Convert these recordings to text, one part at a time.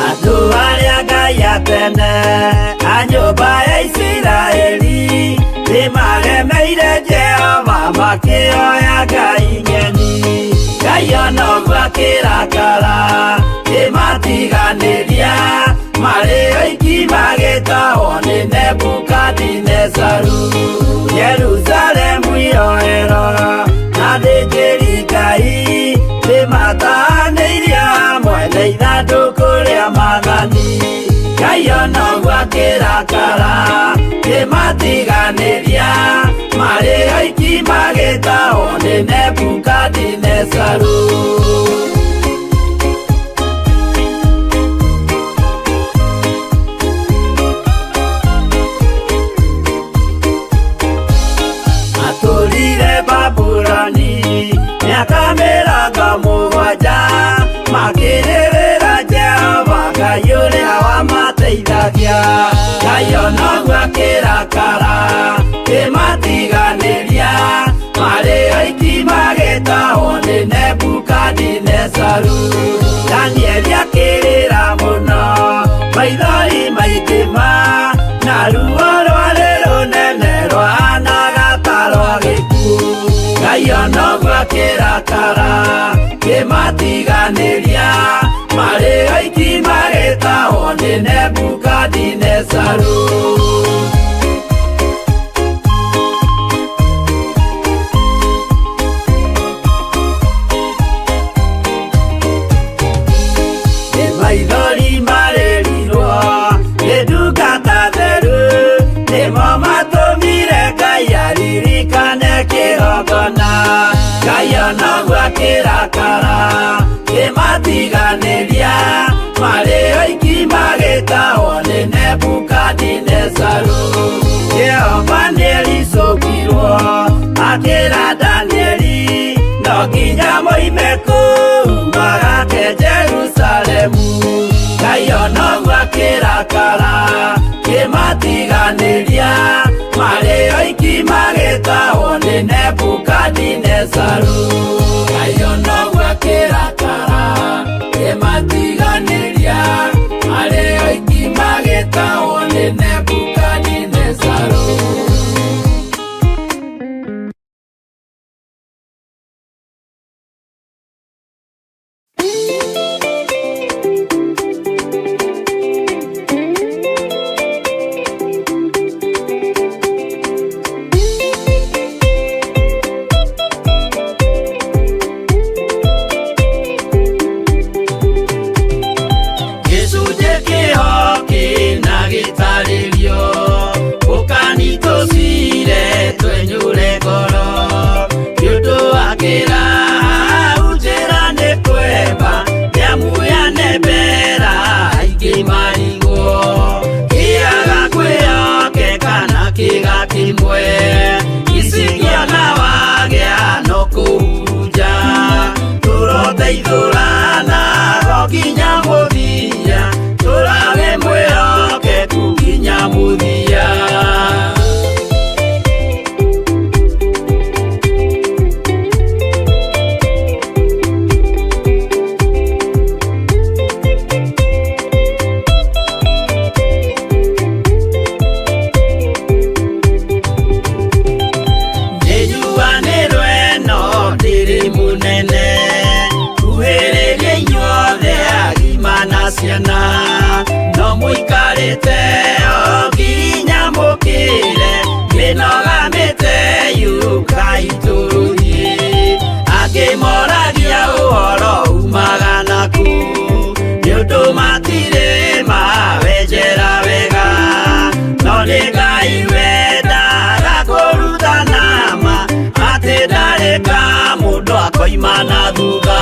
Andũ arĩa Ngai a tene a nyũmba ya Isiraeli nĩmaremeire Jehova makĩoya ngai ng'eni. Ngai ona ũguo akĩrakara kĩmatiganĩria marĩ oiki magĩtahwo nĩ Nebukadinezaru. Jerusalemu iroero na thĩnjĩri Ngai nĩmatahanĩirie hamwe na ithandũkũ rĩa maathani. Ngai ona ũguo akĩrakara kĩmatiganĩria marĩ oiki magĩtahwo nĩ Nebukadinezaru. Matũrire Babuloni mĩaka 70 makĩrĩrĩra Jehova Ngai ũrĩa wamateithagia. Ngai ona ũguo akĩrakara kĩmatiganĩria marĩ oiki magĩtahwo nĩ Nebukadinezaru. Danieli akĩrĩra mũno maithori maingĩ ma na ruo rwarĩ rũnene rwahanaga ta rwa gĩkuũ. Ngai ona ũguo akĩrakara kĩmatiganĩria marĩ oiki magĩtahwo nĩ Nebukadinezaru. Nĩ maithori marĩrirwo nĩ ndungata theru nĩmo matũmire Ngai aririkane kĩgongona. Ngai ona ũguo akĩrakara kĩmatiganĩria marĩ oiki magĩtahwo nĩ Nebukadinezaru. Jehova nĩericũkirwo akĩra Danieli no nginya moime kũu magake Jerusalemu. Ngai ona ũguo akĩrakara kĩmatiganĩria marĩ oiki magĩtahwo nĩ Nebukadinezaru. Ngai ona ũguo akĩrakara kĩmatiganĩria marĩ oiki magĩtahwo nĩ Nebukadinezaru. Gĩcunjĩ kĩho kĩna gĩtarĩrio ũkani tũcire twenyũre ngoro nĩ ũndũ wa kĩraha njĩra nĩ kwemba nĩamu yanembera aingĩ marigwo kĩaga kwĩhokeka na kĩga kĩmwe icingĩona wagĩa no kũhurunja tũroteithũrana go nginya mũthia tũrage mwĩhokeku nginya mũthia. Nĩnjuanĩrwo ĩno ndĩrĩ mũnene kuhĩrĩria inyuothe agima na ciana no mũikarĩte o nginya mũkĩre mĩnoga mĩte yũkai tũthiĩ angĩ moragia ũhoro umaga naku nĩ ũndũ matirĩ mawenjera wega no nĩ Ngai wendaga kũrutana ma atĩ ndarĩ ka mũndũ akoima na thutha.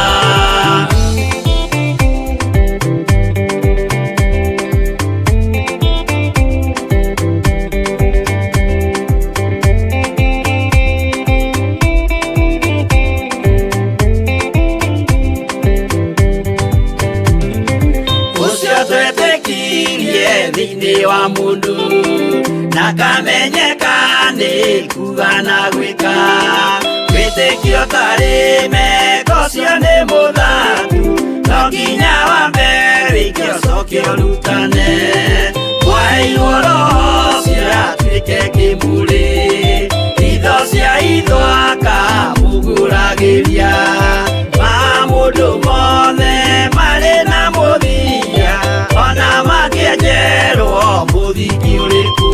Ũcio twetĩkirie thĩinĩ wa mũndũ na kamenye Ngai kuga na gwĩka. Wĩtĩkio tarĩ meko ũcio nĩ mũthatu, no nginya wambe wĩke ũcoke ũrutane. Mwaheirwo roho ũcio atuĩke kĩmũrĩ, itho cia itho akamũgũragĩria. Maũndũ mothe marĩ na mũthia, ona makĩenjerwo mũthingi ũrĩkũ.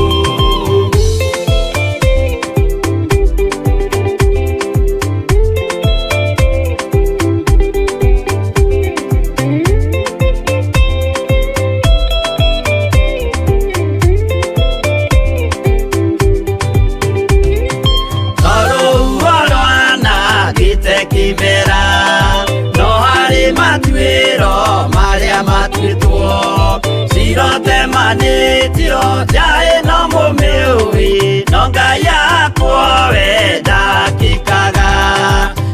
Rũhuho rwanangĩte kĩmera, no harĩ matuĩro marĩa matuĩtwo. Cirotemanĩtio nja ĩno mũmĩũĩ, no Ngai akwo we ndakĩkaga.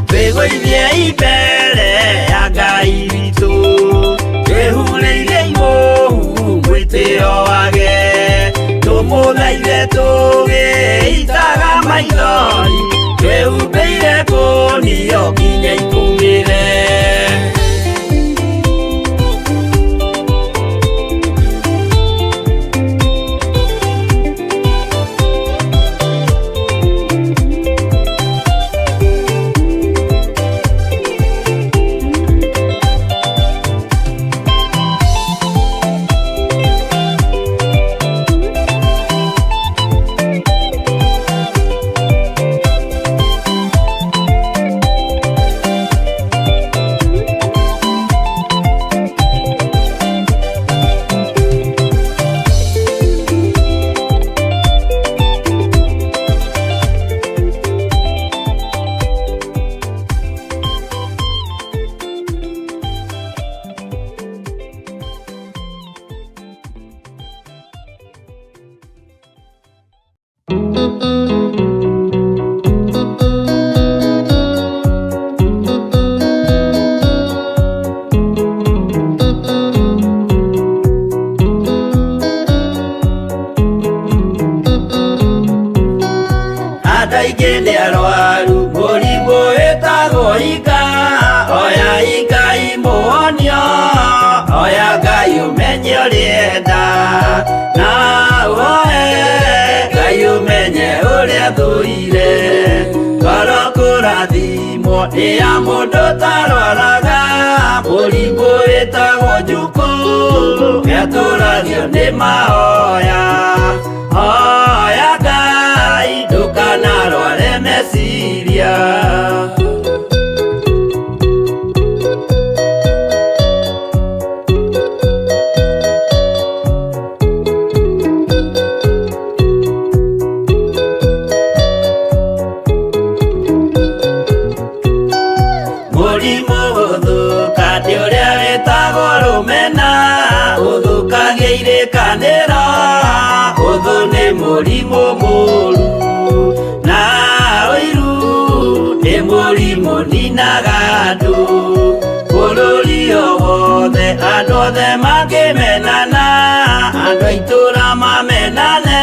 Twĩgũithie mbere ya Ngai witũ, twĩhurĩire imũhu mwĩtĩo wage. Tũmũthaithe tũgĩitaga maithori, twĩhumbĩire kũnio nginya ikũmĩre. Andũ aingĩ nĩ arwaru mũrimũ wĩtagwo ika, oya Ngai mũhonio, oya Ngai ũmenye ũrĩa enda, na ũhoe Ngai ũmenye ũrĩa thũire. Ngoro kũrathimwo nĩ ya mũndũ ũtarwaraga, mũrimũ wĩtagwo njukũ, nĩatũragio nĩ mahoya. Hoya Ngai ndũkanarware meciria. Mũrimũ gũthũka nĩ ũrĩa wĩtagwo rũmena, ũthũkagia irĩkanĩro, ũthũ nĩ mũrimũ mũru. Na ũiru nĩ mũrimũ ninaga andũ, bũrũri o wothe andũ othe mangĩmenana, andũ a itũũra mamenane,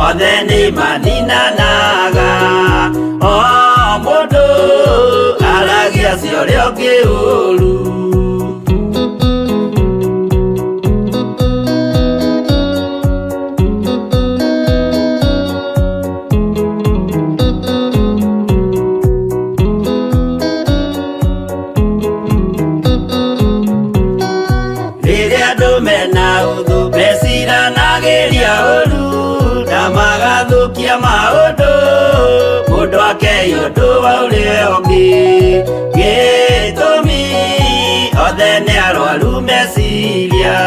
othe nĩ maninanaga. O mũndũ aragia cia ũrĩa ũngĩ ũru. Rĩrĩa andũ mena ũthũ meciranagĩria ũru, na magathũkia maũndũ, mũndũ akei ũndũ wa ũrĩa ũngĩ. Gĩtũmi othe nĩ arwaru meciria,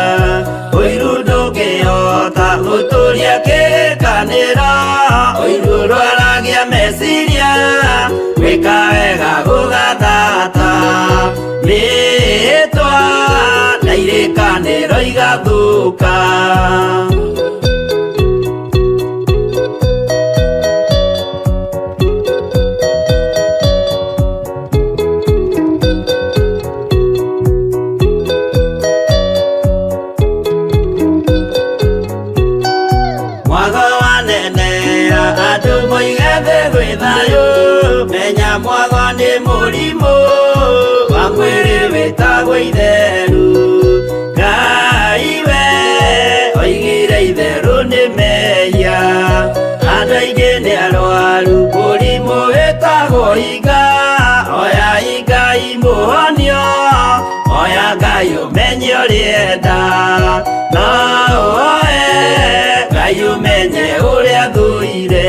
ũiru ndũngĩhota gũtũria kĩrĩkanĩro, ũiru ũrwaragia meciria, gwĩka wega gũgathata. Mĩhĩtwa na irĩkanĩro igathũka. Mwago wanenea andũ moigaga thĩ gwĩ thayũ menya mwago nĩ mũrimũ wa mwĩrĩ wĩtagwo itheru Ngai we oigire itherũ nĩ mehia andũ aingĩ nĩ arwaru mũrimũ wĩtagwo hinga oya Ngai mũhonio oya Ngai ũmenye ũrĩa no ũoe Ngai ũmenye ũrĩa thũire.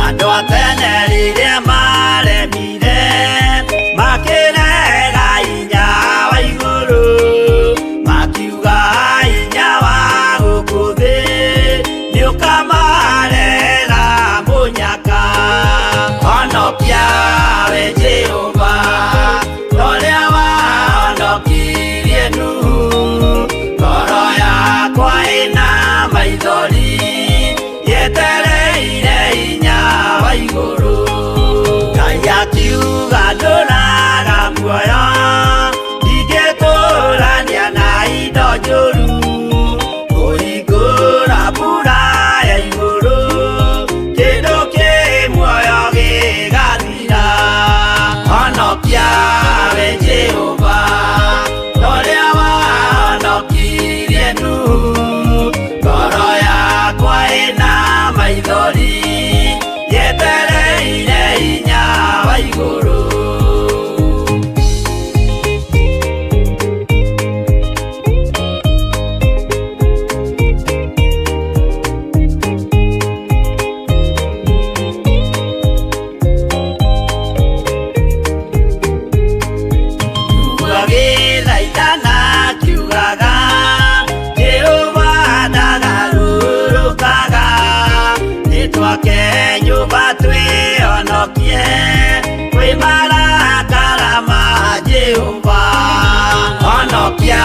Andũ a tene rĩrĩa maremire makĩrega hinya wa igũrũ makiuga hinya wa gũkũ thĩ nĩũkamarehera mũnyaka. Honokia we Jehova torĩa wahonokirie Nuhu ngoro yakwa ĩna maithori yetereire hinya wa igũrũ. Ngai akiuga ndũraga muoyo ndingĩtũrania na indo njũru kũhingũra mbura ya igũrũ kĩndũ kĩ muoyo gĩgathira. Honokia we Jehova torĩa wahonokirie Nuhu ngoro yakwa ĩna maithori yetereire hinya wa igũrũ. Gĩthaitana kiugaga Jehova ndagarũrũkaga nĩtwake nyũmba twĩhonokie kwĩ marakara ma Jehova. Honokia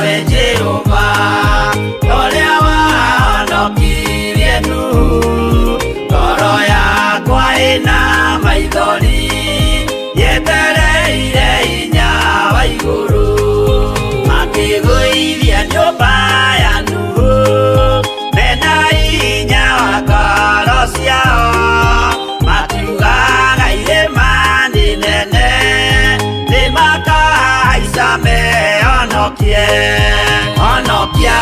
we Jehova torĩa wahonokirie Nuhu ngoro yakwa ĩna maithori yetereire hinya wa igũrũ. Makĩgũithia nyũmba ya Nuhu mena hinya wa ngoro ciao makiugaga irĩma nĩ nene nĩmakahaica mehonokie. Honokia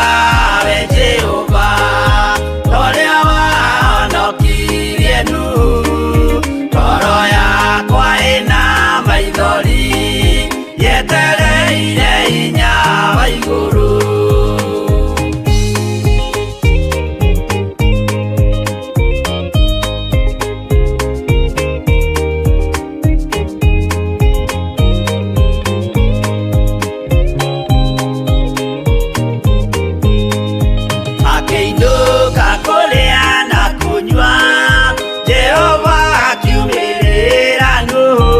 we Jehova torĩa wahonokirie Nuhu ngoro yakwa ĩna maithori yetereire hinya wa igũrũ. Akĩinũka kũrĩa na kũnyua Jehova akiumĩrĩra Nuhu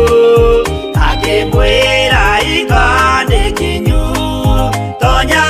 akĩmwĩra hingo nĩ kinyu tonya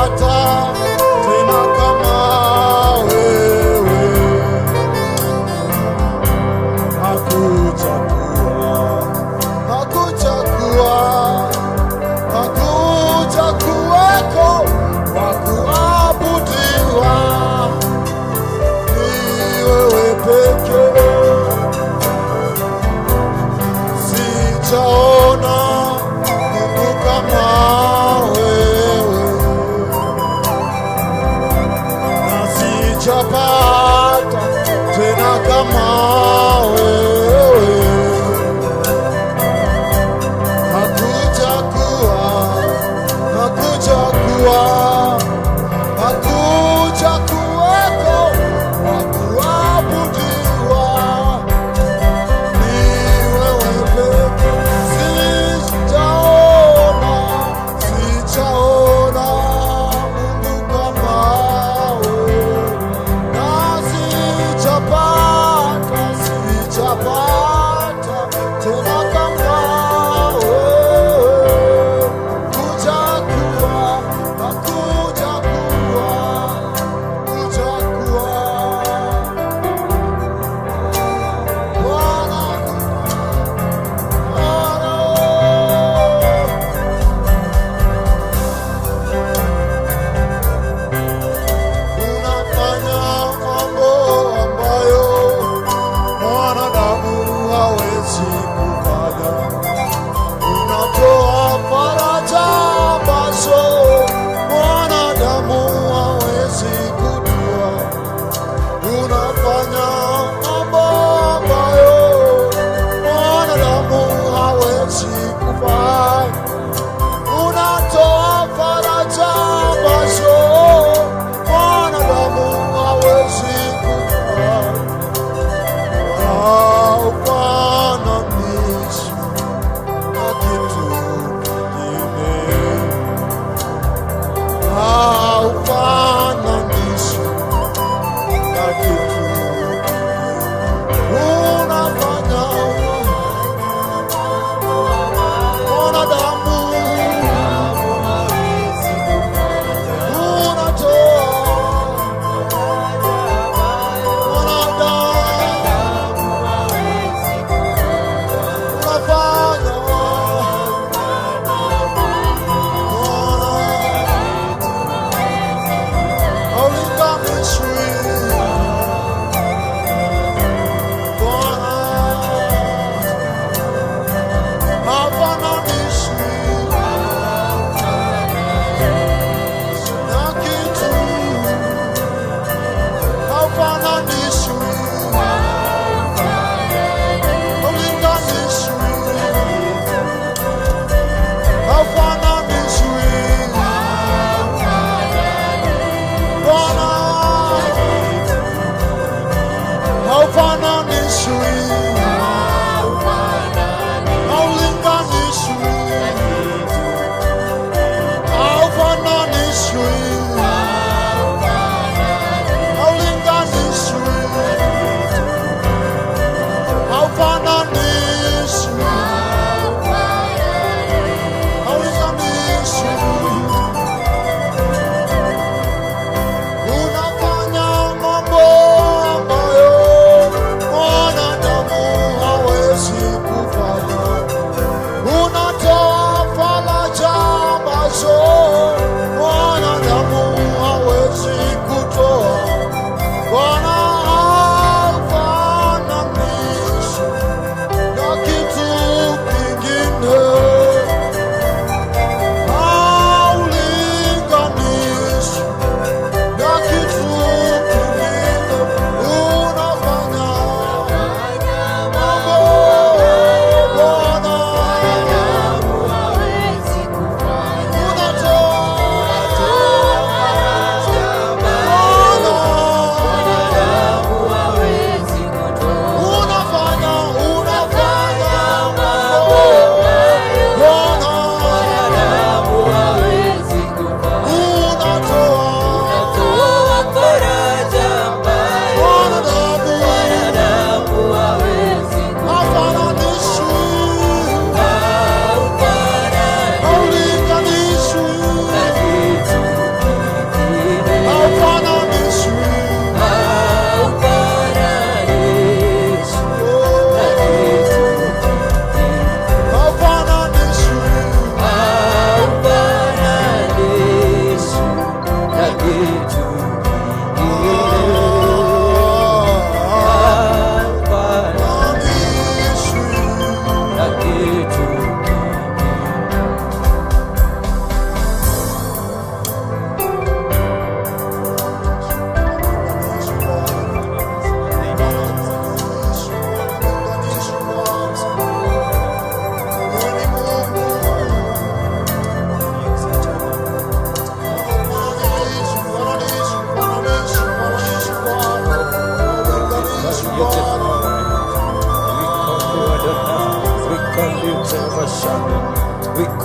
Sijapata tena kama wewe, hakujakuwa, hakujakuwa, hakujakuweko wa kuabudiwa, ni wewe pekee. Sijaona Mungu kama wewe.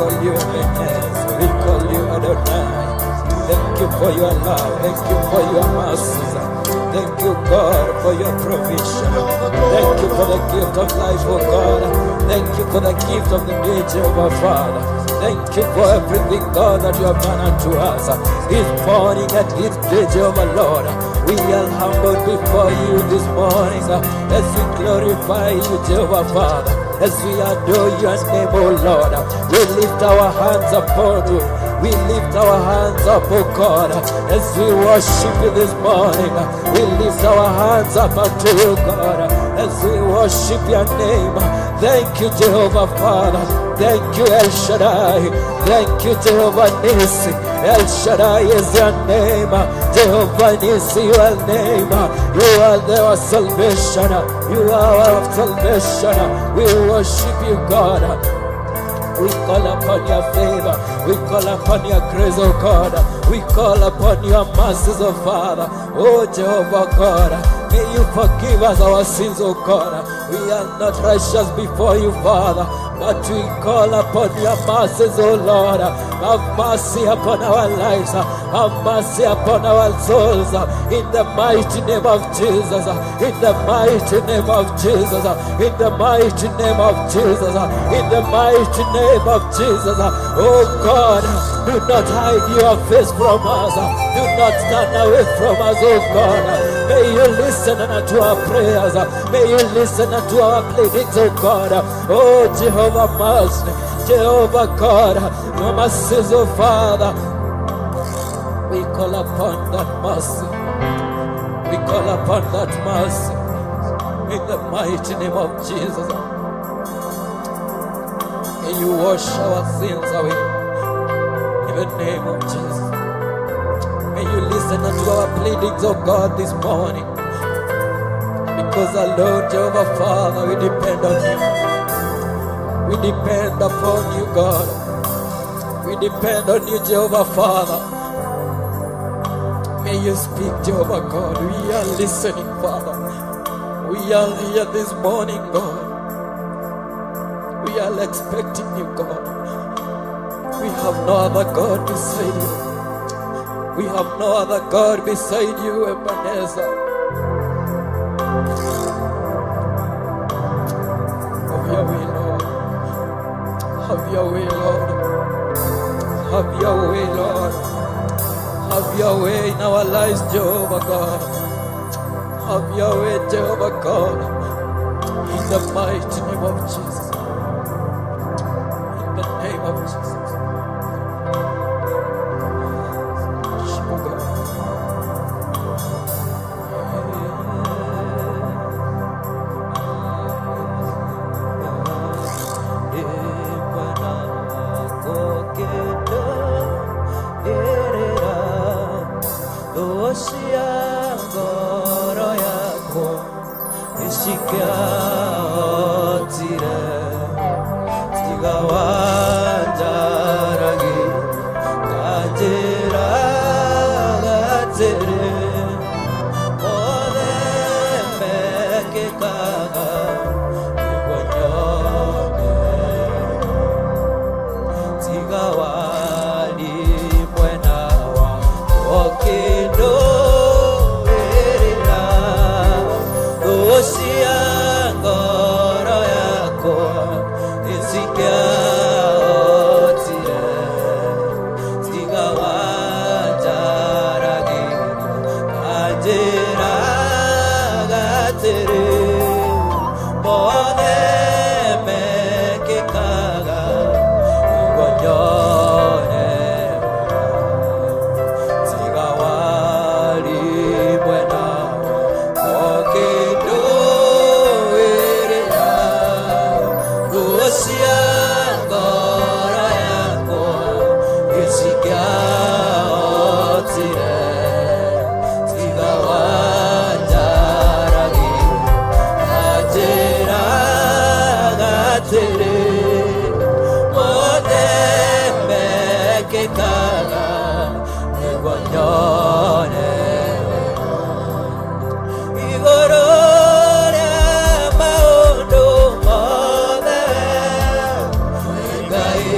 call you Ebenezer. We call you Adonai. Thank you for your love. Thank you for your mercies. Thank you, God, for your provision. Thank you for the gift of life, oh God. Thank you for the gift of the day, Jehovah Father. Thank you for everything, God, that you have done unto us. This morning at this day, Jehovah Lord, we are humbled before you this morning as we glorify you, Jehovah Father. As we adore your name, O Lord, we lift our hands upon you. We lift our hands up, O God, as we worship you this morning. We lift our hands up unto you, God, as we worship your name. Thank you, Jehovah Father. Thank you, El Shaddai. Thank you, Jehovah Nissi. El Shaddai is your name. Jehovah Nissi, your name. You are our salvation. You are our salvation. We worship you, God. We call upon your favor. We call upon your grace, O God. We call upon your mercies, O Father. Oh Jehovah God, may you forgive us our sins, O God. We are not righteous before you, Father, but we call upon your mercies, O Lord. Have mercy upon our lives. Have mercy upon our souls. In the mighty name of Jesus. In the mighty name of Jesus. In the mighty name of Jesus. In the mighty name of Jesus. Oh God, do not hide your face from us. Do not turn away from us, oh God. May you listen unto our prayers. May you listen unto our pleadings, oh God. Oh Jehovah mercy, Jehovah God, mercies, oh Father. We call upon that mercy. We call upon that mercy. In the mighty name of Jesus. May you wash our sins away. In the name of Jesus. May you listen unto our pleadings, oh God, this morning. Because alone, Jehovah Father, we depend on you. We depend upon you, God. We depend on you, Jehovah Father. May you speak, Jehovah God. We are listening, Father. We are here this morning, God. We are expecting you, God. We have no other God beside you. We have no other God beside you, Ebenezer. Have your way, Lord. Have your way, Lord. Have your way, Lord. Have your way in our lives, Jehovah God. Have your way, Jehovah God. In the mighty name of Jesus. In the name of Jesus. Worship, oh God. Ngoro yakwa ĩcikiahotire tiga wanjaragi kanjĩra atĩrĩ mothe mekĩkaga nĩguo nyone tiga wali mwena wa okĩndũĩrĩra thũ ngoro yakwa ĩcikiahotire tiga wanjaragi kanjĩra atĩrĩ mothe mekĩkaga nĩguo nyone tiga wali mwena okĩndũĩrĩra thũ cia ngoro yakwa ĩcikiahotire tiga wanjaragi kanjĩra atĩrĩ mothe mekĩkaga nĩguo nyone igũrũ rĩa maũndũ mothe Ngai.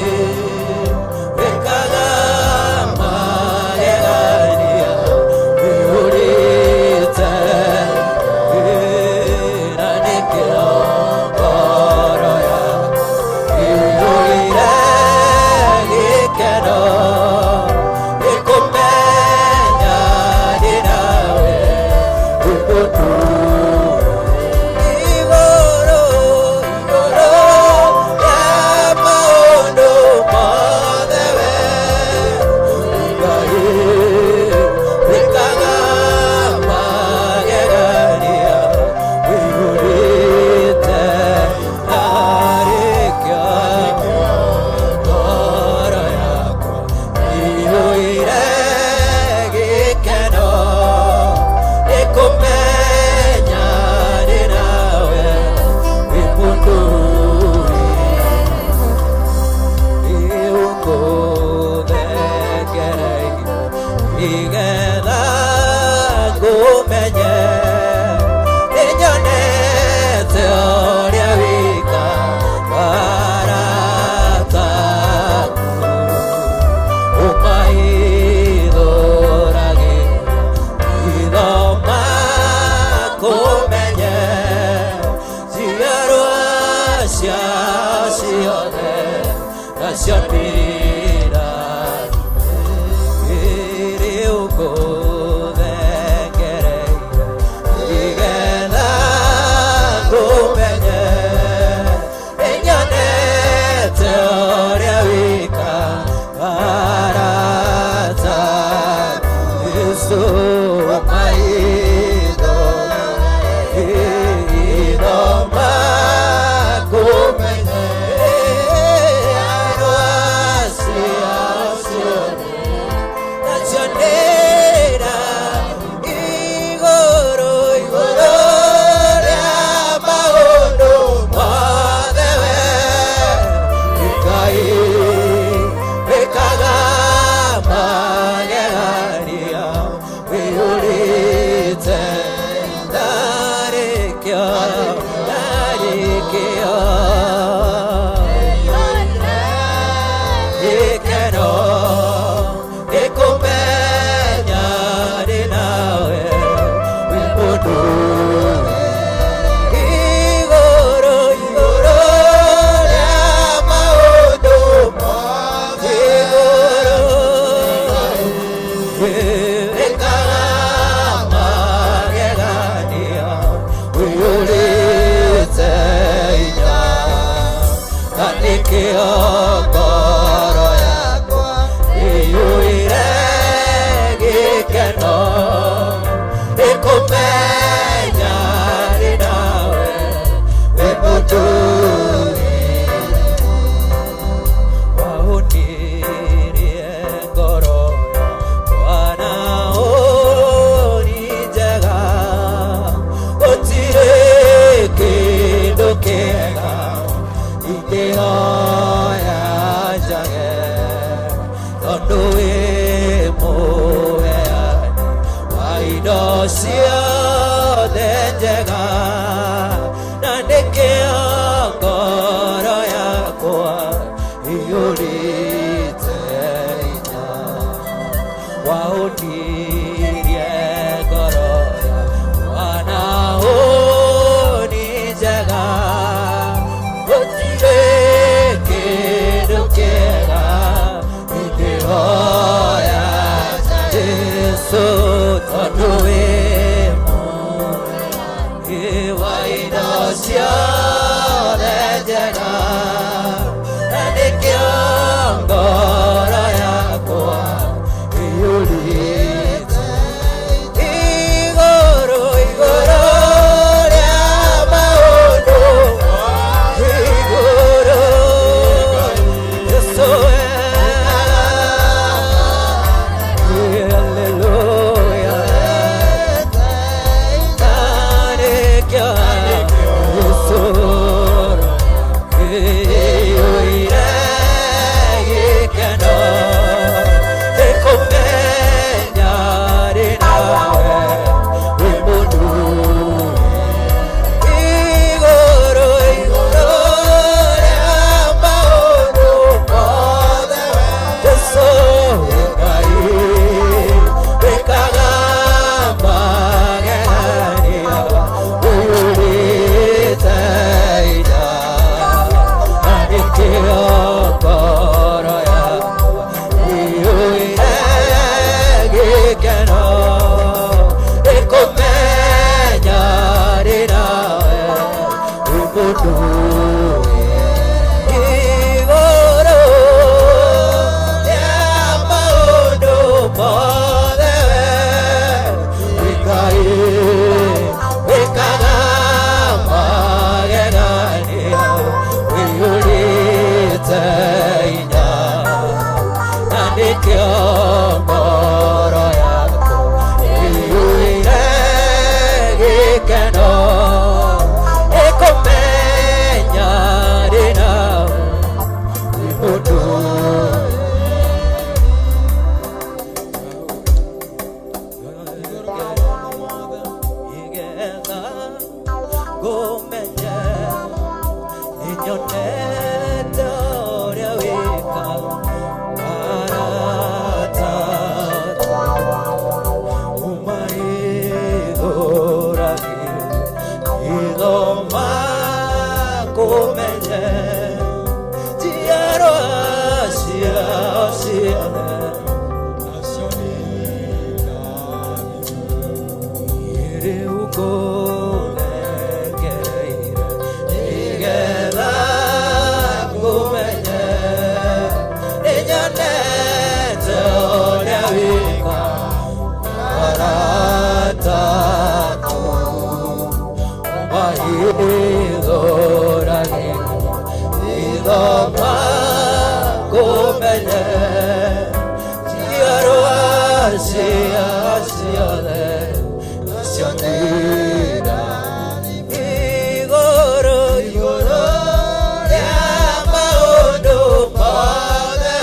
Nĩgetha ngũmenye nĩnyonete ũrĩa wĩkaga arata aku ũmahithũragĩra hitho makũmenye njiarwa ciao ciothe nacio nĩirathime rĩu ngũthengereire nĩgetha ngũmenye nĩnyonete ũrĩa wĩkaga arata Yesu maitho hitho makũmenye njiarwa ciao ciothe nacio nĩira igũrũ igũrũ rĩa maũndũ mothe we Ngai wĩkaga magegania wĩyũrĩte ndarĩkio ndarĩkio gĩkeno gĩkũmenya ndĩ nawe wĩ mũndũ igũrũ igũrũ rĩa maũndũ mothe igũrũ wĩkaga magegania wĩyũrĩte hinya na nĩkĩo ngoro yakwa ĩiyũire gĩkeno nĩkũmenya ndĩ nawe wĩ mũndũ wahũnirie ngoro yakwa na hũni njega gũtirĩ kĩndũ kĩega ingĩhoya njage tondũ wĩ mũheani wa indo ciothe njega na nĩkĩo ngoro yakwa iyũrĩte hinya wahũnirie ngoro yakwa na hũni njega gũtirĩ kĩndũ kĩega ingĩhoya Jesũ tondũ wĩ mũheani wa indo ciothe njega na nĩkĩo ngoro yakwa ĩiyũrĩte igũrũ igũrũ rĩa maũndũ igũrũ Yesu haleluya nĩkĩo Yesu ĩiyũire gĩkeno nĩkũmenya ndĩ nawe wĩ mũndũ igũrũ igũrũ rĩa maũndũ mothe Jesũ Ngai wĩkaga magegania ũiyũrĩte hinya na nĩkĩo ngoro yakwa ĩiyũire gĩkeno nĩkũmenya ndĩ nawe wĩ mũndũ igũrũ rĩa maũndũ mothe wĩ Ngai wĩkaga magegania wĩiyũrĩte hinya na nĩkĩo ngoro yakwa ĩiyũire gĩkeno ĩkũmenya ngũmenye njiarwa ciao ciothe Nacio nĩ ndathime. Rĩu ngũnengereire nĩgetha ngũmenye nĩnyonete ũrĩa wĩkaga arata aku mahithũragĩra ithoma ngũmenye njiarwa ciao ciothe nacio nĩ ndathime. Igũrũ igũrũ rĩa maũndũ mothe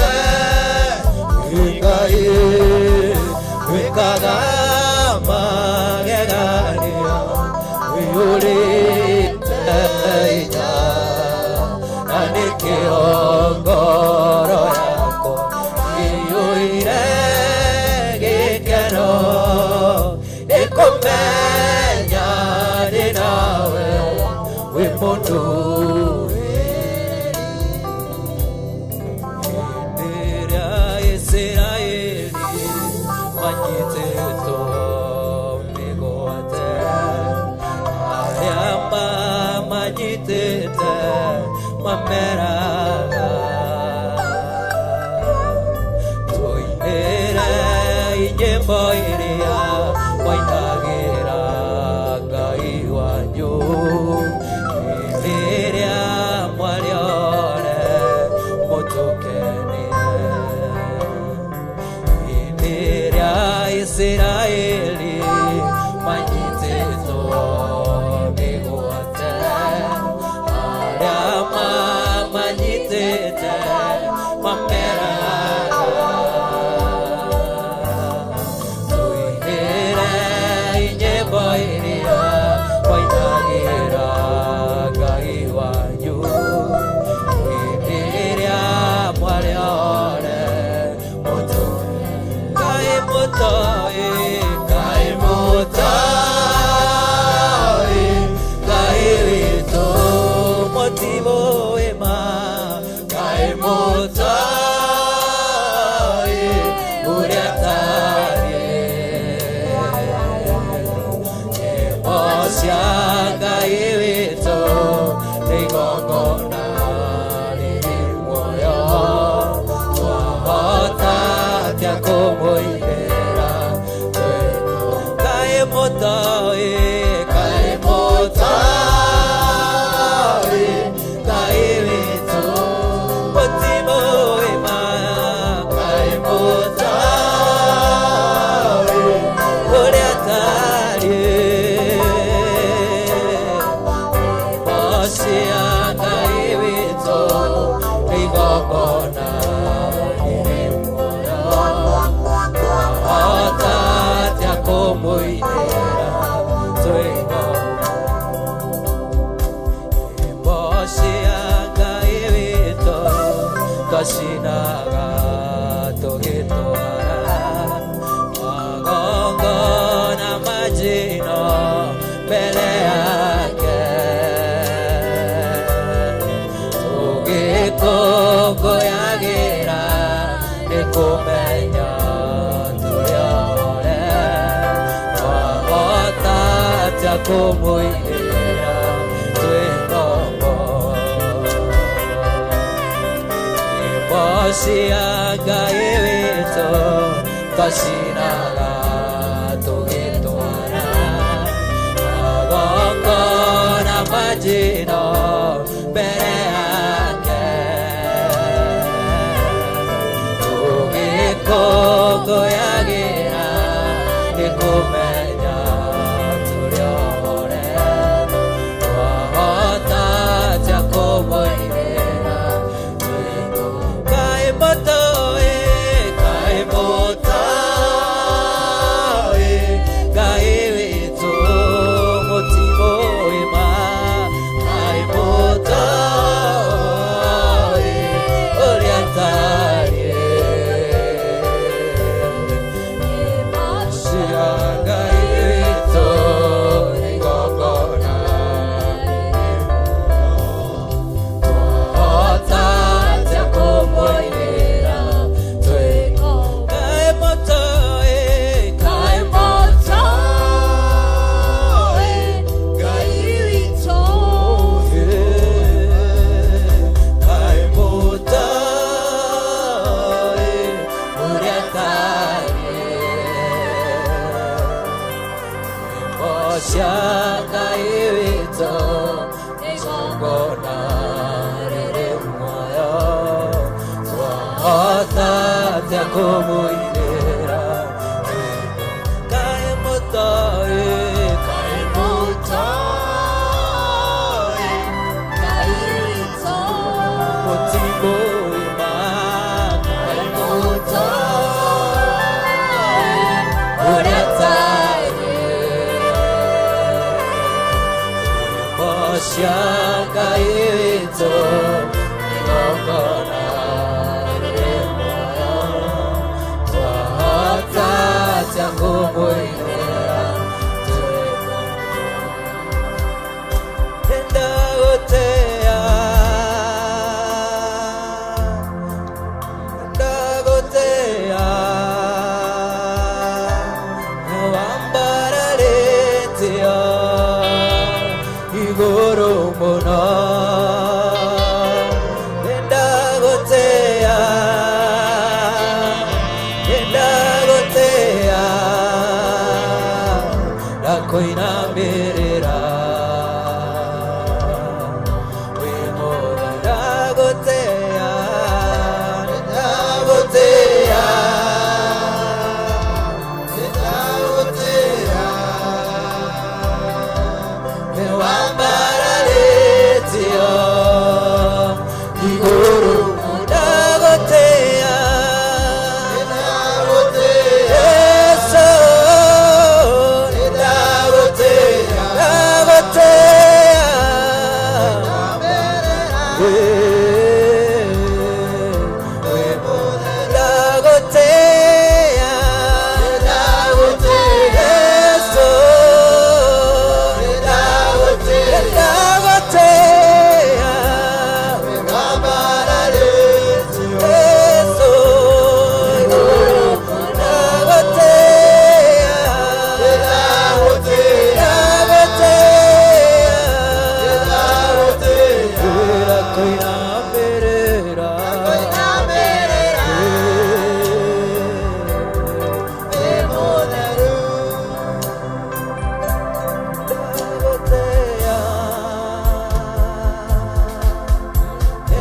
Ngai wĩkaga magegania ũiyũrĩte hinya na nĩkĩo ngoro yakwa ĩiyũire gĩkeno nĩkũmenya ndĩ nawe wĩ mũndũ hĩndĩ ĩrĩa Isiraeli manyitĩtwo mĩgwate arĩa mamanyitĩte mameraga tũinĩre nyĩmbo iria mwainagĩra Ngai wanyu hĩndĩ ĩrĩa mwarĩ ore mũtũkenire hĩndĩ ĩrĩa Isiraeli manyitĩtwo mĩgwate arĩa mamanyitĩte mameraga tũinĩre nyĩmbo iria mwainagĩra Ngai wanyu hĩndĩ ĩrĩa mwarĩ ore mũtũ Ngai mũtoĩ Ngai mũtoĩ Ngai witũ mũtibũĩ ma Ngai mũtoĩ ũrĩa atariĩ nyĩmbo cia Ngai witũ nĩ igongona rĩrĩ muoyo twahota atĩa kũmũinĩra Ngai mũtoĩ Ngai mũtoĩ Ngai witũ mũtibũĩ ma Ngai mũtoĩ ũrĩa atariĩ nyĩmbo cia Ngai witũ nĩ igongona rĩrĩ muoyo twahota atĩa kũmũinĩra twĩ nyĩmbo cia Ngai witũ twacinaga tũgĩtwara magongona ma njino mbere yake tũgĩkũngũyagĩra nĩ kũmenya tũrĩ ore twahota atĩa kũmũinĩra twĩ ngombo nyĩmbo cia Ngai witũ twacinaga tũgĩtwara magongona ma njino mbere yake tũgĩkũngũyagĩra nĩ kũmenya tũrĩ ore twahota atĩa kũmũinĩra Ngai mũtoĩ Ngai mũtoĩ Ngai witũ mũtibũĩ ma Ngai mũtoĩ ũrĩa atariĩ cia Ngai Goca Ngai witũ igongona rĩrĩ muoyo twahota atĩa kũmũinĩra kaĩ mũtoĩ kaĩ Mũtoĩ Ngai witũ mũtimũĩ ma kaĩ Mũtoĩ ũrĩa tariĩ Goca Ngai witũ igongona rĩrĩ muoyo twahota atĩa kũmũinĩra Ndagotea, ndagotea, wambararĩtio igũrũ mũno. Ndagotea, ndagotea, ndakoinamĩrĩra ndagotea, ndagotea, ndagotea, wambararĩtio igũrũ ndagotea, Yesu, ndagotea, ndagotea. Ndagotea, Yesu, ndagotea, Yesu, ndagotea, ndagotea, koinamĩrĩra Ndagotea,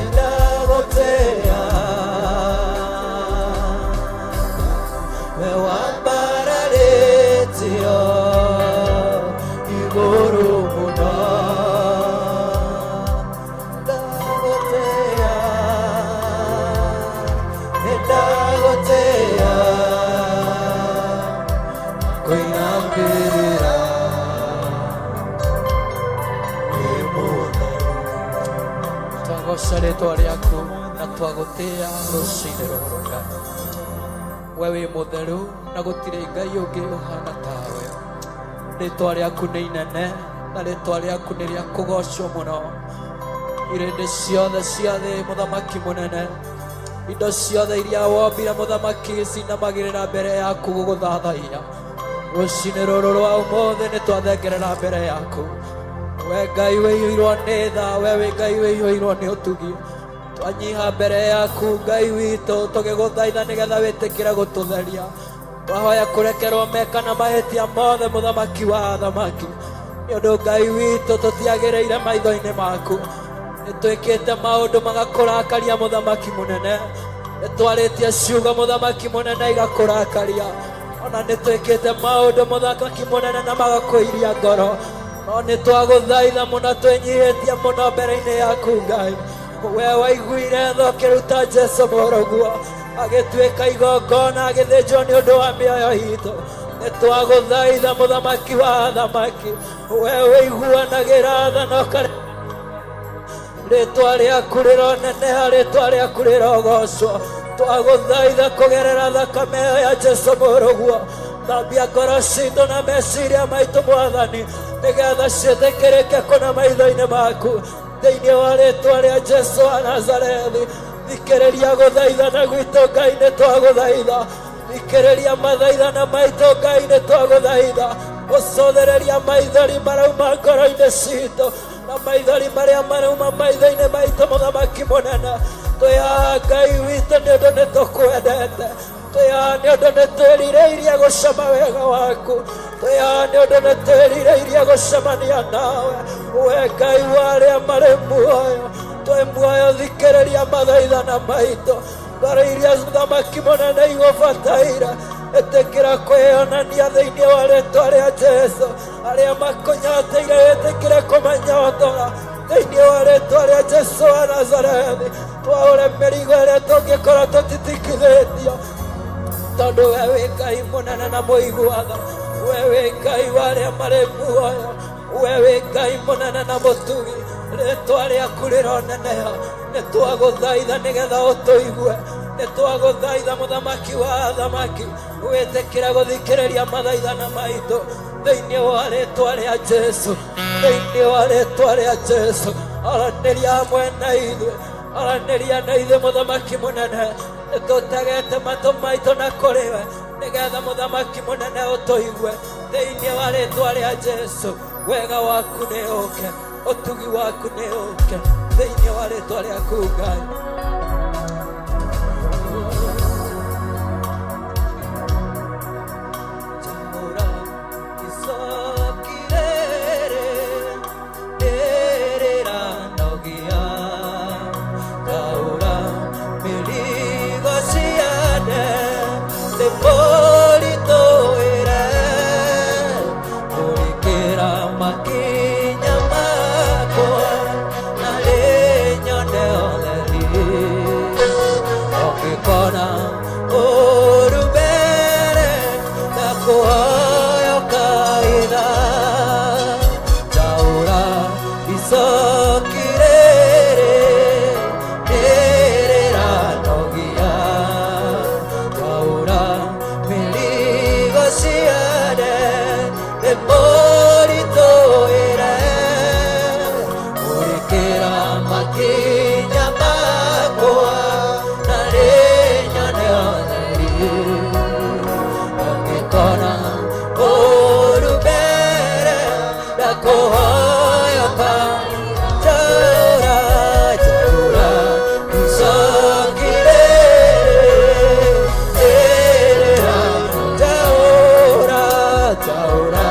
ndagotea, we wambararĩtio igũrũ mũno. Ndagotea, ndagotea, koinamĩrĩra twagoca rĩtwa rĩaku na twagũtĩa rũcinĩ rũrũ Ngai. We wĩ mũtheru na gũtirĩ Ngai ũngĩ ũhana tawe. Rĩtwa rĩaku nĩ inene na rĩtwa rĩaku nĩ rĩa kũgocwo mũno. Irĩndĩ ciothe cia thĩ mũthamaki mũnene, indo ciothe iria wombire mũthamaki cinamagĩrĩra mbere yaku gũgũthathaiya. Rũcinĩ rũrũ rwa ũmũthĩ nĩ twathengerera mbere yaku. We Ngai wĩiyũirwo nĩ tha, we wĩ Ngai wĩiyũirwo nĩ ũtugi. Twanyiha mbere yaku Ngai witũ tũgĩgũthaitha nĩgetha wĩtĩkĩre gũtũtheria. Twahoya kũrekerwo meka na mahĩtia mothe mũthamaki wa athamaki. Nĩ ũndũ Ngai witũ tũtiagĩrĩire maitho-inĩ maku. Nĩ twĩkĩte maũndũ magakũrakaria mũthamaki mũnene. Nĩ twarĩtie ciugo mũthamaki mũnene igakũrakaria. Ona nĩ twĩkĩte maũndũ mũthamaki mũnene na magakũiria ngoro. No nĩ twagũthaitha mũno twĩnyihĩtie mũno mbere-inĩ yaku Ngai. We waiguire tha ũkĩruta Jesũ mũrũguo agĩtuĩka igongona agĩthĩnjwo nĩ ũndũ wa mĩoyo itũ. Nĩ twagũthaitha mũthamaki wa athamaki, we wĩiguanagĩra tha na ũkare rĩtwa rĩaku rĩroneneha, rĩtwa rĩaku rĩrogocwo. Twagũthaitha kũgerera thakame ĩyo ya Jesũ mũrũguo, thambia ngoro citũ na meciria maitũ mwathani, nĩgetha ciĩtĩkĩrĩke kũna maitho-inĩ maku. Thĩinĩ wa rĩtwa rĩa Jesũ wa Nazarethi, thikĩrĩria gũthaithana gwitũ Ngai, nĩ twagũthaitha. Thikĩrĩria mathaithana maitũ Ngai, nĩ twagũthaitha. Ũcũthĩrĩria maithori marauma ngoro-inĩ citũ na maithori marĩa marauma maitho-inĩ maitũ mũthamaki mũnene. Twĩ haha Ngai witũ nĩ ũndũ nĩ tũkwendete. Twĩ Twĩhaha nĩ ũndũ nĩ twĩrirĩirie gũcama wega waku. Twĩhaha nĩ ũndũ nĩ twĩrirĩirie gũcemania nawe. We Ngai wa arĩa marĩ muoyo, twĩ muoyo, thikĩrĩria mathaithana maitũ. Ngoro iria mũthamaki mũnene igũbataire, ĩtĩkĩra kwĩyonania thĩinĩ wa rĩtwa rĩa Jesu. Arĩa makũnyatĩire, ĩtĩkĩre kũmanyotora thĩinĩ wa rĩtwa rĩa Jesu wa Nazarethi. Twaũre mĩrigo ĩrĩa tũngĩkorwo tũtitikithĩtio, tondũ we wĩ Ngai mũnene na mũiguaga. We wĩ Ngai wa arĩa marĩ muoyo, we wĩ Ngai mũnene na mũtugi. Rĩtwa rĩaku rĩroneneha. Nĩ twagũthaitha nĩgetha ũtũigue. Nĩ twagũthaitha, mũthamaki wa athamaki, wĩtĩkĩre gũthikĩrĩria mathaithana maitũ thĩinĩ wa rĩtwa rĩa Jesu, thĩinĩ wa rĩtwa rĩa Jesu. Aranĩria hamwe na ithuĩ, aranĩria na ithuĩ, mũthamaki mũnene. Nĩtũtegete matũ maitũ na kũrĩ we nĩgetha mũthamaki mũnene ũtũigue thĩinĩ wa rĩtwa rĩa Jesu. Wega waku nĩ ũke, ũtugi waku nĩ ũke thĩinĩ wa rĩtwa rĩaku, Ngai. Njaũra icoki rĩrĩ rĩrĩranogia, ngaũra mĩrigo ciane nĩ mũritũhĩre, kũrĩkĩra makinya makwa na rĩnyone ũtheri. Ũngĩkona ũru mbere ndakũhoya ũkaitha. Njaũra icoki rĩrĩ rĩrĩranogia, ngaũra mĩrigo ciane nĩ mũritũhĩre, kũrĩkĩra makinya makwa na rĩnyone ũtheri. Ũngĩkona ũru mbere ndakũhoya njaũra, njaũra icoki rĩrĩ rĩrĩra, njaũra, njaũra.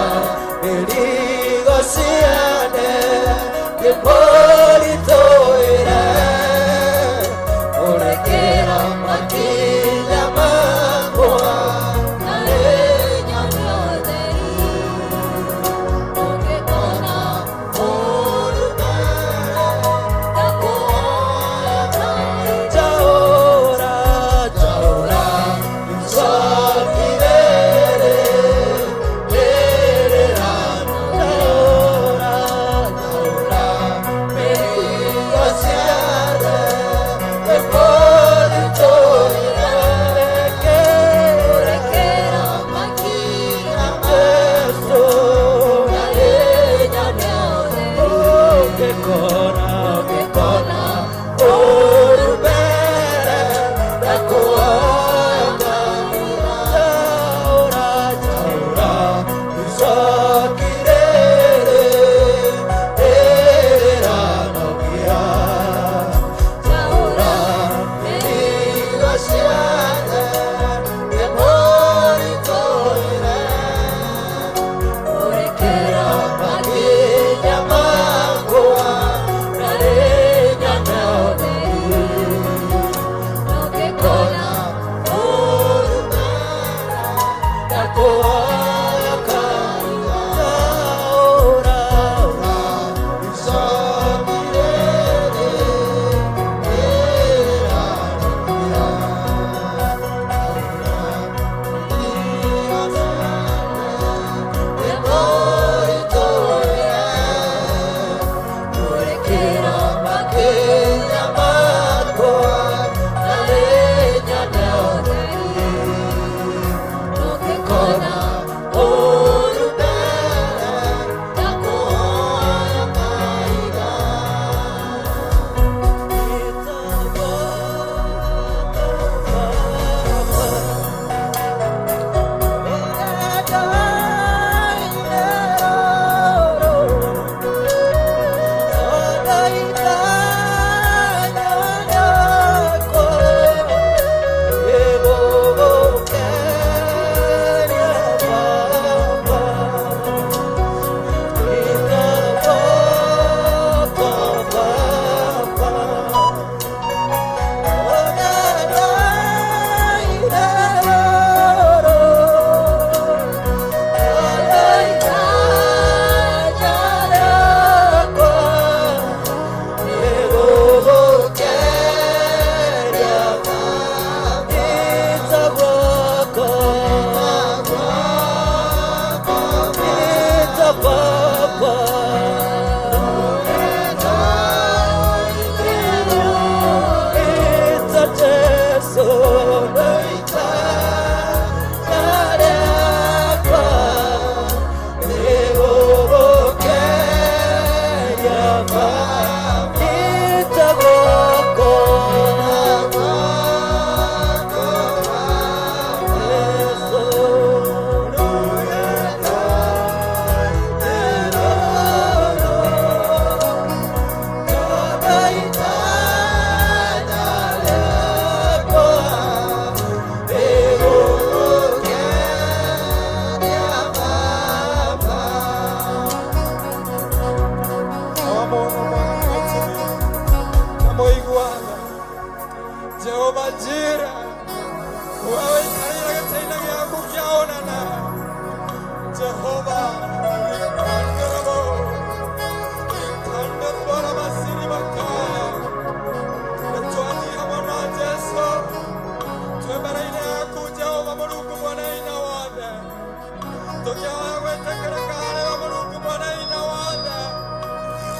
Tũkĩhoya gwĩtĩkĩrĩka harĩ we Mũrungu mwene hinya wothe.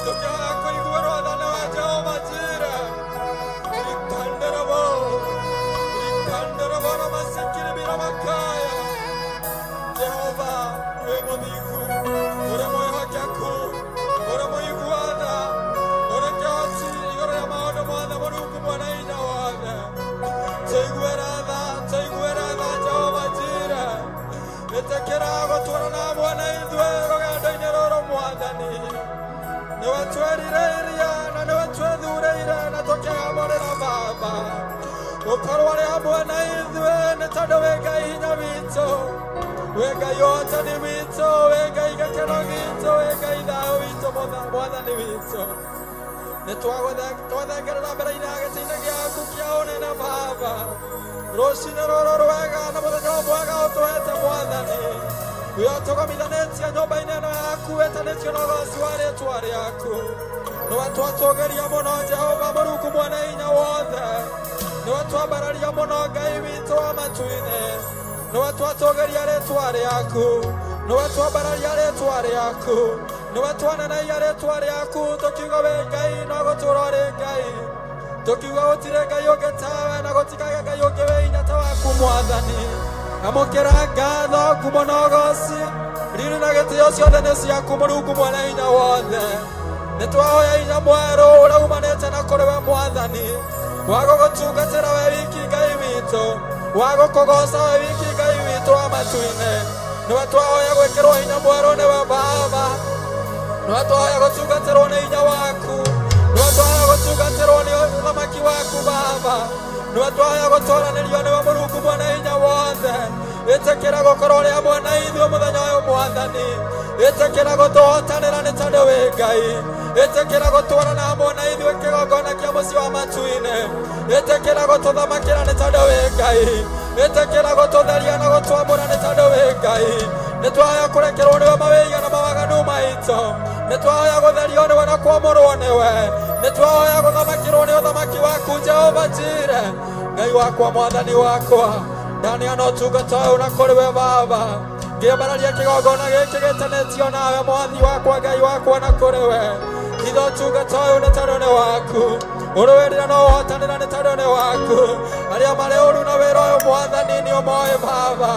Tũkĩhoya kũiguĩrwo tha nĩwe Jehova Jireh. Ikanderebo, ikanderebo ramasikiribira makaya. Jehova wĩ mũthingu, ũrĩ mwĩhokeku, ũrĩ mũigua tha, ũrĩ kĩhoti igũrũ rĩa maũndũ mothe Mũrungu mwene hinya wothe. Tũiguĩra tha, tũiguĩra tha Jehova Jireh. Ĩtĩkĩra gũtwarana hamwe na ithuĩ rũgendo-inĩ rũrũ Mwathani. Nĩwe twerirĩirie na nĩwe twethurĩire na tũkĩamũrĩra Baba. Ũkorwo arĩ hamwe na ithuĩ nĩ tondũ wĩ Ngai hinya witũ, wĩ Ngai ũhotani witũ, wĩ Ngai gĩkeno gitũ, wĩ Ngai thayũ witũ, Mwathani witũ. Nĩ twathengerera mbere-inĩ ya gĩtĩ-inĩ gĩaku kĩa ũnene Baba. Rũcinĩ rũrũ rwega na mũthenya ũyũ mwega ũtũhete Mwathani. Wĩ ũtũgomithanĩtie nyũmba-inĩ ĩno yaku ĩtanĩtio na ũgoci wa rĩtwa rĩaku. Nĩwe twatũgĩria mũno Jehova Mũrungu mwene hinya wothe. Nĩwe twambararia mũno Ngai witũ wa matu-inĩ. Nĩwe twatũgĩria rĩtwa rĩaku. Nĩwe twambararia rĩtwa rĩaku. Nĩwe twanenagia rĩtwa rĩaku tũkiuga wĩ Ngai no gũtũũra ũrĩ Ngai. Tũkiuga gũtirĩ Ngai ũngĩ tawe na gũtikagĩa Ngai ũngĩ wĩ hinya ta waku Mwathani. Amũkĩra ngatho, ngumo na ũgoci, riri na gĩtĩo ciothe nĩ ciaku Mũrungu mwene hinya wothe. Nĩ twahoya hinya mwerũ ũrĩa umanĩte na kũrĩ we Mwathani, wa gũgũtungatĩra we wiki Ngai witũ, wa gũkũgoca we wiki Ngai witũ wa matu-inĩ. Nĩwe twahoya gwĩkĩrwo hinya mwerũ nĩwe Baba. Nĩwe twahoya gũtungatĩrwo nĩ hinya waku. Nĩwe twahoya gũtungatĩrwo nĩ ũthamaki waku Baba. Nĩwe twahoya gũtwaranĩrio nĩwe Mũrungu mwene hinya wothe. Ĩtĩkĩra gũkorwo ũrĩ hamwe na ithuĩ mũthenya ũyũ Mwathani. Ĩtĩkĩra gũtũhotanĩra nĩ tondũ wĩ Ngai. Ĩtĩkĩra gũtwarana hamwe na ithuĩ kĩgongona kĩa mũciĩ wa matu-inĩ. Ĩtĩkĩra gũtũthamakĩra nĩ tondũ wĩ Ngai. Ĩtĩkĩra gũtũtheria na gũtwamũra nĩ tondũ wĩ Ngai. Nĩ twahoya kũrekerwo nĩwe mawĩhia na mawaganu maitũ. Nĩ twahoya gũtherio nĩwe na kwamũrwo nĩwe. Nĩ twahoya gũthamakĩrwo nĩ ũthamaki waku Jehova Jireh. Ngai wakwa Mwathani wakwa, ndaneana ũtungata ũyũ na kũrĩ we Baba. Ngĩambararia kĩgongona gĩkĩ gĩtanĩtio nawe Mwathi wakwa Ngai wakwa na kũrĩ we. Hitha ũtungata ũyũ nĩ tondũ nĩ waku. Ũrũĩrĩra na ũhotanĩra nĩ tondũ nĩ waku. Arĩa marĩ ũru na wĩra ũyũ Mwathani nĩ ũmoĩ Baba.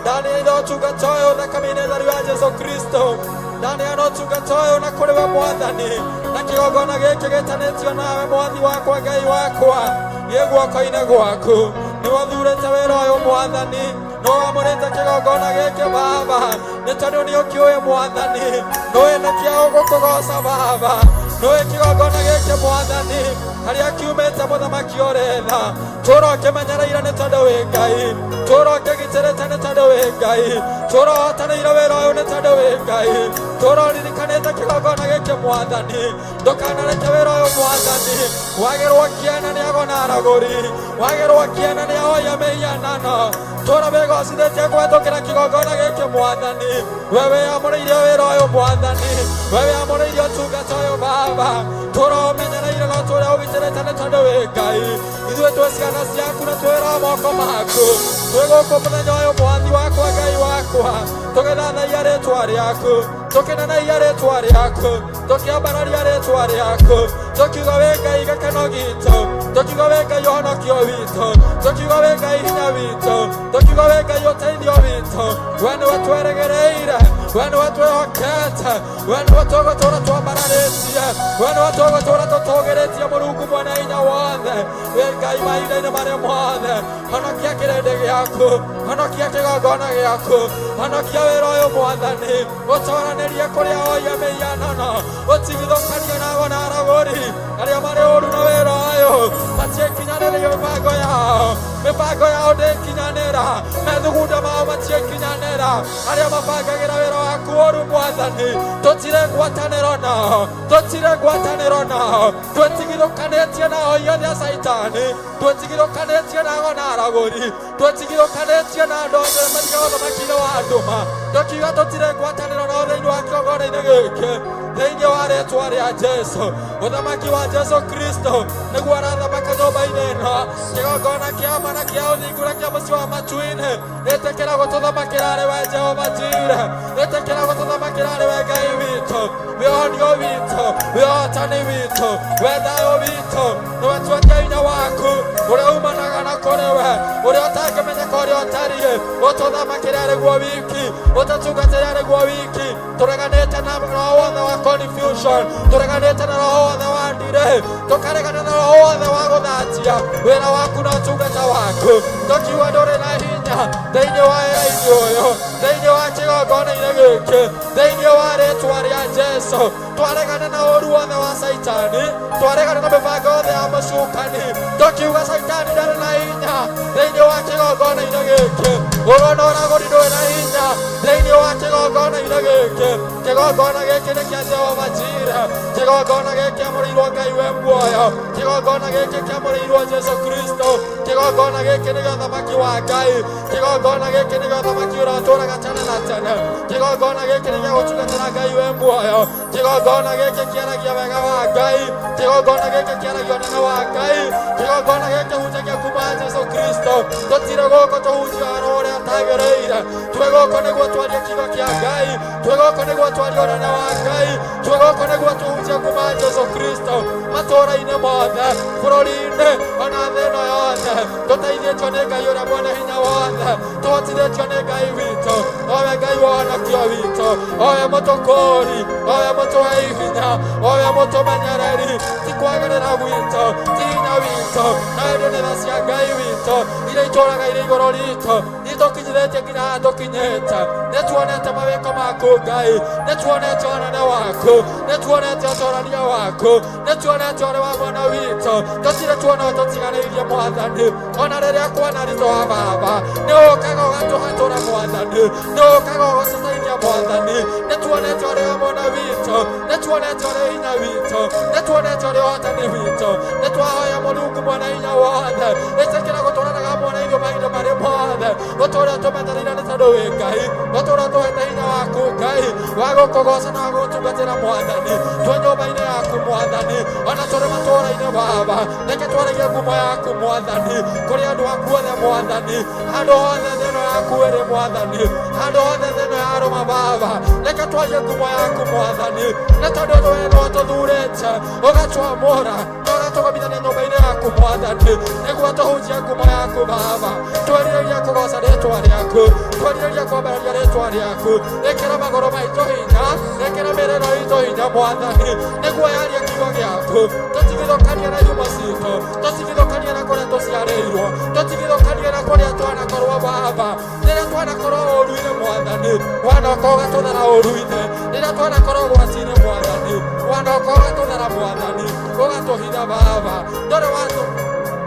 Ndaneana ũtungata ũyũ thakame-inĩ theru ya Jesu Kristo. Ndaneana ũtungata ũyũ na kũrĩ we Mwathani. Na kĩgongona gĩkĩ gĩtanĩtio nawe Mwathi wakwa Ngai wakwa. Gĩ guoko-inĩ gwaku. Nĩwe ũthurĩte wĩra ũyũ Mwathani. Nĩwe wamũrĩte kĩgongona gĩkĩ Baba. Nĩ tondũ nĩ ũkĩũĩ Mwathani. Nĩũĩ nĩkĩa ũgũkũgoca Baba. Nĩũĩ kĩgongona gĩkĩ Mwathani. Harĩa kiumĩte mũthamaki ũrĩ tha. Tũra ũkĩmenyereire nĩ tondũ wĩ Ngai. Tũra ũkĩgitĩrĩte nĩ tondũ wĩ Ngai. Tũra ũhotanĩire wĩra ũyũ nĩ tondũ wĩ Ngai. Tũra ũririkanĩte kĩgongona gĩkĩ Mwathani. Ndũkanareke wĩra ũyũ Mwathani. Wagĩrwo kĩene nĩ ago na aragũri. Wagĩrwo kĩene nĩ ahoya mĩhianano. Tũra wĩgocithĩtie kũhetũkĩra kĩgongona gĩkĩ Mwathani. We wĩamũrĩire wĩra ũyũ Mwathani. We wĩamũrĩire ũtungata ũyũ Baba. Tũra ũmenyereire na ũtũũre ũgitĩrĩte nĩ tondũ wĩ Ngai. Ithuĩ twĩ ciana ciaku na twĩra moko maku. Twĩ gũkũ mũthenya ũyũ Mwathi wakwa Ngai wakwa. Tũgĩthathaia rĩtwa rĩaku. Tũkĩnenagia rĩtwa rĩaku. Tũkĩambararia rĩtwa rĩaku. Tũkiuga wĩ Ngai gĩkeno gitũ. Tũkiuga wĩ Ngai ũhonokio witũ. Tũkiuga wĩ Ngai hinya witũ. Tũkiuga wĩ Ngai ũteithio witũ. We nĩwe twĩrĩgĩrĩire. We nĩwe twĩhokete. We nĩwe tũgũtũũra twambararĩtie. We nĩwe tũgũtũũra tũtũgĩrĩtie Mũrungu mwene hinya wothe. Wĩ Ngai mahinda-inĩ marĩa mothe. Honokia kĩrĩndĩ gĩaku. Honokia kĩgongona gĩaku. Honokia wĩra ũyũ Mwathani. Ũtwaranĩrie kũrĩa oia mĩhianano. Ũtigithũkanie na ago na aragũri. Arĩa marĩ ũru na wĩra ũyũ. Matiĩkinyanĩria mĩbango yao. Mĩbango yao ndĩkinyanĩra. Methugunda mao matiĩkinyanĩra. Arĩa mabangagĩra wĩra waku ũru Mwathani. Tũtirĩ ngwatanĩro nao. Tũtirĩ ngwatanĩro nao. Twĩtigithũkanĩtie nao iothe a Caitani. Twĩtigithũkanĩtie na ago na aragũri. Twĩtigithũkanĩtie na andũ othe mathiaga ũthamaki-inĩ wa ndũma. Tũkiuga tũtirĩ ngwatanĩro nao thĩinĩ wa kĩgongona-inĩ gĩkĩ. Thĩinĩ wa rĩtwa rĩa Jesu, ũthamaki wa Jesu Kristo nĩguo arathamaka nyũmba-inĩ ĩno, kĩgongona kĩa ma na kĩa ũthingu na kĩa mũciĩ wa matu-inĩ. Ĩtĩkĩra gũtũthamakĩra arĩ we Jehova Jire, ĩtĩkĩra gũtũthamakĩra arĩ we Ngai witũ, wĩ ũhonio witũ, wĩ ũhotani witũ, wĩ thayũ witũ. Nĩwe tuonia hinya waku ũrĩa umanaga na kũrĩ we, ũrĩa ũtangĩmenyeka, ũrĩa ũtariĩ. Ũtũthamakĩre arĩ guo wiki, ũtũtungatĩre arĩ guo wiki. Tũreganĩte na roho wothe wa confusion, tũreganĩte na roho wothe wa ndire, tũkaregana na roho wothe wa gũthatia wĩra waku na ũtungata waku, tũkiuga ndũrĩ na hinya thĩinĩ wa wĩra-inĩ ũyũ, thĩinĩ wa kĩgongona-inĩ gĩkĩ, thĩinĩ wa rĩtwa rĩa Jesu. Twaregana na ũru wothe wa Saitani, twaregana na mĩbango yothe ya mũcukani, tũkiuga Saitani ndarĩ na hinya thĩinĩ wa kĩgongona-inĩ gĩkĩ. Ũrona ũragũri ndũrĩ na hinya thĩinĩ wa kĩgongona-inĩ gĩkĩ. Kĩgongona gĩkĩ nĩ kĩa Jehova Jire, kĩgongona gĩkĩ kĩamũrĩirwo Ngai we muoyo, kĩgongona gĩkĩ kĩamũrĩirwo Jesu Kristo, kĩgongona gĩkĩ nĩ gĩa ũthamaki wa Ngai, kĩgongona gĩkĩ nĩ gĩa ũthamaki ũrĩa ũtũũraga tene na tene, kĩgongona gĩkĩ nĩ gĩa gũtungatĩra Ngai we muoyo, kĩgongona gĩkĩ kĩaragia wega wa Ngai, kĩgongona gĩkĩ kĩaragia ũnene wa Ngai, kĩgongona gĩkĩ hunjagia kuma Jesu Kristo. Tũtirĩ gũkũ tũhunjia ũhoro ũrĩa ũtagĩrĩire, twĩ gũkũ nĩguo twarie kiugo kĩa Ngai, twĩ gũkũ nĩguo twarie ũnene wa Ngai, twĩ gũkũ nĩguo tũhunjie kuma Jesu Kristo matũũra-inĩ mothe, bũrũri-inĩ ona thĩ ĩno yothe. Tũteithĩtio nĩ Ngai ũrĩa mwene hinya wothe, tũhotithĩtio nĩ Ngai witũ, owe Ngai wa ũhonokio witũ, owe mũtũkũũri, owe mũtũhei hinya, owe mũtũmenyereri. Ti kwagĩrĩra gwitũ, ti hinya witũ, no ĩndĩ nĩ tha cia Ngai witũ iria itũũraga irĩ igũrũ ritũ itũkinyithĩtie nginya haha tũkinyĩte. Nĩ tuonete mawĩko maku Ngai, nĩ tuonete ũnene waku, nĩ tuonete ũtũrania waku, nĩ tuonete ũrĩ wa mwena witũ. Tũtirĩ tuona ũtũtiganĩirie Mwathani, ona rĩrĩa kwana ritũ wa baba, nĩ ũkaga ũgatũhatũra Mwathani, nĩ ũkaga ũgatũteithia Mwathani. Nĩ tuonete ũrĩ wa mwena witũ, nĩ tuonete ũrĩ hinya witũ, nĩ tuonete ũrĩ ũhotani witũ. Nĩ twahoya Mũrungu mwene hinya wothe, ĩtĩkĩra gũtũranaga hamwe na ithuĩ mahinda marĩ mothe, ũtũũre ũtũmenyereire nĩ tondũ wĩ Ngai, ũtũũre ũtũhete hinya waku Ngai wa gũkũgoca na wa gũgũtungatĩra Mwathani. Twĩ nyũmba-inĩ yaku Mwathani, ona tũrĩ matũũra-inĩ Baba, reke twaragie ngumo yaku Mwathani kũrĩ andũ aku othe Mwathani, handũ hothe thĩ ĩno yaku ĩrĩ Mwathani, handũ hothe thĩ ĩno ya rũma Baba, reke twarie ngumo yaku Mwathani, nĩ tondũ we nĩwe ũtũthurĩte ũgatwamũra na ũgatũgomithania nyũmba-inĩ yaku Mwathani, nĩguo tũhunjie ngumo yaku Baba. Twerirĩria kũgoca rĩtwa rĩaku, twerirĩria kwambararia rĩtwa rĩaku. Ĩkĩra magũrũ maitũ hinya, ĩkĩra mĩrĩro itũ hinya Mwathani, nĩguo yarie kiugo gĩaku. Tũtigithũkanie na ihumo citũ, tũtigithũkanie na kũrĩa tũciarĩirwo, tũtigithũkanie na kũrĩa twanakorwo Baba. Rĩrĩa twanakorwo ũũru-inĩ Mwathani, wanoka ũgatũthara ũũru-inĩ. Rĩrĩa twanakorwo ũgwati-inĩ Mwathani, wanoka ũgatũthara Mwathani, ũgatũhitha Baba. Ndũrĩ watũ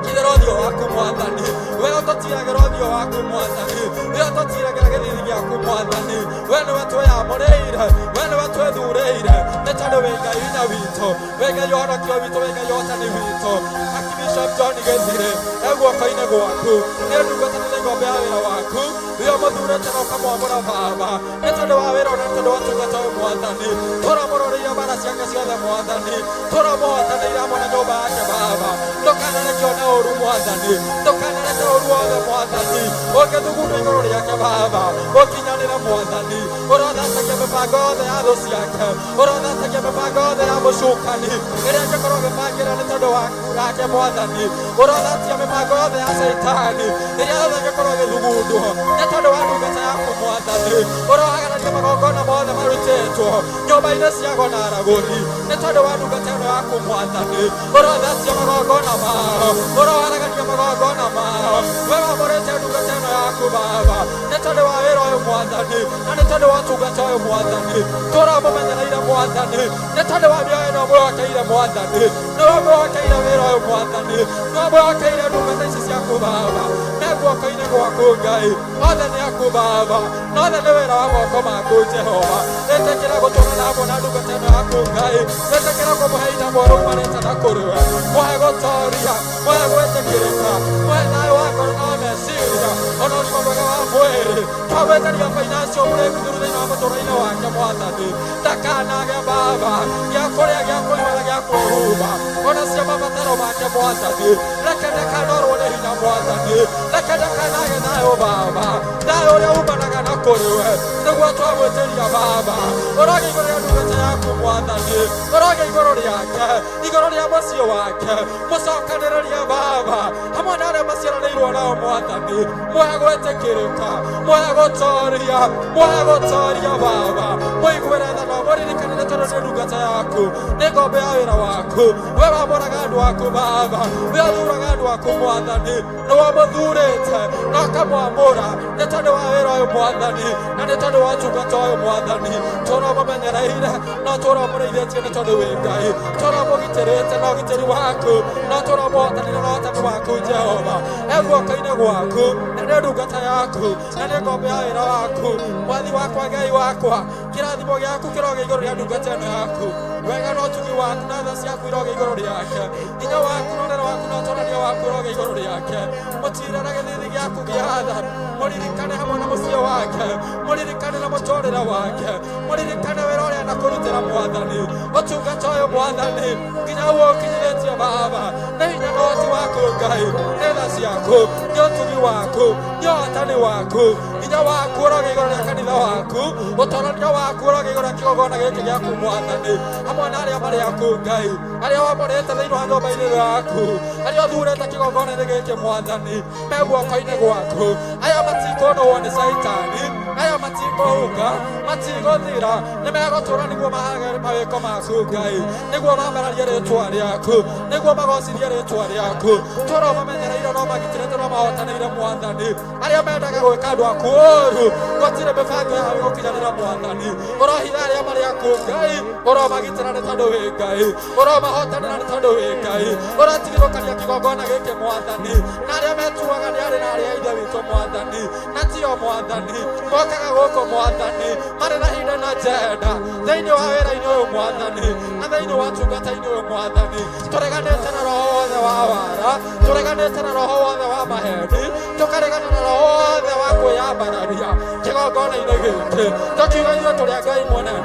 ithera ũthiũ waku Mwathani, we ũtũtiragĩra ũthiũ waku Mwathani, we ũtũtiragĩra gĩthithi gĩaku Mwathani. We nĩwe twĩyamũrĩire, we nĩwe twĩthurĩire, nĩ tondũ wĩ Ngai hinya witũ, wĩ Ngai ũhonokio witũ, wĩ Ngai ũhotani witũ. Archbishop John Gĩthirĩ e guoko-inĩ gwaku, nĩ ndungata nĩ ngombe ya wĩra waku, we ũmũthurĩte na ũkamwamũra Baba, nĩ tondũ wa wĩra ũyũ na nĩ tondũ wa ũtungata ũyũ Mwathani. Tũramũroreire mbara ciake ciothe Mwathani, tũramũhotanĩire hamwe na nyũmba yake Baba. Ndũkanareke one ũru Mwathani, ndũkanareke ũru wothe Mwathani ũngĩthugundwo igũrũ rĩake Baba, ũkinyanĩre Mwathani. Ũrothatagia mĩbango yothe ya thũ ciake, ũrothatagia mĩbango yothe ya mũcukani ĩrĩa ĩngĩkorwo ĩgĩbangĩra nĩ tondũ wake Mwathani. Ũrothatia mĩbango yothe ya Caitani ĩrĩa yothe ĩngĩkorwo ĩgĩthugundwo nĩ tondũ wa ndungata yaku Mwathani. Ũrohagarania magongona mothe marutĩtwo nyũmba-inĩ cia ago na aragũri nĩ tondũ wa ndungata ĩno yaku Mwathani. Ũrothatia magongona mao, ũroharagania magongona mao. We wamũrĩte ndungata ĩno yaku Baba nĩ tondũ wa wĩra ũyũ Mwathani, na nĩ tondũ wa ũtungata ũyũ Mwathani. Tũramũmenyereire Mwathani nĩ tondũ wa mĩoyo ĩno mwĩhokeire Mwathani, nĩwe mwĩhokeire wĩra ũyũ Mwathani, nĩwe mwĩhokeire ndungata ici ciaku Baba. Me guoko-inĩ gwaku Ngai, othe nĩ aku Baba, na othe nĩ wĩra wa moko maku Jehova. Ĩtĩkĩra gũtũũrana hamwe na ndungata ĩno yaku Ngai, ĩtĩkĩra kũmũhe hinya mwerũ umanĩte na kũrĩ we, mũhe gũtoria, mũhe gwĩtĩkĩrĩka, mũhe thayũ wa ngoro na wa meciria, ona ũgima mwega wa mwĩrĩ. Twagwĩtĩria financial breakthrough thĩinĩ wa mũtũũrĩre wake Mwathani, ndakanage Baba. Baba gĩa kũrĩa, gĩa kũnyua na gĩa kwĩhumba, ona cia mabataro make Mwathani. Reke ndakanorwo nĩ hinya Mwathani, reke ndakanage thayũ Baba, thayũ ũrĩa umanaga na kũrĩ we nĩguo twamwĩtĩria Baba. Ũrogĩa igũrũ rĩa ndungata yaku Mwathani, ũrogĩa igũrũ rĩake, igũrũ rĩa mũciĩ wake, mũcokanĩrĩria Baba hamwe na arĩa maciaranĩirwo nao Mwathani, muoya gwĩtĩkĩrĩka, muoya gũtoria, muoya gũtoria Baba, mũiguĩre tha na mũririkane nĩ tondũ nĩ ndungata yaku, nĩ ngombo ya wĩra waku. We wamũraga andũ aku Baba, we ũthuraga andũ aku Mwathani, nĩ wamũthurĩte na ũkamwamũra nĩ tondũ wa wĩra ũyũ Mwathani, na nĩ tondũ wa ũtungata ũyũ Mwathani. Tũra mũmenyereire no tũra mũrĩithĩtie nĩ tondũ wĩ Ngai, tũra mũgitĩrĩte na ũgitĩri waku, no tũra mũhotanire na ũhotani waku Jehova. E guoko-inĩ gwaku, na nĩ ndungata yaku, na nĩ ngombo ya wĩra waku Mwathi wakwa, Ngai wakwa. Kĩrathimo gĩaku kĩrogĩa igũrũ rĩa ndungata ĩno yaku, wega na ũtugi waku na tha ciaku irogĩa igũrũ rĩake, hinya waku na ũnene waku na ũtonania waku ũrogĩa igũrũ rĩake. Mũtire na gĩthithi gĩaku gĩa tha, mũririkane hamwe na mũciĩ wake, mũririkane na mũtũrĩre wake, mũririkane wĩra ũrĩa anakũrutĩra Mwathani, ũtungata ũyũ Mwathani nginya ũguo ũkinyithĩtie Baba, nĩ hinya na ũhoti waku Ngai, nĩ tha ciaku, nĩ ũtugi waku, nĩ ũhotani waku. Hinya waku ũrogĩa igũrũ rĩa kanitha waku, ũtonania waku ũrogĩa igũrũ rĩa kĩgongona gĩkĩ gĩaku Mwathani, hamwe na arĩa marĩ aku Ngai, arĩa wamũrĩte thĩinĩ wa nyũmba-inĩ ĩno yaku, arĩa ũthurĩte kĩgongona-inĩ gĩkĩ Mwathani, me guoko-inĩ gwaku. Aya matikũnũhwo nĩ Caitani, aya matikũhunga, matigũthira, nĩ megũtũũra nĩguo mahage mawĩko maku Ngai, nĩguo mambararie rĩtwa rĩaku, nĩguo magocithie rĩtwa rĩaku. Tũra ũmamenyereire no magitĩrĩte no mahotanĩire Mwathani. Arĩa mendaga gwĩka andũ aku ũru, gũtirĩ mĩbango yao ĩgũkinyanĩra Mwathani. Ũrohitha arĩa marĩ aku Ngai, ũromagitĩra nĩ tondũ wĩ Ngai, ũromahotanĩra nĩ tondũ wĩ Ngai, ũrotigithũkania kĩgongona gĩkĩ Mwathani, na arĩa metuaga nĩ arĩ na arĩa a ithe witũ Mwathani, na tio Mwathani, mokaga gũkũ Mwathani marĩ na hinda na njenda thĩinĩ wa wĩra-inĩ ũyũ Mwathani, na thĩinĩ wa tungata-inĩ ũyũ Mwathani. Tũreganĩte na roho wothe wa wara, tũreganĩte na roho wothe wa maheni, tũkaregana na roho wothe wa kwĩyambararia kĩgongona-inĩ gĩkĩ, tũkiuga ithuĩ tũrĩ a Ngai mũnene,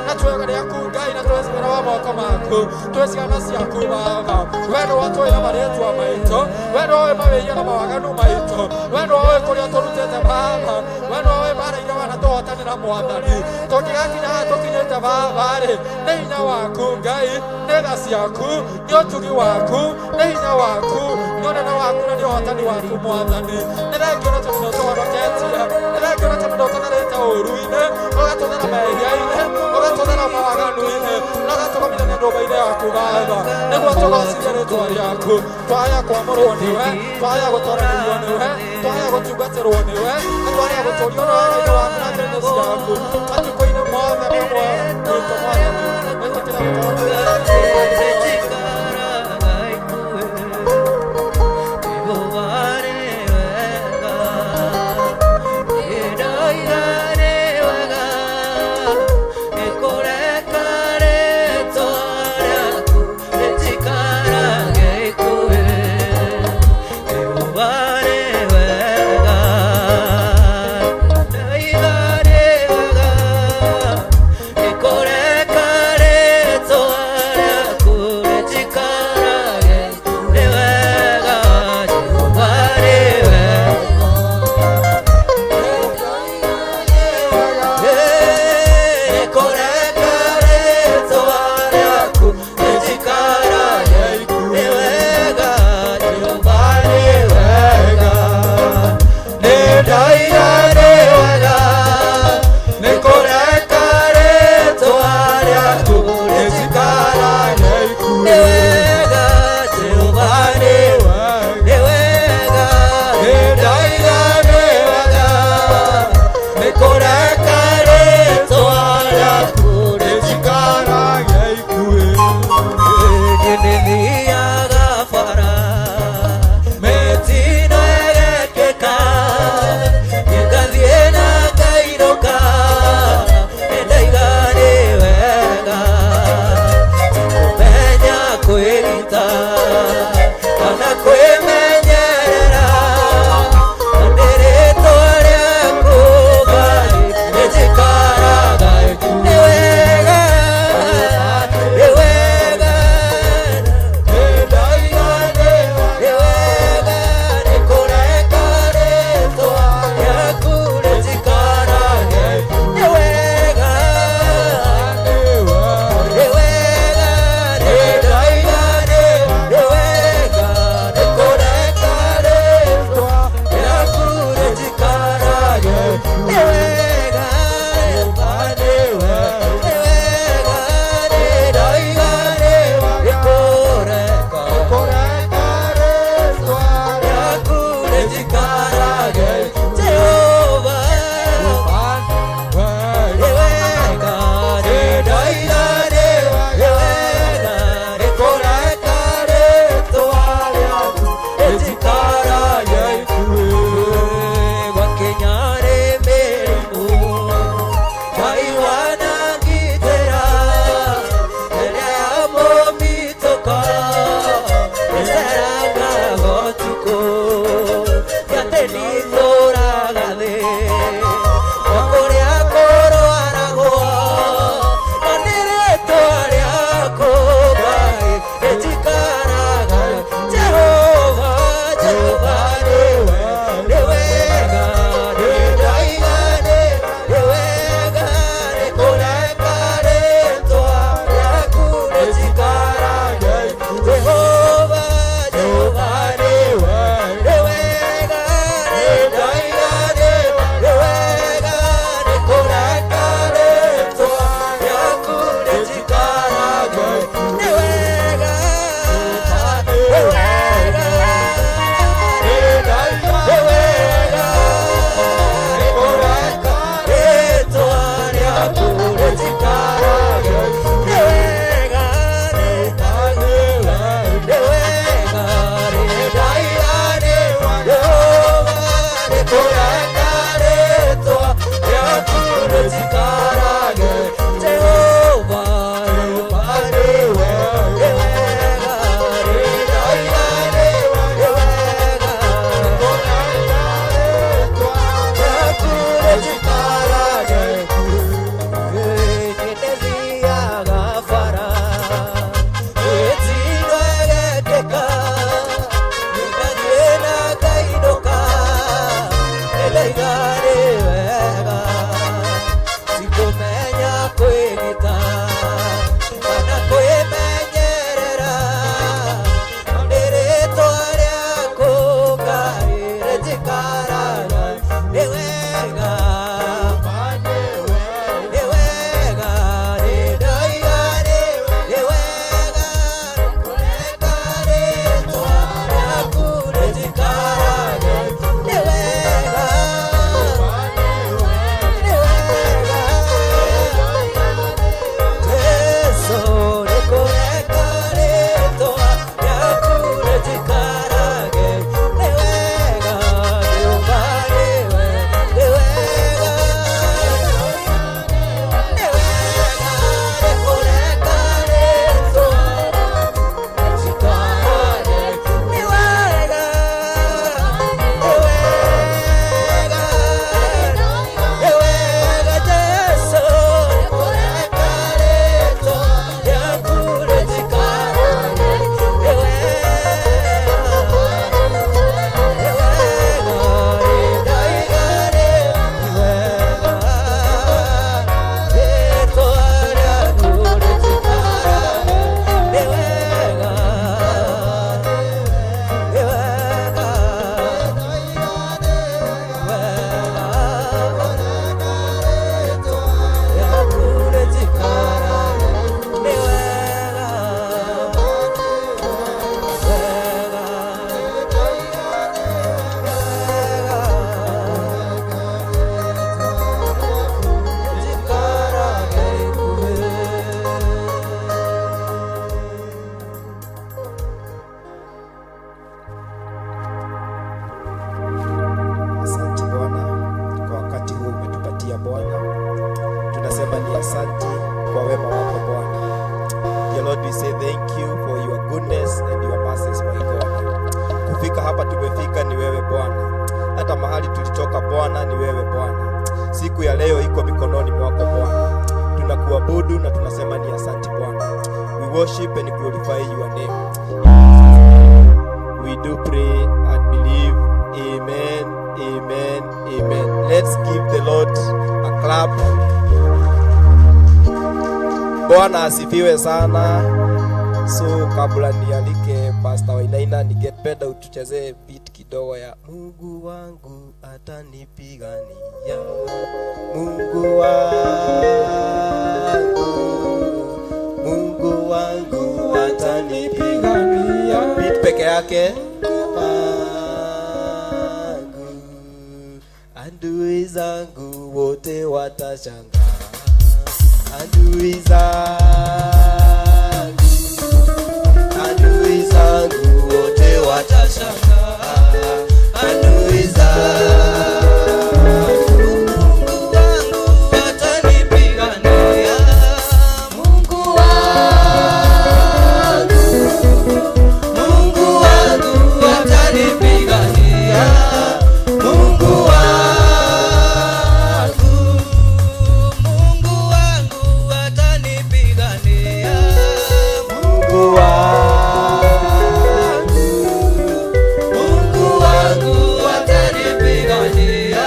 na twĩ rĩaku Ngai, na twĩ wĩra wa moko maku, twĩ ciana ciaku Baba. We nĩwe ũtũĩ na marĩtwa maitũ, we nĩwe ũĩ mawĩhia na mawaganu maitũ, we nĩwe ũĩ kũrĩa tũrutĩte Baba, we nĩwe ũĩ mbaara iria wanatũhotanĩra Mwathani. Tũngĩgakinya haha tũkinyĩte Baba-rĩ, nĩ hinya waku Ngai, nĩ tha ciaku, nĩ ũtugi waku, nĩ hinya waku, nĩ ũnene waku na nĩ ũhotani waku Mwathani. Nĩ thengio na tondũ nĩ ũtũhonoketie, nĩ thengio na tondũ nĩ ũtũtherĩte ũũru-inĩ, ũgatũthera mehia-inĩ, ũgatũthera mawaganu-inĩ, na ũgatũgomithania nyũmba-inĩ yaku Baba, nĩguo tũgocithie rĩtwa rĩaku. Twaya kwamũrwo nĩwe, twaya gũtoranĩrio nĩwe, twaya gũtungatĩrwo nĩwe, na twaya gũtũrio na wega-inĩ waku na njĩra-inĩ ciaku matukũ-inĩ mothe ma muoyo witũ Mwathani. Wĩtĩkĩra gũkorwo Tunasema ni asanti kwa wema wako Bwana. Dear Lord, we say thank you for your goodness and your mercies, my God. Kufika hapa tumefika ni wewe Bwana, hata mahali tulitoka Bwana ni wewe Bwana. Siku ya leo iko mikononi mwako Bwana, tunakuabudu na tunasema ni asanti Bwana. We worship and glorify your name. We do pray and believe. Amen, amen, amen. Let's give the Lord a clap. Bwana asifiwe sana. So kabla nialike Pastor Wainaina, ningependa utuchezee beat kidogo ya Mungu wangu atanipigania, Mungu wangu, Mungu wangu atanipigania. Beat peke yake. Wangu, adui zangu wote watashangaa, adui zangu, adui zangu wote watashangaa, adui zangu. Mungu wangu atanipigania. Mungu wangu, Mungu wangu atanipigania. Mungu wangu, Mungu wangu atanipigania. Mungu wangu, Mungu wangu atanipigania.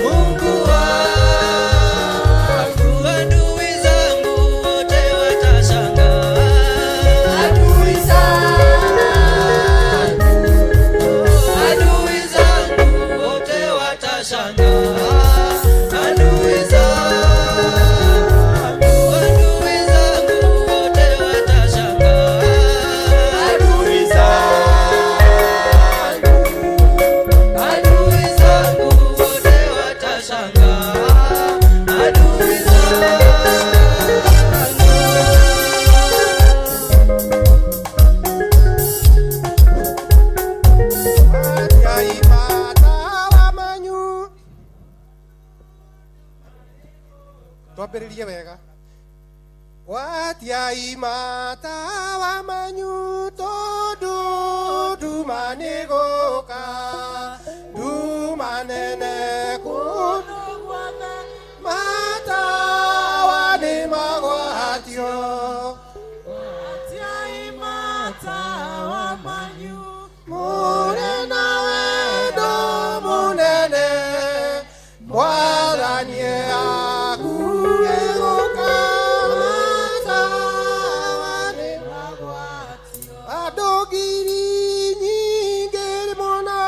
Mungu wangu, adui zangu wote watashangaa. Adui zangu, Adui zangu wote watashangaa. Adui zangu, adui zangu wote watashangaa. adui zangu, Adui zangu wote watashangaa. Adui zangu. Twambĩrĩrie wega gwatiai matawa manyu tondũ nduma nĩ gũka, nduma nene kũndũ guothe, matawa nĩ magwatio. Gwatiai matawa manyu, mũrĩ na wendo mũnene, mwathani akuhĩ gũka, matawa nĩ magwatio. Andũ ngiri nyingĩ mũno.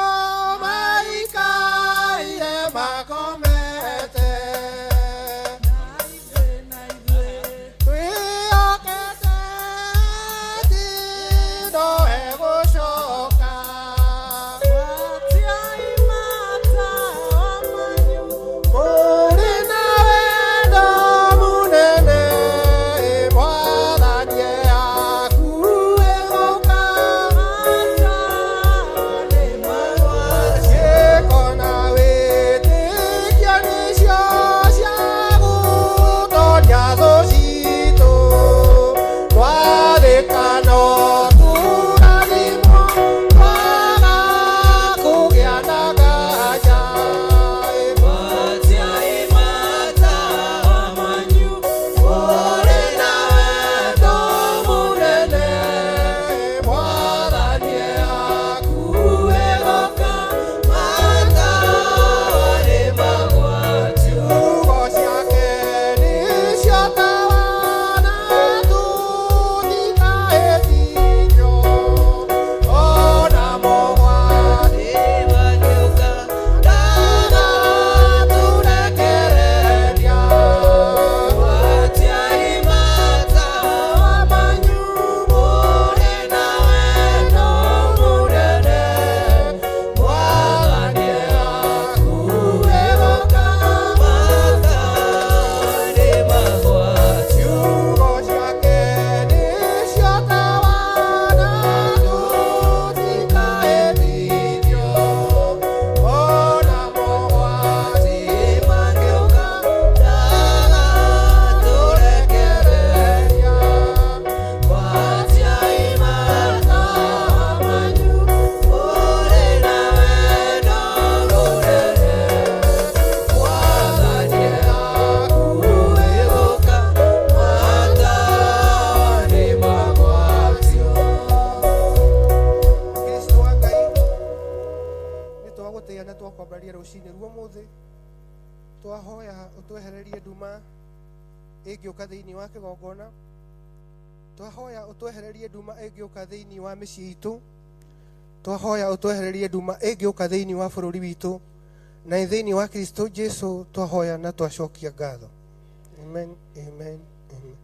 nduma ĩngĩũka thĩinĩ wa kĩgongona. Twahoya ũtwehererie nduma ĩngĩũka thĩinĩ wa mĩciĩ itũ. Twahoya ũtwehererie nduma ĩngĩũka thĩinĩ wa bũrũri witũ. Na thĩinĩ wa Kristo Jesu twahoya na twacokia ngatho. Amen, amen, amen.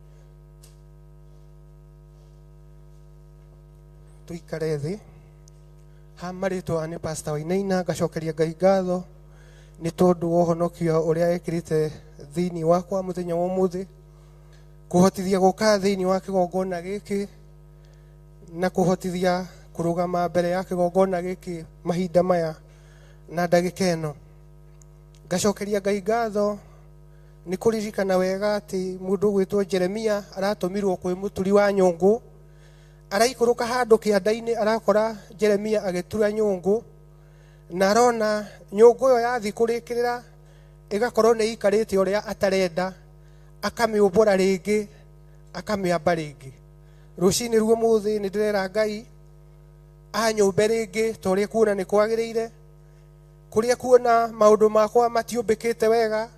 Tuikare thĩ. Ha marĩtwa nĩ Pastor Wainaina, ngacokeria Ngai ngatho nĩ tondũ wa ũhonokio ũrĩa ekĩrĩte thĩinĩ wakwa mũthenya wa ũmũthĩ, kũhotithia gũka thĩinĩ wa kĩgongona gĩkĩ na kũhotithia kũrũgama mbere ya kĩgongona gĩkĩ mahinda maya na ndagĩka ĩno. Ngacokeria Ngai ngatho nĩ kũririkana wega atĩ mũndũ ũgwĩtwo Jeremia aratũmirwo kwĩ mũturi wa nyũngũ. Araikũrũka handũ kĩanda-inĩ arakora Jeremia agĩtura nyũngũ, na arona nyũngũ ĩyo yathiĩ kũrĩkĩrĩra ĩgakorwo nĩ ĩikarĩte ũrĩa atarenda, akamĩũmbũra rĩngĩ, akamĩamba rĩngĩ. Rũcinĩ ruo mũthĩ nĩ ndĩrera Ngai anyũmbe rĩngĩ ta ũrĩa kuona nĩ kwagĩrĩire, kũrĩa kuona maũndũ makwa matiũmbĩkĩte wega,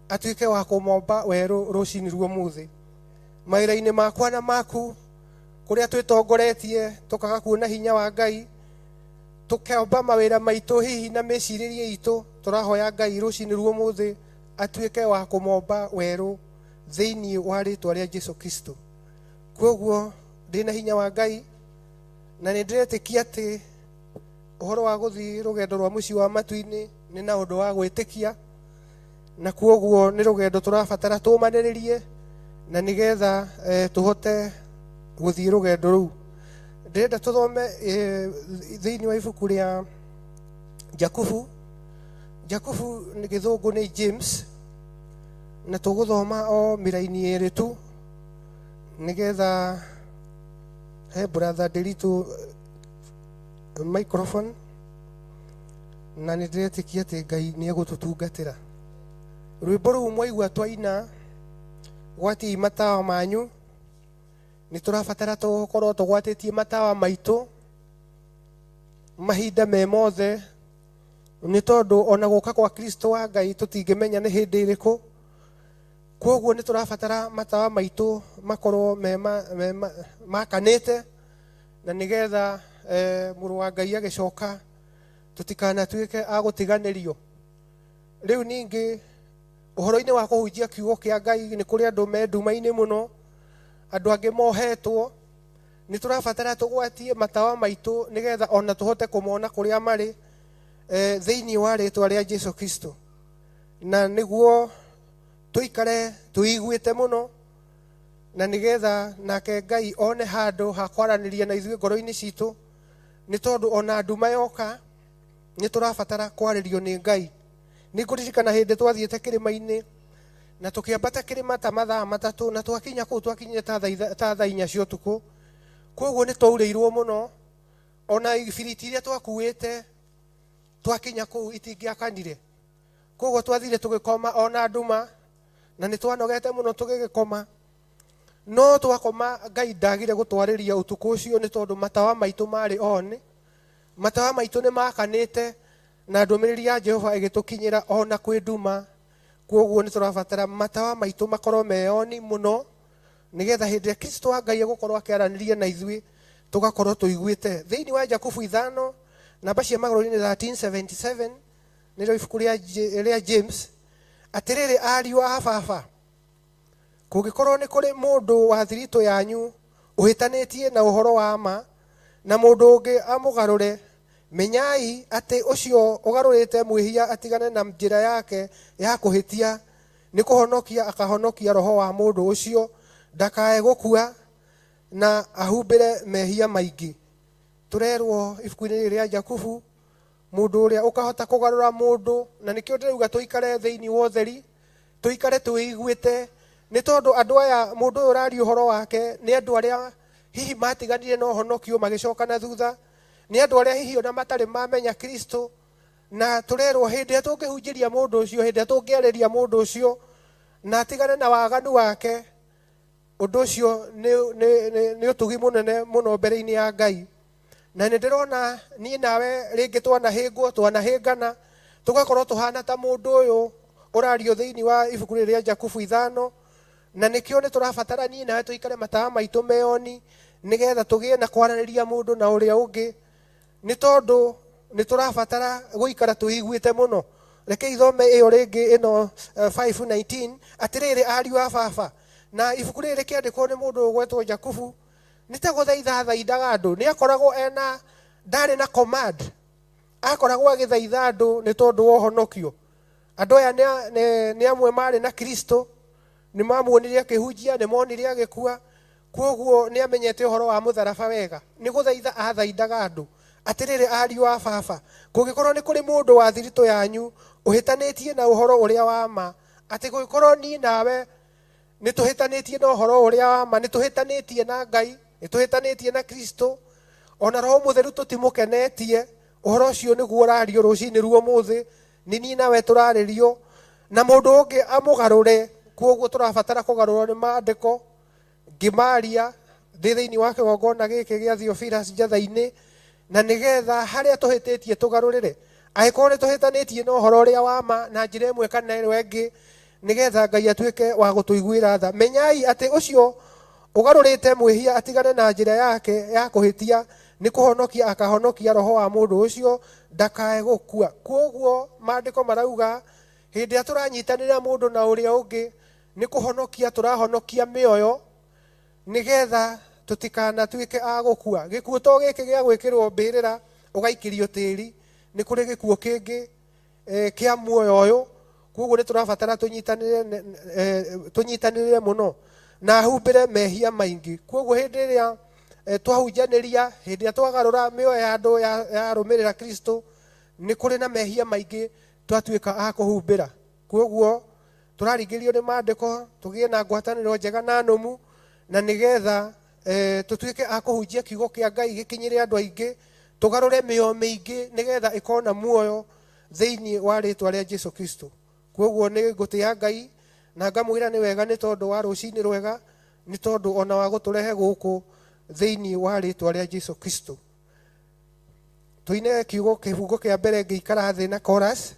atuĩke wa kũmomba werũ rũcinĩ ruo mũthĩ. Mawĩra-inĩ makwa na maku, kũrĩa twĩtongoretie tũkaga kuona hinya wa Ngai, tũkĩomba mawĩra maitũ hihi na mĩcirĩrie itũ, tũrahoya Ngai rũcinĩ ruo mũthĩ atuĩke wa kũmomba werũ thĩinĩ wa rĩtwa rĩa Jesu Kristo. Kwoguo ndĩna hinya wa Ngai na nĩ ndĩretĩkia atĩ ũhoro wa gũthiĩ rũgendo rwa mũciĩ wa matu-inĩ nĩ na ũndũ wa gwĩtĩkia, na kwoguo nĩ rũgendo tũrabatara tũmanĩrĩrie na nĩgetha tũhote gũthiĩ rũgendo rũu. Ndĩrenda tũthome thĩinĩ wa ibuku rĩa Jakubu. Jakubu nĩ gĩthũngũ nĩ James, na tũgũthoma o mĩraini ĩrĩ tu nĩgetha he brother Ndiritu microphone, na nĩ ndĩretĩkia atĩ Ngai nĩ egũtũtungatĩra. Rwĩmbo rũu mwaigua twaina, gwatiai matawa manyu. Nĩ tũrabatara tũkorwo tũgwatĩtie matawa maitũ mahinda me mothe, nĩ tondũ ona gũka kwa Kristo wa Ngai tũtingĩmenya nĩ hĩndĩ ĩrĩkũ. Kwoguo nĩ tũrabatara matawa maitũ makorwo makanĩte, na nĩgetha mũrũ wa Ngai agĩcoka tũtikanatuĩke a gũtiganĩrio. Rĩu ningĩ ũhoro-inĩ wa kũhunjia kiugo kĩa Ngai nĩ kũrĩ andũ me nduma-inĩ mũno, andũ angĩ mohetwo. Nĩ tũrabatara tũgwatie matawa maitũ nĩgetha ona tũhote kũmona kũrĩa marĩ thĩinĩ wa rĩtwa rĩa Jesu Kristo, na nĩguo tũikare tũiguĩte mũno, na nĩgetha nake Ngai one handũ ha kwaranĩria na ithuĩ ngoro-inĩ citũ, nĩ tondũ ona nduma yoka nĩ tũrabatara kwarĩrio nĩ Ngai. Nĩ ngũririkana hĩndĩ twathiĩte kĩrĩma-inĩ na tũkĩambata kĩrĩma ta mathaa matatũ, na twakinya kũu twakinyire ta thaa inya cia ũtukũ. Kwoguo nĩ twaurĩirwo mũno, ona ibiriti iria twakuĩte twakinya kũu itingĩakanire. Kwoguo twathire tũgĩkoma ona nduma, na nĩ twanogete mũno tũgĩgĩkoma. No twakoma Ngai ndagire gũtwarĩria ũtukũ ũcio, nĩ tondũ matawa maitũ marĩ on, matawa maitũ nĩ makanĩte, na ndũmĩrĩri ya Jehova ĩgĩtũkinyĩra ona kwĩ nduma. Kwoguo nĩ tũrabatara matawa maitũ makorwo me on mũno, nĩgetha hĩndĩ ĩrĩa Kristo wa Ngai egũkorwo akĩaranĩria na ithuĩ tũgakorwo tũiguĩte. Thĩinĩ wa Jakubu 5 namba cia magũrũ-inĩ 1377 nĩrĩo ibuku rĩa James, atĩrĩrĩ ariũ a baba, kũngĩkorwo nĩ kũrĩ mũndũ wa thiritũ yanyu ũhĩtanĩtie na ũhoro wa ma, na mũndũ ũngĩ amũgarũre, menyai atĩ ũcio ũgarũrĩte mwĩhia atigane na njĩra yake ya kũhĩtia, nĩ kũhonokia akahonokia roho wa mũndũ ũcio ndakae gũkua na ahumbĩre mehia maingĩ. Tũrerwo ibuku-inĩ rĩrĩ rĩa Jakubu, mũndũ ũrĩa ũkahota kũgarũra mũndũ, na nĩkĩo ndĩrauga tũikare thĩinĩ wa ũtheri, tũikare twĩiguĩte, nĩ tondũ andũ aya mũndũ ũyũ ũraria ũhoro wake nĩ andũ arĩa hihi matiganire na ũhonokio magĩcoka na thutha, nĩ andũ arĩa hihi ona matarĩ mamenya Kristo. Na tũrerwo hĩndĩ ĩrĩa tũngĩhunjĩria mũndũ ũcio, hĩndĩ ĩrĩa tũngĩarĩria mũndũ ũcio na atigane na waganu wake, ũndũ ũcio nĩ ũtugi mũnene mũno mbere-inĩ ya Ngai. Na nĩ ndĩrona niĩ nawe rĩngĩ twanahĩngwo, twanahĩngana, tũgakorwo tũhana ta mũndũ ũyũ Ũrario thĩinĩ wa ibuku rĩrĩ rĩa Jakubu 5, na nĩkĩo nĩ tũrabatara niĩ nawe tũikare matawa maitũ meoni, nĩgetha tũgĩe na kwaranĩria mũndũ na ũrĩa ũngĩ, nĩ tondũ nĩ tũrabatara gũikara tũiguĩte mũno. Reke ithome ĩyo rĩngĩ ĩno, 5:19, atĩrĩrĩ ariũ a baba. Na ibuku rĩrĩ rĩkĩandĩkwo nĩ mũndũ ũgwetwo Jakubu, nĩ ta gũthaitha athaithaga andũ. Nĩ akoragwo ena, ndarĩ na command, akoragwo agĩthaitha andũ nĩ tondũ wa ũhonokio. Andũ aya nĩ amwe marĩ na Kristo, nĩ mamuonire akĩhunjia, nĩ monire agĩkua, kwoguo nĩ amenyete ũhoro wa mũtharaba wega. Nĩ gũthaitha athaithaga andũ, atĩrĩrĩ ariũ a baba, kũngĩkorwo nĩ kũrĩ mũndũ wa thiritũ yanyu ũhĩtanĩtie na ũhoro ũrĩa wa ma, atĩ kũngĩkorwo niĩ nawe nĩ tũhĩtanĩtie na ũhoro ũrĩa wa ma, nĩ tũhĩtanĩtie na Ngai, nĩ tũhĩtanĩtie na Kristo, ona Roho Mũtheru tũtimũkenetie, ũhoro ũcio nĩguo ũrario rũcinĩ ruo mũthĩ, nĩ niĩ nawe tũrarĩrio, na mũndũ ũngĩ amũgarũre. Kwoguo tũrabatara kũgarũrwo nĩ maandĩko. Ngĩmaria ndĩ thĩinĩ wa kĩgongona gĩkĩ gĩa Theophilus Njatha-inĩ, na nĩgetha harĩa tũhĩtĩtie tũgarũrĩre. Angĩkorwo nĩ tũhĩtanĩtie na ũhoro ũrĩa wa ma na njĩra ĩmwe kana ĩrĩa ĩngĩ, nĩgetha Ngai atuĩke wa gũtũiguĩra tha. Menyai atĩ ũcio ũgarũrĩte mwĩhia atigane na njĩra yake ya kũhĩtia, nĩ kũhonokia akahonokia roho wa mũndũ ũcio ndakae gũkua. Kwoguo maandĩko marauga hĩndĩ ĩrĩa tũranyitanĩra mũndũ na ũrĩa ũngĩ, nĩ kũhonokia tũrahonokia mĩoyo, nĩgetha tũtikanatuĩke a gũkua. Gĩkuũ to gĩkĩ gĩa gwĩkĩrwo mbĩrĩra ũgaikĩrio tĩri, nĩ kũrĩ gĩkuũ kĩngĩ kĩa muoyo ũyũ. Kwoguo nĩ tũrabatara tũnyitanĩre mũno na humbĩre mehia maingĩ. Kwoguo hĩndĩ ĩrĩa twahunjanĩria, hĩndĩ ĩrĩa twagarũra mĩoyo ya andũ yarũmĩrĩra Kristo, nĩ kũrĩ na mehia maingĩ twatuĩka a kũhumbĩra. Kwoguo tũraringĩrĩrio nĩ maandĩko tũgĩe na ngwatanĩro njega na nũmu, na nĩgetha tũtuĩke a kũhunjia kiugo kĩa Ngai gĩkinyĩre andũ aingĩ, tũgarũre mĩoyo mĩingĩ nĩgetha ĩkorwo na muoyo thĩinĩ wa rĩtwa rĩa Jesu Kristo. Kwoguo nĩ ngũtĩa Ngai na ngamwĩra nĩ wega nĩ tondũ wa rũcinĩ rwega, nĩ tondũ ona wa gũtũrehe gũkũ thĩinĩ wa rĩtwa rĩa Jesu Kristo. Tũine kiugo kĩbungo kĩa mbere ngĩikara thĩ na chorus,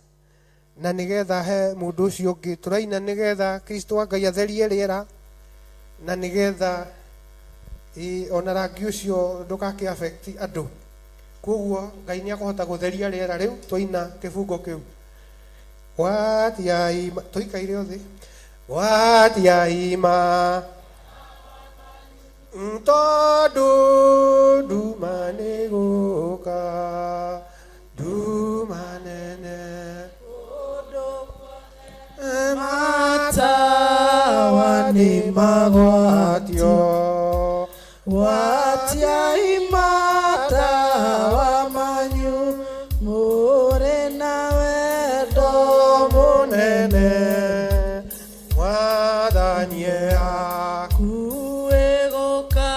na nĩgetha he mũndũ ũcio ũngĩ tũraina, nĩgetha Kristo wa Ngai atherie rĩera, na nĩgetha ona rangi ũcio ndũgakĩ affect andũ. Kwoguo Ngai nĩ akũhota gũtheria rĩera rĩu twaina kĩbungo kĩu. Gwatiai ma, tũikaire othe. Gwatiai ma, tondũ nduma nĩ gũka, nduma nene. Matawa nĩ magwatio, gwatiai matawa manyu, mũrĩ na wendo mũnene. Mwathani akuĩ gũka,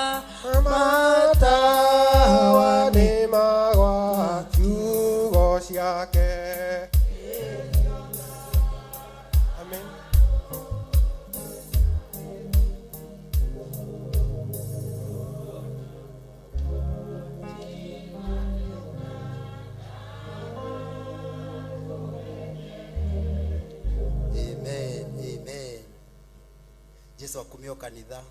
matawa nĩ magwatio, ciugo ciake. Amen. Amen, amen. Jesu akumio kanitha.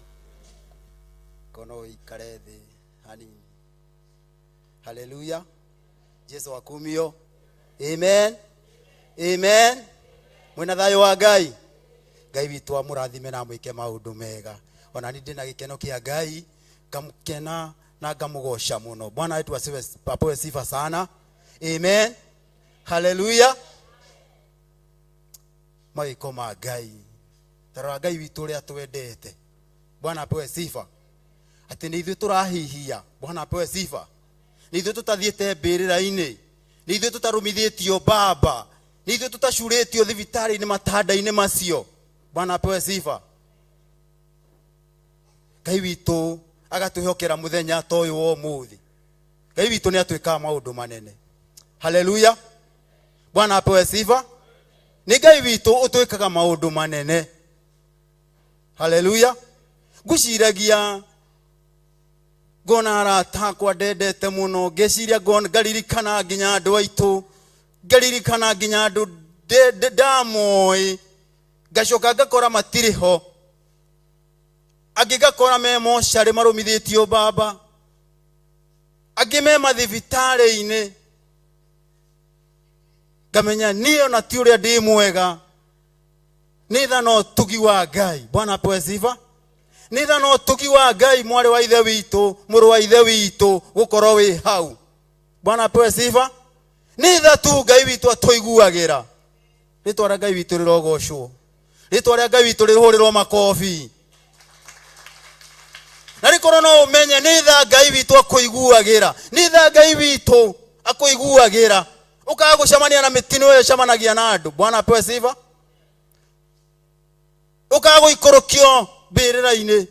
Kono ikare thĩ hanini. Haleluya. Jesu akumio. Amen. Amen. Mwina thayũ wa Ngai. Ngai witũ amũrathime na amwĩke maũndũ mega. Ona niĩ ndĩna gĩkeno kĩa Ngai, ngamũkena na ngamũgoca mũno. Bwana wetu asiwe apewe sifa sana. Amen. Haleluya. Mawĩko ma Ngai. Tarora Ngai witũ ũrĩa twendete. Bwana apewe sifa. Atĩ nĩ ithuĩ tũrahihia. Bwana apewe sifa. Nĩ ithuĩ tũtathiĩte mbĩrĩra-inĩ. Nĩ ithuĩ tũtarũmithĩtio baba. Nĩ ithuĩ tũtacurĩtio thibitarĩ-inĩ matanda-inĩ macio. Bwana apewe sifa. Ngai witũ agatwĩhokera mũthenya ta ũyũ wa ũmũthĩ. Ngai witũ nĩ atwĩkaga maũndũ manene. Haleluya. Bwana apewe sifa. Nĩ Ngai witũ ũtwĩkaga maũndũ manene. Haleluya. Ngwĩciragia ngona arata akwa ndendete mũno, ngeciria ngaririkana nginya andũ aitũ, ngaririkana nginya andũ Ndamoĩ, ngacoka ngakora matirĩ ho, angĩ ngakora me mocarĩ marũmithĩtio mbamba, angĩ me mathibitarĩ-inĩ, ngamenya niĩ ona ti ũrĩa ndĩ mwega, nĩ tha na ũtugi wa Ngai. Bwana apewe sifa. Nĩ tha na ũtugi wa Ngai, mwarĩ wa ithe witũ, mũrũ wa ithe witũ, gũkorwo wĩ hau. Bwana apewe sifa. Nĩ tha tu Ngai witũ atũiguagĩra. Rĩtwa rĩa Ngai witũ rĩrogocwo, rĩtwa rĩa Ngai witũ rĩhũrĩrwo makobi. Na rĩkorwo no ũmenye nĩ tha Ngai witũ akũiguagĩra, nĩ tha Ngai witũ akũiguagĩra, ũkaga gũcemania na mĩtino ĩyo ĩcemanagia na andũ. Bwana apewe sifa. Ũkaga gũikũrũkio mbĩrĩra-inĩ.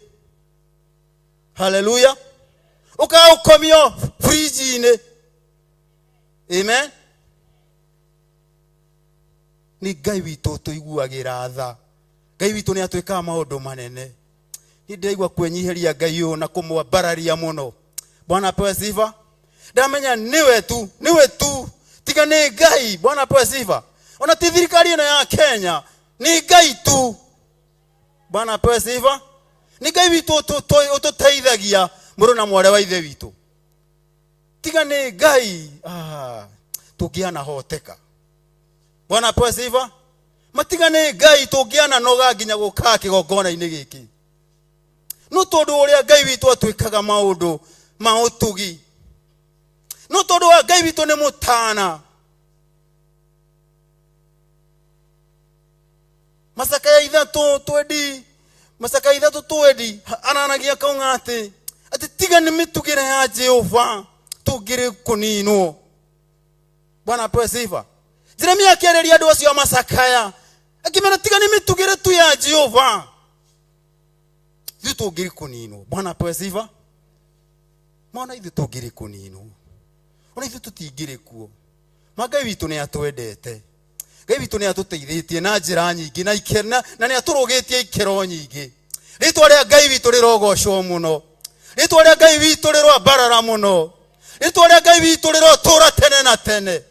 Haleluya. Ũkaga gũkomio fridge-inĩ. Amen. Nĩ Ngai witũ ũtũiguagĩra tha. Ngai witũ nĩ atwĩkaga maũndũ manene. Nĩ ndĩraigua kwĩnyihĩria Ngai ũyũ na kũmwambararia mũno. Bwana apewe sifa. Ndamenya nĩwe tu, nĩwe tu, tiga nĩ Ngai. Bwana apewe sifa. Ona ti thirikari ĩno ya Kenya, nĩ Ngai tu. Bwana apewe sifa. Nĩ Ngai witũ ũtũteithagia, mũrũ na mwarĩ wa ithe witũ. Tiga nĩ Ngai, tũngĩanahoteka. Bwana apewe sifa. Matiga nĩ Ngai tũngĩananoga nginya gũka kĩgongona-inĩ gĩkĩ. No tondũ ũrĩa Ngai witũ atwĩkaga maũndũ ma ũtugi, no tondũ wa Ngai witũ nĩ mũtana. Macakaya ithatũ twendi, macakaya ithatũ twendi, aranagia kauga atĩ tiga nĩ mĩtugĩre ya Jehova tũngĩrĩ kũninwo. Bwana apewe sifa. Jeremia akĩarĩria andũ acio a macakaya akĩmera tiga nĩ mĩtugĩre tu ya Jehova ithuĩ tũngĩrĩ kũninwo. Bwana apewe sifa. Mwana ithuĩ tũngĩrĩ kũninwo, ona ithuĩ tũtingĩrĩ kuo. Ma Ngai witũ nĩ atwendete, Ngai witũ nĩ atũteithĩtie na njĩra nyingĩ na ikena, na nĩ atũrũgĩtie ikĩro nyingĩ. Rĩtwa rĩa Ngai witũ rĩrogocwo mũno, rĩtwa rĩa Ngai witũ rĩroambarara mũno, rĩtwa rĩa Ngai witũ rĩrotũra tene na tene.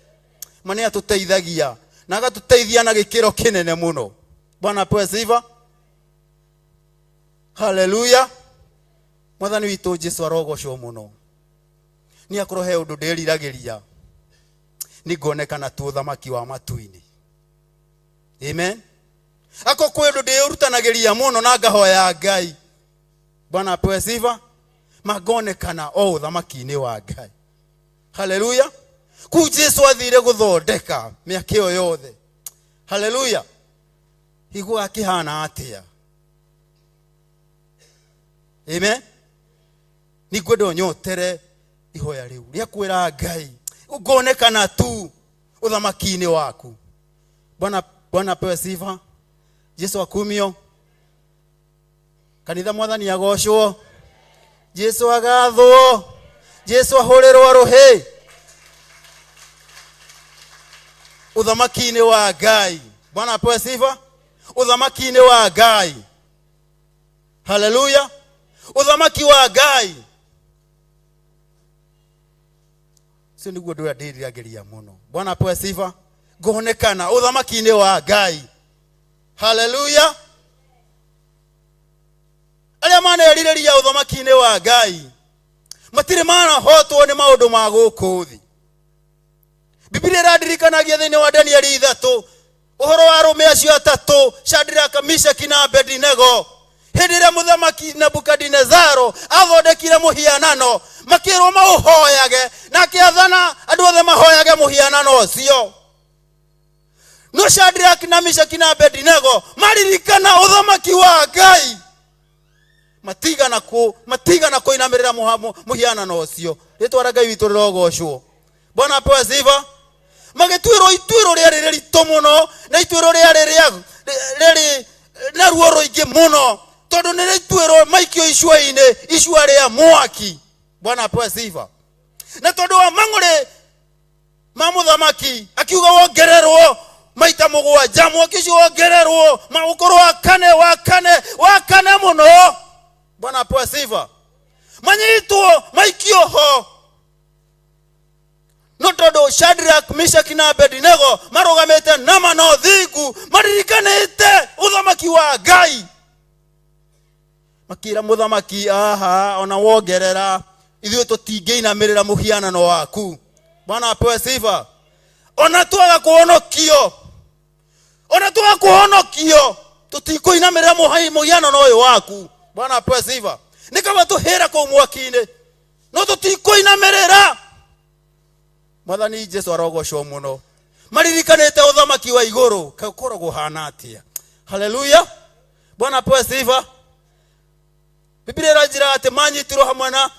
Ma nĩ atũteithagia na agatũteithia na gĩkĩro kĩnene mũno. Bwana apewe sifa. Haleluya. Mwathani witũ Jesu arogocwo mũno. Nĩ akorwo he ũndũ ndĩriragĩria, nĩ ngonekana tu ũthamaki wa matu-inĩ. Amen. Ako kwĩ ũndũ ndĩũrutanagĩria mũno na ngahoya Ngai. Bwana apewe sifa. Mangonekana o ũthamaki-inĩ wa Ngai. Haleluya. Kuu Jesu athire gũthondeka mĩaka ĩyo yothe. Haleluya. Igua akĩhana atĩa? Amen. Ningwenda ũnyotere ihoya rĩu rĩa kwĩra Ngai ngonekana tu ũthamaki-inĩ waku. Bwana, Bwana apewe sifa. Jesu akumio. Kanitha mwathani agocwo. Jesu agathwo. Jesu ahũrĩrwo rũhĩ. Ũthamaki-inĩ wa Ngai. Bwana apewe sifa. Ũthamaki-inĩ wa Ngai. Haleluya. Ũthamaki wa Ngai. Ũcio nĩguo ũndũ ũrĩa ndĩriragĩria mũno. Bwana apewe sifa. Ngonekana ũthamaki-inĩ wa Ngai. Haleluya. Arĩa manerirĩria ũthamaki-inĩ wa Ngai matirĩ manahotwo nĩ maũndũ ma gũkũ thĩ. Biblia ĩrandirikanagia thĩinĩ wa Danieli ithatũ ũhoro wa arũme acio atatũ, Shadraka, Meshaki na Abednego. Hĩndĩ ĩrĩa mũthamaki Nebukadinezaro athondekire mũhianano, makĩrwo maũhoyage, na akĩathana andũ othe mahoyage mũhianano ũcio. No Shadraka na Meshaki na Abednego maririkana ũthamaki wa Ngai, matigana kũinamĩrĩra mũhianano ũcio. Rĩtwa rĩa Ngai witũ rĩrogocwo. Bwana apewe sifa. Magĩtuĩrwo ituĩro rĩarĩ rĩritũ mũno, na ituĩro rĩarĩ rĩrĩ na ruo rũingĩ mũno, tondũ nĩ rĩtuĩrwo maikio icua-inĩ, icua rĩa mwaki. Bwana apewe sifa. Na tondũ wa mang'ũrĩ ma mũthamaki akiuga wongererwo maita mũgwanja, mwaki ũcio wongererwo ma ũkorwo wa kane, wa kane, wa kane mũno. Bwana apewe sifa. Manyitwo maikio ho, no tondũ Shadrach, Meshach na Abednego marũgamĩte Maragia nama na ũthingu, maririkanĩte ũthamaki wa Ngai. Makĩra mũthamaki, aha, ona wongerera ithuĩ tũtingĩinamĩrĩra mũhianano waku. Bwana apewe sifa. Ona twaga kũhonokio, ona twaga kũhonokio, tũtikũinamĩrĩra mũhianano ũyũ waku. Bwana apewe sifa. Nĩ kaba tũhĩra kũu mwaki-inĩ, no tũtikũinamĩrĩra. Mwathani Jesu arogocwo mũno. Maririkanĩte ũthamaki wa igũrũ kaĩ ũkoragwo ũhana atĩa. Haleluya, Bwana apewe sifa. Biblia ĩranjĩra atĩ manyitirwo hamwe na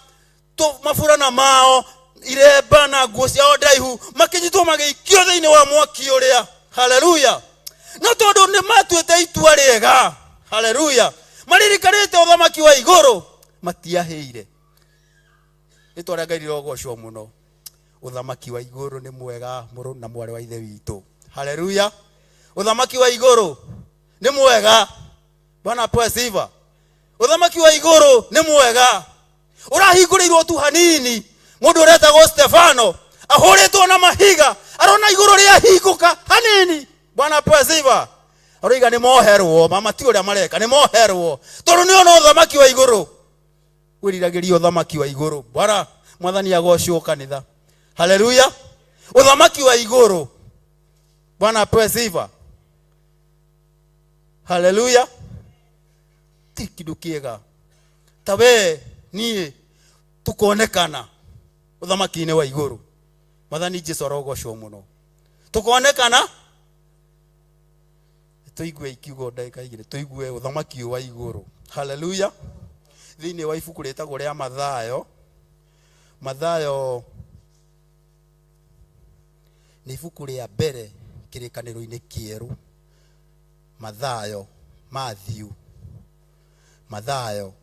maburana mao, iremba na nguo ciao ndaihu, makĩnyitwo magĩikio thĩinĩ wa mwaki ũrĩa. Haleluya. No tondũ nĩ matuĩte itua rĩega, haleluya, maririkanĩte ũthamaki wa igũrũ, matiahĩire. Rĩtwa rĩa Ngai rĩrogocwo mũno. Ũthamaki wa igũrũ nĩ mwega, mũrũ na mwarĩ wa ithe witũ. Haleluya. Ũthamaki wa igũrũ nĩ mwega. Bwana apewe sifa. Ũthamaki wa igũrũ nĩ mwega, ũrahingũrĩirwo tu hanini. Mũndũ ũretagwo Stefano ahũrĩtwo na mahiga, arona igũrũ rĩahingũka hanini. Bwana apewe sifa. Aroiga nĩ moherwo, mama ti ũrĩa mareka, nĩ moherwo, tondũ nĩ ona ũthamaki wa igũrũ. Wĩriragĩria ũthamaki wa igũrũ. Bwana mwathani agocwo kanitha. Haleluya. Ũthamaki wa igũrũ. Bwana apewe sifa. Haleluya. Ti kĩndũ kĩega ta we niĩ tũkonekana ũthamaki-inĩ wa igũrũ. Mwathani Jesu arogocwo mũno. Tũkonekana, tũigue ikiugo ndagĩka igĩrĩ, tũigue ũthamaki wa igũrũ. Haleluya. Thĩinĩ wa ibuku rĩtagwo rĩa Mathayo, Mathayo nĩ ibuku rĩa mbere kĩrĩkanĩro-inĩ kĩerũ. Mathayo, Matthew, Mathayo,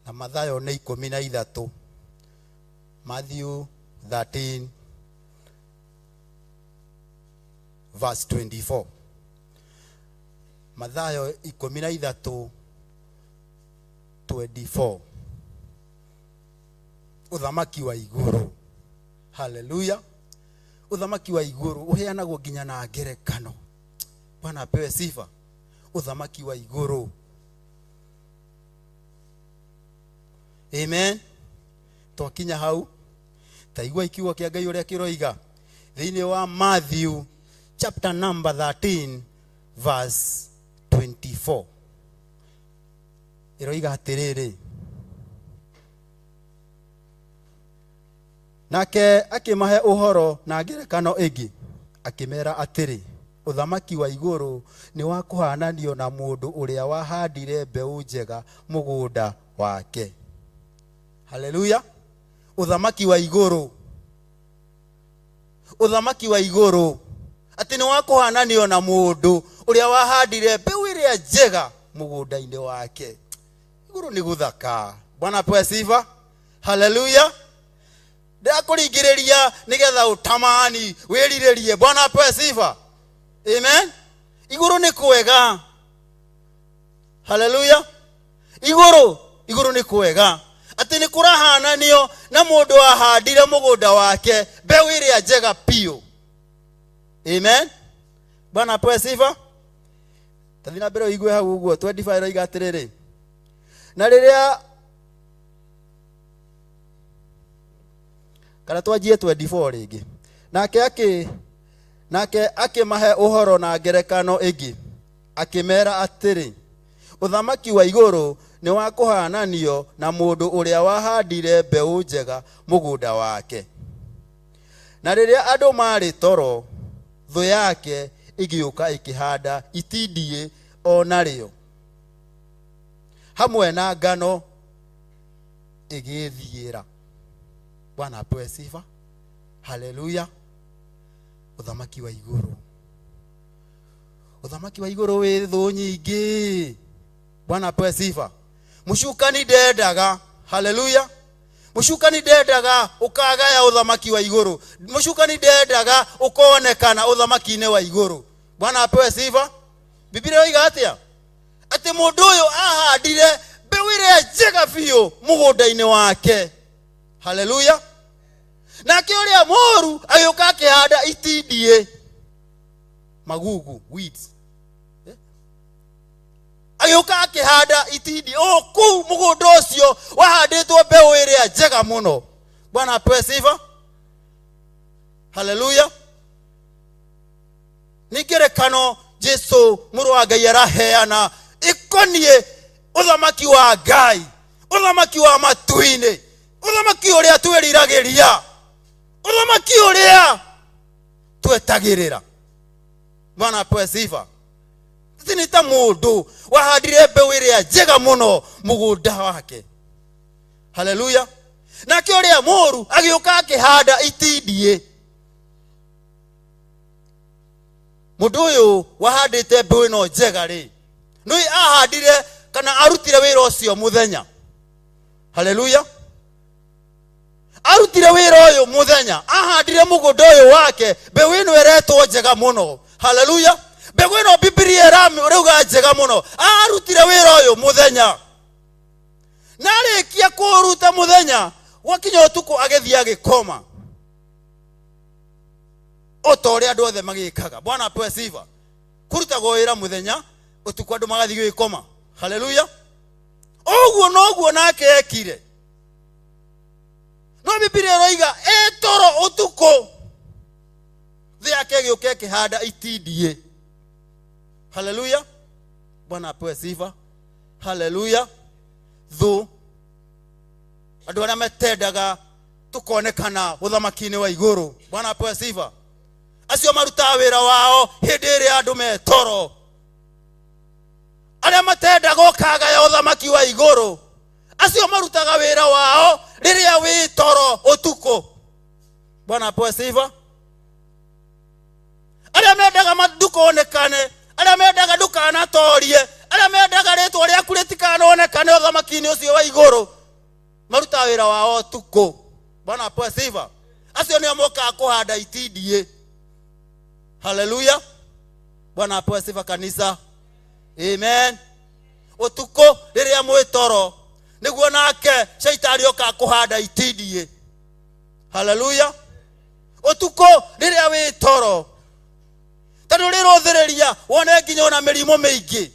na Mathayo nĩ 13, Matthew 13 verse 24. Mathayo 13 24. Ũthamaki wa igũrũ. Haleluya. Ũthamaki wa igũrũ ũheanagwo nginya na ngerekano. Bwana apewe sifa. Ũthamaki wa igũrũ. Amen. Twakinya hau, ta igua ikiugo kĩa Ngai ũrĩa kĩroiga thĩinĩ wa Matthew chapter number 13 verse 24. Ĩroiga atĩrĩrĩ, nake akĩmahe ũhoro na ngerekano ĩngĩ, akĩmera atĩrĩ, ũthamaki wa igũrũ nĩ wa kũhananio na mũndũ ũrĩa wahandire mbeũ njega mũgũnda wake. Haleluya. Ũthamaki wa igũrũ, ũthamaki wa igũrũ atĩ nĩ wa kũhananio na mũndũ ũrĩa wahandire mbeũ ĩrĩa njega mũgũnda-inĩ wake. Igũrũ nĩ gũthaka. Bwana apewe sifa. Haleluya. Ndakũringĩrĩria nĩgetha ũtamani wĩrirĩrie. Bwana apewe sifa. Amen. Igũrũ nĩ kwega. Haleluya. Igũrũ, igũrũ nĩ kwega, atĩ nĩ kũrahananio na mũndũ wahandire mũgũnda wake mbeũ ĩrĩa njega biũ. Amen. Bwana apewe sifa. Tathi na mbere ũigue hau ũguo 25 ĩroiga atĩrĩrĩ, na rĩrĩa kana twanjie 24 rĩngĩ, nake akĩmahe ũhoro na ngerekano ĩngĩ, akĩmera atĩrĩ, ũthamaki wa igũrũ nĩ wa kũhananio na mũndũ ũrĩa wahandire mbeũ njega mũgũnda wake. Na rĩrĩa andũ marĩ toro, thũ yake ĩgĩũka ĩkĩhanda itindiĩ o narĩo hamwe na ngano ĩgĩthiĩra. Bwana apewe sifa. Haleluya. Ũthamaki wa igũrũ, ũthamaki wa igũrũ wĩ thũ nyingĩ. Bwana apewe sifa. Mũcukani ndendaga. Haleluya. Mũcukani ndendaga ũkagaya ũthamaki wa igũrũ. Mũcukani ndendaga ũkonekana ũthamaki-inĩ wa igũrũ. Bwana apewe sifa. Biblia yoiga atĩa? Atĩ mũndũ ũyũ ahandire mbeũ ĩrĩa njega biũ mũgũnda-inĩ wake. Haleluya. Nake ũrĩa mũũru agĩũka akĩhanda itindiĩ. Magugu, weeds. Agĩũka akĩhanda itindi o kũu mũgũnda ũcio wahandĩtwo mbeũ ĩrĩa njega mũno. Bwana apewe sifa. Haleluya. Nĩ ngerekano Jesu mũrũ wa Ngai araheana ĩkoniĩ ũthamaki wa Ngai, ũthamaki wa matu-inĩ, ũthamaki ũrĩa twĩriragĩria, ũthamaki ũrĩa twetagĩrĩra. Bwana apewe sifa. Ti nĩ ta mũndũ wahandire mbeũ ĩrĩa njega mũno mũgũnda wake. Haleluya. Nake ũrĩa mũũru agĩũka akĩhanda itindiĩ. Mũndũ ũyũ wahandĩte mbeũ ĩno njega rĩ, nĩ ahandire kana arutire wĩra ũcio mũthenya. Haleluya. Arutire wĩra ũyũ mũthenya, ahandire mũgũnda ũyũ wake mbeũ ĩno ĩretwo njega mũno. Haleluya. Mbegũ ĩno Bibilia ĩrauga njega mũno. Arutire wĩra ũyũ mũthenya, na arĩkia kũũruta mũthenya, gwakinya ũtukũ agĩthiĩ agĩkoma o ta ũrĩa andũ othe magĩkaga. Bwana apewe sifa. Kũrutagwo wĩra mũthenya, ũtukũ andũ magathiĩ gũgĩkoma. Haleluya. Ũguo noguo nake ekire. No Bibilia ĩroiga etoro ũtukũ, thĩ yake ĩgĩũka ĩkĩhanda itindiĩ. Haleluya. Bwana apewe sifa. Haleluya. Thũ, andũ arĩa metendaga tũkonekana ũthamaki-inĩ wa igũrũ. Bwana apewe sifa. Acio marutaga wĩra wao hĩndĩ ĩrĩa andũ metoro, arĩa matendaga ũkagaya ũthamaki wa igũrũ, acio marutaga wĩra wao rĩrĩa wĩ toro ũtukũ. Bwana apewe sifa. Arĩa mendaga ndũkonekane, arĩa mendaga ndũkanatorie, arĩa mendaga rĩtwa rĩaku rĩtikanonekane ũthamaki-inĩ ũcio wa igũrũ, marutaga wĩra wao ũtukũ. Bwana apewe sifa. Acio nĩo mokaga kũhanda itindiĩ. Haleluya. Bwana apewe sifa kanisa. Amen. Ũtukũ rĩrĩa mwĩ toro nĩguo nake shaitani okaga kũhanda itindiĩ. Haleluya. Ũtukũ rĩrĩa wĩ toro, tondũ rĩrũthĩrĩria wone nginya ona mĩrimũ mĩingĩ.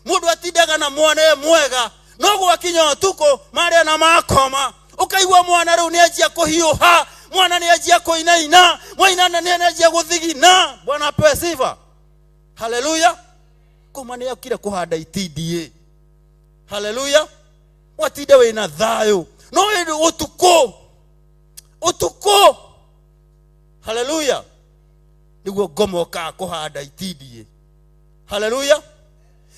Mũndũ atindaga na mwana e mwega, no gwakinya ũtukũ marĩa na makoma, ũkaigua mwana rĩu nĩanjia kũhiũha, mwana nĩanjia kũinaina, mwana nĩanjia gũthigina. Bwana apewe sifa. Haleluya. Kuma nĩokire kũhanda itindiĩ. Haleluya. Watinda wĩna thayũ, no ĩndĩ ũtukũ, ũtukũ, haleluya, nĩguo ngoma ũkaga kũhanda itindiĩ. Haleluya.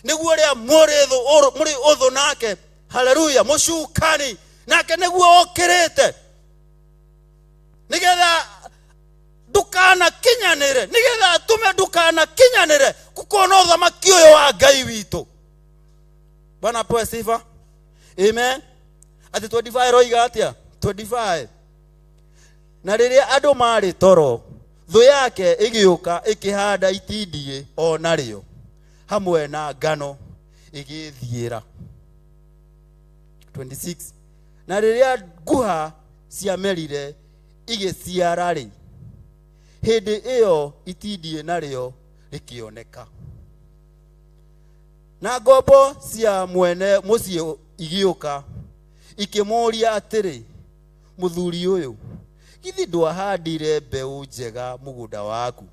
Nĩguo ũrĩa mũrĩ ũthũ nake, haleluya, mũcukani nake nĩguo okĩrĩte, nĩgetha ndũkanakinyanĩre, nĩgetha atũme ndũkanakinyanĩre gũkona ũthamaki ũyũ wa Ngai witũ. Bwana apewe sifa. Amen. Atĩ 25 ĩroiga atĩa? 25. Na rĩrĩa andũ marĩ toro, thũ yake ĩgĩũka ĩkĩhanda itindiĩ o narĩo hamwe na ngano ĩgĩthiĩra. 26. Na rĩrĩa nguha ciamerire igĩciara-rĩ, hĩndĩ ĩyo itindiĩ narĩo rĩkĩoneka. Na ngombo cia mwene mũciĩ igĩũka ikĩmũũria atĩrĩ, mũthuri ũyũ, githĩ ndwahandire mbeũ njega mũgũnda waku?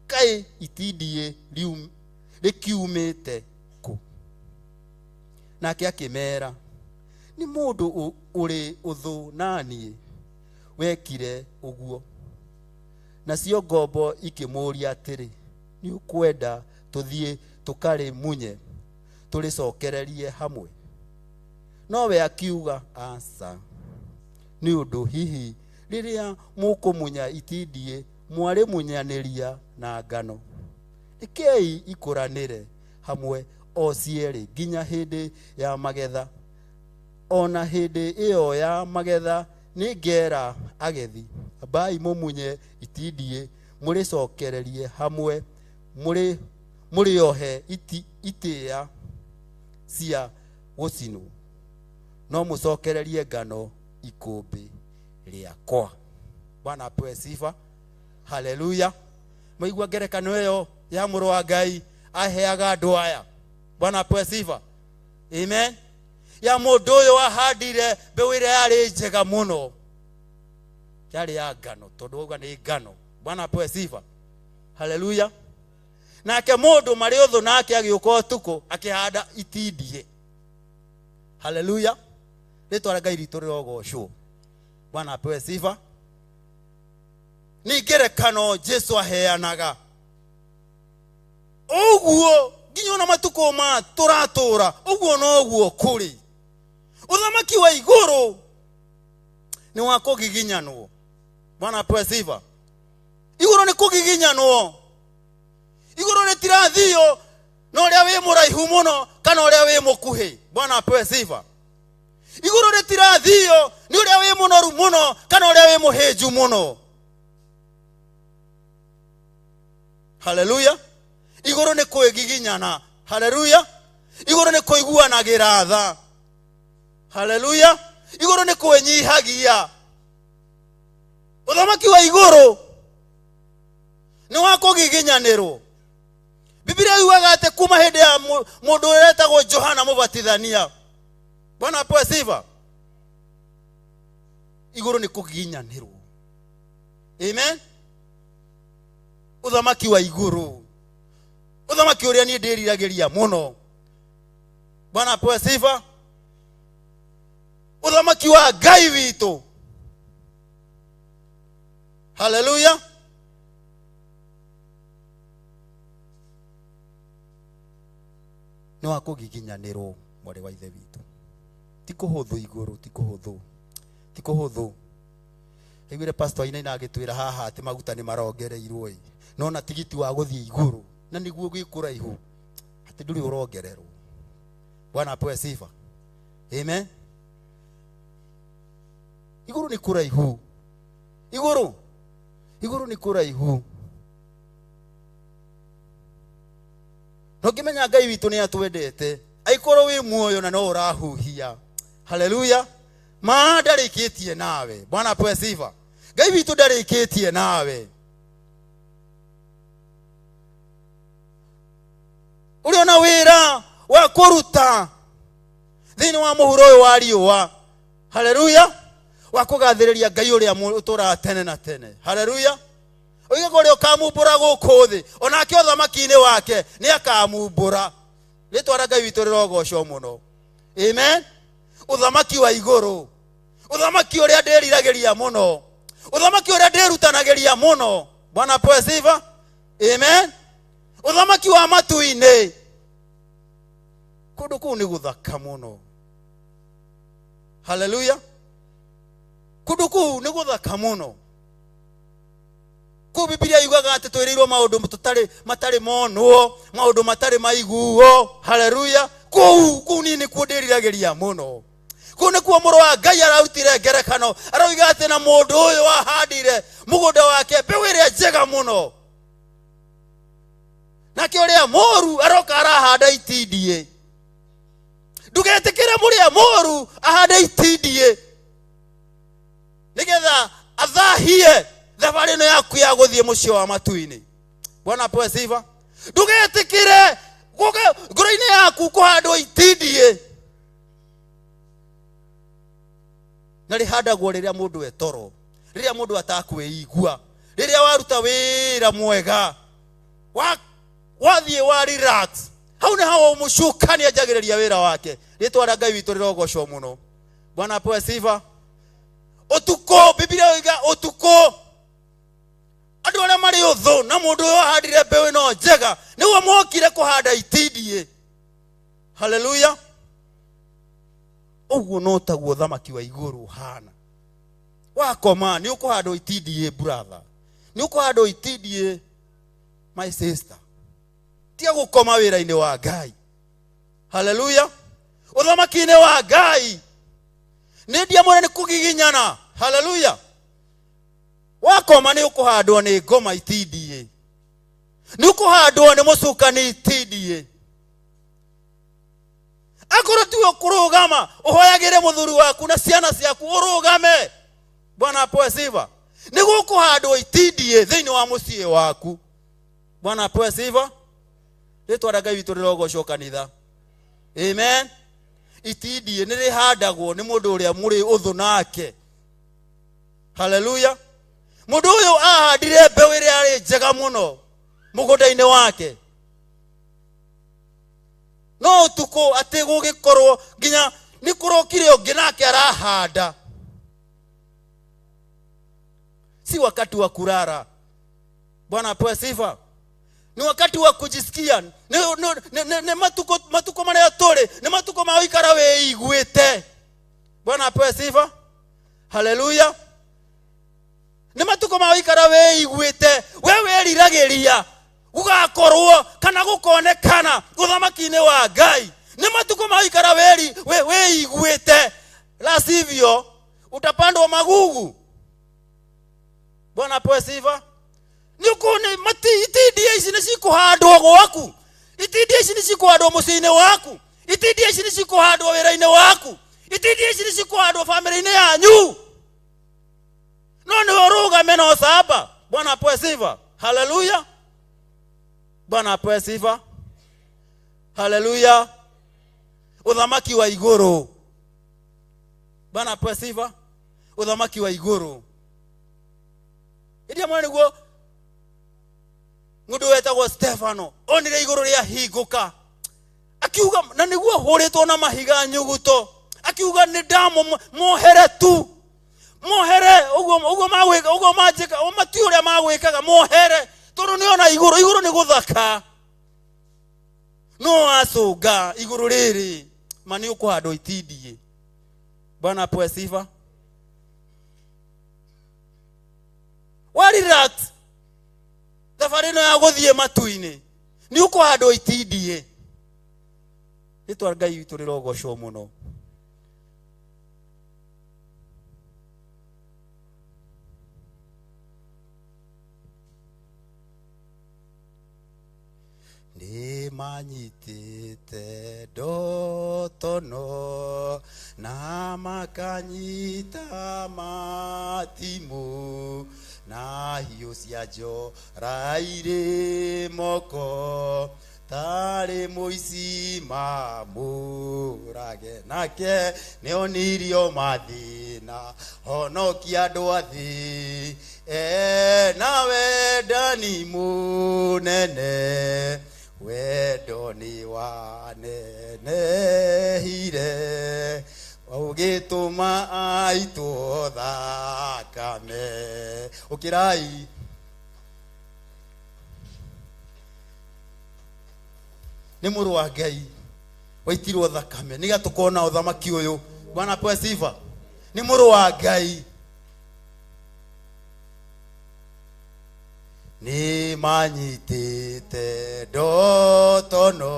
Kaĩ itindiĩ rĩkiumĩte kũ? Nake akĩmeera, nĩ mũndũ ũrĩ ũthũ na niĩ wekire ũguo. Nacio ngombo ikĩmũũria atĩrĩ, nĩ ũkwenda tũthiĩ tũkarĩmunye tũrĩcokererie hamwe? Nowe akiuga, aca, nĩ ũndũ hihi rĩrĩa mũkũmunya itindiĩ mwarĩmunyanĩria na ngano. Rekei ikũranĩre hamwe o cierĩ nginya hĩndĩ ya magetha. Ona hĩndĩ ĩyo ya magetha nĩngera agethi, ambai mũmunye itindiĩ mũrĩcokererie hamwe, mũrĩohe itĩĩa cia gũcinwo, no mũcokererie ngano ikũmbĩ rĩakwa. Bwana apewe sifa. Haleluya. Maigua ngerekano ĩyo ya mũrũ wa Ngai aheaga andũ aya. Bwana apewe sifa. Amen. Ya mũndũ ũyũ wahandire mbeũ ĩrĩa yarĩ njega mũno, yarĩ ya ngano, tondũ wauga nĩ ngano. Bwana apewe sifa. Haleluya. Nake mũndũ marĩ ũthũ nake agĩũka ũtukũ akĩhanda itindiĩ. Haleluya. Rĩtwa rĩa Ngai ritũ rĩrogocwo. Bwana apewe sifa. Nĩ ngerekano Jesu aheanaga ũguo nginya ona matukũ ma tũratũra ũguo noguo kũrĩ. Ũthamaki wa igũrũ nĩ wa kũgiginyanwo. Bwana apewe sifa. Igũrũ nĩ kũgiginyanwo. Igũrũ rĩtirathio na ũrĩa wĩ mũraihu mũno kana ũrĩa wĩ mũkuhĩ. Bwana apewe sifa. Igũrũ rĩtirathio nĩ ũrĩa wĩ mũnoru mũno kana ũrĩa wĩ mũhĩnju mũno. Haleluya. Igũrũ nĩ kwĩgiginyana. Haleluya. Igũrũ nĩ kũiguanagĩra tha. Haleluya. Igũrũ nĩ kwĩnyihagia. Ũthamaki wa igũrũ nĩ wa kũgiginyanĩrwo. Biblia yugaga atĩ kuma hĩndĩ ya mũndũ ũrĩa wetagwo Johana Mũbatithania, Bwana apewe sifa, igũrũ nĩ kũgiginyanĩrwo. Amen. Ũthamaki wa igũrũ, ũthamaki ũrĩa niĩ ndĩriragĩria mũno. Bwana apewe sifa. Ũthamaki wa Ngai witũ. Haleluya. Nĩ wa kũgiginyanĩrwo, mwarĩ wa ithe witũ. Ti kũhũthũ igũrũ, ti kũhũthũ, ti kũhũthũ. Aiguire pastor ainaina agĩtwĩra haha atĩ maguta nĩ marongereirwo ĩ, no na tigiti wa gũthiĩ igũrũ na nĩguo gwĩ kũraihu atĩ ndũrĩ ũrongererwo. Bwana apewe sifa. Amen. Igũrũ nĩ kũraihu. Igũrũ, igũrũ nĩ kũraihu. No ngĩmenya Ngai witũ nĩ atwendete, aikorwo wĩ muoyo na no ũrahuhia. Haleluya. Ma ndarĩkĩtie nawe. Bwana apewe sifa. Ngai witũ ndarĩkĩtie nawe. Ũrĩ ona wĩra wa kũruta thĩinĩ wa mũhuro ũyũ wa riũa. Haleluya. Wa kũgathĩrĩria Ngai ũrĩa ũtũũraga tene na tene. Haleluya. Oigaga ũrĩa ũkamumbũra gũkũ thĩ, onake ũthamaki-inĩ wake nĩ akamumbũra. Rĩtwa rĩa Ngai witũ rĩrogocwo mũno. Amen. Ũthamaki wa igũrũ, ũthamaki ũrĩa ndĩriragĩria mũno, ũthamaki ũrĩa ndĩrutanagĩria mũno. Bwana apewe sifa. Amen. Ũthamaki wa matu-inĩ, kũndũ kũu nĩ gũthaka mũno. Haleluya. Kũndũ kũu nĩ gũthaka mũno. Kũu Biblia yugaga atĩ twĩrĩirwo maũndũ tũtarĩ matarĩ monwo, maũndũ matarĩ maiguo. Haleluya. Kũu kũu niĩ nĩkuo ndĩriragĩria mũno. Kũu nĩkuo mũrũ wa Ngai ararutire ngerekano, aroiga atĩ na mũndũ ũyũ wahandire mũgũnda wake mbeũ ĩrĩa njega mũno, nake ũrĩa mũru aroka arahanda itindiĩ. Ndũgetĩkĩre mũrĩa mũru ahande itindiĩ nĩgetha athahie thabarĩ ĩno yaku ya gũthiĩ mũciĩ wa matu-inĩ. Bwana apewe sifa. Ndũgetĩkĩre ngoro-inĩ yaku kũhandwo itindiĩ, na rĩhandagwo rĩrĩa mũndũ etoro, rĩrĩa mũndũ atakwĩigua, rĩrĩa waruta wĩra mwega, wathiĩ wa relax, hau nĩ hau mũcukani anjagĩrĩria wĩra wake. Rĩtwa rĩa Ngai witũ rĩrogocwo mũno. Bwana apewe sifa. Ũtukũ, Biblia yoiga ũtukũ andũ arĩa marĩ ũthũ na mũndũ ũyũ ahandire mbeũ ĩno njega nĩguo mokire kũhanda itindiĩ. Haleluya. Ũguo no taguo ũthamaki wa igũrũ ũhana. Wakoma nĩ ũkũhandwo itindiĩ, brother, nĩ ũkũhandwo itindiĩ, my sister. Tiga gũkoma wĩra-inĩ wa Ngai. Haleluya. Ũthamaki-inĩ wa Ngai nĩ ndiamũre nĩ kũgiginyana. Haleluya. Wakoma nĩ ũkũhandwo nĩ ngoma itindiĩ, nĩ ũkũhandwo nĩ mũcukani itindiĩ. Akorwo tiwe ũkũrũgama, ũhoyagĩre mũthuri waku na ciana ciaku ũrũgame. Bwana apewe sifa. Nĩ gũkũhandwo itindiĩ thĩinĩ wa mũciĩ waku. Bwana apewe sifa. Rĩtwa rĩa Ngai witũ rĩrogocwo kanitha. Amen. Itindiĩ nĩ rĩhandagwo nĩ mũndũ ũrĩa mũrĩ ũthũ nake. Haleluya. Mũndũ ũyũ ahandire mbeũ ĩrĩa yarĩ njega mũno mũgũnda-inĩ wake, no ũtukũ atĩ gũgĩkorwo nginya nĩ kũrokire ũngĩ nake arahanda. Si wakati wa kulala. Bwana apewe sifa. Ni wakati wa kujisikia. Nĩ matukũ marĩa tũrĩ nĩ matukũ ma gũikara wĩiguĩte. Bwana apewe sifa. Haleluya. Nĩ matukũ ma gũikara wĩiguĩte, we wĩriragĩria gũgakorwo kana gũkonekana ũthamaki-inĩ wa Ngai. Nĩ matukũ ma gũikara wĩiguĩte, la sivyo utapandwa magugu. Bwana apewe sifa. Nĩ ũkuona itindiĩ ici nĩ cikũhandwo gwaku, itindiĩ ici nĩ cikũhandwo mũciĩ-inĩ waku, itindiĩ ici nĩ cikũhandwo wĩra-inĩ waku, itindiĩ ici nĩ cikũhandwo bamĩrĩ-inĩ yanyu. No nĩ ũrũgame na ũcamba. Bwana apewe sifa. Haleluya. Bwana apewe sifa. Haleluya. Ũthamaki wa igũrũ. Bwana apewe sifa. Ũthamaki wa igũrũ. Ĩrĩa mwana nĩguo mũndũ wetagwo Stefano onire igũrũ rĩahingũka, akiuga, na nĩguo hũrĩtwo na mahiga nyuguto, akiuga nĩ ndamũmohere tu, mohere ũguo ũguo magwĩka, ũguo manjĩka, o mati ũrĩa magwĩkaga, mohere, tondũ nĩ ona igũrũ, igũrũ nĩ gũthaka. No acũnga igũrũ rĩrĩ, ma nĩ ũkũhandwo itindiĩ. Bwana apewe sifa. Wa relax thabarĩ ĩno ya gũthiĩ matu-inĩ nĩ ũkũhandwo itindiĩ. Rĩtwa Ngai witũ rĩrogocwo mũno. Nĩ manyitĩte ndotono na makanyita matimũ na hiũ cia njora irĩ moko tarĩ mũici mamũrage, nake nĩonirio mathĩna honokia andũ a thĩ. Ena wendani mũnene, wendo nĩ wanenehire, ũgĩtũma aitwo thakame. Ũkĩrai. Nĩ mũrũ wa Ngai waitirwo thakame nĩgetha tũkona ũthamaki ũyũ. Bwana apewe sifa. Nĩ mũrũ wa Ngai. Nĩ manyitĩte ndotono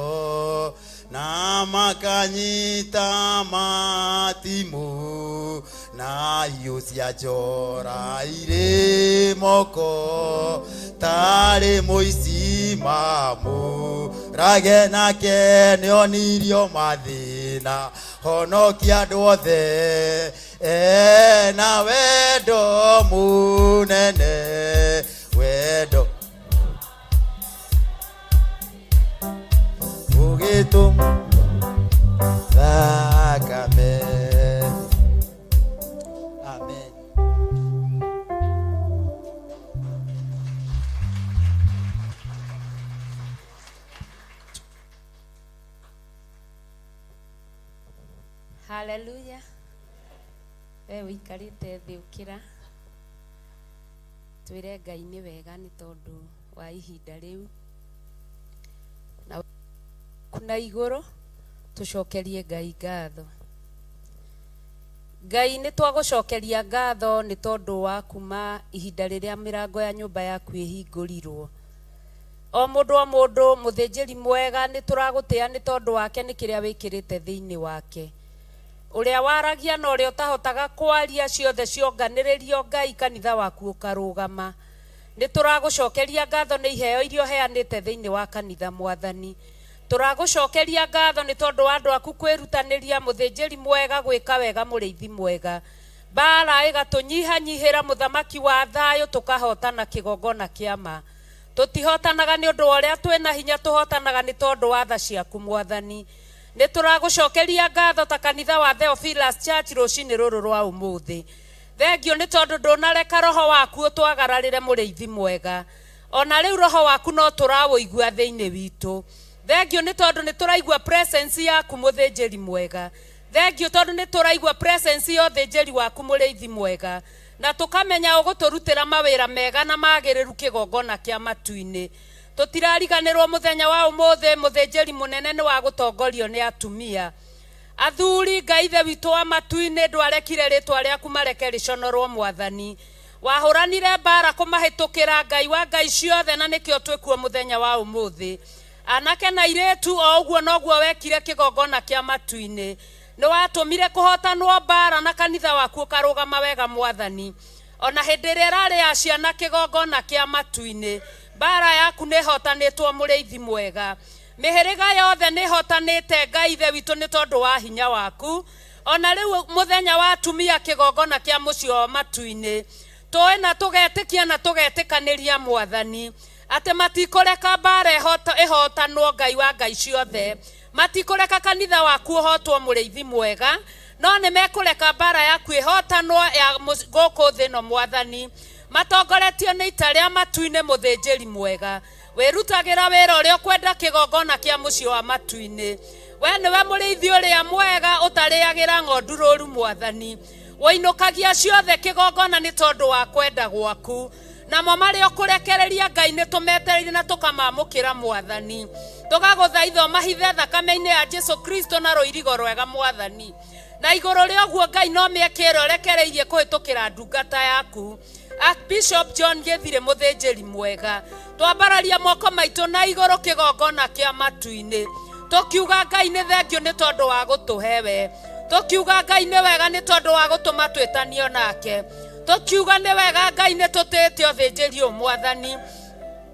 na makanyita matimũ na hiũ cia njora irĩ moko tarĩ mũici mamũrage, nake nĩonirio mathĩna honokia andũ othe. Ena wendo mũnene, wendo ũgĩtũma thakame. Amen. Haleluya. We ũikarĩte thĩ ũkĩra, twĩre Ngai nĩ wega nĩ tondũ wa ihinda rĩu na kuna igũrũ tũcokerie Ngai ngatho. Ngai nĩ twagũcokeria ngatho nĩ tondũ wa kuma ihinda rĩrĩa mĩrango ya nyũmba yaku ĩhingũrirwo. O mũndũ o mũndũ mũthĩnjĩri mwega nĩ tũragũtĩa nĩ tondũ wake nĩ kĩrĩa wĩkĩrĩte thĩinĩ wake. Ũrĩa waragia na ũrĩa ũtahotaga kwaria ciothe cionganĩrĩrio Ngai kanitha waku ũkarũgama. Nĩ tũragũcokeria ngatho nĩ iheo iria ũheanĩte thĩinĩ wa kanitha Mwathani. Tũragũcokeria ngatho nĩ tondũ wa andũ aku kwĩrutanĩria mũthĩnjĩri mwega gwĩka wega mũrĩithi mwega. Mbara ĩgatũnyihanyihĩra mũthamaki wa thayũ tũkahotana kĩgongona kĩa ma. Tũtihotanaga nĩ ũndũ wa ũrĩa twĩna hinya, tũhotanaga nĩ tondũ wa tha ciaku mwathani. Nĩ tũragũcokeria ngatho ta kanitha wa Theophilus Church rũcinĩ rũrũ rwa ũmũthĩ. Thengio nĩ tondũ ndũnareka roho waku ũtwagararĩre mũrĩithi mwega. Ona rĩu roho waku no tũraũigua thĩinĩ witũ. Thengio nĩ tondũ nĩ tũraigua presence yaku mũthĩnjĩri mwega. Thengio tondũ nĩ tũraigua presence ya ũthĩnjĩri waku mũrĩithi mwega. Na tũkamenya ũgũtũrutĩra mawĩra mega na magĩrĩru kĩgongona kĩa matu-inĩ. Tũtirariganĩrwo mũthenya wa ũmũthĩ mũthĩnjĩri mũnene nĩ wa gũtongorio nĩ atumia. Athuri Ngai ithe witũ wa matu-inĩ ndwarekire rĩtwa rĩaku mareke rĩconorwo mwathani. Wahũranire mbara kũmahĩtũkĩra Ngai wa Ngai ciothe na nĩkĩo twĩkuo mũthenya wa ũmũthĩ. Anake na airĩtu o ũguo noguo wekire kĩgongona kĩa matu-inĩ. Nĩ watũmire kũhotanwo mbara na kanitha waku ũkarũgama wega mwathani. Ona hĩndĩ ĩrĩa ĩrarĩ ya ciana kĩgongona kĩa matu-inĩ, mbara yaku nĩ ĩhotanĩtwo mũrĩithi mwega. Mĩhĩrĩga yothe nĩ ĩhotanĩte Ngai ithe witũ nĩ tondũ wa hinya waku. Ona rĩu mũthenya wa atumia kĩgongona kĩa mũciĩ wa matu-inĩ, tũĩ na tũgetĩkia na tũgetĩkanĩria mwathani atĩ matikũreka mbara ĩhotanwo Ngai wa Ngai ciothe. Matikũreka kanitha waku ũhotwo mũrĩithi mwega, no nĩ mekũreka mbara yaku ĩhotanwo ya gũkũ thĩ ĩno mwathani. Matongoretio nĩ ita rĩa matu-inĩ mũthĩnjĩri mwega. Wĩrutagĩra wĩra ũrĩa ũkwenda kĩgongona kĩa mũciĩ wa matu-inĩ. We nĩwe mũrĩithi ũrĩa mwega ũtarĩagĩra ng'ondu rũru mwathani. Wũinũkagia ciothe kĩgongona nĩ tondũ wa kwenda gwaku. Namo marĩa ũkũrekereria Ngai nĩ tũmetereire na tũkamamũkĩra mwathani. Tũgagũthaitha ũmahithe thakame-inĩ ya Jesu Kristo na rũirigo rwega mwathani. Na igũrũ rĩa ũguo Ngai no mĩeke ĩrĩa ũrekereirie kũhĩtũkĩra ndungata yaku. Archbishop John Gĩthirĩ mũthĩnjĩri mwega. Twambararia moko maitũ na igũrũ kĩgongona kĩa matu-inĩ. Tũkiuga Ngai nĩ thengio nĩ tondũ wa gũtũhe we. Tũkiuga Ngai nĩ wega nĩ tondũ wa gũtũma twĩtanio nake. Tũkiuga nĩ wega Ngai nĩ tũtĩĩte ũthĩnjĩri ũyũ mwathani.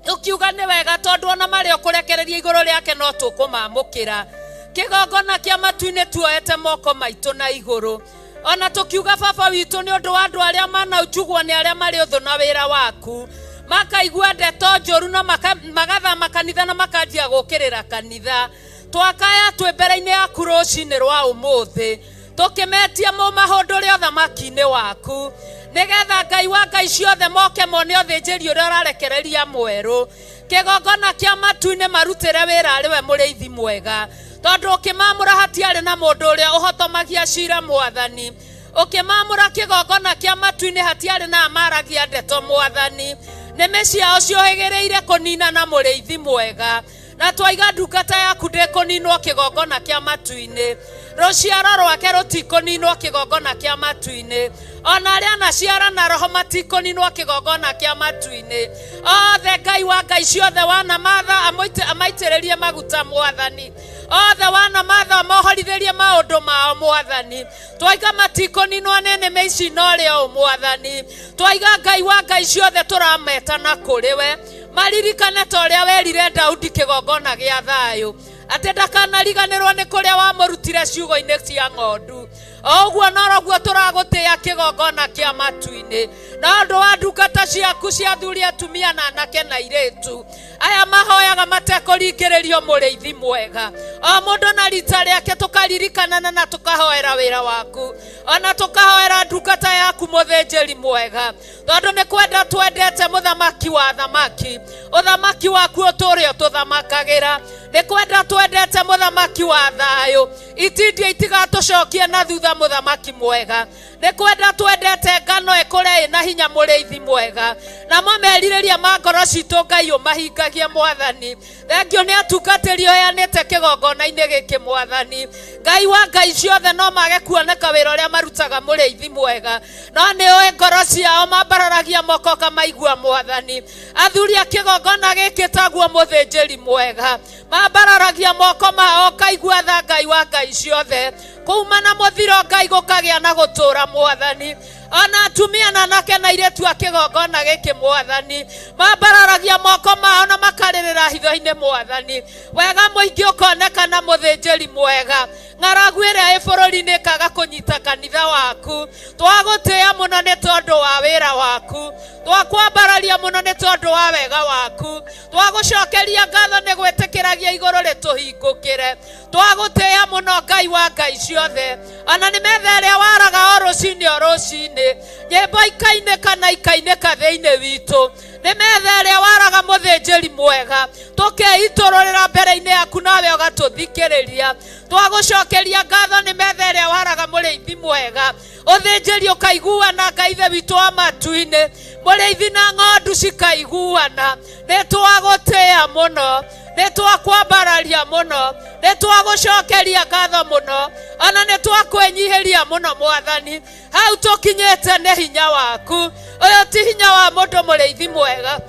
Tũkiuga nĩ wega tondũ ona marĩa ũkũrekereria igũrũ rĩake no tũkũmamũkĩra. Kĩgongona kĩa matu-inĩ tuoete moko maitũ na igũrũ. Ona tũkiuga baba witũ nĩ ũndũ wa andũ arĩa manaunjugwo nĩ arĩa marĩ ũthũ na wĩra waku. Makaigua ndeto njũru na magathama kanitha na makanjia gũkĩrĩra kanitha. Twakaya twĩ mbere-inĩ yaku rũcinĩ rwa ũmũthĩ. Tũkĩmetia mũmahũndũ ũrĩa ũthamaki-inĩ waku. Nĩgetha Ngai wa Ngai ciothe moke mone ũthĩnjĩri ũrĩa ũrarekereria mwerũ. Kĩgongona kĩa matu-inĩ marutĩre wĩra arĩ we mũrĩithi mwega. Tondũ ũkĩmamũra hatiarĩ na mũndũ ũrĩa ũhotomagia cira mwathani. Ũkĩmamũra kĩgongona kĩa matu-inĩ hatiarĩ na amaragia ndeto mwathani. Nĩmĩ ciao ciũhĩgĩrĩire kũnina na mũrĩithi mwega. Na twaiga ndungata yaku ndĩkũninwo kĩgongona kĩa matu-inĩ. Rũciaro rwake rũtikũninwo kĩgongona kĩa matu-inĩ. Ona arĩa anaciara na roho matikũninwo kĩgongona kĩa matu-inĩ. Othe Ngai wa Ngai ciothe wanamatha amaitĩrĩrie maguta mwathani. Othe wanamatha mohorithĩrie maũndũ mao mwathani. Twaiga matikũninwo nĩ nĩmĩ ici no rĩ o mwathani. Twaiga Ngai wa Ngai ciothe tũrametana kũrĩ we. Maririkane ta ũrĩa werire Daudi kĩgongona gĩa thayũ. Atĩ ndakanariganĩrwo nĩ kũrĩa wamũrutire ciugo-inĩ cia ng'ondu. O ũguo noroguo tũragũtĩĩa kĩgongona kĩa matu-inĩ. Na ũndũ wa ndungata ciaku cia athuri atumia na anake na airĩtu. Aya mahoyaga matekũringĩrĩrio mũrĩithi mwega. O mũndũ na rita rĩake tũkaririkanana na tũkahoera wĩra waku. Ona tũkahoera ndungata yaku mũthĩnjĩri mwega. Tondũ nĩ kwenda twendete mũthamaki wa thamaki. Ũthamaki waku ũtũũre ũtũthamakagĩra. Nĩ kwenda twendete mũthamaki wa thayũ. Itindiĩ itigatũcokie na thutha mũthamaki mwega. Nĩ kwenda twendete ngano ĩkũre ĩna hinya mũrĩithi mwega. Namo merirĩria ma ngoro citũ Ngai ũmahingagie mwathani. Thengio nĩ atungatĩri ũheanĩte kĩgongona-inĩ gĩkĩ mwathani. Ngai wa Ngai ciothe no mage kuoneka wĩra ũrĩa marutaga mũrĩithi mwega. No nĩ ũĩ ngoro ciao mambararagia moko kamaigua mwathani. Athuri a kĩgongona gĩkĩ taguo mũthĩnjĩri mwega. Mambararagia moko mao kaigua tha Ngai wa Ngai ciothe. Kuma na mũthiro Ngai gũkagĩa na gũtũũra mwathani. Ona atumia na anake na airĩtu a kĩgongona gĩkĩ mwathani. Mambararagia moko mao na makarĩrĩra hitho-inĩ mwathani. Wega mũingĩ ũkonekana mũthĩnjĩri mwega. Ng'aragu ĩrĩa ĩ bũrũri-inĩ ĩkaga kũnyita kanitha waku. Twagũtĩĩa mũno nĩ tondũ wa wĩra waku. Twakwambararia mũno nĩ tondũ wa wega waku. Twagũcokeria ngatho nĩ gwĩtĩkĩragia igũrũ rĩtũhingũkĩre. Twagũtĩĩa mũno Ngai wa ngai ciothe. Ona nĩ metha ĩrĩa waraga o rũcinĩ o rũcinĩ, nyĩmbo ikainĩka na ikainĩka thĩinĩ witũ. Nĩ metha ĩrĩa waraga mũthĩnjĩri mwega, tũkeitũrũrĩra mbere-inĩ yaku nawe ũgatũthikĩrĩria. Twagũcokeria ngatho nĩ metha ĩrĩa waraga mũrĩithi mwega, ũthĩnjĩri ũkaiguana Ngai Ithe witũ wa matu-inĩ, mũrĩithi na ng'ondu cikaiguana. Nĩ twagũtĩĩa mũno, nĩ twakwambararia mũno, nĩ twagũcokeria ngatho mũno, ona nĩ twakwĩnyihĩria mũno Mwathani. Hau tũkinyĩte nĩ hinya waku. Ũyũ ti hinya wa mũndũ mũrĩithi mwega,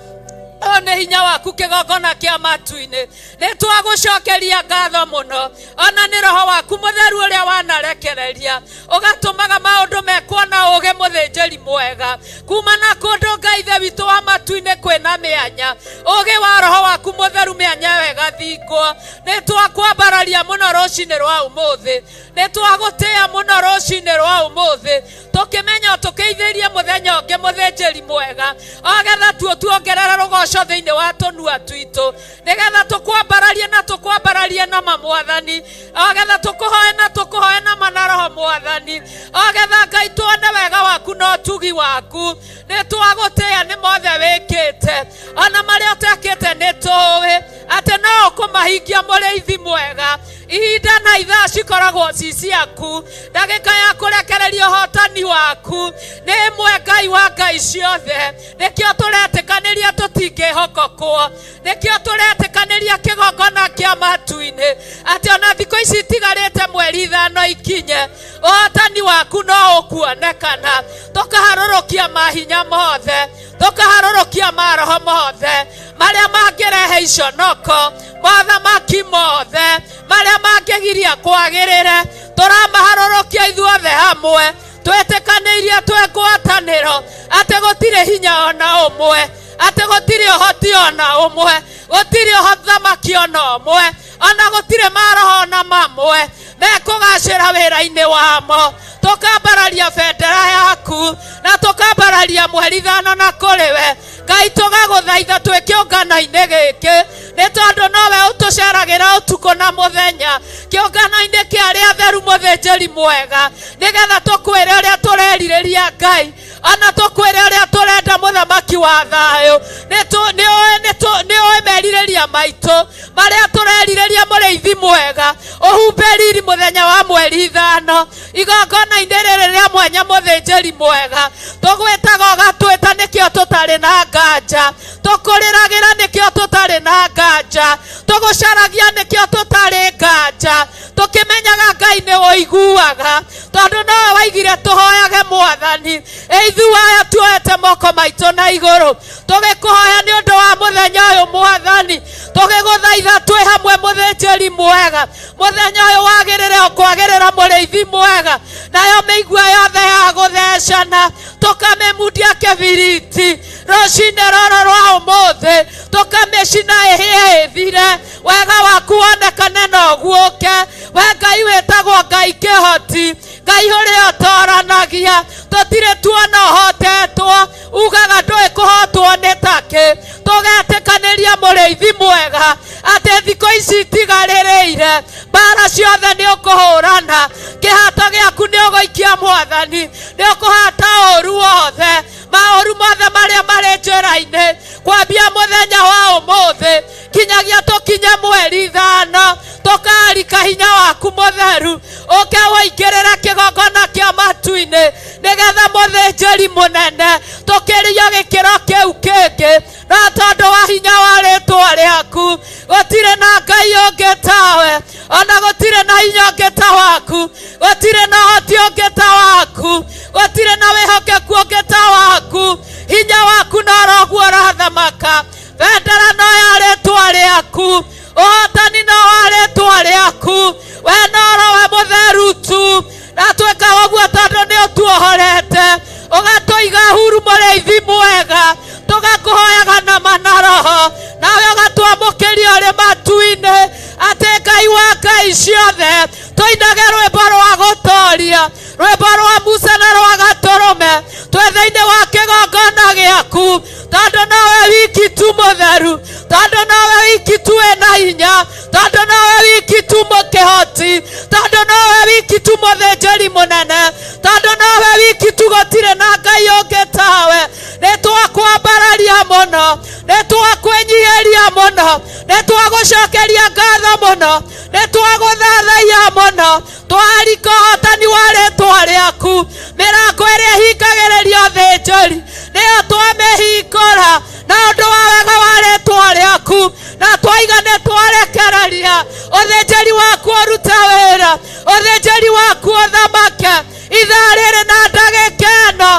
ũyũ nĩ hinya waku kĩgongona kĩa matu-inĩ. Nĩ twagũcokeria ngatho mũno, ona nĩ roho waku mũtheru ũrĩa wanarekereria ũgatũmaga maũndũ mekwo na ũũgĩ mũthĩnjĩri mwega. Kuma na kũndũ Ngai Ithe witũ wa matu-inĩ kwĩna mĩanya, ũũgĩ wa roho waku mũtheru mĩanya ĩyo ĩgathingwo. Nĩ twakwambararia mũno rũcinĩ rwa ũmũthĩ, nĩ twagũtĩĩa mũno rũcinĩ rwa ũmũthĩ, tũkĩmenya tũkĩithĩrie mũthenya ũngĩ mũthĩnjĩri mwega, ogetha tuo tuongerere rũgoco thĩinĩ wa tũnua twitũ, nĩgetha tũkwambararie na tũkwambararie na ma Mwathani, ogetha tũkũhoe na tũkũhoe na ma na roho Mwathani, ogetha Ngai tuone wega waku na ũtugi waku. Nĩ twagũtĩĩa nĩ mothe wĩkĩte, ona marĩa ũtekĩte nĩ tũĩ atĩ no ũkũmahingia mũrĩithi mwega. Ihinda na ithaa cikoragwo ci ciaku, ndagĩka ya kũrekereria ũhotani waku nĩ ĩmwe Ngai wa ngai ciothe. Nĩkĩo tũretĩkanĩria tũtingĩhokokwo, nĩkĩo tũretĩkanĩria kĩgongona kĩa matu-inĩ atĩ ona thikũ ici itigarĩte mweri 5 ikinye, ũhotani waku no ũkuonekana. Tũkaharũrũkia mahinya mothe, tũkaharũrũkia maroho mothe marĩa mangĩrehe iconoko, mothamaki mothe marĩa mangĩgiria kwagĩrĩre, tũramaharũrũkia ithuothe hamwe, twĩtĩkanĩirie twĩ ngwatanĩro atĩ gũtirĩ hinya ona ũmwe, atĩ gũtirĩ ũhoti ona ũmwe, gũtirĩ ũthamaki ona ũmwe, ona gũtirĩ maroho ona mamwe mekũgacĩra wĩra-inĩ wamo. Tũkambararia bendera yaku na tũkambararia mweri 5 na kũrĩ we Ngai, tũgagũthaitha twĩ kĩũngano-inĩ gĩkĩ, nĩ tondũ nowe ũtũceragĩra ũtukũ na mũthenya kĩũngano-inĩ kĩa arĩa atheru mũthĩnjĩri mwega, nĩgetha tũkwĩre ũrĩa tũrerirĩria Ngai, ona tũkwĩre ũrĩa tũrenda mũthamaki wa thayũ. Nĩ ũĩ merirĩria maitũ marĩa tũrerirĩria mũrĩithi mwega, ũhumbe riri mũthenya wa mweri 5 igongona-inĩ rĩrĩ rĩa mwanya mũthĩnjĩri mwega. Tũgwĩtaga ũgatwĩta nĩkĩo tũtarĩ na nganja, tũkũrĩragĩra nĩkĩo tũtarĩ na nganja, tũgũcaragia nĩkĩo tũtarĩ nganja, tũkĩmenyaga Ngai nĩ ũiguaga, tondũ nowe waigire tũhoyage Mwathani. Ithuĩ aya tuoete moko maitũ na igũrũ tũgĩkũhoya nĩ ũndũ wa mũthenya ũyũ Mwathani, tũgĩgũthaitha twĩ hamwe mũthĩnjĩri mwega, mũthenya ũyũ wagĩrĩre o kwagĩrĩra mũrĩithi mwega, nayo mĩigua yothe ya gũthecana tũkamĩmundia kĩbiriti rũcinĩ rũrũ rwa ũmũthĩ, tũkamĩcina ĩhĩe ĩthire, wega waku wonekane na ũguũke. We Ngai wĩtagwo Ngai kĩhoti, Ngai ũrĩa ũtoranagia, tũtirĩ tuona ũhotetwo, ugaga ndũĩ kũhotwo nĩ takĩ. Tũgetĩkanĩria mũrĩithi mwega atĩ thikũ ici itigarĩrĩire, mbara ciothe nĩ ũkũhũrana, kĩhato gĩaku nĩ ũgũikia Mwathani, nĩ ũkũhata ũru wothe, maũru mothe marĩa marĩ njĩra-inĩ, kwambia mũthenya wa ũmũthĩ kinyagia tũkinye mweri 5, tũkarika hinya waku mũtheru ũke ũingĩrĩre kĩgongona kĩa matu-inĩ, nĩgetha mũthĩnjĩri mũnene tũkĩrio gĩkĩro kĩu kĩngĩ, na tondũ wa hinya wa rĩtwa rĩaku gũtirĩ na Ngai ũngĩ tawe, ona gũtirĩ na hinya ũngĩ ta waku, gũtirĩ na ũhoti ũngĩ ta waku, gũtirĩ na wĩhokeku ũngĩ ta waku. Hinya waku no roguo ũrathamaka, bendera no ya rĩtwa rĩaku, ũhotani no wa rĩtwa rĩaku, we no rowe mũtheru tu. Na twĩkaga ũguo tondũ nĩ ũtuohorete, ũgatũiga huru mũrĩithi mwega, tũgakũhoyaga na ma na roho, nawe ũgatwamũkĩria ũrĩ matu-inĩ, atĩ Ngai wa ngai ciothe tũinage rwĩmbo rwa gũtoria, rwĩmbo rwa Musa na rwa Gatũrũme, twĩ thĩinĩ wa kĩgongona gĩaku. Tondũ nowe wiki tu mũtheru, tondũ nowe wiki tu wĩna hinya, tondũ nowe wiki tu mũkĩhoti, tondũ nowe wiki tu mũthĩnjĩri mũnene, tondũ nowe wiki tu gũtirĩ na Ngai ũngĩ tawe. Nĩ twakwambararia mũno, nĩ twakwĩnyihĩria mũno, nĩ twagũcokeria ngatho mũno, nĩ twagũthathaiya mũno. Twarika ũhotani wa rĩtwa rĩaku. Mĩrango ĩrĩa ĩhingagĩrĩria ũthĩnjĩri nĩyo twamĩhingũra na ũndũ wa wega wa rĩtwa rĩaku, na twaiga nĩ twarekereria ũthĩnjĩri waku ũrute wĩra, ũthĩnjĩri waku ũthamake ithaa rĩrĩ na ndagĩka ĩno.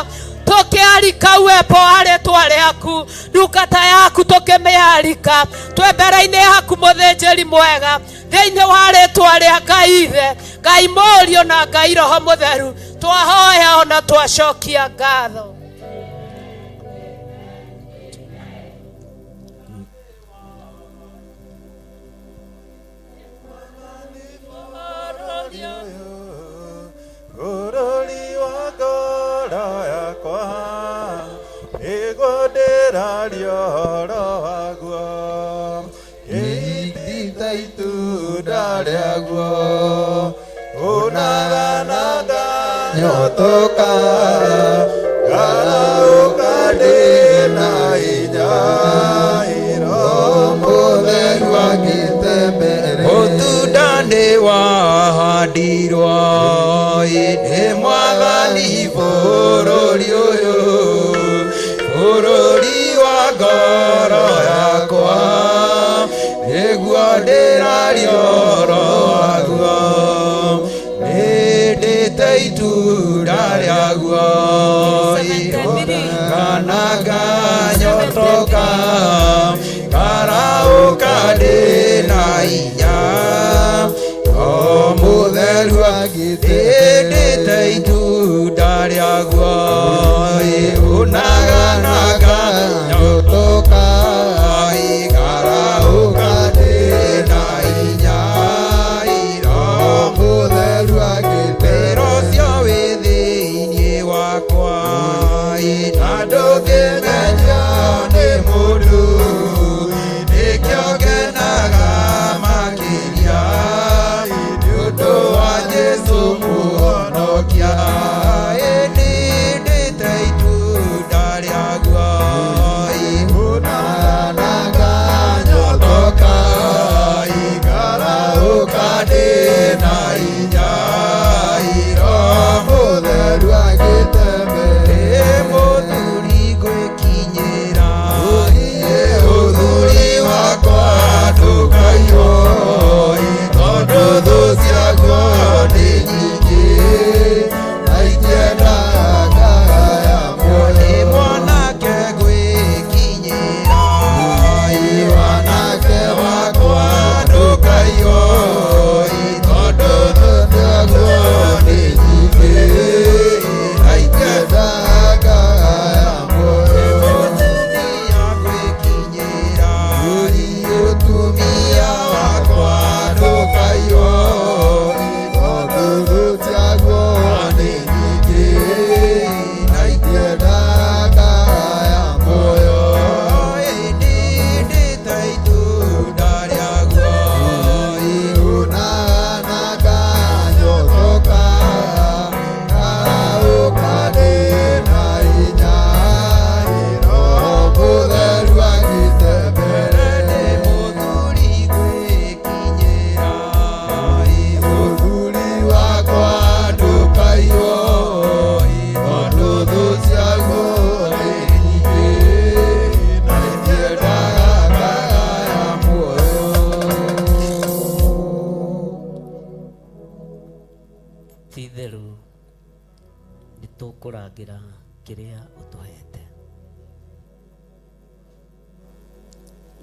Tũkĩarika uwepo wa rĩtwa rĩaku, ndungata yaku tũkĩmĩarika twĩ mbere-inĩ yaku mũthĩnjĩri mwega, thĩinĩ wa rĩtwa rĩa Ngai Ithe, Ngai Mũriũ na Ngai Roho Mũtheru, twahoya ona twacokia ngatho. Bũrũri wa ngoro yakwa nĩguo ndĩraria ũhoro waguo, kĩhindita itunda rĩaguo ũnaganaga nyotoka ngaraũka ndĩna hinya Roho Mũtheru agĩtembere. Ũtunda nĩ wahandirwo nĩ Mwathani bũrũri ũyũ, bũrũri wa ngoro yakwa nĩguo ndĩraria ũhoro waguo, nĩndĩte itunda rĩaguo kana nganyotoka ngaraũka ndĩna hinya Roho Mũtheru agĩtĩndĩte itunda rĩaguo ũnaganaga nyotoka ngaraũka ndĩna hinya Roho Mũtheru agĩtĩra ũcio wĩ thĩinĩ wakwa na ndũngĩmenya nĩ mũndũ nĩkĩo ngenaga makĩria nĩ ũndũ wa Jesũ mũhonokia. Nĩndĩte itunda rĩaguo ũnanaga nyotoka ngaraũka ndĩna hinya Roho Mũtheru agĩtembere. Mũthuri ngwĩkinyĩra ũthuri wakwa ndũkaiywo tondũ thũ ciaguo nĩ nyingĩ na itiendaga ya muoyo. Nĩ mwanake ngwĩkinyĩra wanake wakwa ndũkaiywo tondũ thũ ciaguo nĩ nyingĩ na itiendaga ya muoyo. Mũtumia ngwĩkinyĩra mũtumia wakwa ndũkaiywo tondũ thũ ciaguo nĩ nyingĩ na itiendaga ya muoyo. Nĩndĩte itunda rĩaguo ũnanaga nyotoka ngaraũka ndĩna hinya Roho Mũtheru agĩtembere. Nĩ mũthuri ngwĩkinyĩra ũthuri wakwa ndũkaiywo tondũ thũ ciaguo nĩ nyingĩ na itiendaga ya muoyo. Ti itherũ nĩ tũkũrangĩra kĩrĩa ũtũhete,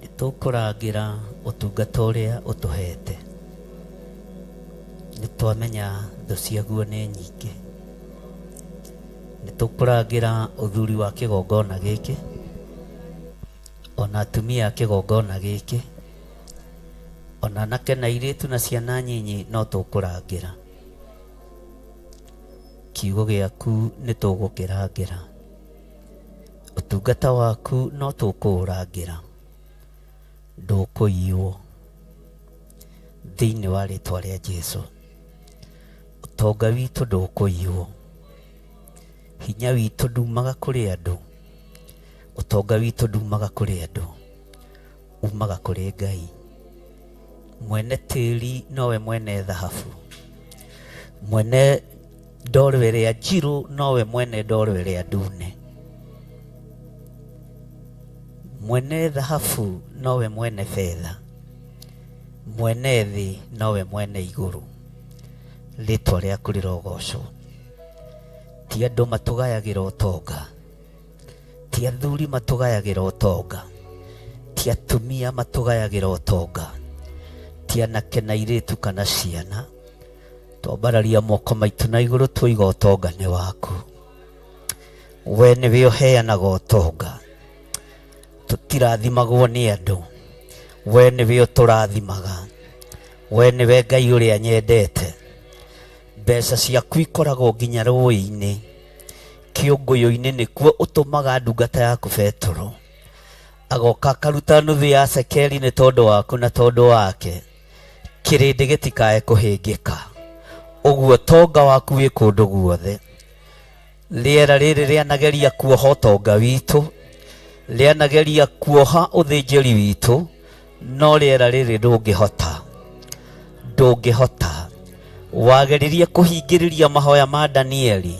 nĩ tũkũrangĩra ũtungata ũrĩa ũtũhete. Nĩ twamenya thũ ciaguo nĩ nyingĩ. Nĩ tũkũrangĩra ũthuri wa kĩgongona gĩkĩ ona atumia a kĩgongona gĩkĩ ona anake na airĩtu na ciana nyinyi no tũkũrangĩra. Kiugo gĩaku nĩ tũgũkĩrangĩra. Ũtungata waku no tũkũũrangĩra, ndũkũiywo thĩinĩ wa rĩtwa rĩa Jesu. Ũtonga witũ ndũkũiywo, hinya witũ ndumaga kũrĩ andũ, ũtonga witũ ndumaga kũrĩ andũ, umaga kũrĩ Ngai. Mwene tĩri nowe mwene thahabu, mwene ndoro ĩrĩa njirũ nowe mwene ndoro ĩrĩa ndune, mwene thahabu nowe mwene betha, mwene thĩ nowe mwene igũrũ. Rĩtwa rĩaku rĩrogocwo. Ti andũ matũgayagĩra ũtonga, ti athuri matũgayagĩra ũtonga, ti atumia matũgayagĩra ũtonga, ti anake na airĩtu kana ciana. Twambararia moko maitũ na igũrũ twoiga ũtonga nĩ waku. We nĩwe ũheanaga ũtonga, tũtirathimagwo nĩ andũ, we nĩwe ũtũrathimaga, we nĩwe Ngai ũrĩa nyendete. Mbeca ciaku ikoragwo nginya rũĩ-inĩ, kĩũngũyũ-inĩ nĩkuo ũtũmaga ndungata yaku Petero agoka akaruta nuthu ya cekeri nĩ tondũ waku na tondũ wake, kĩrĩndĩ gĩtikae kũhĩngĩka. Ũguo ũtonga waku wĩ kũndũ guothe. Rĩera rĩrĩ rĩanageria kuoha ũtonga witũ, rĩanageria kuoha ũthĩnjĩri witũ, no rĩera rĩrĩ ndũngĩhota, ndũngĩhota. Wageririe kũhingĩrĩria mahoya ma Danieli,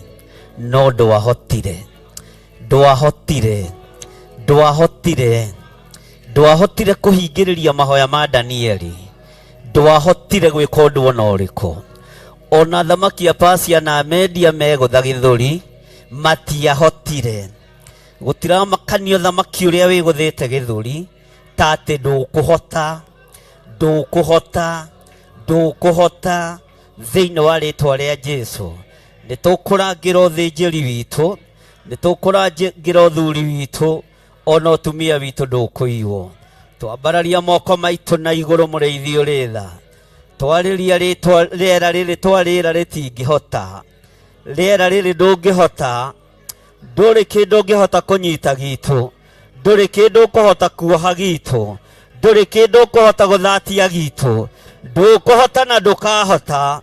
no ndwahotire, ndwahotire, ndwahotire, ndwahotire kũhingĩrĩria mahoya ma Danieli, ndwahotire gwĩka ũndũ ona ũrĩkũ. Ona athamaki a Pasia na Amedia megũtha gĩthũri, matiahotire. Gũtiramakanio thamaki ũrĩa wĩgũthĩte gĩthũri, ta atĩ ndũkũhota, ndũkũhota, ndũkũhota. Thĩinĩ wa rĩtwa rĩa Jesu, nĩ tũkũrangĩra ũthĩnjĩri witũ, nĩ tũkũrangĩra ũthuri witũ, ona ũtumia witũ ndũkũiywo. Twambararia moko maitũ na igũrũ, mũrĩithi ũrĩ tha. Twarĩria rĩtwa rĩera rĩrĩ twarĩra rĩtingĩhota, rĩera rĩrĩ ndũngĩhota, ndũrĩ kĩndũ ũngĩhota kũnyita gitũ, ndũrĩ kĩndũ ũkũhota kuoha gitũ, ndũrĩ kĩndũ ũkũhota gũthatia gitũ, ndũkũhota na ndũkahota.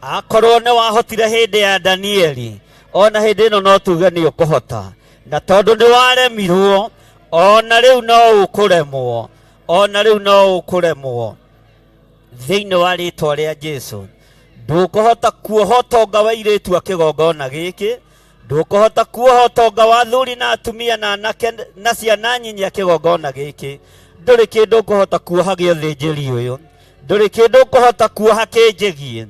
Akorwo nĩ wahotire hĩndĩ ya Danieli, ona hĩndĩ ĩno no tuge nĩ ũkũhota, na tondũ nĩ waremirwo, ona rĩu no ũkũremwo, ona rĩu no ũkũremwo. Thĩinĩ wa rĩtwa rĩa Jesu, ndũkũhota kuoha ũtonga wa airĩtu a kĩgongona gĩkĩ, ndũkũhota kuoha ũtonga wa athuri na atumia na anake na ciana nyinyi a kĩgongona gĩkĩ. Ndũrĩ kĩndũ ũkũhota kuoha gĩa ũthĩnjĩri ũyũ, ndũrĩ kĩndũ ũkũhota kuoha kĩnjĩgiĩ,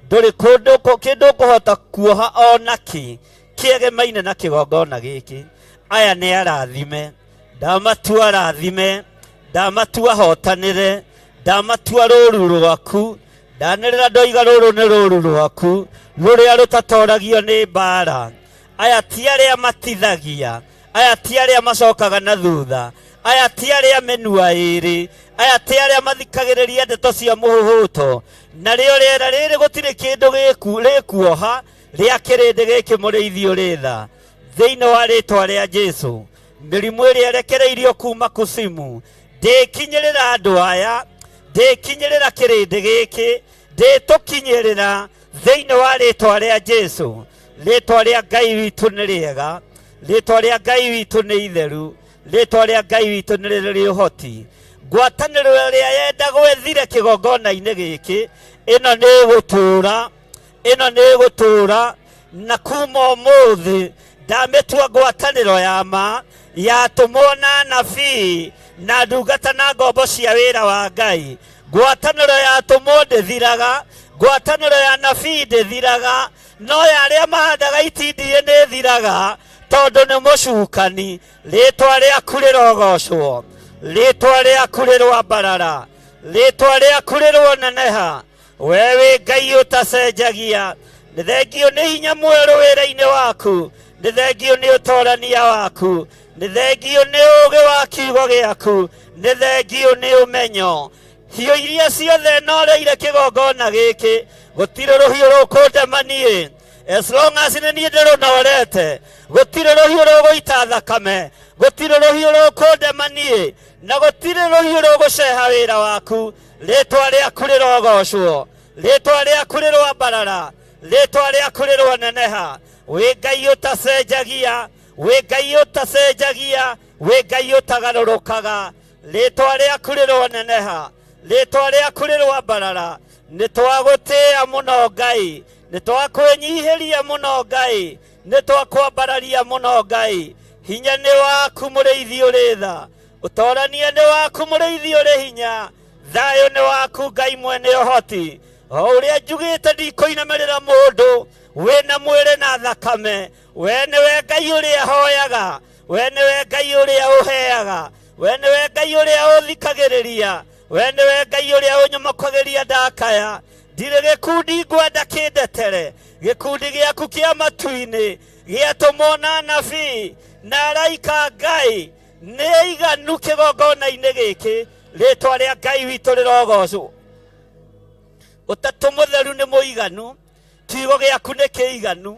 ndũrĩ kĩndũ ũkũhota kuoha ona kĩ kĩegemaine na kĩgongona gĩkĩ. Aya nĩ arathime, ndamatua arathime, ndamatua hotanĩre, ndamatua rũru rwaku, ndanĩrĩra ndoiga rũrũ nĩ rũru rwaku rũrĩa rũtatoragio nĩ mbara. Aya ti arĩa matithagia, aya ti arĩa macokaga na thutha, aya ti arĩa mĩnua ĩrĩ, aya ti arĩa mathikagĩrĩria ndeto cia mũhũhũto. Narĩo rĩera rĩrĩ gũtirĩ kĩndũ rĩkuoha rĩa kĩrĩndĩ gĩkĩ, mũrĩithi ũrĩ tha. Thĩinĩ wa rĩtwa rĩa Jesu, mĩrimũ ĩrĩa ĩrekereirio kuma kusimu ndĩkinyĩrĩra andũ aya, ndĩkinyĩrĩra kĩrĩndĩ gĩkĩ, ndĩtũkinyĩrĩra thĩinĩ wa rĩtwa rĩa Jesu. Rĩtwa rĩa Ngai witũ nĩ rĩega, rĩtwa rĩa Ngai witũ nĩ itheru, rĩtwa rĩa Ngai witũ nĩ rĩrĩ ũhoti. Ngwatanĩro ĩrĩa yendagwo ĩthire kĩgongona-inĩ gĩkĩ, ĩno nĩ ĩgũtũũra, ĩno nĩ ĩgũtũũra, na kuma ũmũthĩ ndamĩtua ngwatanĩro ya ma yatũmwo na anabii na ndungata na ngombo cia wĩra wa Ngai. Ngwatanĩro yatũmwo ndĩthiraga, ngwatanĩro ya anabii ndĩthiraga, no ya arĩa mahandaga itindiĩ nĩ ĩthiraga, tondũ nĩ mũcukani. Rĩtwa rĩaku rĩrogocwo, rĩtwa rĩaku rĩrwambarara, rĩtwa rĩaku rĩroneneha. We wĩ Ngai ũtacenjagia. Nĩ thengio nĩ hinya mwerũ wĩra-inĩ waku, nĩ thengio nĩ ũtorania waku, nĩ thengio nĩ ũũgĩ wa kiugo gĩaku, nĩ thengio nĩ ũmenyo. Hiũ iria ciothe noreire kĩgongona gĩkĩ, gũtirĩ rũhiũ rũkũndema niĩ. As long as nĩ niĩ ndĩrũnorete, gũtirĩ rũhiũ rũgũita thakame, gũtirĩ rũhiũ rũkũndema niĩ, na gũtirĩ rũhiũ rũgũceha wĩra waku. Rĩtwa rĩaku rĩrogocwo, rĩtwa rĩaku rĩroambarara, rĩtwa rĩaku rĩroneneha. Wĩ Ngai ũtacenjagia, wĩ Ngai ũtacenjagia, wĩ Ngai ũtagarũrũkaga. Rĩtwa rĩaku rĩroneneha, rĩtwa rĩaku rĩroambarara. Nĩ twagũtĩĩa mũno Ngai, nĩ twakwĩnyihĩria mũno Ngai, nĩ twakwambararia mũno Ngai. Hinya nĩ waku mũrĩithi ũrĩ tha, ũtorania nĩ waku mũrĩithi ũrĩ hinya, thayũ nĩ waku Ngai mwene ũhoti. O ũrĩa njugĩte ndikũinamĩrĩra mũndũ wĩna mwĩrĩ na thakame. We nĩwe Ngai ũrĩa hoyaga, we nĩwe Ngai ũrĩa ũheaga, we nĩwe Ngai ũrĩa ũthikagĩrĩria, we nĩwe Ngai ũrĩa ũnyomokagĩria ndakaya. Ndirĩ gĩkundi ngwenda kĩndetere, gĩkundi gĩaku kĩa matu-inĩ gĩatũmwo na anabii na araika. Ngai nĩ aiganu kĩgongona-inĩ gĩkĩ. Rĩtwa rĩa Ngai witũ rĩrogocwo. Ũtatũ mũtheru nĩ mũiganu, kiugo gĩaku nĩ kĩiganu.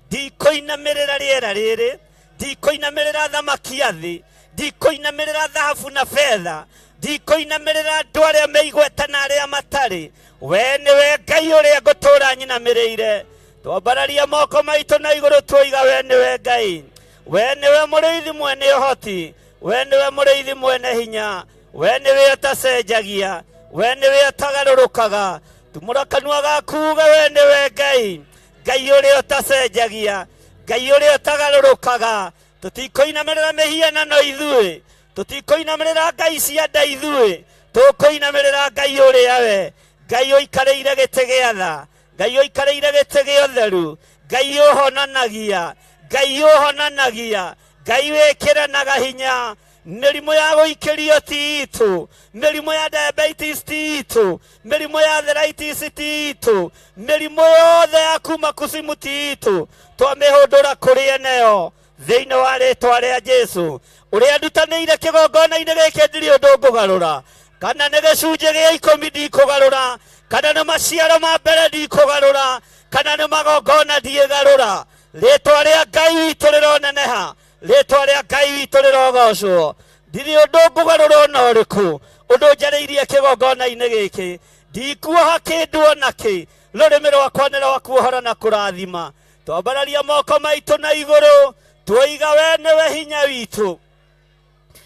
Ndikũinamĩrĩra rĩera rĩrĩ, ndikũinamĩrĩra thamaki a thĩ, ndikũinamĩrĩra thahabu na betha, ndikũinamĩrĩra andũ arĩa meigweta na arĩa matarĩ. We nĩwe Ngai ũrĩa ngũtũũra nyinamĩrĩire. Twambararia moko maitũ na igũrũ tuoiga we nĩwe Ngai, we nĩwe mũrĩithi mwene ũhoti, we nĩwe mũrĩithi mwene hinya, we nĩwe ũtacenjagia, we nĩwe ũtagarũrũkaga. Tumũra kanua gaku uge we nĩwe Ngai, Ngai ũrĩa ũtacenjagia, Ngai ũrĩa ũtagarũrũkaga. Tũtikũinamĩrĩra mĩhianano ithuĩ, tũtikũinamĩrĩra ngai cia nda ithuĩ, tũkũinamĩrĩra Ngai ũrĩa we Ngai ũikarĩire gĩtĩ gĩa tha, Ngai ũikarĩire gĩtĩ gĩa ũtheru, Ngai ũhonanagia, Ngai ũhonanagia, Ngai wĩkĩranaga hinya. Mĩrimũ ya gũikĩrio ti itũ, mĩrimũ ya diabetes ti itũ, mĩrimũ ya arthritis ti itũ, mĩrimũ yothe ya kuma kucimu ti itũ. Twamĩhũndũra kũrĩ eneo thĩinĩ wa rĩtwa rĩa Jesu. Ũrĩa ndutanĩire kĩgongona-inĩ gĩkĩ ndirĩ ũndũ ngũgarũra, kana nĩ gĩcunjĩ gĩa 10 ndikũgarũra, kana nĩ maciaro ma mbere ndikũgarũra, kana nĩ magongona ndiĩgarũra. Rĩtwa rĩa Ngai witũ rĩroneneha, rĩtwa rĩa Ngai witũ rĩrogocwo. Ndirĩ ũndũ ngũgarũra ona ũrĩkũ ũndũ njarĩirie kĩgongona-inĩ gĩkĩ. Ndikuoha kĩndũ ona kĩ, rũrĩmĩ rwakwa nĩ rwa kuohora na kũrathima. Twambararia moko maitũ na igũrũ tuoiga we nĩwe hinya witũ,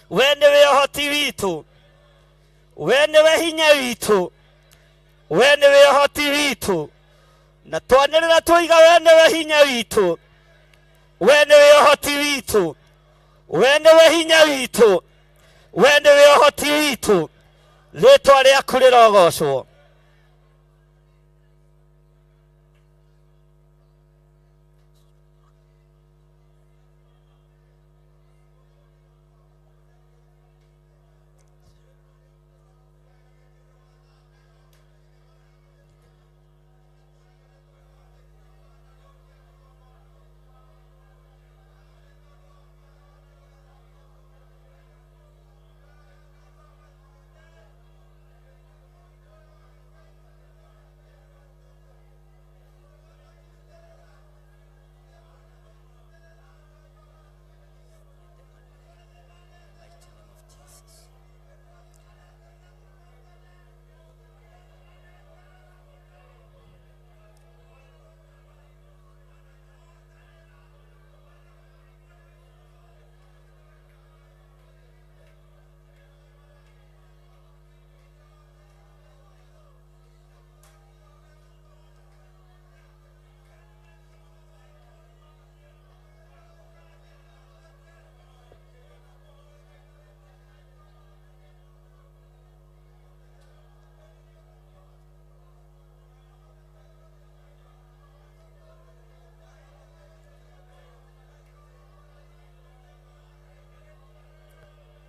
we nĩwe ũhoti witũ, we nĩwe hinya witũ, we nĩwe ũhoti witũ. Na twanĩrĩra tuoiga we nĩwe hinya witũ, we nĩwe ũhoti witũ, we nĩwe hinya witũ, we nĩwe ũhoti witũ. Rĩtwa rĩaku rĩrogocwo.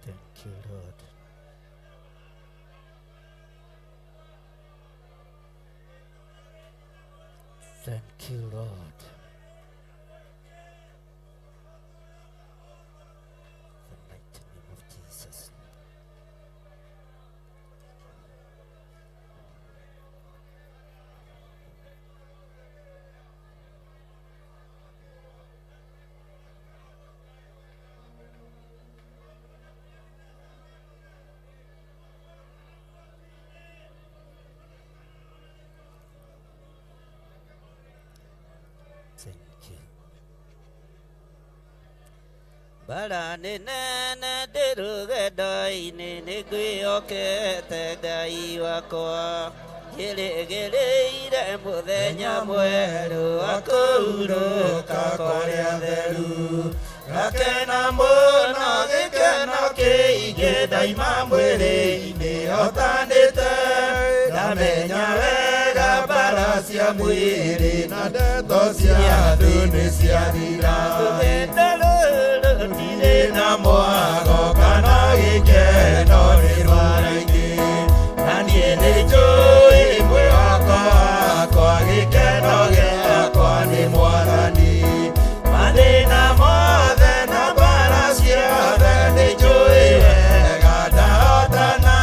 Thank you, Lord. Thank you, Lord. The mighty name of Jesus. Thank you. Bara nĩ nene ndĩ rũgendo-inĩ nĩ ngwĩhokete Ngai wakwa njĩrĩgĩrĩire mũthenya mwerũ wa kũhurũka kũrĩa theru ngakena mũno gĩkeno kĩingĩ ndaima mwĩrĩ-inĩ hotanĩte ndamenya wega mbara cia mwĩrĩ na ndeto cia thũ nĩ ciathira rũgendo rũrũ rũtirĩ na mwago kana gĩkeno nĩ rwara-inĩ na niĩ nĩ njũĩ mwĩhoko wakwa gĩkeno gĩakwa nĩ mwathani mathĩna mothe na mbara ciothe nĩ njũĩ wega ndahotana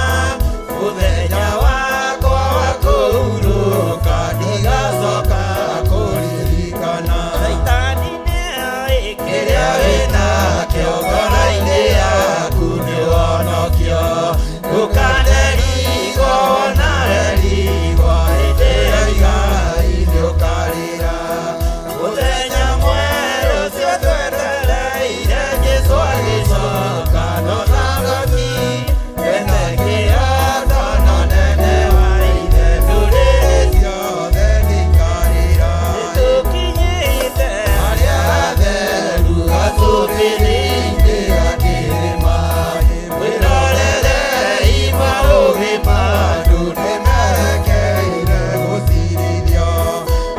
mũthenya wakwa wa kũhurũka ndigacoka kũririkana Caitani nĩoĩ kĩrĩa wĩnakĩo ngoro-inĩ yaku nĩ wonokio ndũkanerigwo wonaerigwo hĩndĩ ya igai nĩũkarĩra mũthenya mwerũ ũcio twetereire Jesũ agĩcoka no thamaki ena kĩhooto na nene wa ithe ndũrĩrĩ ciothe nĩikarĩra nĩtũkinyĩte harĩa hatheru gacũmbĩrĩ-inĩ ga kĩrĩma mwĩrorerei maũgĩ ma andũ nĩmerekeire gũcirithio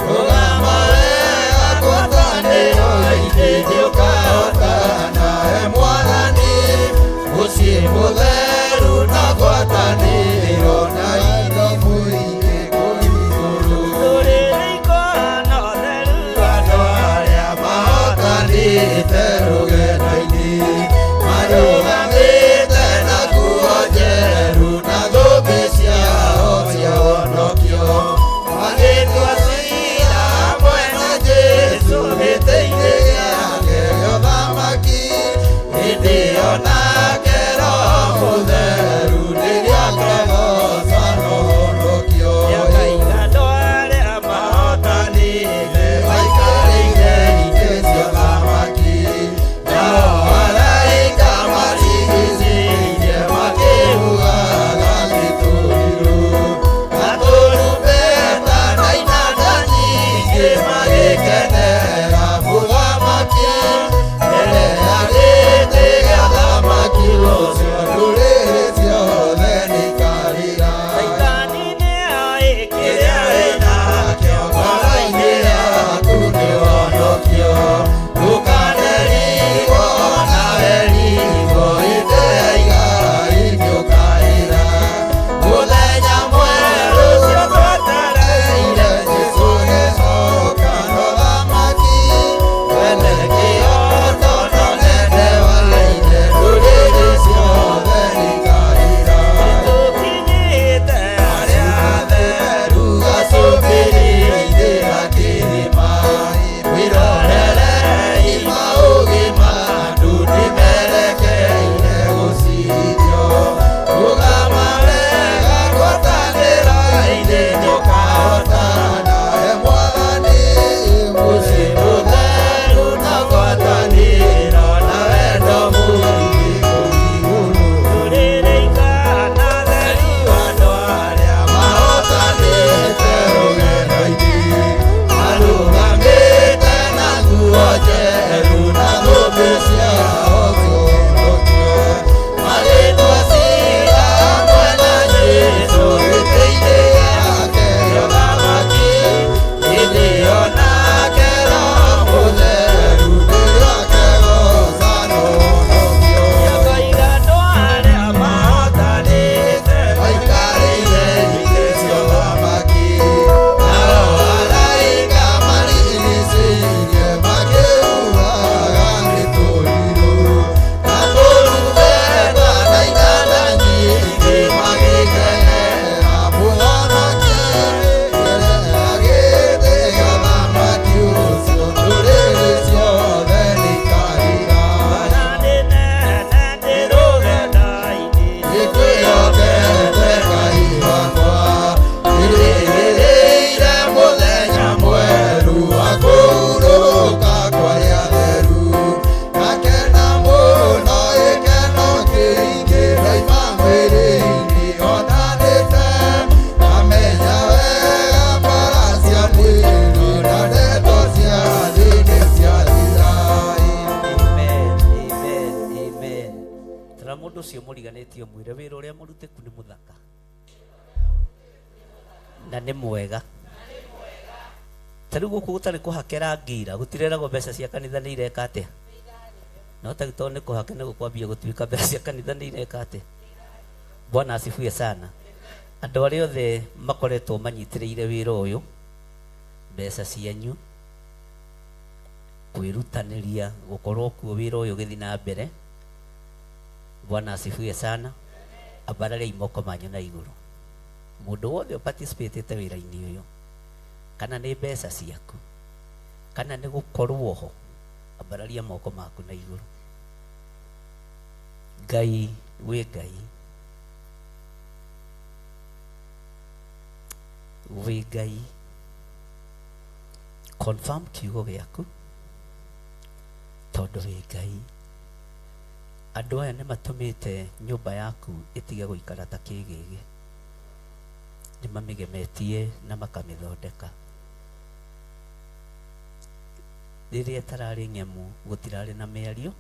rũgama wega ngwatanĩro-inĩ nĩũkahotana he mwathani mũciĩ mũtheru na ngwatanĩro na indo mũingĩ kũu igũrũ ndũrĩrĩ ikona ũtheru andũ arĩa mahotanĩte rũgendo-inĩ marũgamĩte na nguo njerũ na thũmbĩ ciao cia ũhonokio magĩtua ciira hamwe na Jesũ gĩtĩ-inĩ gĩake gĩa ũthamaki hĩndĩ ĩyo nake Roho Mũtheru nĩrĩakegoca na ũhonokio nĩakaiga andũ arĩa mahotanĩte maikarĩire itĩ cia ũthamaki Mũndũ ũcio mũriganĩtie ũmwĩre wĩra ũrĩa mũrutĩku nĩ mũthaka na nĩ mwega. Ta rĩu gũkũ gũtarĩ kũhake rangi ira, gũtireragwo mbeca cia kanitha nĩ ireka atĩa? No ta tondũ nĩ kũhake nĩ gũkwambia gũtuĩka mbeca cia kanitha nĩ ireka atĩa? Bwana asifiwe sana. Andũ arĩa othe makoretwo manyitĩrĩire wĩra ũyũ, mbeca cianyu, kwĩrutanĩria gũkorwo kuo wĩra ũyũ ũgĩthiĩ na mbere. Bwana asifiwe sana. Ambarariai moko manyu na igũrũ. Mũndũ wothe ũparticipatĩte wĩra-inĩ ũyũ, kana nĩ mbeca ciaku, kana nĩ gũkorwo ho, ambararia moko maku na igũrũ. Ngai wĩ Ngai, wĩ Ngai. Confirm kiugo gĩaku tondũ wĩ Ngai. Andũ aya nĩ matũmĩte nyũmba yaku ĩtige gũikara ta kĩgĩgĩ, nĩ mamĩgemetie na makamĩthondeka. Rĩrĩa ĩtararĩ ng'emu gũtirarĩ na mĩario,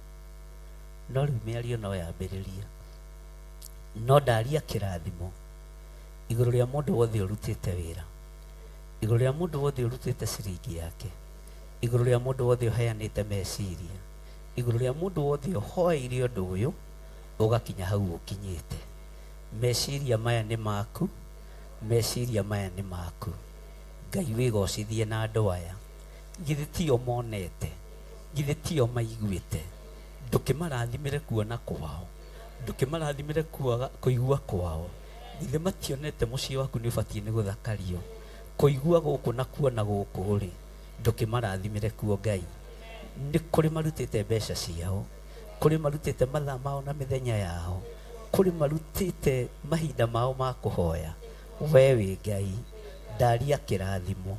no rĩu mĩario no yambĩrĩrie. No ndaria kĩrathimo igũrũ rĩa mũndũ wothe ũrutĩte wĩra, igũrũ rĩa mũndũ wothe ũrutĩte ciringi yake, igũrũ rĩa mũndũ wothe ũheanĩte meciria, igũrũ rĩa mũndũ wothe ũhoeire ũndũ ũyũ ũgakinya hau ũkinyĩte. Meciria maya nĩ maku, meciria maya nĩ maku. Ngai wĩgocithie na andũ aya. Githĩ tio monete, githĩ tio maiguĩte. Ndũkĩmarathimĩre kuona kwao, ndũkĩmarathimĩre kũigua kwao. Githĩ mationete mũciĩ waku nĩ ũbatiĩ nĩ gũthakario. Kũigua gũkũ na kuona gũkũ rĩ, ndũkĩmarathimĩre kuo Ngai. Nĩ kũrĩ marutĩte mbeca ciao, kũrĩ marutĩte mathaa mao na mĩthenya yao, kũrĩ marutĩte mahinda mao ma kũhoya. We wĩ Ngai, ndaria kĩrathimo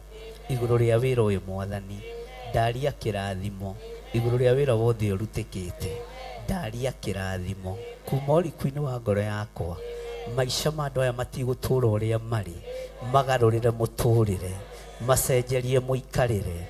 igũrũ rĩa wĩra ũyũ Mwathani, ndaria kĩrathimo igũrũ rĩa wĩra wothe ũrutĩkĩte, ndaria kĩrathimo kuma ũriku-inĩ wa ngoro yakwa. Maica ma andũ aya matigũtũra ũrĩa marĩ, magarũrĩre mũtũrĩre, macenjerie mũikarĩre,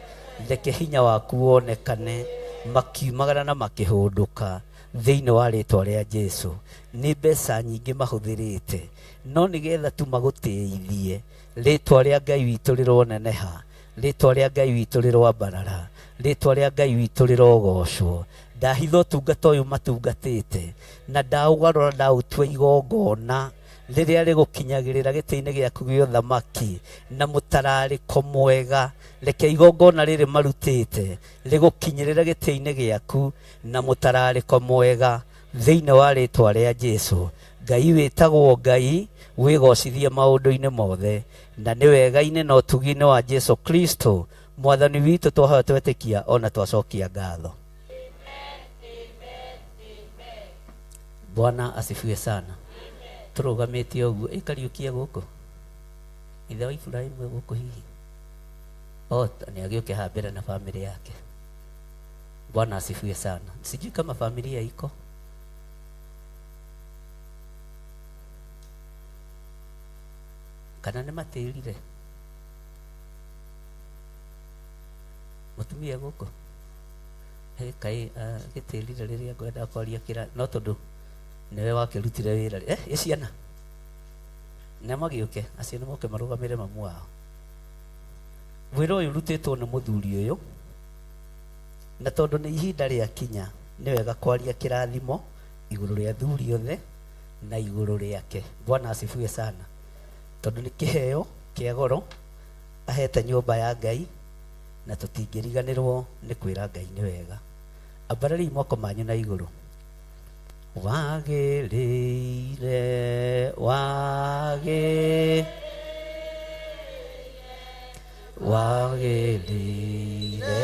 reke hinya waku wonekane makiumagara na makĩhũndũka thĩinĩ wa rĩtwa rĩa Jesu. Nĩ mbeca nyingĩ mahũthĩrĩte, no nĩgetha tu magũtĩithie, rĩtwa rĩa Ngai witũ rĩroneneha, rĩtwa rĩa Ngai witũ rĩroambarara, rĩtwa rĩa Ngai witũ rĩrogocwo. Ndahitha ũtungata ũyũ matungatĩte, na ndaũgarũra ndaũtua igongona rĩrĩa rĩgũkinyagĩrĩra gĩtĩ-inĩ gĩaku gĩa ũthamaki na mũtararĩko mwega. Reke igongona rĩrĩ marutĩte rĩgũkinyĩrĩre gĩtĩ-inĩ gĩaku na mũtararĩko mwega thĩinĩ wa rĩtwa rĩa Jesu. Ngai wĩtagwo Ngai, wĩgocithie maũndũ-inĩ mothe, na nĩ wega-inĩ na ũtugi-inĩ wa Jesu Kristo Mwathani witũ twahoya twetĩkia ona twacokia ngatho. Bwana asifiwe sana. Tũrũgamĩte ũguo ĩkariũkie gũkũ. Ithe wa Ibrahimu e gũkũ hihi? Oh, nĩ agĩũke haha mbere na family yake. Bwana asifiwe sana. Sijui kama familia iko. Kana nĩ matĩrire. Mũtumia gũkũ? Hĩ, kaĩ gĩtĩrire rĩrĩa ngwenda kwaria kĩra no tondũ nĩwe wakĩrutire wĩra rĩ. Ĩ ciana nĩ magĩũke, acio nĩ moke marũgamĩre mamu wao. Wĩra ũyũ ũrutĩtwo nĩ mũthuri ũyũ, na tondũ nĩ ihinda rĩakinya, nĩ wega kwaria kĩrathimo igũrũ rĩa athuri othe na igũrũ rĩake. Bwana asifiwe sana. Tondũ nĩ kĩheo kĩa goro ahete nyũmba ya Ngai, na tũtingĩriganĩrwo nĩ kwĩra Ngai nĩ wega. Ambarariai moko manyu na igũrũ. Wagĩrĩire, wagĩrĩire, wagĩrĩire,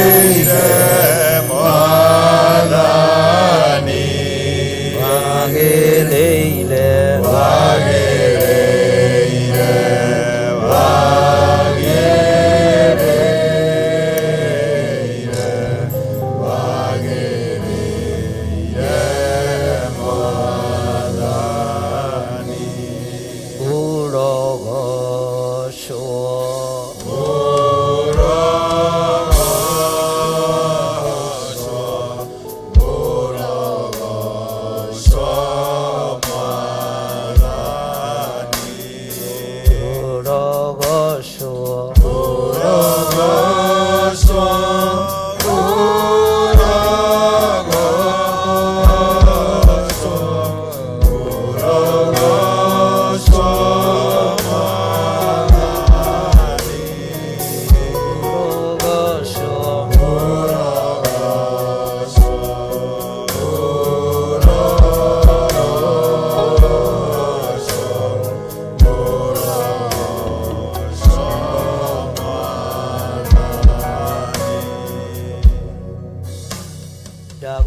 Wagĩrĩire Mwathani, wagĩrĩire, wagĩrĩire, wagĩrĩire, wagĩrĩire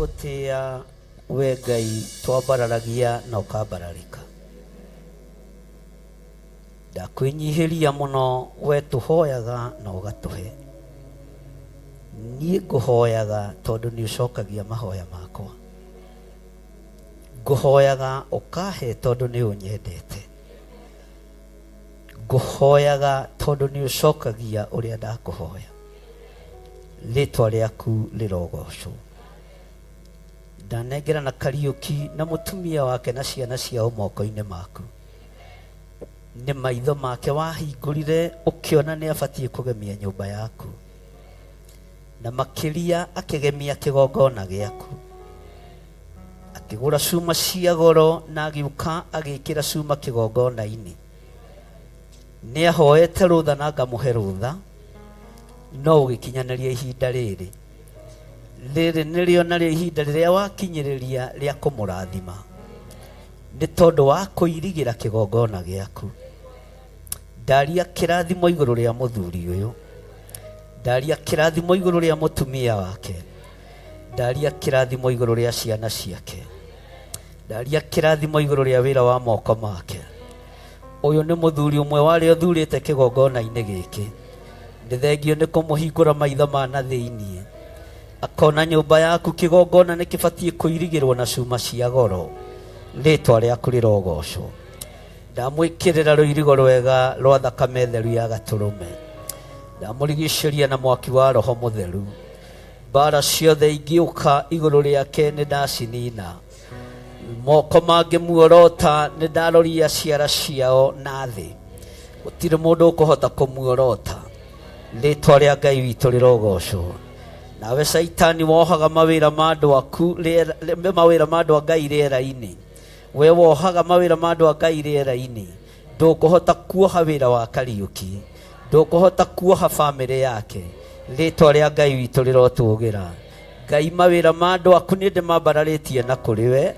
Ndagũtĩĩa we Ngai twambararagia na ũkambararĩka. Ndakwĩnyihĩria mũno we tũhoyaga na ũgatũhe. Niĩ ngũhoyaga tondũ nĩ ũcokagia mahoya makwa. Ngũhoyaga ũkahe tondũ nĩ ũnyendete. Ngũhoyaga tondũ nĩ ũcokagia ũrĩa ndakũhoya. Rĩtwa rĩaku rĩrogocwo. Ndanengerana Kariũki na mũtumia wake na ciana ciao moko-inĩ maku. Nĩ maitho make wahingũrire ũkĩona nĩ abatiĩ kũgemia nyũmba yaku. Na makĩria akĩgemia kĩgongona gĩaku. Akĩgũra cuma cia goro na agĩũka agĩkĩra cuma kĩgongona-inĩ. Nĩ ahoete rũtha na ngamũhe rũtha, no ũgĩkinyanĩria ihinda rĩrĩ. Rĩrĩ nĩrĩo narĩo ihinda rĩrĩa wakinyĩrĩria rĩa kũmũrathima, nĩ tondũ wa kũirigĩra kĩgongona gĩaku. Ndaria kĩrathimo igũrũ rĩa mũthuri ũyũ, ndaria kĩrathimo igũrũ rĩa mũtumia wake, ndaria kĩrathimo igũrũ rĩa ciana ciake, ndaria kĩrathimo igũrũ rĩa wĩra wa moko make. Ũyũ nĩ mũthuri ũmwe warĩa ũthurĩte kĩgongona-inĩ gĩkĩ. Nĩ thengio nĩ kũmũhingũra maitho ma na thĩinĩ. Akona nyũmba yaku kĩgongona nĩ kĩbatiĩ kũirigĩrwo na cuma cia goro. Rĩtwa rĩaku rĩrogocwo. Ndamwĩkĩrĩra rũirigo rwega rwa thakame theru ya gatũrũme. Ndamũrigicĩria na mwaki wa Roho Mũtheru. Mbara ciothe ingĩũka igũrũ rĩake nĩ ndacinina. Moko mangĩmuorota nĩ ndaroria ciara ciao na thĩ. Gũtirĩ mũndũ ũkũhota kũmuorota. Rĩtwa rĩa Ngai witũ rĩrogocwo. Nawe Caitani wohaga mawĩra ma andũ aku mawĩra ma andũ a Ngai rĩera-inĩ. We wohaga mawĩra ma andũ a Ngai rĩera-inĩ. Ndũkũhota kuoha wĩra wa Kariũki. Ndũkũhota kuoha bamĩrĩ yake. Rĩtwa rĩa Ngai witũ rĩrotũgĩra. Ngai mawĩra ma andũ aku nĩ ndĩmambararĩtie na kũrĩ we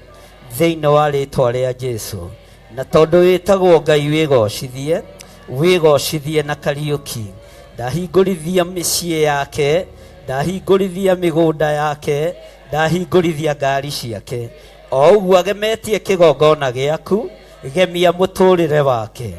thĩinĩ wa rĩtwa rĩa Jesu. Na tondũ wĩtagwo Ngai wĩgocithie, wĩgocithie na Kariũki. Ndahingũrithia mĩciĩ yake, ndahingũrithia mĩgũnda yake, ndahingũrithia ngari ciake. O ũguo agemetie kĩgongona gĩaku, gemia mũtũrĩre wake,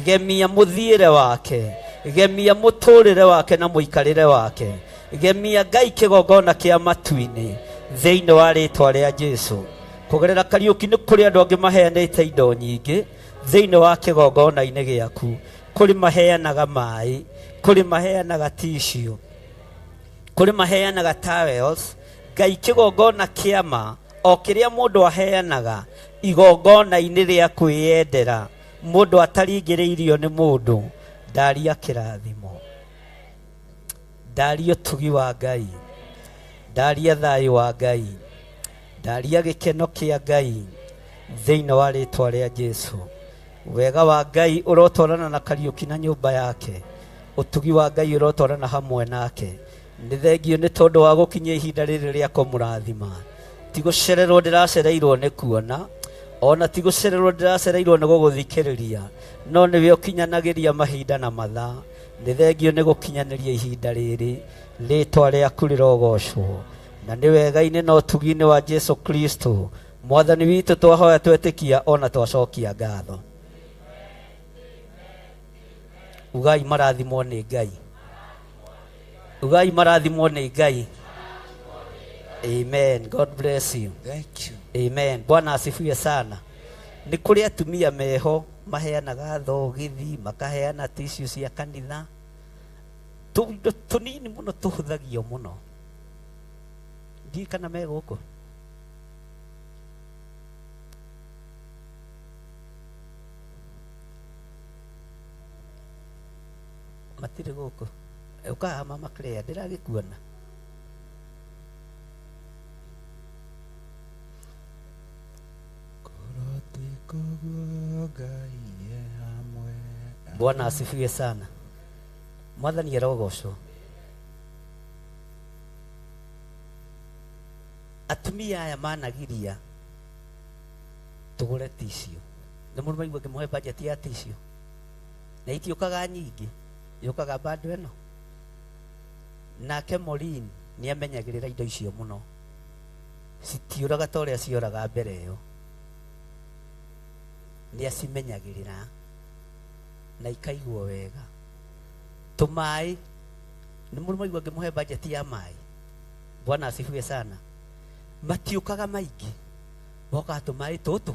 gemia mũthiĩre wake, gemia mũtũrĩre wake na mũikarĩre wake. Gemia Ngai kĩgongona kĩa matu-inĩ thĩinĩ wa rĩtwa rĩa Jesu. Kũgerera Kariũki nĩ kũrĩ andũ angĩ maheanĩte indo nyingĩ thĩinĩ wa kĩgongona-inĩ gĩaku. Kũrĩ maheanaga maĩ, kũrĩ maheanaga tissue, kũrĩ maheanaga towels. Ngai kĩgongona kĩa ma o kĩrĩa mũndũ aheanaga igongona-inĩ rĩa kwĩyendera, mũndũ ataringĩrĩirio nĩ mũndũ. Ndaria kĩrathimo, ndaria ũtugi wa Ngai, ndaria thayũ wa Ngai, ndaria gĩkeno kĩa Ngai thĩinĩ wa rĩtwa rĩa Jesu. Wega wa Ngai ũrotwarana na Kariũki na nyũmba yake, ũtugi wa Ngai ũrotwarana hamwe nake. Nĩ thengio nĩ tondũ wa gũkinyia ihinda rĩrĩ rĩa kũmũrathima. Ti gũcererwo ndĩracereirwo nĩ kuona, ona ti gũcererwo ndĩracereirwo nĩ gũgũthikĩrĩria, no nĩwe ũkinyanagĩria mahinda na mathaa. Nĩ thengio nĩ gũkinyanĩria ihinda rĩrĩ. Rĩtwa rĩaku rĩrogocwo. Na nĩ wega-inĩ na ũtugi-inĩ wa Jesu Kristo Mwathani witũ twahoya twetĩkia ona twacokia ngatho. Ugai marathimwo nĩ Ngai. Ugai marathimwo nĩ Ngai. Amen. God bless you. Thank you. Amen. Bwana asifiwe sana. Nĩ kũrĩ atumia meho maheanaga thogithi, makaheana tissue cia kanitha. Tũindo tũnini mũno tũhũthagio mũno. Ndiũĩ kana me gũkũ. Matirĩ gũkũ. Ũkaha mama Claire, ndĩragĩkuona. Bwana asifiwe sana. Mwathani arogocwo. Atumia aya managiria tũgũre tissue. Nĩ mũndũ maigua ngĩmũhe budget ya tissue. Na itiũkaga nyingĩ, yũkaga bado ĩno. Nake Maureen nĩ amenyagĩrĩra indo icio mũno. Citiũraga ta ũrĩa cioraga mbere ĩyo. Nĩ acimenyagĩrĩra na ikaigwo wega. Tũmaĩ nĩ mũmaigua ngĩmũhe bajeti ya maĩ. Bwana asifiwe sana. Matiũkaga maingĩ, mokaga tũmaĩ tũtũ,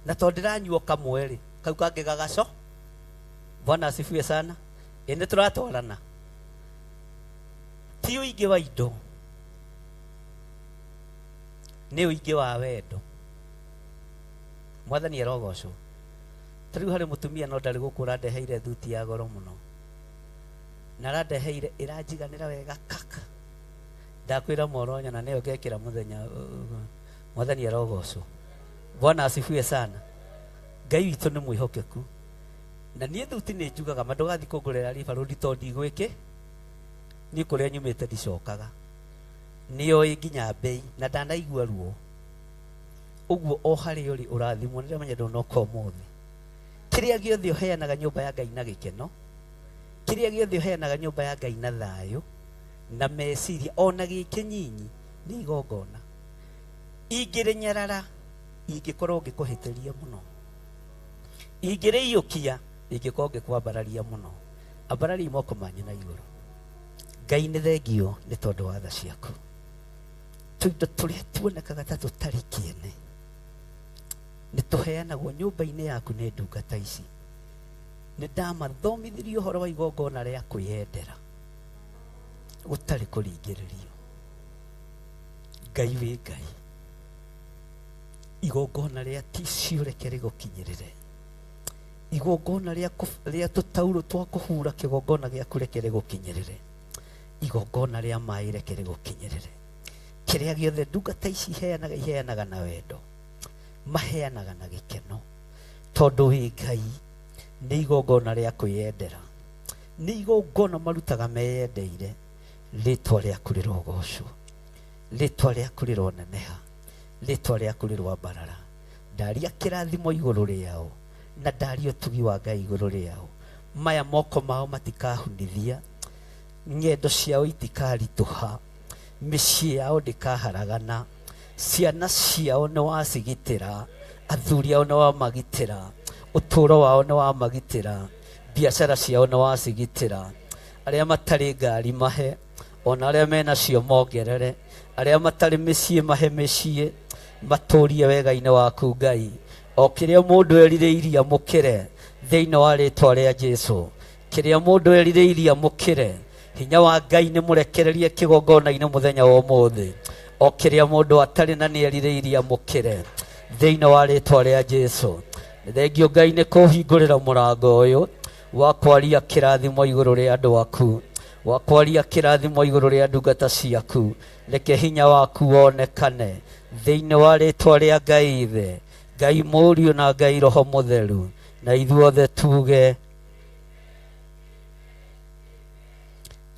na tondũ ndĩranyua kamwe rĩ, kau kangĩ gagaco. Bwana asifiwe sana. Ĩ nĩ tũratwarana. Ti ũingĩ wa indo, nĩ ũingĩ wa wendo. Mwathani arogocwo. Ta rĩu harĩ mũtumia no ndarĩ gũkũ ũrandeheire thuti ya goro mũno, na arandeheire ĩranjiganĩra wega kaka. Ndakwĩra moro nyona nĩyo ngekĩra mũthenya. Mwathani arogocwo. Bwana asifiwe sana. Ngai witũ nĩ mwĩhokeku. Na niĩ thuti nĩ njugaga ma ndũgathiĩ kũngũrĩra ribarũndi tondũ ndigwĩkĩ niĩ kũrĩa nyumĩte ndicokaga. Nĩoĩ nginya mbei na ndanaigua ruo. Ũguo o harĩa ũrĩ ũrathimwo. Nĩndamenya ndũnoka ũmũthĩ. Kĩrĩa gĩothe ũheanaga nyũmba ya Ngai na gĩkeno, kĩrĩa gĩothe ũheanaga nyũmba ya Ngai na thayũ na meciria, ona gĩkĩnyinyi nĩ igongona. Ingĩrĩnyarara ingĩkorwo ngĩkũhĩtĩria mũno, ingĩrĩiyũkia ingĩkorwo ngĩkwambararia mũno. Ambararia moko manyu na igũrũ. Ngai nĩ thengio nĩ tondũ wa tha ciaku. Tũindo tũrĩa tuonekaga ta tũtarĩ kĩene nĩ tũheanagwo nyũmba-inĩ yaku nĩ ndungata ici. Nĩ ndamathomithirie ũhoro wa igongona rĩa kwĩyendera gũtarĩ kũringĩrĩrio. Ngai wĩ Ngai, igongona rĩa tissue reke rĩgũkinyĩrĩre, igongona rĩa tũtaurũ twa kũhura kĩgongona gĩaku reke rĩgũkinyĩrĩre, igongona rĩa maĩ reke rĩgũkinyĩrĩre. Kĩrĩa gĩothe ndungata ici iheanaga, iheanaga na wendo, maheanaga na gĩkeno, tondũ wĩ Ngai. Nĩ igongona rĩa kwĩyendera, nĩ igongona marutaga meyendeire. Rĩtwa rĩaku rĩrogocwo, rĩtwa rĩaku rĩroneneha, rĩtwa rĩaku rĩroambarara. Ndaria kĩrathimo igũrũ rĩao na ndaria ũtugi wa Ngai igũrũ rĩao. Maya moko mao matikahunithia, ng'endo ciao itikaritũha, mĩciĩ yao ndĩkaharagana, ciana ciao nĩ wacigitĩra, athuri ao nĩ wamagitĩra, ũtũũro wao nĩ wamagitĩra, biacara ciao nĩ wacigitĩra. Arĩa matarĩ ngari mahe, ona arĩa menacio mongerere, arĩa matarĩ mĩciĩ mahe mĩciĩ, matũrie wega-inĩ waku Ngai. O kĩrĩa mũndũ erirĩirie amũkĩre thĩinĩ wa rĩtwa rĩa Jesu. Kĩrĩa mũndũ erirĩirie amũkĩre, hinya wa Ngai nĩ mũrekererie kĩgongona-inĩ mũthenya wa ũmũthĩ. O kĩrĩa mũndũ atarĩ na nĩ erirĩirie amũkĩre thĩinĩ wa rĩtwa rĩa Jesu. Nĩ thengio Ngai nĩ kũhingũrĩra mũrango ũyũ wa kwaria kĩrathimo igũrũ rĩa andũ aku, wa kwaria kĩrathimo igũrũ rĩa ndungata ciaku. Reke hinya waku wonekane thĩinĩ wa rĩtwa rĩa Ngai Ithe, Ngai Mũriũ na Ngai Roho Mũtheru, na ithuothe tuge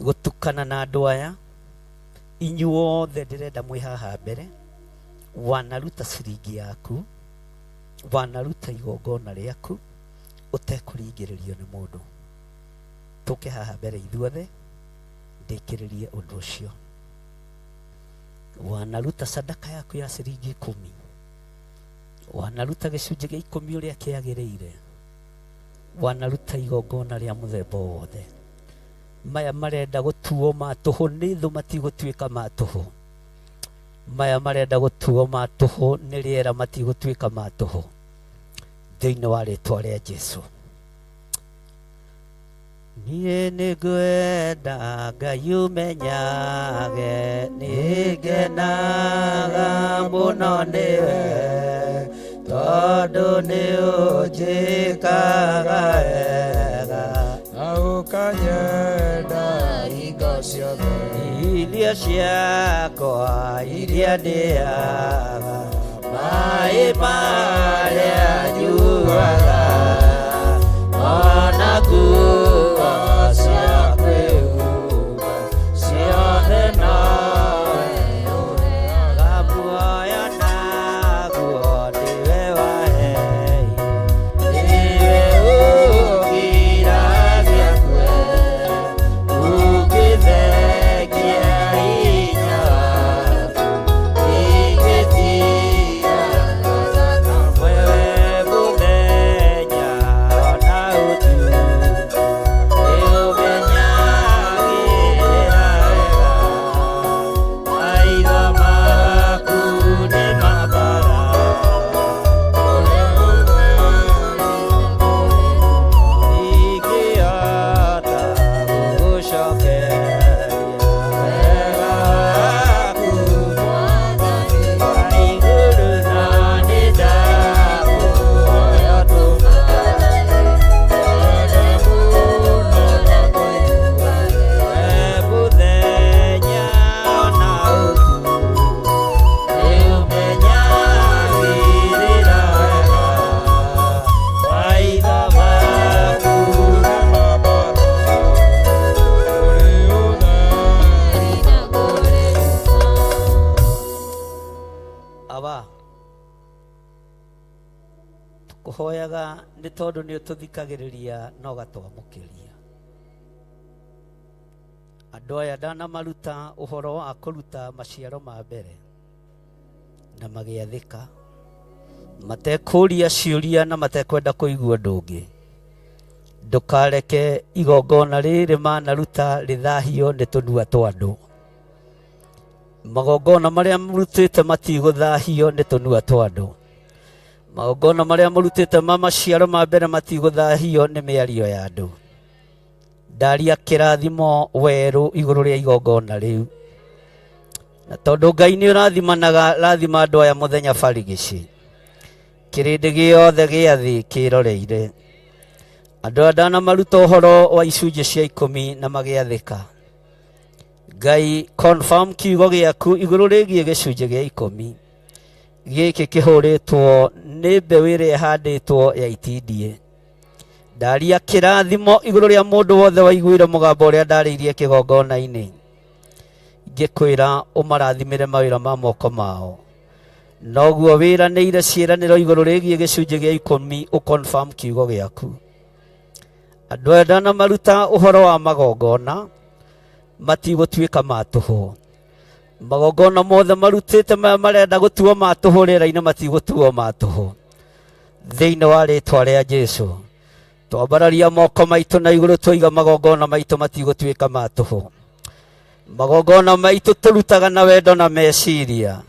gũtukana na andũ aya. Inyuothe ndĩrenda mwĩ haha mbere, wanaruta ciringi yaku, wanaruta igongona rĩaku ũtekũringĩrĩrio nĩ mũndũ. Tũke haha mbere ithuothe ndĩkĩrĩrie ũndũ ũcio. Wanaruta sadaka yaku ya ciringi 10, wanaruta gĩcunjĩ gĩa 10 ũrĩa kĩagĩrĩire, wanaruta igongona rĩa mũthemba o wothe. Maya marenda gũtuo ma tũhũ nĩ thũ, matigũtuĩka ma tũhũ. Maya marenda gũtuo ma tũhũ nĩ rĩera, matigũtuĩka ma tũhũ thĩinĩ wa rĩtwa rĩa Jesu. Niĩ nĩngwenda Ngai ũmenyage, nĩngenaga mũno nĩwe, tondũ nĩũnjĩkaga wega na ũkanyenda hingo ciothe. Irio ciakwa iria ndĩaga, maĩ marĩa nyuaga, ona nguo cia kwĩhumba ciothe nowe ũheaga. Muoyo naguo nĩwe waheire, nĩwe ũngiragia kwe, ũngĩthengia hinya waku. Tũkũhoyaga nĩ tondũ nĩ ũtũthikagĩrĩria na ũgatwamũkĩria. Andũ aya ndanamaruta ũhoro wa kũruta maciaro ma mbere na magĩathĩka matekũria ciũria na matekwenda kũigua ũndũ ũngĩ. Ndũkareke igongona rĩrĩ manaruta rĩthahio nĩ tũnua twa andũ. Magongona marĩa mũrutĩte matigũthahio nĩ tũnua twa andũ. Magongona marĩa mũrutĩte ma maciaro ma mbere matigũthahio nĩ mĩario ya andũ. Ndaria kĩrathimo werũ igũrũ rĩa igongona rĩu. Na tondũ Ngai nĩ ũrathimanaga, rathima andũ aya mũthenya barigici. Kĩrĩndĩ gĩothe gĩa thĩ kĩroreire. Andũ aya ndanamaruta ũhoro wa icunjĩ cia ikũmi na magĩathĩka. Ngai confirm kiugo gĩaku igũrũ rĩgiĩ gĩcunjĩ gĩa ikũmi. Gĩkĩ kĩhũrĩtwo nĩ mbeũ ĩrĩa ĩhandĩtwo ya itindiĩ. Ndaria kĩrathimo igũrũ rĩa mũndũ wothe waiguire mũgambo ũrĩa ndarĩirie kĩgongona-inĩ. Ngĩkwĩra ũmarathimĩre mawĩra ma moko mao. Noguo wĩranĩire ciĩranĩro igũrũ rĩgiĩ gĩcunjĩ gĩa ikũmi ũconfirm kiugo gĩaku. Andũ aya ndanamaruta ũhoro wa magongona matigũtuĩka ma tũhũ. Magongona mothe marutĩte maya marenda gũtuo ma tũhũ rĩera-inĩ matigũtuo ma tũhũ. Thĩinĩ wa rĩtwa rĩa Jesu twambararia moko maitũ na igũrũ twaiga magongona maitũ matigũtuĩka ma tũhũ. Magongona maitũ tũrutaga na wendo na meciria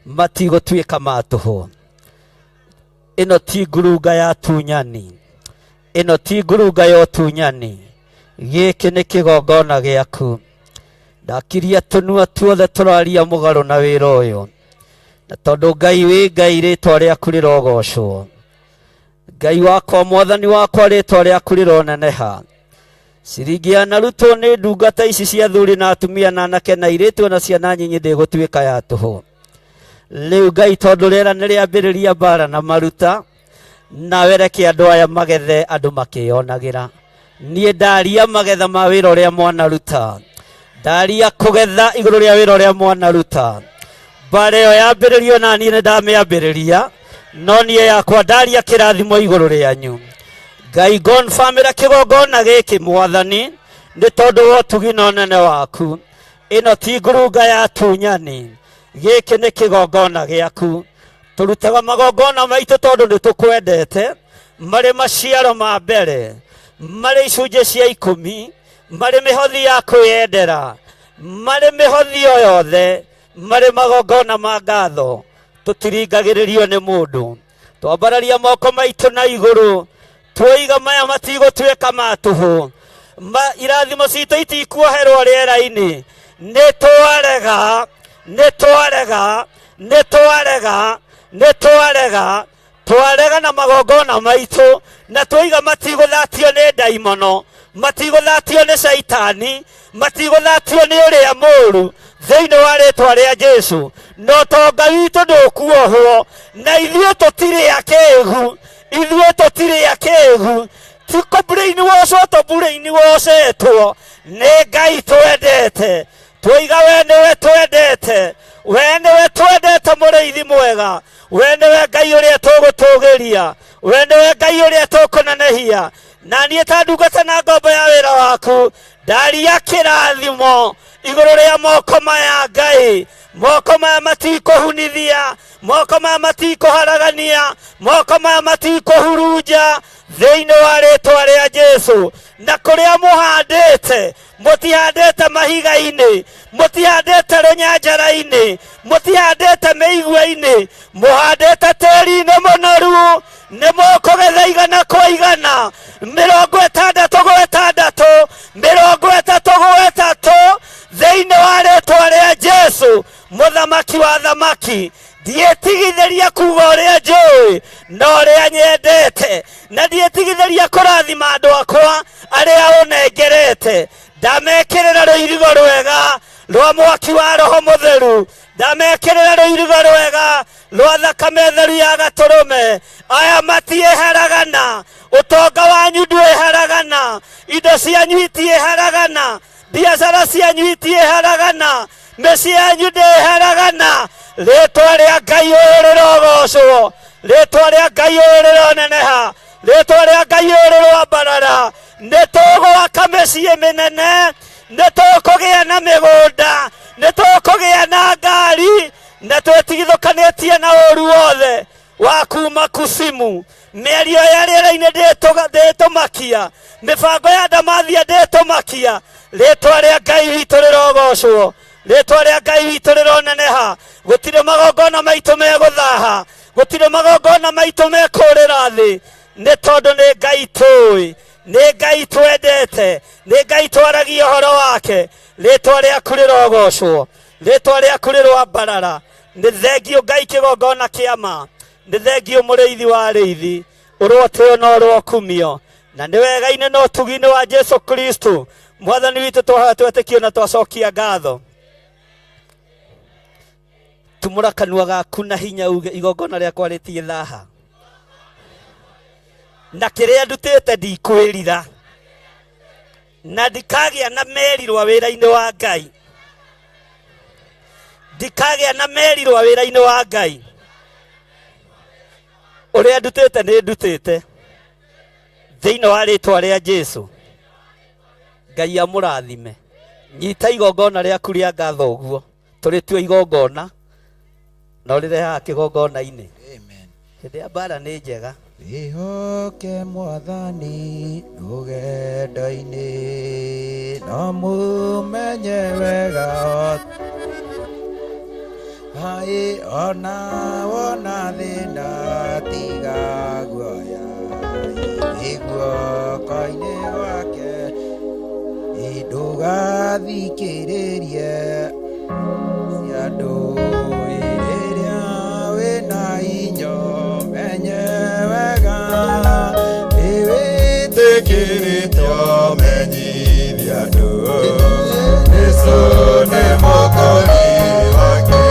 matigũtuĩka ma tũhũ. Ĩno ti ngurunga ya tunyani, ĩno ti ngurunga ya ũtunyani, gĩkĩ nĩ kĩgongona gĩaku. Ndakiria tũnua tuothe tũraria mũgarũ na wĩra ũyũ, na tondũ Ngai wĩ Ngai, rĩtwa rĩaku rĩrogocwo. Ngai wakwa, mwathani wakwa, rĩtwa rĩaku rĩroneneha. Ciringi yanarutwo nĩ ndungata ici cia athuri na atumia na anake na airĩtu na ciana nyinyi ndĩgũtuĩka ya tũhũ. Rĩu Ngai, tondũ rĩera nĩ rĩambĩrĩria mbara na maruta, nawe reke andũ aya magethe andũ makĩyonagĩra. Niĩ ndaria magetha ma wĩra ũrĩa mwanaruta, ndaria kũgetha igũrũ rĩa wĩra ũrĩa mwanaruta. Mbara ĩyo yambĩrĩrio na niĩ nĩ ndamĩambĩrĩria, no niĩ yakwa ndaria kĩrathimo igũrũ rĩanyu. Ngai ngonbamĩra kĩgongona gĩkĩ mwathani, nĩ tondũ wa ũtugi na ũnene waku. Ĩno ti ngurunga ya tunyani, gĩkĩ nĩ kĩgongona gĩaku. Tũrutaga magongona maitũ tondũ nĩ tũkwendete, marĩ maciaro ma mbere, marĩ icunjĩ cia ikũmi, marĩ mĩhothi ya kwĩyendera, marĩ mĩhothi o yothe, marĩ magongona ma ngatho. Tũtiringagĩrĩrio nĩ mũndũ. Twambararia moko maitũ na igũrũ, twoiga maya matigũtuĩka ma tũhũ. Irathimo citũ itikuoherwo rĩera-inĩ. Nĩ twarega, nĩ twarega, nĩ twarega, nĩ twarega, twarega na magongona maitũ, na twoiga matigũthatio nĩ ndaimono, matigũthatio nĩ caitani, matigũthatio nĩ ũrĩa mũũru thĩinĩ wa rĩtwa rĩa Jesu. Na ũtonga witũ ndũkuohwo, na ithuĩ tũtirĩ akĩgu, ithuĩ tũtirĩ akĩgu. Ti kũ brainwash to brainwashetwo nĩ Ngai twendete. Twoiga we nĩwe twendete, we nĩwe twendete mũrĩithi mwega, we nĩwe Ngai ũrĩa tũgũtũgĩria, we nĩwe Ngai ũrĩa tũkũnenehia. Na niĩ ta ndungata na ngombo ya wĩra waku, ndaria kĩrathimo igũrũ rĩa moko maya Ngai. Moko maya matikũhunithia, moko maya matikũharagania, moko maya matikũhurunja thĩinĩ wa rĩtwa rĩa Jesu. Na kũrĩa mũhandĩte, mũtihandĩte mahiga-inĩ, mũtihandĩte rũnyanjara-inĩ, mũtihandĩte mĩigua-inĩ, mũhandĩte tĩri-inĩ mũnoru. Nĩ mũkũgetha igana kwa igana, mĩrongo ĩtandatũ gwa ĩtandatũ, mĩrongo ĩtatũ gwa ĩtatũ, thĩinĩ wa rĩtwa rĩa Jesu, mũthamaki wa thamaki. Ndiĩtigithĩria kuga ũrĩa njũĩ na ũrĩa nyendete, na ndiĩtigithĩria kũrathima andũ akwa arĩa ũnengerete. Ndamekĩrĩra rũirigo rwega rwa mwaki wa Roho Mũtheru, ndamekĩrĩra rũirigo rwega rwa thakame theru ya gatũrũme. Aya matiĩharagana, ũtonga wanyu ndwĩharagana, indo cianyu itiĩharagana, biacara cianyu itiĩharagana, mĩciĩ yanyu ndĩharagana. Rĩtwa rĩa Ngai ũyũ rĩrogocwo, Rĩtwa rĩa Ngai ũyũ rĩroneneha, rĩtwa rĩa Ngai ũyũ rĩroambarara. Nĩ tũgwaka mĩciĩ mĩnene, nĩ tũkũgĩa na mĩgũnda, nĩ tũkũgĩa na ngari, na twĩtigithũkanĩtie na ũru wothe wa kuma kusimu. Mĩario ya rĩera-inĩ ndĩtũmakia, mĩbango ya ndamathia ndĩtũmakia. Rĩtwa rĩa Ngai witũ rĩrogocwo, rĩtwa rĩa Ngai witũ rĩroneneha. Gũtirĩ magongona maitũ megũthaha, gũtirĩ magongona maitũ mekũrĩra thĩ, nĩ tondũ nĩ Ngai tũĩ, nĩ Ngai twendete, nĩ Ngai twaragia ũhoro wake. Rĩtwa rĩaku rĩrogocwo, rĩtwa rĩaku rĩroambarara. Nĩ thengio Ngai kĩgongona kĩa ma, nĩ thengio mũrĩithi wa arĩithi, ũrotĩo na ũrokumio, na nĩ wega-inĩ na ũtugi-inĩ wa Jesu Kristo mwathani witũ twahoya twetĩkio na twacokia ngatho. Tumũra kanua gaku na hinya uge igongona rĩakwa rĩtirĩ thaha, na kĩrĩa ndutĩte ndikwĩrira, na ndikagĩa na merirwa wĩra-inĩ wa Ngai, ndikagĩa na merirwa wĩra-inĩ wa Ngai. Ũrĩa ndutĩte nĩ ndutĩte thĩinĩ wa rĩtwa rĩa Jesu. Ngai amũrathime. Nyita igongona rĩaku rĩa ngatho ũguo, tũrĩtue igongona na ũrĩrehaga kĩgongona-inĩ. Hĩndĩ ya mbara nĩ njega. Wĩhoke mwathani rũgendo-inĩ, no mũmenye wega Hai ona wona thĩna tiga guoya, wĩ guoko-inĩ gwake, ndũgathikĩrĩrie cia andũ. Rĩrĩa wĩna inyo menye wega Nĩwĩtĩkĩrĩtio menyithia andũ Jesũ nĩ Mwokozi wake.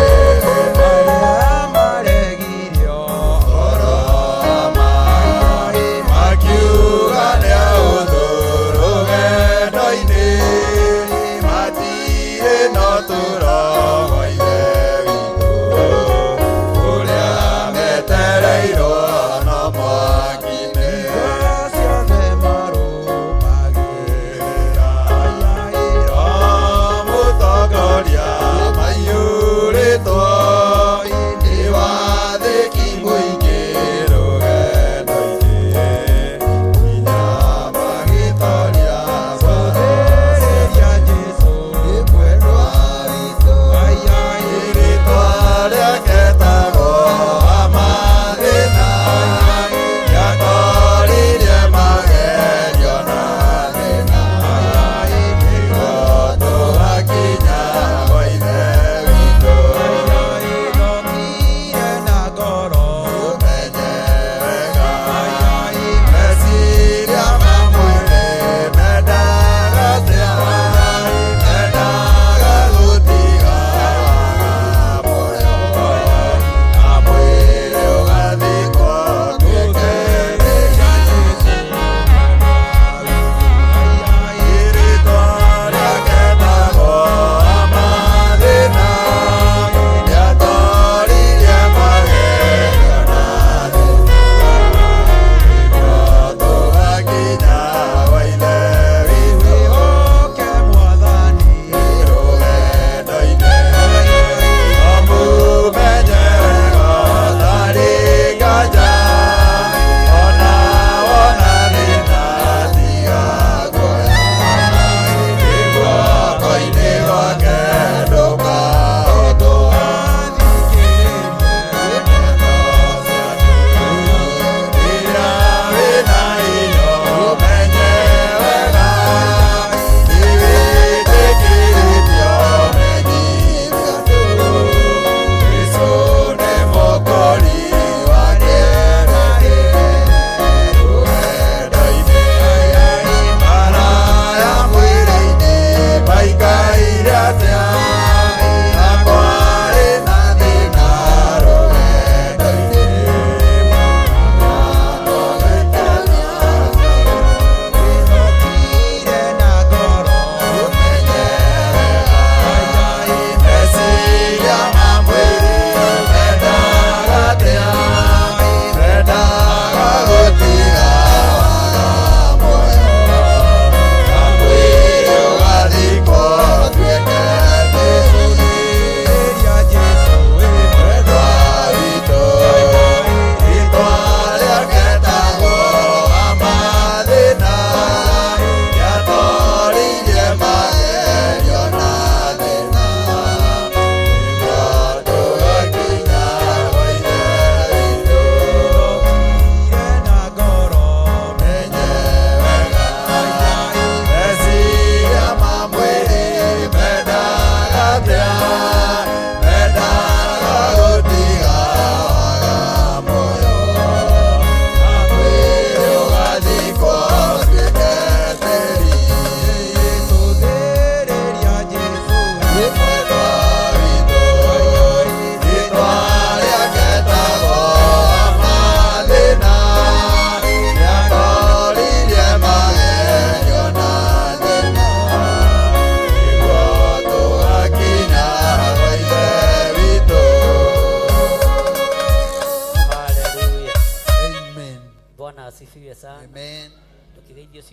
Arĩa maregirio Ũhoro wa ma makiuga nĩ ahũthũ rũgendo-inĩ, matirĩ na ũtũũro wa ithe.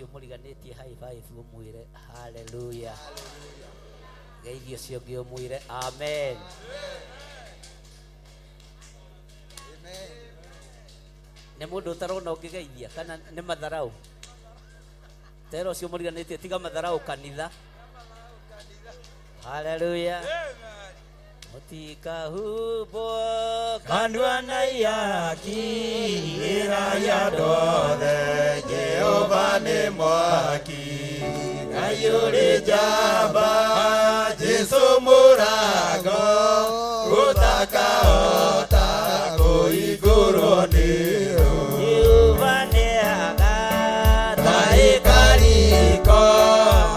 Ũcio mũriganĩtie high five ũmwĩre haleluya. Geithia ũcio ũngĩ ũmwĩre amen. Nĩ mũndũ ũtarona ũngĩgeithia kana nĩ matharau? Tera ũcio mũriganĩtie tiga matharau kanitha. Haleluya. Mũtikahumbwo Kanua na ihaki ĩraya ndothe Jehova nĩ mwaki Ngai ũrĩ njamba Jesu mũrango ũtakahota kũhingũrwo nĩ Jehova nĩ agata Ikariko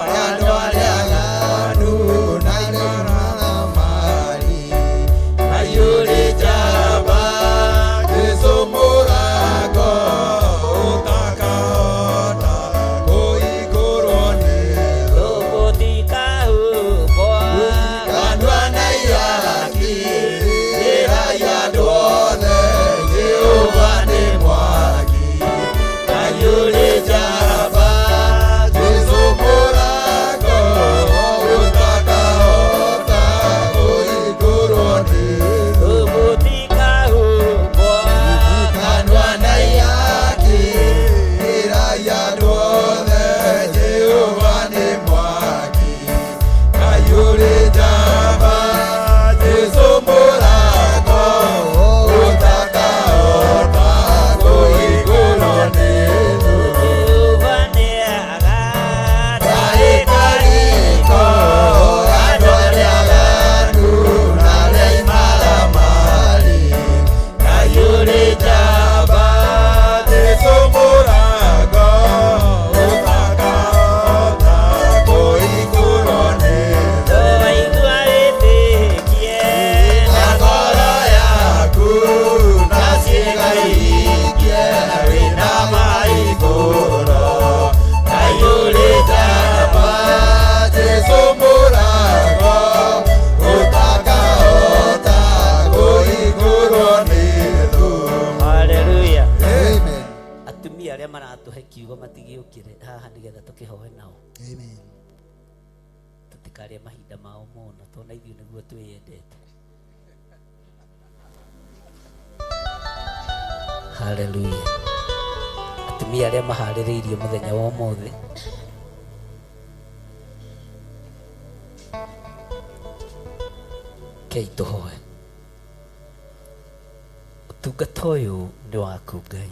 rĩa andũ arĩa aganu na imaramari Ngai ũrĩ njamba Jesu mũrango ũtakahota kũhingũrwo nĩ Mũtikahumbwo Kanua na ihaki ĩraya andũ othe Jehova nĩ mwaki Ngai ũrĩ njamba Jesu mũrango ũtakahota kũhingũrwo nĩ Mũtikahumbwo Kanua na ihaki ĩraya andũ othe Jehova nĩ mwaki Ngai ũrĩ njamba Jesu mũrango ũtakahota kũhingũrwo nĩ Jehova nĩ agata Ikariko andũ arĩa aganu na arĩa imaramari Ngai ũrĩ njamba Jesu mũrango ũtakahota kũhingũrwo nĩ Waigua wĩtĩkie na ngoro yaku na ciĩga iringie wĩna maigũro Ngai ũrĩ njamba Jesu mũrango ũtakahota kũhingũrwo nĩ thũ. Haleluya. Amen. Atumia arĩa maratũhe kiugo matigĩũkĩre haha nĩgetha tũkĩhoe nao. Amen. Tũtikarĩe mahinda mao mũno tondũ ithuĩ nĩguo twĩyendete. Haleluya. Atumia arĩa maharĩrĩirio mũthenya wa ũmũthĩ kei tũhoe. Ũtungata ũyũ nĩ waku Ngai.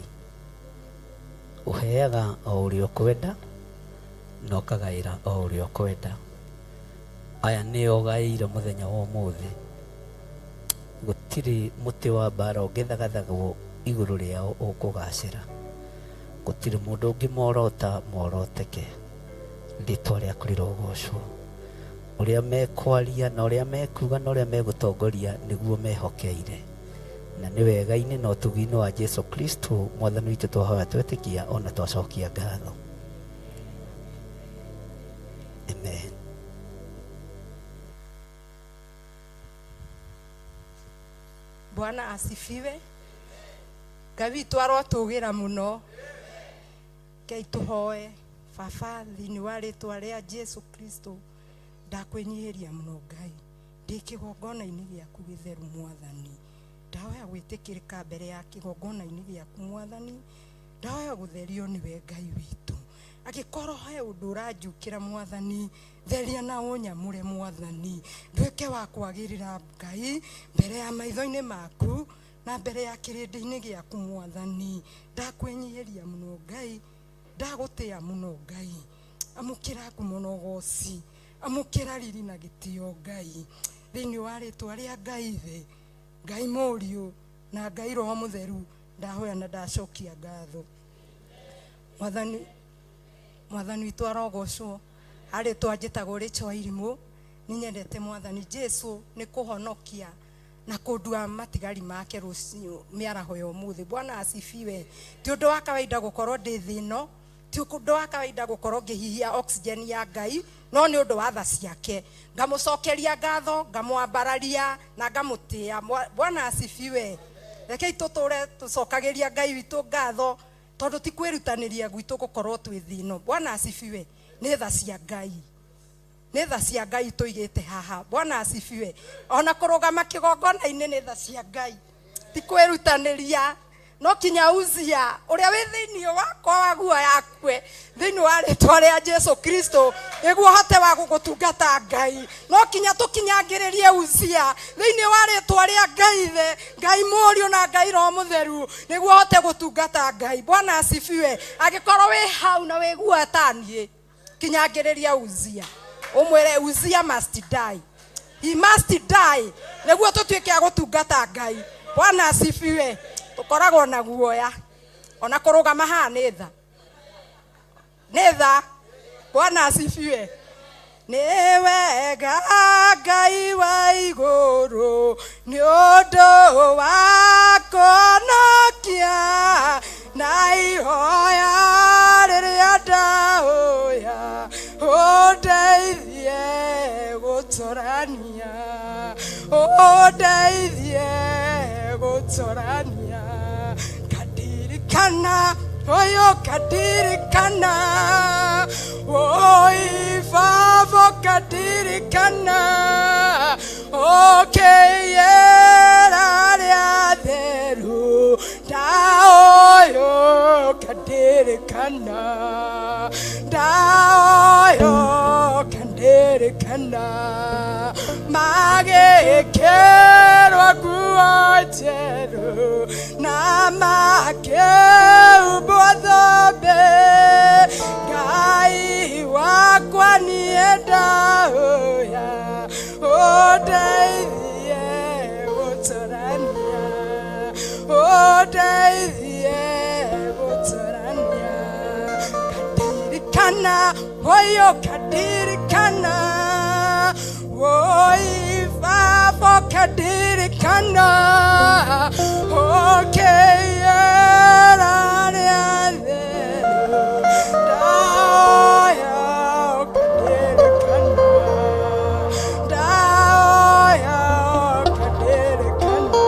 Ũheaga o ũrĩa ũkwenda na ũkagaĩra o ũrĩa ũkwenda. Aya nĩo ũgaĩire mũthenya wa ũmũthĩ. Gũtirĩ mũtĩ wa mbara ũngĩthagathagwo igũrũ rĩao ũkũgacĩra. Gũtirĩ mũndũ ũngĩmorota moroteke. Rĩtwa rĩaku rĩrogocwo. Ũrĩa mekwaria na ũrĩa mekuga na ũrĩa megũtongoria nĩguo mehokeire. Na nĩ wega-inĩ na ũtugi-inĩ wa Jesu Kristo mwathani witũ twahoya twetĩkia ona twacokia ngatho. Amen. Bwana asifiwe. Ngai witũ arotũgĩra mũno. Ngai tũhoe baba thĩinĩ wa rĩtwa rĩa Jesu Kristo ndakwĩnyihĩria mũno Ngai ndĩ kĩgongona-inĩ gĩaku gĩtheru mwathani ndahoya gwĩtĩkĩrĩka mbere ya kĩgongona-inĩ gĩaku mwathani ndahoya gũtherio nĩwe Ngai witũ angĩkorwo he ũndũ ũranjukĩra mwathani theria na ũnyamũre mwathani nduĩke wa kwagĩrĩra Ngai mbere ya maitho-inĩ maku na mbere ya kĩrĩndĩ-inĩ gĩaku mwathani ndakwĩnyihĩria mũno Ngai ndagũtĩa mũno Ngai amũkĩra ngumo na ũgoci amũkĩra riri na gĩtĩo Ngai thĩinĩ wa rĩtwa rĩa Ngai ithe Ngai mũriũ na Ngai roho mũtheru ndahoya na ndacokia ngatho mwathani mwathani witũ arogocwo harĩ twanjĩtagwo rĩcho wa irimũ nĩ nyendete mwathani Jesu nĩ kũhonokia na kũndua matigari make rũciũ mĩaraho ya ũmũthĩ bwana asifiwe ti ũndũ wa kawaida gũkorwo ndĩ thĩ ĩno ti ũndũ wa kawaida gũkorwo ngĩhihia oxygen ya Ngai no nĩ ũndũ wa tha ciake ngamũcokeria ngatho ngamwambararia na ngamũtĩa bwana asifiwe rekei tũtũre tũcokagĩria Ngai witũ ngatho Tondũ ti kwĩrutanĩria gwitũ gũkorwo twĩ thĩ ĩno. Bwana asifiwe. Nĩ tha cia Ngai. Nĩ tha cia Ngai tũigĩte haha. Bwana asifiwe. Ona kũrũgama kĩgongona-inĩ nĩ tha cia Ngai. Ti kwĩrutanĩria. No kinya Uzia ũrĩa wĩ thĩinĩ wakwa wa guo yakwe thĩinĩ wa rĩtwa rĩa Jesu Kristo nĩguo hote wa gũgũtungata Ngai. No kinya tũkinyangĩrĩrie Uzia thĩinĩ wa rĩtwa rĩa Ngai Ithe, Ngai Mũriũ na Ngai Roho Mũtheru nĩguo hote gũtungata Ngai. Bwana asifiwe. Angĩkorwo wĩ hau na wĩ guoya ta niĩ, kinyangĩrĩria Uzia ũmwĩre Uzia must die. He must die nĩguo tũtuĩke a gũtungata Ngai. Bwana asifiwe. Tũkoragwo na guoya ona kũrũgama haha nĩ tha. Nĩ tha. Bwana asifiwe. Nĩ wega Ngai wa igũrũ nĩ ũndũ wa kũhonokia na ihoya rĩrĩa ndahoya ũndeithie gũtũrania, ũndeithie gũtũrania. Kadirikana oyo kadirikana oi favo kadirikana okeyera rĩa theru ndaoyo kadirikana ndaoyo kadirikana magĩkĩrwo nguo njerũ na makĩhumbwo thũmbĩ Ngai wakwa niĩ ndahoya ũndeithie gũtũrania, ũndeithie gũtũrania. Kadirikana oyo kadirikana oi baba kadirikana okeyera rĩa theru ndaoya kadirikana ndaoya kadirikana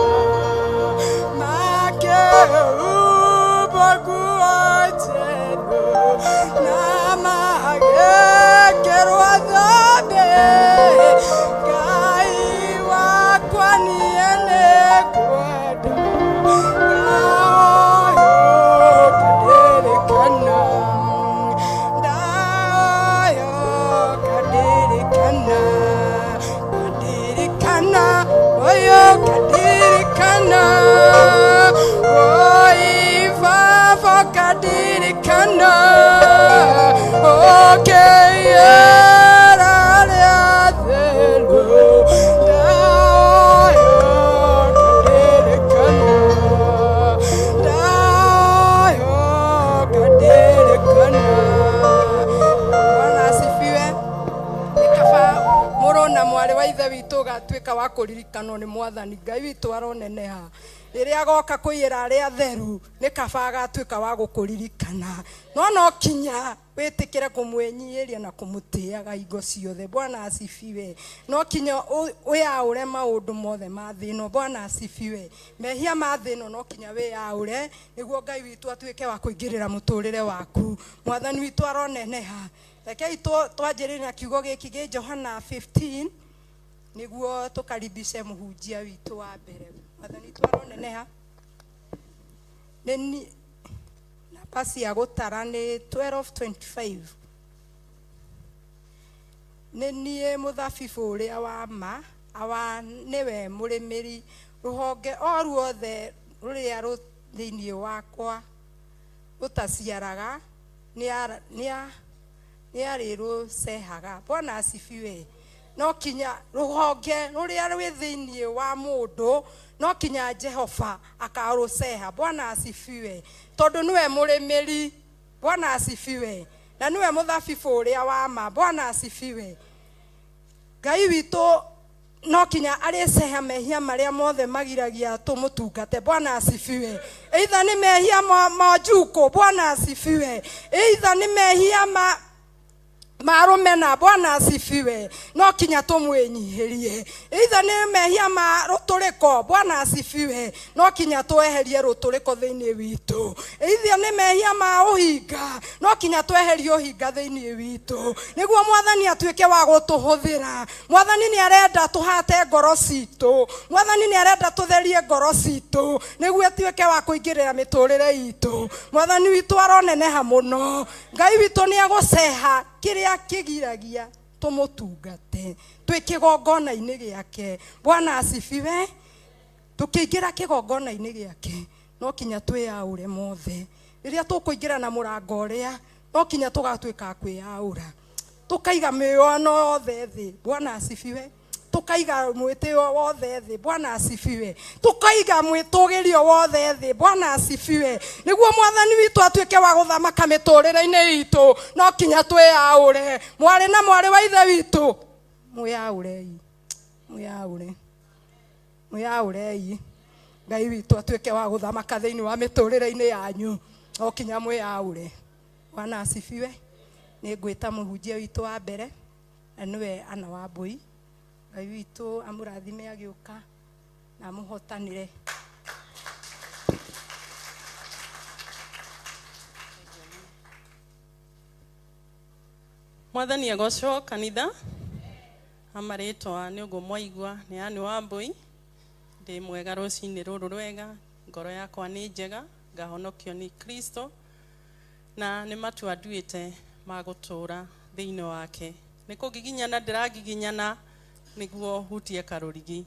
makĩhumbwo nguo njerũ na magĩkĩrwo thũmbĩ Ngai wakwa niĩ nĩngwenda ndaoyo kadirikana ndaoyo kadirikana kadirikana oyo kadirikana oi baba kadirikana okeyera rĩa theru ndaoyo kadirikana ndaoyo kadirikana. Bwana asifiwe. Nĩ kaba mũrũ na mwarĩ wa ithe witũ ũgatuĩka wa kũririkanwo nĩ mwathani Ngai witũ aroneneha. Rĩrĩa agoka kũiyĩra arĩa atheru nĩ kaba agatuĩka wa gũkũririkana. No no kinya wĩtĩkĩre kũmwĩnyiihĩria na kũmũtĩaga hingo ciothe. Bwana asifiwe. No kinya wĩyaũre maũndũ mothe ma thĩ ĩno. Bwana asifiwe. Mehia ma thĩ ĩno no kinya wĩyaũre nĩguo Ngai witũ atuĩke wa kũingĩrĩra mũtũrĩre waku. Mwathani witũ aroneneha. Rekei twanjĩrĩrie na kiugo gĩkĩ gĩ Johana 15 nĩguo tũkaribice mũhunjia witũ wa mbere. Mwathani witũ aroneneha. Nĩ namba cia gũtara nĩ 12:25. Nĩ niĩ mũthabibũ ũrĩa wa ma, awa nĩwe mũrĩmĩri. Rũhonge o ruothe rũrĩa rũ thĩinĩ wakwa rũtaciaraga nĩarĩrũcehaga. Bwana asifiwe. No kinya rũhonge rũrĩa rwĩ thĩinĩ wa mũndũ no kinya Jehova akarũceha. Bwana asifiwe. Tondũ nĩwe mũrĩmĩri. Bwana asifiwe. Na nĩwe mũthabibũ ũrĩa wa ma. Bwana asifiwe. Ngai witũ no kinya arĩceha mehia marĩa mothe magiragia tũmũtungate. Bwana asifiwe. Either nĩ mehia ma njukũ. Bwana asifiwe. Either nĩ mehia ma Marũmena Bwana asifiwe no kinya tũmwĩnyihĩrie either nĩ mehia ma rũtũrĩko Bwana asifiwe no kinya tweherie rũtũrĩko thĩinĩ witũ either nĩ mehia ma ũhinga no kinya tweherie ũhinga thĩinĩ witũ nĩguo mwathani atuĩke wa gũtũhũthĩra mwathani nĩ arenda tũhate ngoro citũ mwathani nĩ arenda tũtherie ngoro citũ nĩguo atuĩke wa kũingĩrĩra mĩtũrĩre itũ mwathani witũ aroneneha mũno Ngai witũ nĩ egũceha kĩrĩa kĩgiragia tũmũtungate twĩ kĩgongona-inĩ gĩake Bwana asifiwe tũkĩingĩra kĩgongona-inĩ gĩake no kinya twĩyaũre mothe rĩrĩa tũkũingĩra na mũrango ũrĩa no kinya tũgatuĩka a kwĩyaũra tũkaiga mĩono yothe thĩ Bwana asifiwe tukaiga mwĩtĩo wothe thĩ Bwana asifiwe tukaiga mwĩtũgĩrio wothe thĩ Bwana asifiwe nĩguo mwathani witũ atuĩke wa gũthamaka mĩtũrĩre-inĩ itũ no kinya twĩyaũre mwarĩ na mwarĩ wa ithe witũ mwĩyaũrei mwĩyaũre mwĩyaũrei Ngai witũ atuĩke wa gũthamaka thĩinĩ wa mĩtũrĩre-inĩ yanyu no kinya mwĩyaũre Bwana asifiwe nĩ ngwĩta mũhunjia witũ wa mbere na nĩwe Anna Wambui Ngai witũ amũrathime agĩũka na amũhotanĩre. Mwathani agocwo kanitha amarĩtwa nĩ ũguo mwaigua nĩ Ann Wambui ndĩ mwega rũcinĩ rũrũ rwega ngoro yakwa nĩ njega ngahonokio nĩ Kristo na nĩ matua nduĩte ma gũtũũra thĩinĩ wake nĩ kũgiginyana ndĩragiginyana nĩguo hutie karũrigi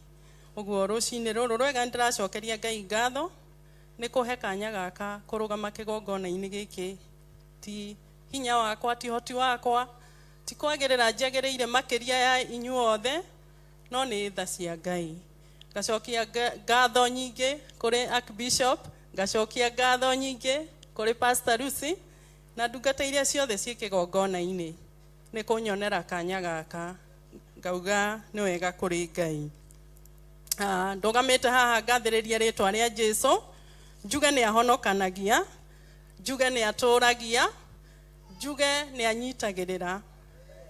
ũguo rũcinĩ rũrũ rwega nĩ ndĩracokeria Ngai ngatho nĩ kũhe kanya gaka kũrũgama kĩgongona-inĩ gĩkĩ ti hinya wakwa ti hoti wakwa ti kwagĩrĩra njagĩrĩire makĩria ya inyuothe no nĩ tha cia Ngai ngacokia ngatho nyingĩ kũrĩ Archbishop ngacokia ngatho nyingĩ kũrĩ Pastor Lucy na ndungata iria ciothe ciĩ kĩgongona-inĩ nĩ kũnyonera kanya gaka ngauga nĩ wega kũrĩ Ngai. Ndũgamĩte haha ngathĩrĩria rĩtwa rĩa Jesu njuge nĩ ahonokanagia njuge nĩ atũragia njuge nĩ anyitagĩrĩra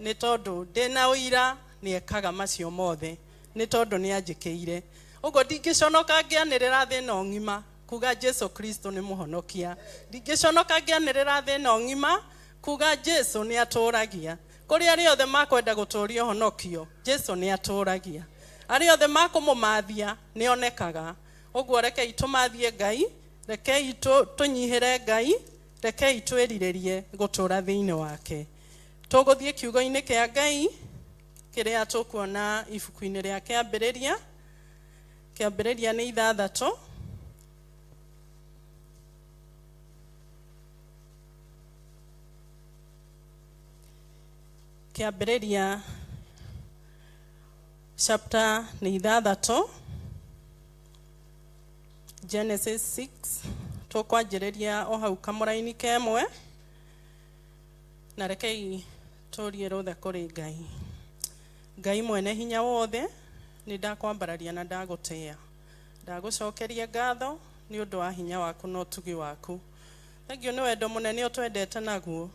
nĩ tondũ ndĩna ũira nĩ ekaga macio mothe nĩ tondũ nĩ anjĩkĩire ũguo ndingĩconoka ngĩanĩrĩra thĩ ĩno ng'ima kuga Jesu Kristo nĩ mũhonokia ndingĩconoka ngĩanĩrĩra thĩ ĩno ng'ima kuga Jesu nĩ atũragia kũrĩ arĩa othe makwenda gũtũũria ũhonokio Jesu nĩ atũragia arĩa othe makũmũmathia nĩ onekaga ũguo rekei tũmathie Ngai rekei tũnyihĩre Ngai rekei twĩrirĩrie gũtũũra thĩinĩ wake tũgũthiĩ kiugo-inĩ kĩa Ngai kĩrĩa tũkuona ibuku-inĩ rĩa Kĩambĩrĩria Kĩambĩrĩria nĩ 6 Kĩambĩrĩria chapter nĩ 6 Genesis 6 tũkwanjĩrĩria o hau kamũraini kemwe na rekei tũrie rũtha kũrĩ Ngai Ngai mwene hinya wothe nĩ ndakwambararia na ndagũtĩĩa ndagũcokeria ngatho nĩ ũndũ wa hinya waku na ũtugi waku thengio nĩ wendo mũnene ũtwendete naguo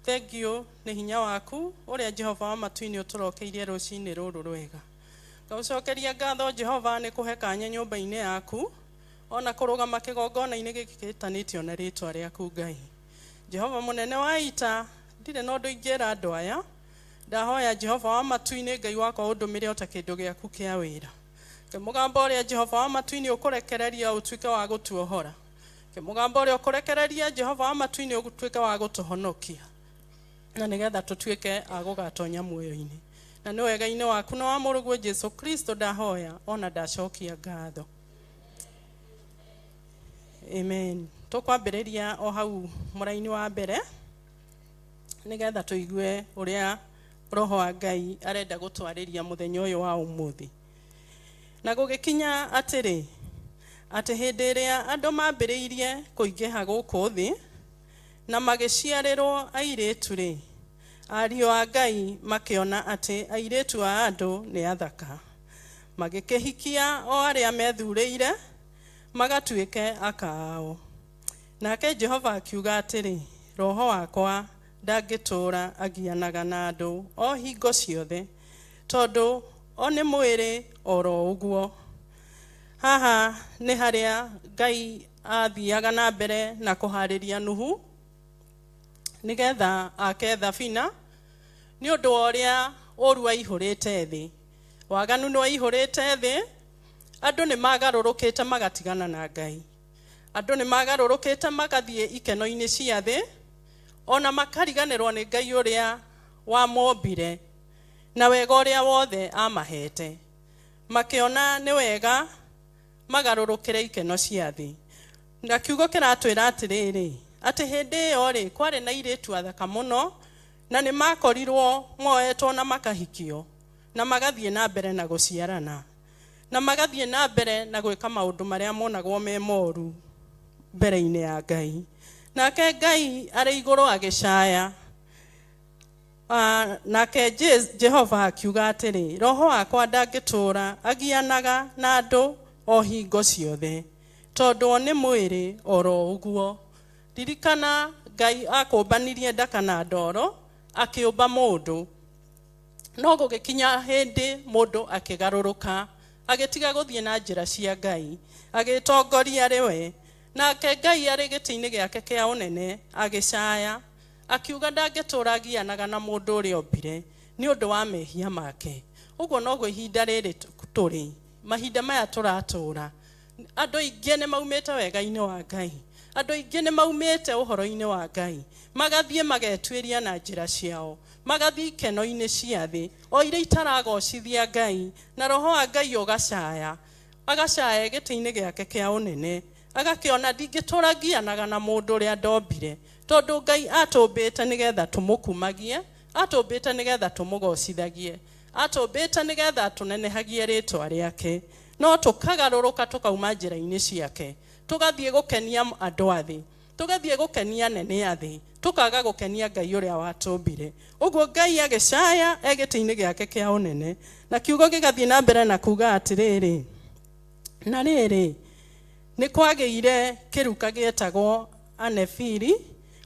thengio nĩ hinya waku ũrĩa Jehova wa matu-inĩ ũtũrokeirie rũcinĩ rũrũ rwega ngagũcokeria ngatho Jehova nĩ kũhe kanya nyũmba-inĩ yaku ona kũrũgama kĩgongona-inĩ gĩkĩ gĩtanĩtio na rĩtwa rĩaku Ngai Jehova mũnene wa ita ndirĩ na ũndũ ingĩra andũ aya ndahoya Jehova wa matu-inĩ Ngai wakwa ũndũmĩre o ta kĩndũ gĩaku kĩa wĩra kĩmũgambo ũrĩa Jehova wa matu-inĩ ũkũrekereria ũtuĩke wa gũtuohora kĩmũgambo ũrĩa ũkũrekereria Jehova wa matu-inĩ ũtuĩke wa gũtũhonokia na nĩgetha tũtuĩke a gũgatonya muoyo-inĩ na nĩ wega-inĩ waku na wa mũrũguo Jesu Kristo ndahoya ona ndacokia ngatho amen tũkwambĩrĩria o hau mũraini wa mbere nĩgetha tũigue ũrĩa roho wa Ngai arenda gũtwarĩria mũthenya ũyũ wa ũmũthĩ na gũgĩkinya atĩrĩ atĩ hĩndĩ ĩrĩa andũ mambĩrĩirie kũingĩha gũkũ thĩ na magĩciarĩrwo airĩtu rĩ ariũ a Ngai makĩona atĩ airĩtu a andũ nĩ athaka magĩkĩhikia o arĩa methurĩire magatuĩke aka ao nake Jehova akiuga atĩrĩ roho wakwa ndangĩtũũra agianaga na andũ o hingo ciothe, tondũ o nĩ mwĩrĩ oro ũguo. Haha nĩ harĩa Ngai athiaga na mbere na kũharĩria Nuhu nĩgetha ake thabina, nĩ ũndũ wa ũrĩa ũru waihũrĩte thĩ, waganu nĩ waihũrĩte thĩ, andũ nĩ magarũrũkĩte magatigana na Ngai, andũ nĩ magarũrũkĩte magathiĩ ikeno-inĩ cia thĩ, ona makariganĩrwo nĩ Ngai ũrĩa wamombire na wega ũrĩa wothe amahete, makĩona nĩ wega magarũrũkĩre ikeno cia thĩ. Na kiugo kĩratwĩra atĩrĩrĩ, atĩ hĩndĩ ĩyo rĩ, kwarĩ na airĩtu athaka mũno, na nĩ makorirwo moetwo na makahikio, na magathiĩ na mbere na gũciarana, na magathiĩ na mbere na gwĩka maũndũ marĩa monagwo me moru mbere-inĩ ya Ngai. Nake Ngai arĩ igũrũ agĩcaya. Nake Jehova akiuga atĩrĩ, roho wakwa ndangĩtũũra agianaga na andũ o hingo ciothe, tondũ o nĩ mwĩrĩ oro ũguo. Ririkana Ngai akũmbanirie ndaka na ndoro, akĩũmba mũndũ. No gũgĩkinya hĩndĩ mũndũ akĩgarũrũka, agĩtiga gũthiĩ na njĩra cia Ngai, agĩtongoria arĩ we. Nake Ngai arĩ gĩtĩ-inĩ gĩake kĩa ũnene agĩcaya, akiuga ndangĩtũũra agianaga na mũndũ ũrĩa ombire nĩ ũndũ wa mehia make. Ũguo noguo ihinda rĩrĩ tũrĩ, mahinda maya tũratũũra, andũ aingĩ nĩ maumĩte wega-inĩ wa Ngai, andũ aingĩ nĩ maumĩte ũhoro-inĩ wa Ngai, magathiĩ magetuĩria na njĩra ciao, magathiĩ ikeno-inĩ cia thĩ, o iria itaragocithia Ngai, na roho wa Ngai ũgacaya, agacaya gĩtĩ-inĩ gĩake kĩa ũnene, agakĩona ndingĩtũũra ngianaga na mũndũ ũrĩa ndombire, tondũ Ngai atũmbĩte nĩgetha tũmũkumagie, atũmbĩte nĩgetha tũmũgocithagie, atũmbĩte nĩgetha tũnenehagie rĩtwa rĩake. No tũkagarũrũka tũkauma njĩra-inĩ ciake, tũgathiĩ gũkenia andũ a thĩ, tũgathiĩ gũkenia nene a thĩ, tũkaga gũkenia Ngai ũrĩa watũmbire. Ũguo Ngai agĩcaya e gĩtĩ-inĩ gĩake kĩa ũnene, na kiugo gĩgathiĩ na mbere na kuga atĩrĩrĩ, na rĩrĩ, nĩ kwagĩire kĩruka gĩetagwo Anefili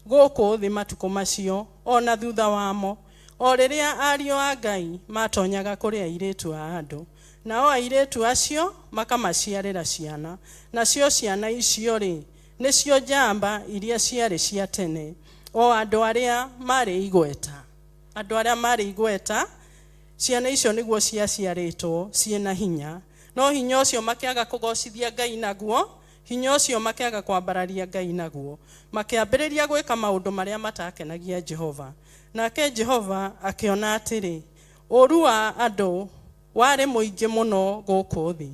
gũkũ thĩ matukũ macio, ona thutha wamo, o rĩrĩa ariũ a Ngai matonyaga kũrĩ airĩtu a andũ, nao airĩtu acio makamaciarĩra ciana, nacio ciana icio rĩ, nĩcio njamba iria ciarĩ cia tene, o andũ arĩa marĩ igweta. Andũ arĩa marĩ igweta, ciana icio nĩguo ciaciarĩtwo ciĩna hinya, no hinya ũcio makĩaga kũgocithia Ngai naguo, hinya ũcio makĩaga kwambararia Ngai naguo, makĩambĩrĩria gwĩka maũndũ marĩa matakenagia Jehova. Nake Jehova akĩona atĩrĩ, ũũru wa andũ warĩ mũingĩ mũno gũkũ thĩ,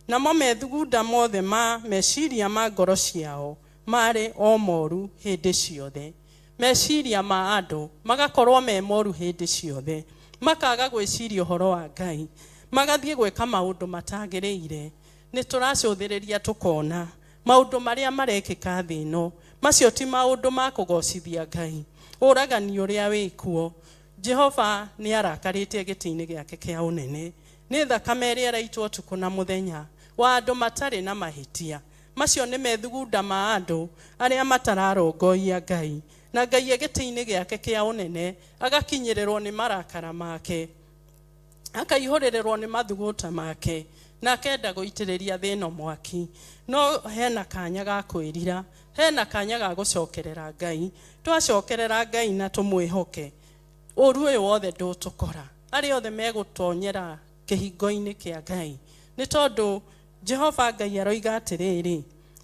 namo methugunda mothe ma meciria ma ngoro ciao marĩ o moru hĩndĩ ciothe. Meciria ma andũ magakorwo me moru hĩndĩ ciothe, makaga gwĩciria ũhoro wa Ngai, magathiĩ gwĩka maũndũ matagĩrĩire. Nĩ tũracũthĩrĩria tũkona maũndũ marĩa marekĩka thĩ ĩno, macio ti maũndũ ma kũgocithia Ngai. Ũragani ũrĩa wĩkuo, Jehova nĩ arakarĩte gĩtĩ-inĩ gĩake kĩa ũnene, nĩ thakame ĩrĩa ĩraitwo ũtukũ na mũthenya wa andũ matarĩ na mahĩtia. Macio nĩ methugunda ma andũ arĩa matararongoiya Ngai, na Ngai e gĩtĩ-inĩ gĩake kĩa ũnene agakinyĩrĩrwo nĩ marakara make, akaihũrĩrĩrwo nĩ mathugunda make, na akenda gũitĩrĩria thĩ ĩno mwaki. No hena kanya ga kwĩrira, hena kanya ga gũcokerera Ngai. Twacokerera Ngai na tũmwĩhoke, ũru ũyũ wothe ndũtũkora. Arĩa othe megũtonyera kĩhingo-inĩ kĩa Ngai, nĩ tondũ Jehova Ngai aroiga atĩrĩrĩ,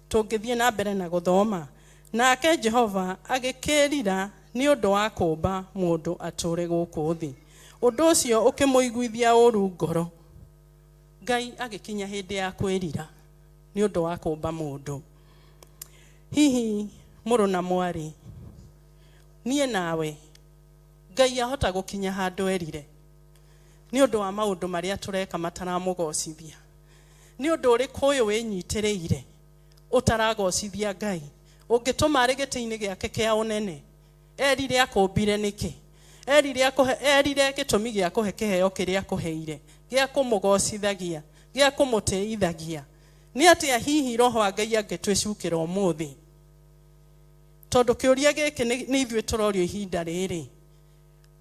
tũngĩthiĩ na mbere na gũthoma, nake Jehova agĩkĩrira nĩ ũndũ wa kũũmba mũndũ atũũre gũkũ thĩ. Ũndũ ũcio ũkĩmũiguithia ũũru ngoro. Ngai agĩkinya hĩndĩ ya kwĩrira nĩ ũndũ wa kũũmba mũndũ. Hihi mũrũ na mwarĩ, niĩ nawe, Ngai ahota gũkinya handũ erire nĩ ũndũ wa maũndũ marĩa tũreka mataramũgocithia. Nĩ ũndũ ũrĩkũ ũyũ wĩnyitĩrĩire ũtaragocithia Ngai, ũngĩtũma arĩ gĩtĩ-inĩ gĩake kĩa ũnene erire akũmbire nĩkĩ? Erire akũhe, erire gĩtũmi gĩa kũhe kĩheo kĩrĩa akũheire, gĩa kũmũgocithagia, gĩa kũmũtĩithagia. Nĩ atĩa hihi roho wa Ngai angĩtwĩcukĩra ũmũthĩ? Tondũ kĩũria gĩkĩ nĩ ithuĩ tũrorio ihinda rĩrĩ.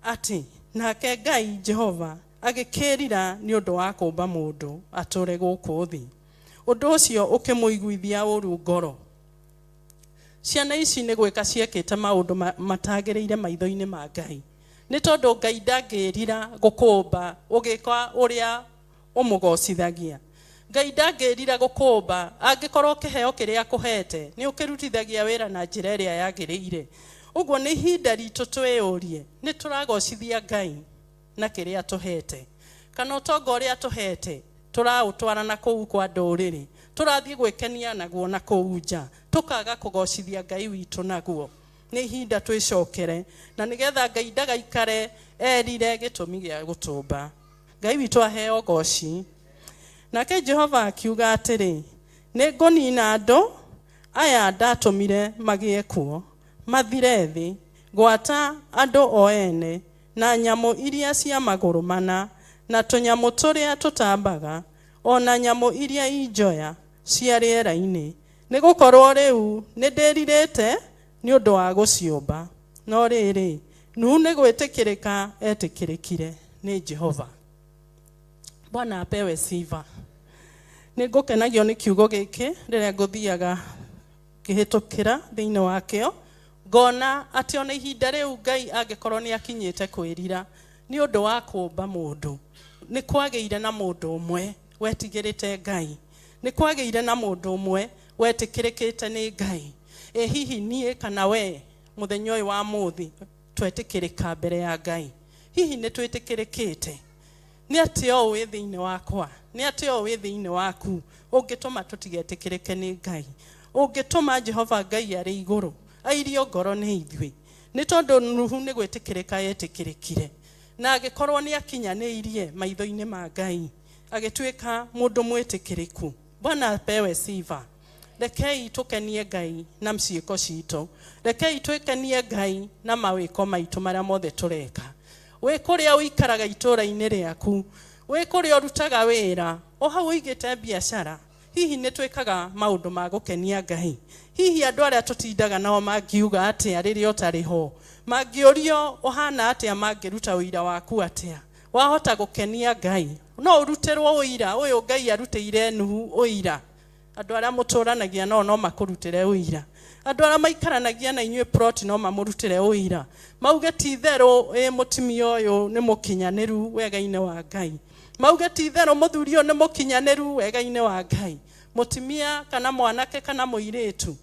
Atĩ nake Ngai Jehova agĩkĩĩrira nĩ ũndũ wa kũũmba mũndũ atũũre gũkũ thĩ. Ũndũ ũcio ũkĩmũiguithia ũũru ngoro. Ciana ici nĩ gwĩka ciekĩte maũndũ matagĩrĩire maitho-inĩ ma Ngai. Nĩ tondũ Ngai ndangĩĩrira gũkũũmba ũgĩka ũrĩa ũmũgocithagia. Ngai ndangĩĩrira gũkũũmba angĩkorwo kĩheo kĩrĩa akũhete nĩ ũkĩrutithagia wĩra na njĩra ĩrĩa yagĩrĩire. Ũguo nĩ ihinda ritũ twĩyũrie, nĩ tũragocithia Ngai na kĩrĩa atũhete? Kana ũtonga ũrĩa atũhete tũraũtwara na kũu kwa ndũrĩrĩ, tũrathiĩ gwĩkenia naguo na kũu nja, tũkaga kũgocithia Ngai witũ naguo? Nĩ ihinda twĩcokere, na nĩgetha Ngai ndagaikare erire gĩtũmi gĩa gũtũmba. Ngai witũ aheo goci. Nake Jehova akiuga atĩrĩ, nĩ ngũnina andũ aya ndatũmire magĩe kuo, mathire thĩ, gwata andũ o ene, na nyamũ iria cia magũrũ mana, na tũnyamũ tũrĩa tũtambaga, o na nyamũ iria injoya cia rĩera-inĩ. Nĩ gũkorwo rĩu nĩ ndĩrirĩte nĩ ũndũ wa gũciũmba. No rĩrĩ, Nuhu nĩ gwĩtĩkĩrĩka etĩkĩrĩkire nĩ Jehova. Bwana apewe sifa. Nĩ ngũkenagio nĩ kiugo gĩkĩ rĩrĩa ngũthiaga ngĩhĩtũkĩra thĩinĩ wakĩo, ngona atĩ ona ihinda rĩu Ngai angĩkorwo nĩ akinyĩte kwĩrira nĩ ũndũ wa kũũmba mũndũ, nĩ kwagĩire na mũndũ ũmwe wetigĩrĩte Ngai, nĩ kwagĩire na mũndũ ũmwe wetĩkĩrĩkĩte nĩ Ngai. Ĩ hihi niĩ kana we mũthenya ũyũ wa mũthĩ twetĩkĩrĩka mbere ya Ngai? Hihi nĩ twĩtĩkĩrĩkĩte? Nĩ atĩa ũũ wĩ thĩinĩ wakwa? Nĩ atĩa ũũ wĩ thĩinĩ waku ũngĩtũma tũtigetĩkĩrĩke nĩ Ngai? Ũngĩtũma Jehova Ngai arĩ igũrũ airio ngoro nĩ ithuĩ? Nĩ tondũ Nuhu nĩ gwĩtĩkĩrĩka etĩkĩrĩkire, na agĩkorwo nĩ akinyanĩirie maitho-inĩ ma Ngai, agĩtuĩka mũndũ mwĩtĩkĩrĩku. Bwana apewe sifa. Rekei tũkenie Ngai na ciĩko citũ. Rekei twĩkenie Ngai na mawĩko maitũ marĩa mothe tũreka. Wĩ kũrĩa ũikaraga itũũra-inĩ rĩaku, wĩ kũrĩa ũrutaga wĩra, o hau ũigĩte biacara, hihi nĩ twĩkaga maũndũ ma gũkenia Ngai? Hihi andũ arĩa tũtindaga nao mangiuga atĩa rĩrĩa ũtarĩ ho? Mangĩũrio ũhana atĩa? Mangĩruta ũira waku atĩa? Wahota gũkenia Ngai? No ũrutĩrwo ũira ũyũ Ngai arutĩire Nuhu ũira. Andũ arĩa mũtũranagia nao no makũrutĩre ũira. Andũ arĩa maikaranagia na inyuĩ plot no mamũrutĩre ũira. Mauge ti itherũ ĩ mũtumia ũyũ nĩ mũkinyanĩru wega-inĩ wa Ngai. Mauge ti itherũ mũthuri ũyũ nĩ mũkinyanĩru wega-inĩ wa Ngai. Mũtumia kana mwanake kana mũirĩtu.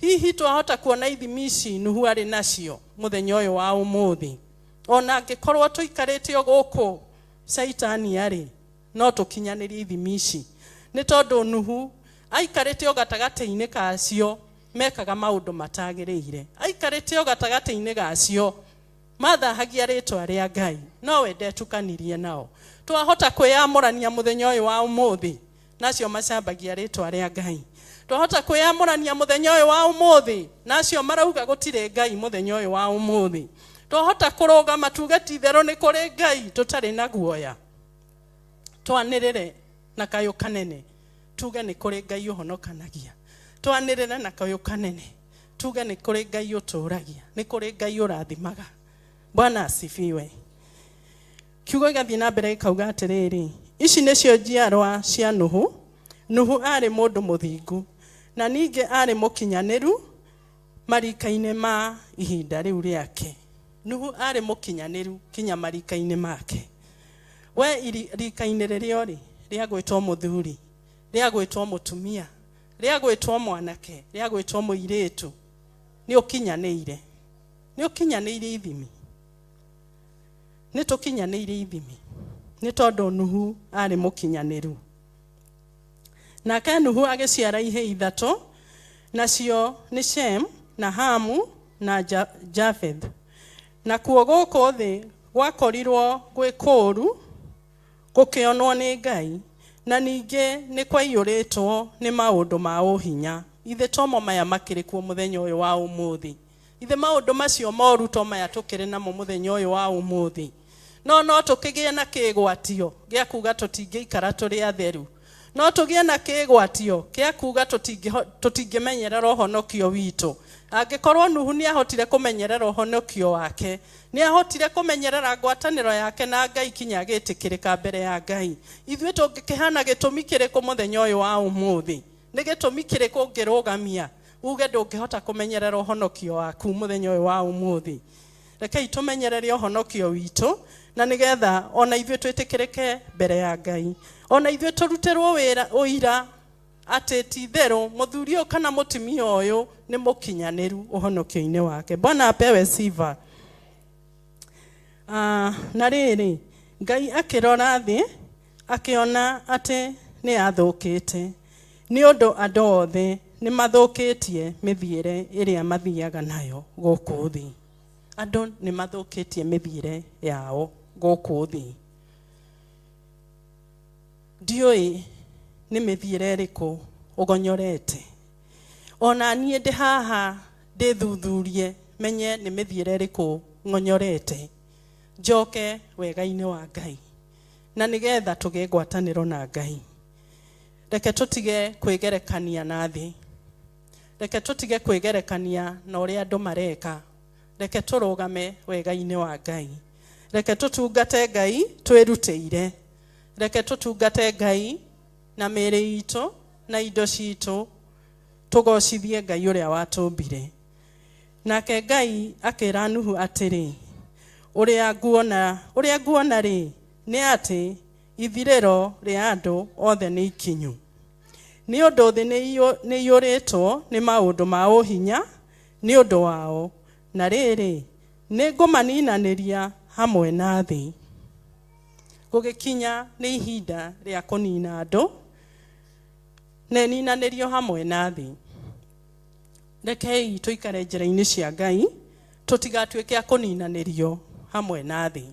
Hihi twahota kuona ithimi ici Nuhu arĩ nacio mũthenya ũyũ wa ũmũthĩ? Ona angĩkorwo tũikarĩte o gũkũ Caitani arĩ, no tũkinyanĩrie ithimi ici. Nĩ tondũ Nuhu aikarĩte o gatagatĩ-inĩ kacio mekaga maũndũ matagĩrĩire. Aikarĩte o gatagatĩ-inĩ gacio mathahagia rĩtwa rĩa Ngai, nowe ndetukanirie nao. Twahota kwĩyamũrania mũthenya ũyũ wa ũmũthĩ nacio macambagia rĩtwa rĩa Ngai. Twahota kwĩyamũrania mũthenya ũyũ wa ũmũthĩ nacio marauga gũtirĩ Ngai mũthenya ũyũ wa ũmũthĩ. Twahota kũrũgama tuge ti itherũ nĩ kũrĩ Ngai tũtarĩ na guoya. Twanĩrĩre na kayũ kanene tuge nĩ kũrĩ Ngai ũhonokanagia. Twanĩrĩre na kayũ kanene tuge nĩ kũrĩ Ngai ũtũragia, nĩ kũrĩ Ngai ũrathimaga. Bwana asifiwe. Kiugo gĩgathiĩ na mbere gĩkauga atĩrĩrĩ, ici nĩcio njiarwa cia Nuhu. Nuhu arĩ mũndũ mũthingu na ningĩ arĩ mũkinyanĩru marika-inĩ ma ihinda rĩu rĩake. Nuhu arĩ mũkinyanĩru kinya marika-inĩ make. We rika-inĩ rĩrĩa ũrĩ, rĩa gwĩtwo mũthuri, rĩa gwĩtwo mũtumia, rĩa gwĩtwo mwanake, rĩa gwĩtwo mũirĩtu, nĩ ũkinyanĩire. Nĩ ũkinyanĩire ithimi. Nĩ tũkinyanĩire ithimi. Nĩ tondũ Nuhu arĩ mũkinyanĩru. Nake Nuhu agĩciara ihĩĩ ithatũ, nacio nĩ Shem na Hamu na Japheth. Nakuo gũkũ thĩ gwakorirwo gwĩ kũũru gũkĩonwo nĩ Ngai, na ningĩ nĩ kwaiyũrĩtwo nĩ maũndũ ma ũhinya. Ithe tomo maya makĩrĩ kuo mũthenya ũyũ wa ũmũthĩ. Ithe maũndũ macio moru to maya tũkĩrĩ namo mũthenya ũyũ wa ũmũthĩ. No no tũkĩgĩe na kĩgwatio gĩa kuga tũtingĩikara tũrĩ atheru. No tũgĩe na kĩgwatio kĩa kuga tũtingĩmenyerera ũhonokio witũ. Angĩkorwo Nuhu nĩ ahotire kũmenyerera ũhonokio wake, nĩ ahotire kũmenyerera ngwatanĩro yake na Ngai kinya agĩtĩkĩrĩka mbere ya Ngai, ithuĩ tũngĩkĩhana gĩtũmi kĩrĩkũ mũthenya ũyũ wa ũmũthĩ? Nĩ gĩtũmi kĩrĩkũ ũngĩrũgamia uge ndũngĩhota kũmenyerera ũhonokio waku mũthenya ũyũ wa ũmũthĩ? Rekei tũmenyerere ũhonokio witũ na nĩgetha ona ithuĩ twĩtĩkĩrĩke mbere ya Ngai, ona ithuĩ tũrutĩrwo wĩra ũira atĩ ti itherũ mũthuri ũyũ kana mũtumia ũyũ nĩ mũkinyanĩru ũhonokio-inĩ wake. Bwana apewe sifa. Na rĩrĩ, Ngai akĩrora thĩ akĩona atĩ nĩ yathũkĩte, nĩ ũndũ andũ othe nĩ mathũkĩtie mĩthiĩre ĩrĩa mathiaga nayo gũkũ thĩ. Andũ nĩ mathũkĩtie mĩthiĩre yao gũkũ thĩ. Ndiũĩ nĩ mĩthiĩre ĩrĩkũ ũgonyorete. Ona niĩ ndĩ haha ndĩthuthurie menye nĩ mĩthiĩre ĩrĩkũ ng'onyorete, njoke wega-inĩ wa Ngai na nĩgetha tũgĩe ngwatanĩro na Ngai. Reke tũtige kwĩgerekania na thĩ, reke tũtige kwĩgerekania na ũrĩa andũ mareka, reke tũrũgame wega-inĩ wa Ngai, reke tũtungate Ngai twĩrutĩire, reke tũtungate Ngai na mĩĩrĩ itũ na indo citũ, tũgocithie Ngai ũrĩa watũmbire. Nake Ngai akĩra Nuhu atĩrĩ, ũrĩa nguona rĩ nĩ atĩ ithirĩro rĩa andũ othe nĩ ikinyu, nĩ ũndũ thĩ nĩ iyũrĩtwo nĩ maũndũ ma ũhinya nĩ ũndũ wao, na rĩrĩ nĩ ngũmaninanĩria hamwe na thĩ. Gũgĩkinya nĩ ihinda rĩa kũnina andũ, na ĩninanĩrio hamwe na thĩ. Rekei tũikare njĩra-inĩ cia Ngai, tũtigatuĩke a kũninanĩrio hamwe na thĩ.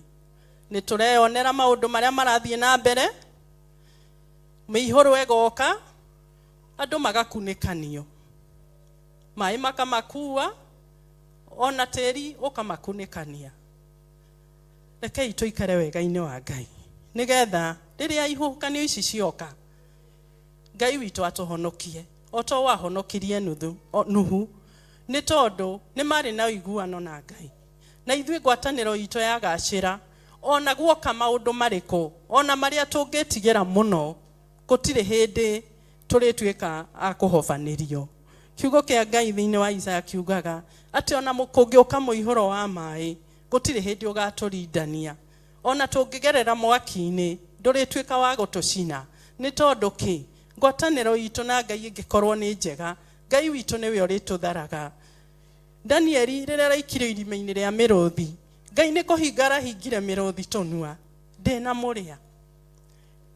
Nĩ tũreyonera maũndũ marĩa marathiĩ na mbere, mĩihũro ĩgoka, andũ magakunĩkanio, maĩ makamakua, ona tĩri ũkamakunĩkania. Rekei tũikare wega-inĩ wa Ngai, nĩgetha rĩrĩa ihuhũkanio ici cioka, Ngai witũ atũhonokie o ta ũũ ahonokirie Nuhu, nĩ tondũ nĩ marĩ na ũiguano na Ngai. Na ithuĩ ngwatanĩro itũ yagacĩra, ona guoka maũndũ marĩkũ, ona marĩa tũngĩtigĩra mũno, gũtirĩ hĩndĩ tũrĩtuĩka a kũhobanĩrio. Kiugo kĩa Ngai thĩinĩ wa Isaya kiugaga atĩ ona kũngĩũka mũihũro wa maĩ, gũtirĩ hĩndĩ ũgatũrindania. Ona tũngĩgerera mwaki-inĩ, ndũrĩtuĩka wa gũtũcina. Nĩ tondũ kĩ? Ngwatanĩro itũ na Ngai ĩngĩkorwo nĩ njega, Ngai witũ nĩwe ũrĩtũtharaga. Danieli rĩrĩa araikirio irima-inĩ rĩa mĩrũthi, Ngai nĩ kũhinga arahingire mĩrũthi tũnua, ndĩna mũrĩa.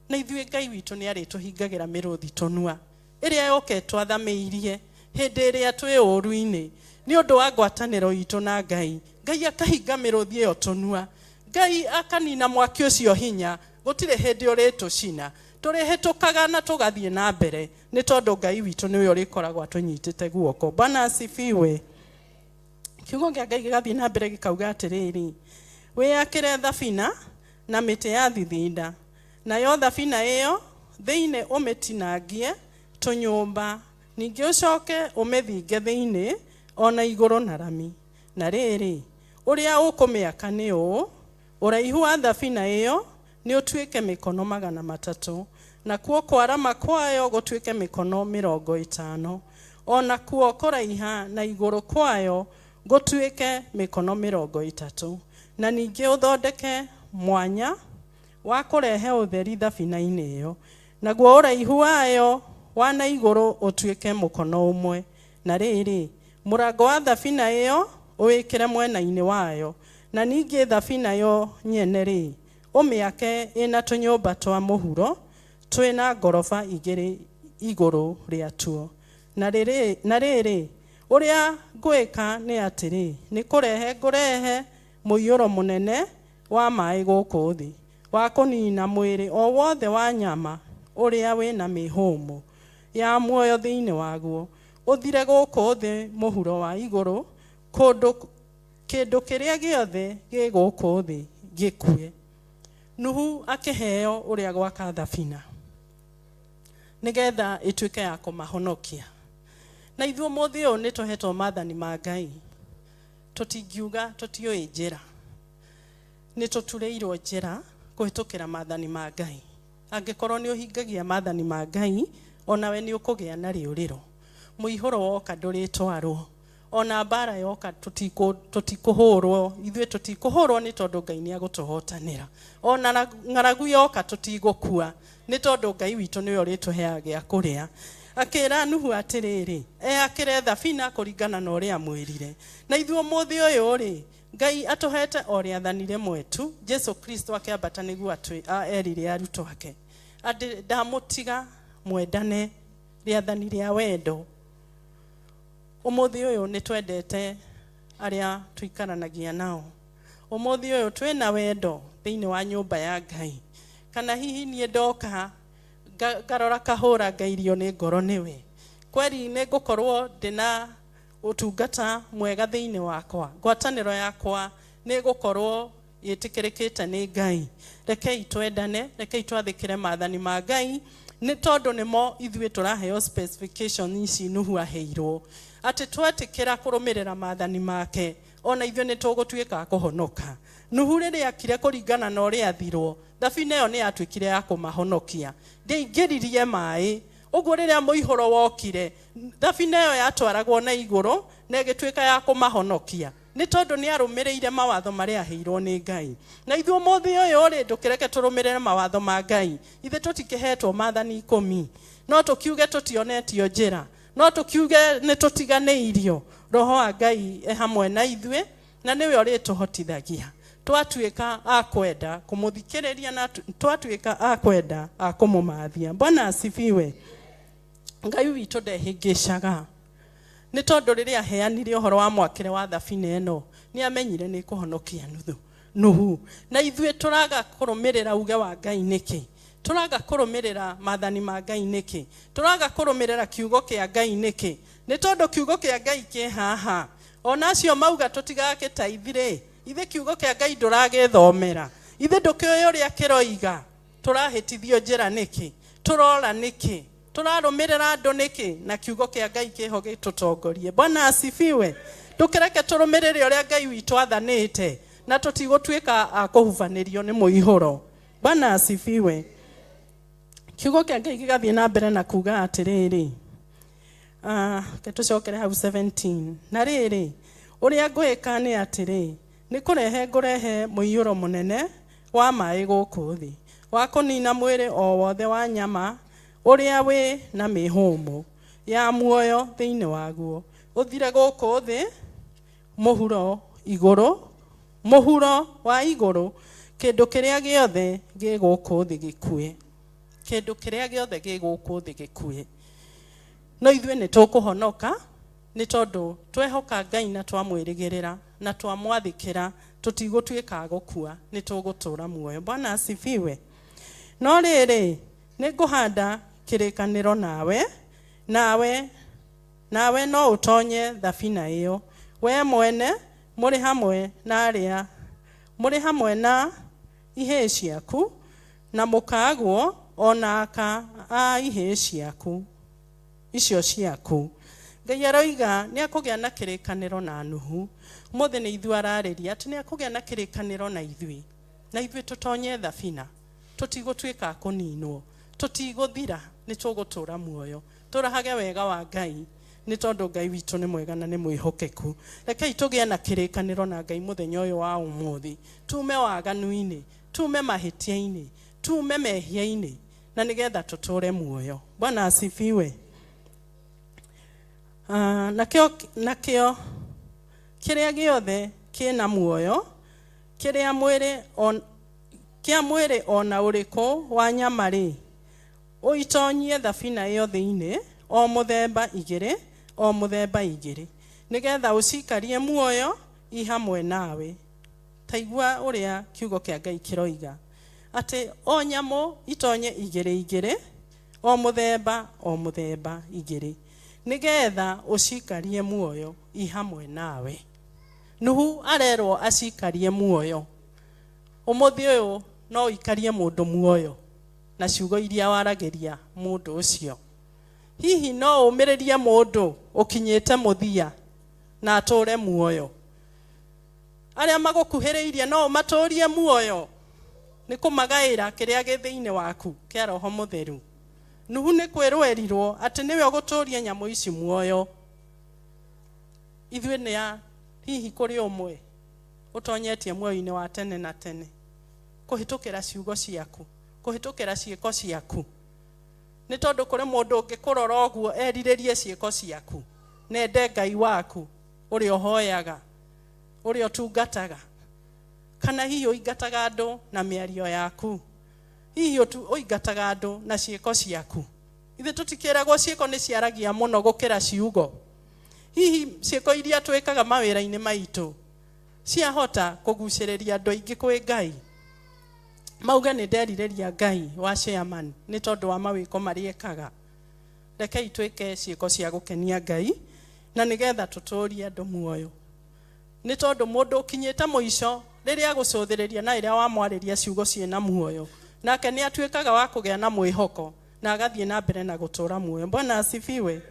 Na ithuĩ Ngai witũ nĩ arĩtũhingagĩra mĩrũthi tũnua ĩrĩa yoke twathamĩirie hĩndĩ ĩrĩa twĩ ũũru-inĩ, nĩ ũndũ wa ngwatanĩro itũ na Ngai. Ngai akahinga mĩrũthi ĩyo tũnua, Ngai akanina mwaki ũcio hinya, gũtirĩ hĩndĩ ũrĩtũcina. Tũrĩhĩtũkaga na tũgathiĩ na mbere, nĩ tondũ Ngai witũ nĩwe ũrĩkoragwo atũnyitĩte guoko. Bwana asifiwe. Kiugo kĩa Ngai gĩgathiĩ na mbere gĩkauga atĩrĩrĩ, wĩyakĩre thabina na mĩtĩ ya thithinda, nayo thabina ĩyo thĩinĩ ũmĩtinangie tũnyũmba, ningĩ ũcoke ũmĩthinge thĩinĩ ona igũrũ na rami. Na rĩrĩ, ũrĩa ũkũmĩaka nĩ ũũ, ũraihu wa thabina ĩyo nĩ ũtuĩke mĩkono 300, nakuo kwarama kwayo gũtuĩke mĩkono 50, ona kuo kũraiha na igũrũ kwayo gũtuĩke mĩkono 30. Na ningĩ ũthondeke mwanya wa kũrehe ũtheri thabina-inĩ ĩyo, naguo ũraihu wayo wa na igũrũ ũtuĩke mũkono 1. Na rĩrĩ, mũrango wa thabina ĩyo ũwĩkĩre mwena-inĩ wayo, na ningĩ thabina yo nyene rĩ, ũmĩake ĩna tũnyũmba twa mũhuro twĩna ngoroba 2 igũrũ rĩatuo. Na rĩrĩ, ũrĩa ngwĩka nĩ atĩrĩ, nĩ kũrehe ngũrehe mũiyũro mũnene wa maĩ gũkũ thĩ, wa kũnina mwĩrĩ o wothe wa nyama ũrĩa wĩna mĩhũmũ ya muoyo thĩinĩ waguo, ũthire gũkũ thĩ mũhuro wa igũrũ, kĩndũ kĩrĩa gĩothe gĩ gũkũ thĩ gĩkue. Nuhu akĩheo ũrĩa gwaka thabina. Nĩgetha ĩtuĩke ya kũmahonokia. Na ithuĩ ũmũthĩ ũyũ nĩ tũhetwo maathani ma Ngai. Tũtingiuga tũtiũĩ njĩra. Nĩ tũturĩirwo njĩra kũhĩtũkĩra maathani ma Ngai. Angĩkorwo nĩ ũhingagia maathani ma Ngai, onawe nĩ ũkũgĩa na rĩũrĩro. Mũihũro woka ndũrĩtwarwo. Ona mbara yoka tũtikũhũrwo. Ithuĩ tũtikũhũrwo nĩ tondũ Ngai nĩ agũtũhotanĩra. Ona ng'aragu yoka tũtigũkua nĩ tondũ Ngai witũ nĩwe ũrĩtũheaga gĩa kũrĩa. Akĩra Nuhu atĩrĩrĩ, eyakĩre thabina kũringana na ũrĩa amwĩrire. Na ithuĩ ũmũthĩ ũyũ rĩ, Ngai atũhete o rĩathani rĩmwe tu. Jesu Kristo akĩambata nĩguo erire arutwo ake atĩ ndamũtiga mwendane, rĩathani rĩa wendo. Ũmũthĩ ũyũ nĩ twendete arĩa tũikaranagia nao. Ũmũthĩ ũyũ twĩna wendo thĩinĩ wa nyũmba ya Ngai. Kana hihi niĩ ndoka ngarora kahũra ngairio nĩ ngoro nĩwe. Kweri nĩ ngũkorwo ndĩna ũtungata mwega thĩinĩ wakwa. Ngwatanĩro yakwa nĩ ĩgũkorwo ĩtĩkĩrĩkĩte nĩ Ngai. Rekei twendane, rekei twathĩkĩre maathani ma Ngai, nĩ tondũ nĩmo ithuĩ tũraheo specification ici Nuhu aheirwo. Atĩ twetĩkĩra kũrũmĩrĩra maathani make, ona ithuĩ nĩ tũgũtuĩka a kũhonoka. Nuhu rĩrĩa akire kũringana na ũrĩa athirwo, thabina ĩyo nĩ yatuĩkire ya kũmahonokia. Ndĩaingĩririe maĩ. Ũguo rĩrĩa mũihũro wokire, thabina ĩyo yatwaragwo na igũrũ na ĩgĩtuĩka ya kũmahonokia. Nĩ tondũ nĩ arũmĩrĩire mawatho marĩa aheirwo nĩ Ngai. Na ithuĩ ũmũthĩ ũyũ rĩ, ndũkĩreke tũrũmĩrĩre mawatho ma Ngai. Ithuĩ tũtikĩhetwo maathani 10. No tũkiuge tũtionetio njĩra. No tũkiuge nĩ tũtiganĩirio. Roho wa Ngai e hamwe na ithuĩ, na nĩwe ũrĩtũhotithagia. Twatuĩka a kwenda kũmũthikĩrĩria na twatuĩka a kwenda a kũmũmathia. Bwana asifiwe. Ngai witũ ndehĩngĩcaga. Nĩ tondũ rĩrĩa aheanire ũhoro wa mwakĩre wa thabina ĩno, nĩ amenyire nĩ kũhonokia Nuhu. Na ithuĩ tũraga kũrũmĩrĩra uge wa Ngai nĩkĩ? Tũraga kũrũmĩrĩra maathani ma Ngai nĩkĩ? Tũraga kũrũmĩrĩra kiugo kĩa Ngai nĩkĩ? Nĩ tondũ kiugo kĩa Ngai kĩ haha. Ona acio mauga tũtigagĩteithire, ithuĩ kiugo kĩa Ngai ndũragĩthomera. Ithuĩ ndũkĩũĩ ũrĩa kĩroiga. Tũrahĩtithio njĩra nĩkĩ? Tũrora nĩkĩ? Tũrarũmĩrĩra andũ nĩkĩ? Na kiugo kĩa Ngai kĩho gĩtũtongorie. Bwana asifiwe. Ndũkĩreke tũrũmĩrĩre ũrĩa Ngai witũ athanĩte, na tũtigũtuĩka a kũhubanĩrio nĩ mũihũro. Bwana asifiwe. Kiugo kĩa Ngai gĩgathiĩ na mbere na kuga atĩrĩrĩ, reke tũcokere hau 17. Na rĩrĩ, ũrĩa ngwĩka nĩ atĩrĩ, nĩ kũrehe ngũrehe mũiyũro mũnene wa maĩ gũkũ thĩ, wa kũnina mwĩrĩ o wothe wa nyama ũrĩa wĩ na mĩhũmũ ya muoyo thĩinĩ waguo, ũthire gũkũ thĩ mũhuro igũrũ, mũhuro wa igũrũ, kĩndũ kĩrĩa gĩothe gĩ gũkũ thĩ gĩkue. Kĩndũ kĩrĩa gĩothe gĩ gũkũ thĩ gĩkue. No ithuĩ nĩ tũkũhonoka nĩ tondũ twehoka Ngai na twamwĩrĩgĩrĩra na twamwathĩkĩra, tũtigũtuĩka a gũkua, nĩ tũgũtũũra muoyo. Bwana asifiwe. No rĩrĩ, nĩ ngũhanda kĩrĩkanĩro nawe, nawe no ũtonye thabina ĩyo, we mwene mũrĩ hamwe na arĩa mũrĩ hamwe na ihĩĩ ciaku, na mũkagwo ona aka a ihĩĩ ciaku icio ciaku. Ngai aroiga nĩ akũgĩa na kĩrĩkanĩro na Nuhu. Ũmũthĩ nĩ ithuĩ ararĩria atĩ nĩ akũgĩa na kĩrĩkanĩro na ithuĩ, na ithuĩ tũtonye thabina, tũtigũtuĩka a kũninwo, tũtigũthira, nĩ tũgũtũũra muoyo. Tũrahage wega wa Ngai, nĩ tondũ Ngai witũ nĩ mwega na nĩ mwĩhokeku. Rekei tũgĩe na kĩrĩkanĩro na Ngai mũthenya ũyũ wa ũmũthĩ, tume waganu-inĩ, tume mahĩtia-inĩ, tume mehia-inĩ, na nĩgetha tũtũũre muoyo. Bwana asifiwe. Nakĩo kĩrĩa gĩothe kĩna muoyo, kĩrĩa mwĩrĩ on, kĩa mwĩrĩ ona ũrĩkũ wa nyama rĩ, ũitonyie thabina ĩyo thĩinĩ, o mũthemba igĩrĩ, o mũthemba igĩrĩ, nĩgetha ũcikarie muoyo i hamwe nawe. Ta igua ũrĩa kiugo kĩa Ngai kĩroiga, atĩ o nyamũ itonye igĩrĩ igĩrĩ, o mũthemba o mũthemba igĩrĩ, nĩgetha ũcikarie muoyo i hamwe nawe. Nuhu arerwo acikarie muoyo. Ũmũthĩ ũyũ no ũikarie mũndũ muoyo. Na ciugo iria waragĩria mũndũ ũcio. Hihi no ũmĩrĩrie mũndũ ũkinyĩte mũthia na atũre muoyo? Arĩa magũkuhĩrĩirie no ũmatũrie muoyo? Nĩ kũmagaĩra kĩrĩa gĩ thĩinĩ waku kĩa Roho Mũtheru. Nuhu nĩ kwĩrwo erirwo atĩ nĩwe ũgũtũria nyamũ ici muoyo. Ithuĩ nĩ a hihi kũrĩ ũmwe ũtonyetie muoyo-inĩ wa tene na tene kũhĩtũkĩra ciugo ciaku, kũhĩtũkĩra ciĩko ciaku? Nĩ tondũ kũrĩ mũndũ ũngĩkũrora ũguo erirĩrie ciĩko ciaku, nende Ngai waku ũrĩa ũhoyaga, ũrĩa ũtungataga. Kana hihi ũingataga andũ na mĩario yaku, hihi ũingataga andũ na ciĩko ciaku. Ithuĩ tũtikĩragwo ciĩko nĩ ciaragia mũno gũkĩra ciugo. Hihi ciĩko iria twĩkaga mawĩra-inĩ maitũ ciahota kũgucĩrĩria andũ aingĩ kwĩ Ngai, mauge nĩ nderirĩria Ngai wa chairman nĩ tondũ wa mawĩko marĩa ekaga? Rekei twĩke ciĩko cia gũkenia Ngai na nĩgetha tũtũrie andũ muoyo, nĩ tondũ mũndũ ũkinyĩte mũico, rĩrĩa agũcũthĩrĩria na rĩrĩa wamwarĩria ciugo ciĩna muoyo, nake nĩ atuĩkaga wa kũgĩa na mwĩhoko na agathiĩ na mbere na gũtũra muoyo. Bwana asifiwe.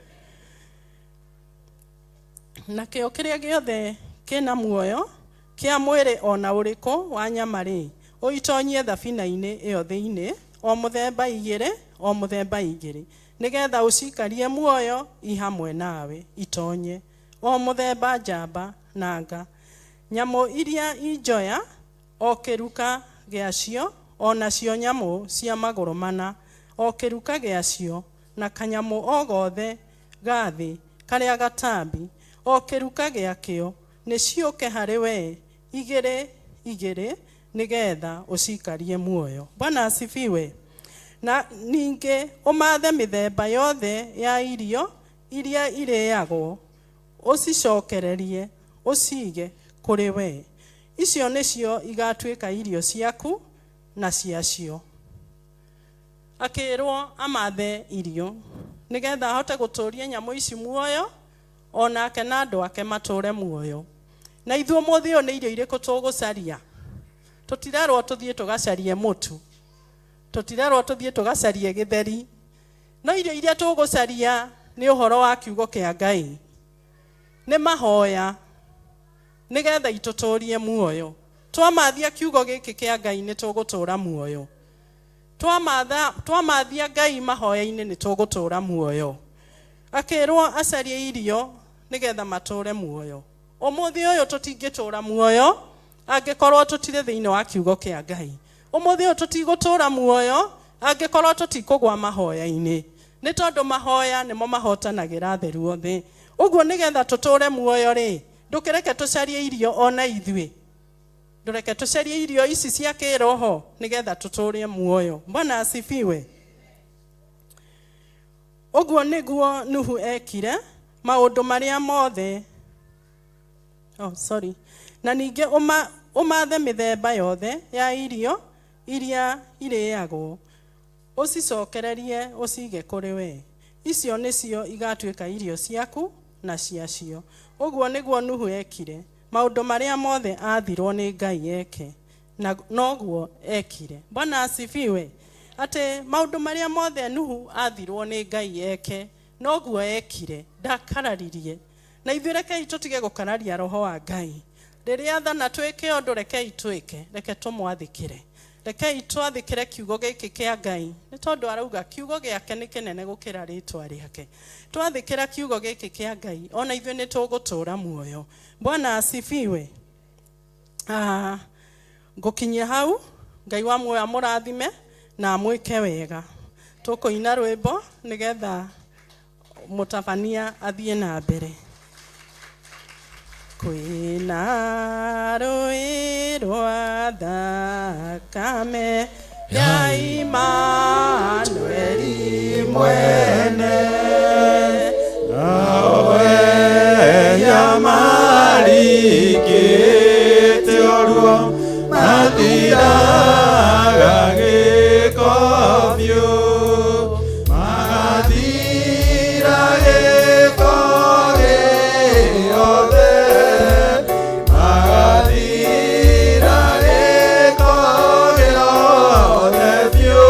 Nakĩo kĩrĩa gĩothe kĩna muoyo kĩa mwĩrĩ ona ũrĩkũ wa nyama rĩ, ũitonyie thabina-inĩ ĩyo thĩinĩ, o mũthemba igĩrĩ, o mũthemba igĩrĩ, nĩgetha ũcikarie muoyo i hamwe nawe. Itonye o mũthemba njamba na nga, nyamũ iria injoya o kĩruka gĩacio, o nacio nyamũ cia magũrũ mana o kĩruka gĩacio, na kanyamũ o gothe ga thĩ karĩa gatambi o kĩruka gĩakĩo, nĩ ciũke harĩ we igĩrĩ igĩrĩ, nĩgetha ũcikarie muoyo. Bwana asifiwe. Na ningĩ ũmathe mĩthemba yothe ya irio iria irĩagwo, ũcicokererie ũcige kũrĩ we. Icio nĩcio igatuĩka irio ciaku na ciacio. Akĩrwo amathe irio nĩgetha ahote gũtũria nyamũ ici muoyo, onake na andũ ake matũre muoyo. Na ithuĩ ũmũthĩ ũyũ nĩ irio irĩkũ tũgũcaria? Tũtirerwo tũthiĩ tũgacarie mũtu, tũtirerwo tũthiĩ tũgacarie gĩtheri, no irio iria tũgũcaria nĩ ũhoro wa kiugo kĩa Ngai, nĩ mahoya, nĩgetha itũtũrie muoyo. Twamathia kiugo gĩkĩ kĩa Ngai nĩ tũgũtũra muoyo. Twamathia Ngai mahoya-inĩ nĩ tũgũtũra muoyo. Akĩrwo acarie irio nĩgetha matũre muoyo. Ũmũthĩ ũyũ tũtingĩtũra muoyo angĩkorwo tũtirĩ thĩinĩ wa kiugo kĩa Ngai. Ũmũthĩ ũyũ tũtigũtũra muoyo angĩkorwo tũtikũgwa mahoya-inĩ, nĩ tondũ mahoya nĩmo mahotanagĩra atheru othe. Ũguo nĩgetha tũtũre muoyo rĩ, ndũkĩreke tũcarie irio ona ithuĩ, ndũreke tũcarie irio ici cia kĩroho nĩgetha tũtũre muoyo. Bwana asifiwe. Ũguo nĩguo Nuhu ekire maũndũ marĩa mothe. Oh, sorry. Na ningĩ ũmathe mĩthemba yothe ya irio iria irĩagwo, ũcicokererie ũcige kũrĩ we. Icio nĩcio igatuĩka irio ciaku na ciacio. Ũguo nĩguo Nuhu ekire maũndũ marĩa mothe athirwo nĩ Ngai eke, na noguo ekire. Bwana asifiwe. Atĩ maũndũ marĩa mothe Nuhu athirwo nĩ Ngai eke, noguo ekire, ndakararirie. Na ithuĩ rekei tũtige gũkararia roho wa Ngai. Rĩrĩa athana twĩke ũndũ, rekei twĩke, reke tũmwathĩkĩre, rekei twathĩkĩre kiugo gĩkĩ kĩa Ngai, nĩ tondũ arauga kiugo gĩake nĩ kĩnene gũkĩra rĩtwa rĩake. Twathĩkĩra kiugo gĩkĩ kĩa Ngai, ona ithuĩ nĩ tũgũtũra muoyo. Bwana asifiwe. Ngũkinyia hau. Ngai wa muoyo amũrathime na amwĩke wega. Tũkũina rwĩmbo nĩgetha mũtabania athiĩ na mbere. Kwĩna rũĩ rwa thakame ya Imanueli mwene, nawe nyamarikĩte ũruo mathiraga gĩko biũ, magathira gĩko gĩothe, magathira gĩko gĩothe biũ.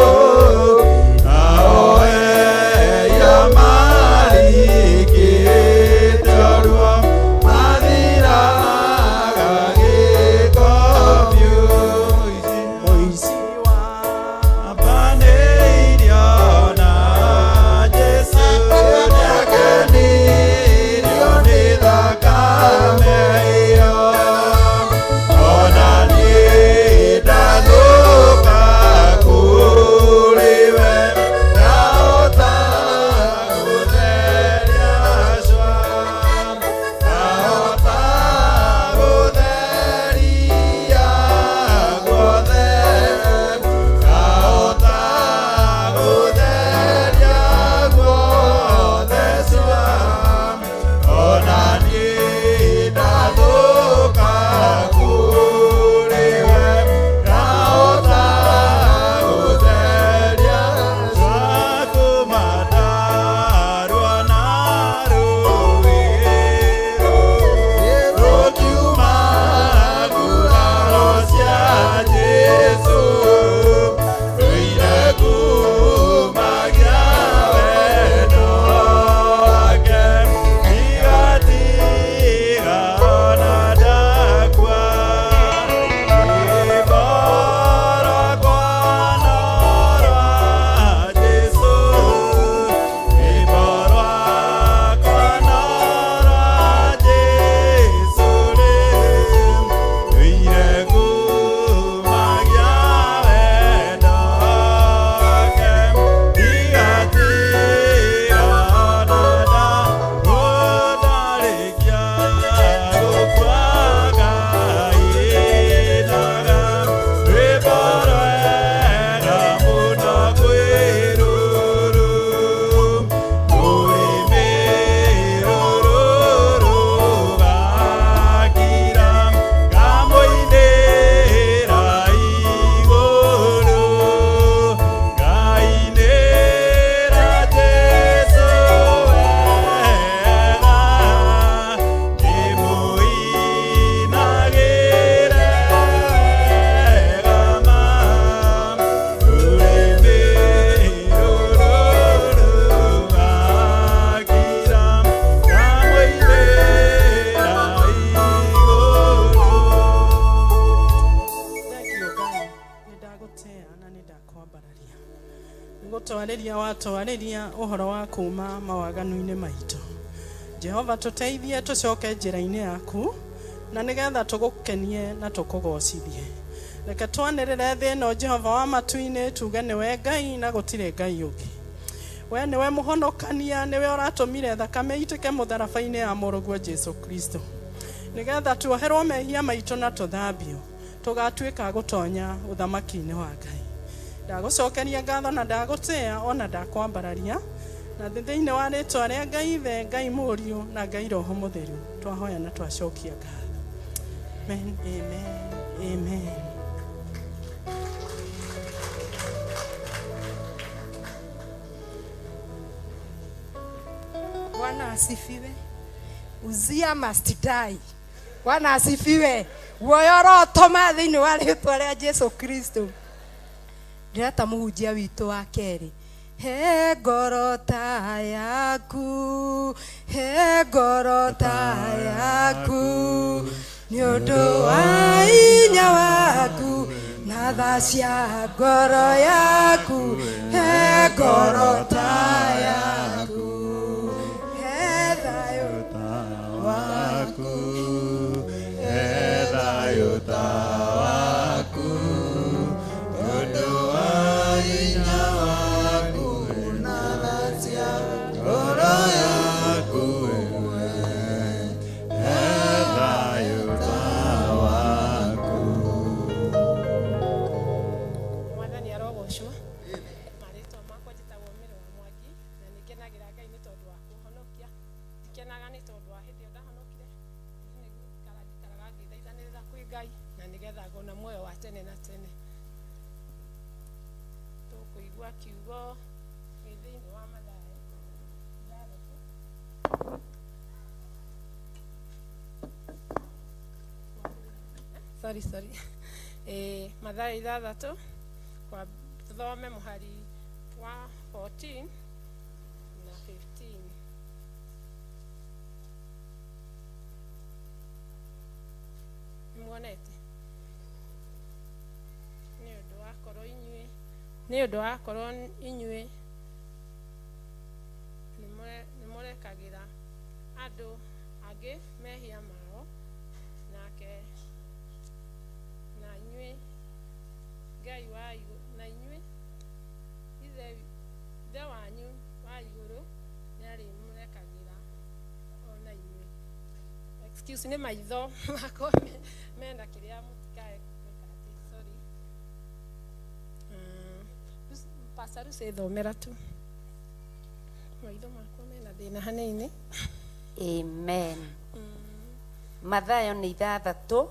Watwarĩria ũhoro wa kuma mawaganu-inĩ maitũ. Jehova, tũteithie tũcoke njĩra-inĩ yaku na nĩgetha tũgũkenie na tũkũgocithie. Reke twanĩrĩre thĩ ĩno, Jehova wa matu-inĩ, tuge nĩwe Ngai na gũtirĩ Ngai ũngĩ. We nĩwe mũhonokania, nĩwe ũratũmire thakame itĩke mũtharaba-inĩ ya mũrũguo Jesu Kristo, nĩgetha tuoherwo mehia maitũ na tũthambio, tũgatuĩka gũtonya ũthamaki-inĩ wa Ngai. Ndagũcokeria ngatho na ndagũtĩa ona ndakwambararia, na thĩinĩ wa rĩtwa rĩa Ngai Ithe, Ngai Mũriũ na Ngai Roho Mũtheru, twahoya na twacokia ngatho. Amen, amen, amen. Bwana asifiwe. Uzia must die. Bwana asifiwe. Guoya ũrotoma thĩinĩ wa rĩtwa rĩa Jesu Kristo. Ndĩreta mũhunjia witũ wa kerĩ. He ngoro ta yaku, he ngoro ta yaku, nĩ ũndũ wa hinya waku na tha cia ngoro yaku, he ngoro ta yaku, he thayũ waku, he thayũ ta waku, ũndũ wa hinya waku na tha cia ngoro yaku, he thayũ ta waku. Mwathani arogocwo. Marĩtwa makwa njĩtagwo Mĩrĩ wa Mwangi, na nĩ ngenagĩra Ngai nĩ tondũ wa kũhonokia. Ndikenaga nĩ tondũ wa hĩndĩ ĩyo ndahonokire, nĩ gũikara njikaraga ngĩthaithanĩrĩra kwĩ Ngai na nĩgetha ngona muoyo wa tene na tene. Tũkũigua kiugo gĩ thĩinĩ wa Mathayo 6. Sorry, sorry. Mathayo 6, kwa tuthome mũhari wa 14 na 15. Nĩmuonete? Nĩ ũndũ wa korwo inyuĩ, nĩ ũndũ wa korwo inyuĩ nĩmũrekagĩra andũ angĩ mehia mao, nake na inyuĩ Ngai wa igũrũ, na inyuĩ Ithe wanyu wa igũrũ nĩarĩmũrekagĩra ona inyuĩ. Excuse, nĩ maitho makwa mena kĩrĩa, mũtikae gwĩka atĩ, sorry. Pastor Lucy, thomera tu, maitho makwa mena thĩna hanini. Amen. Mathayo nĩ 6,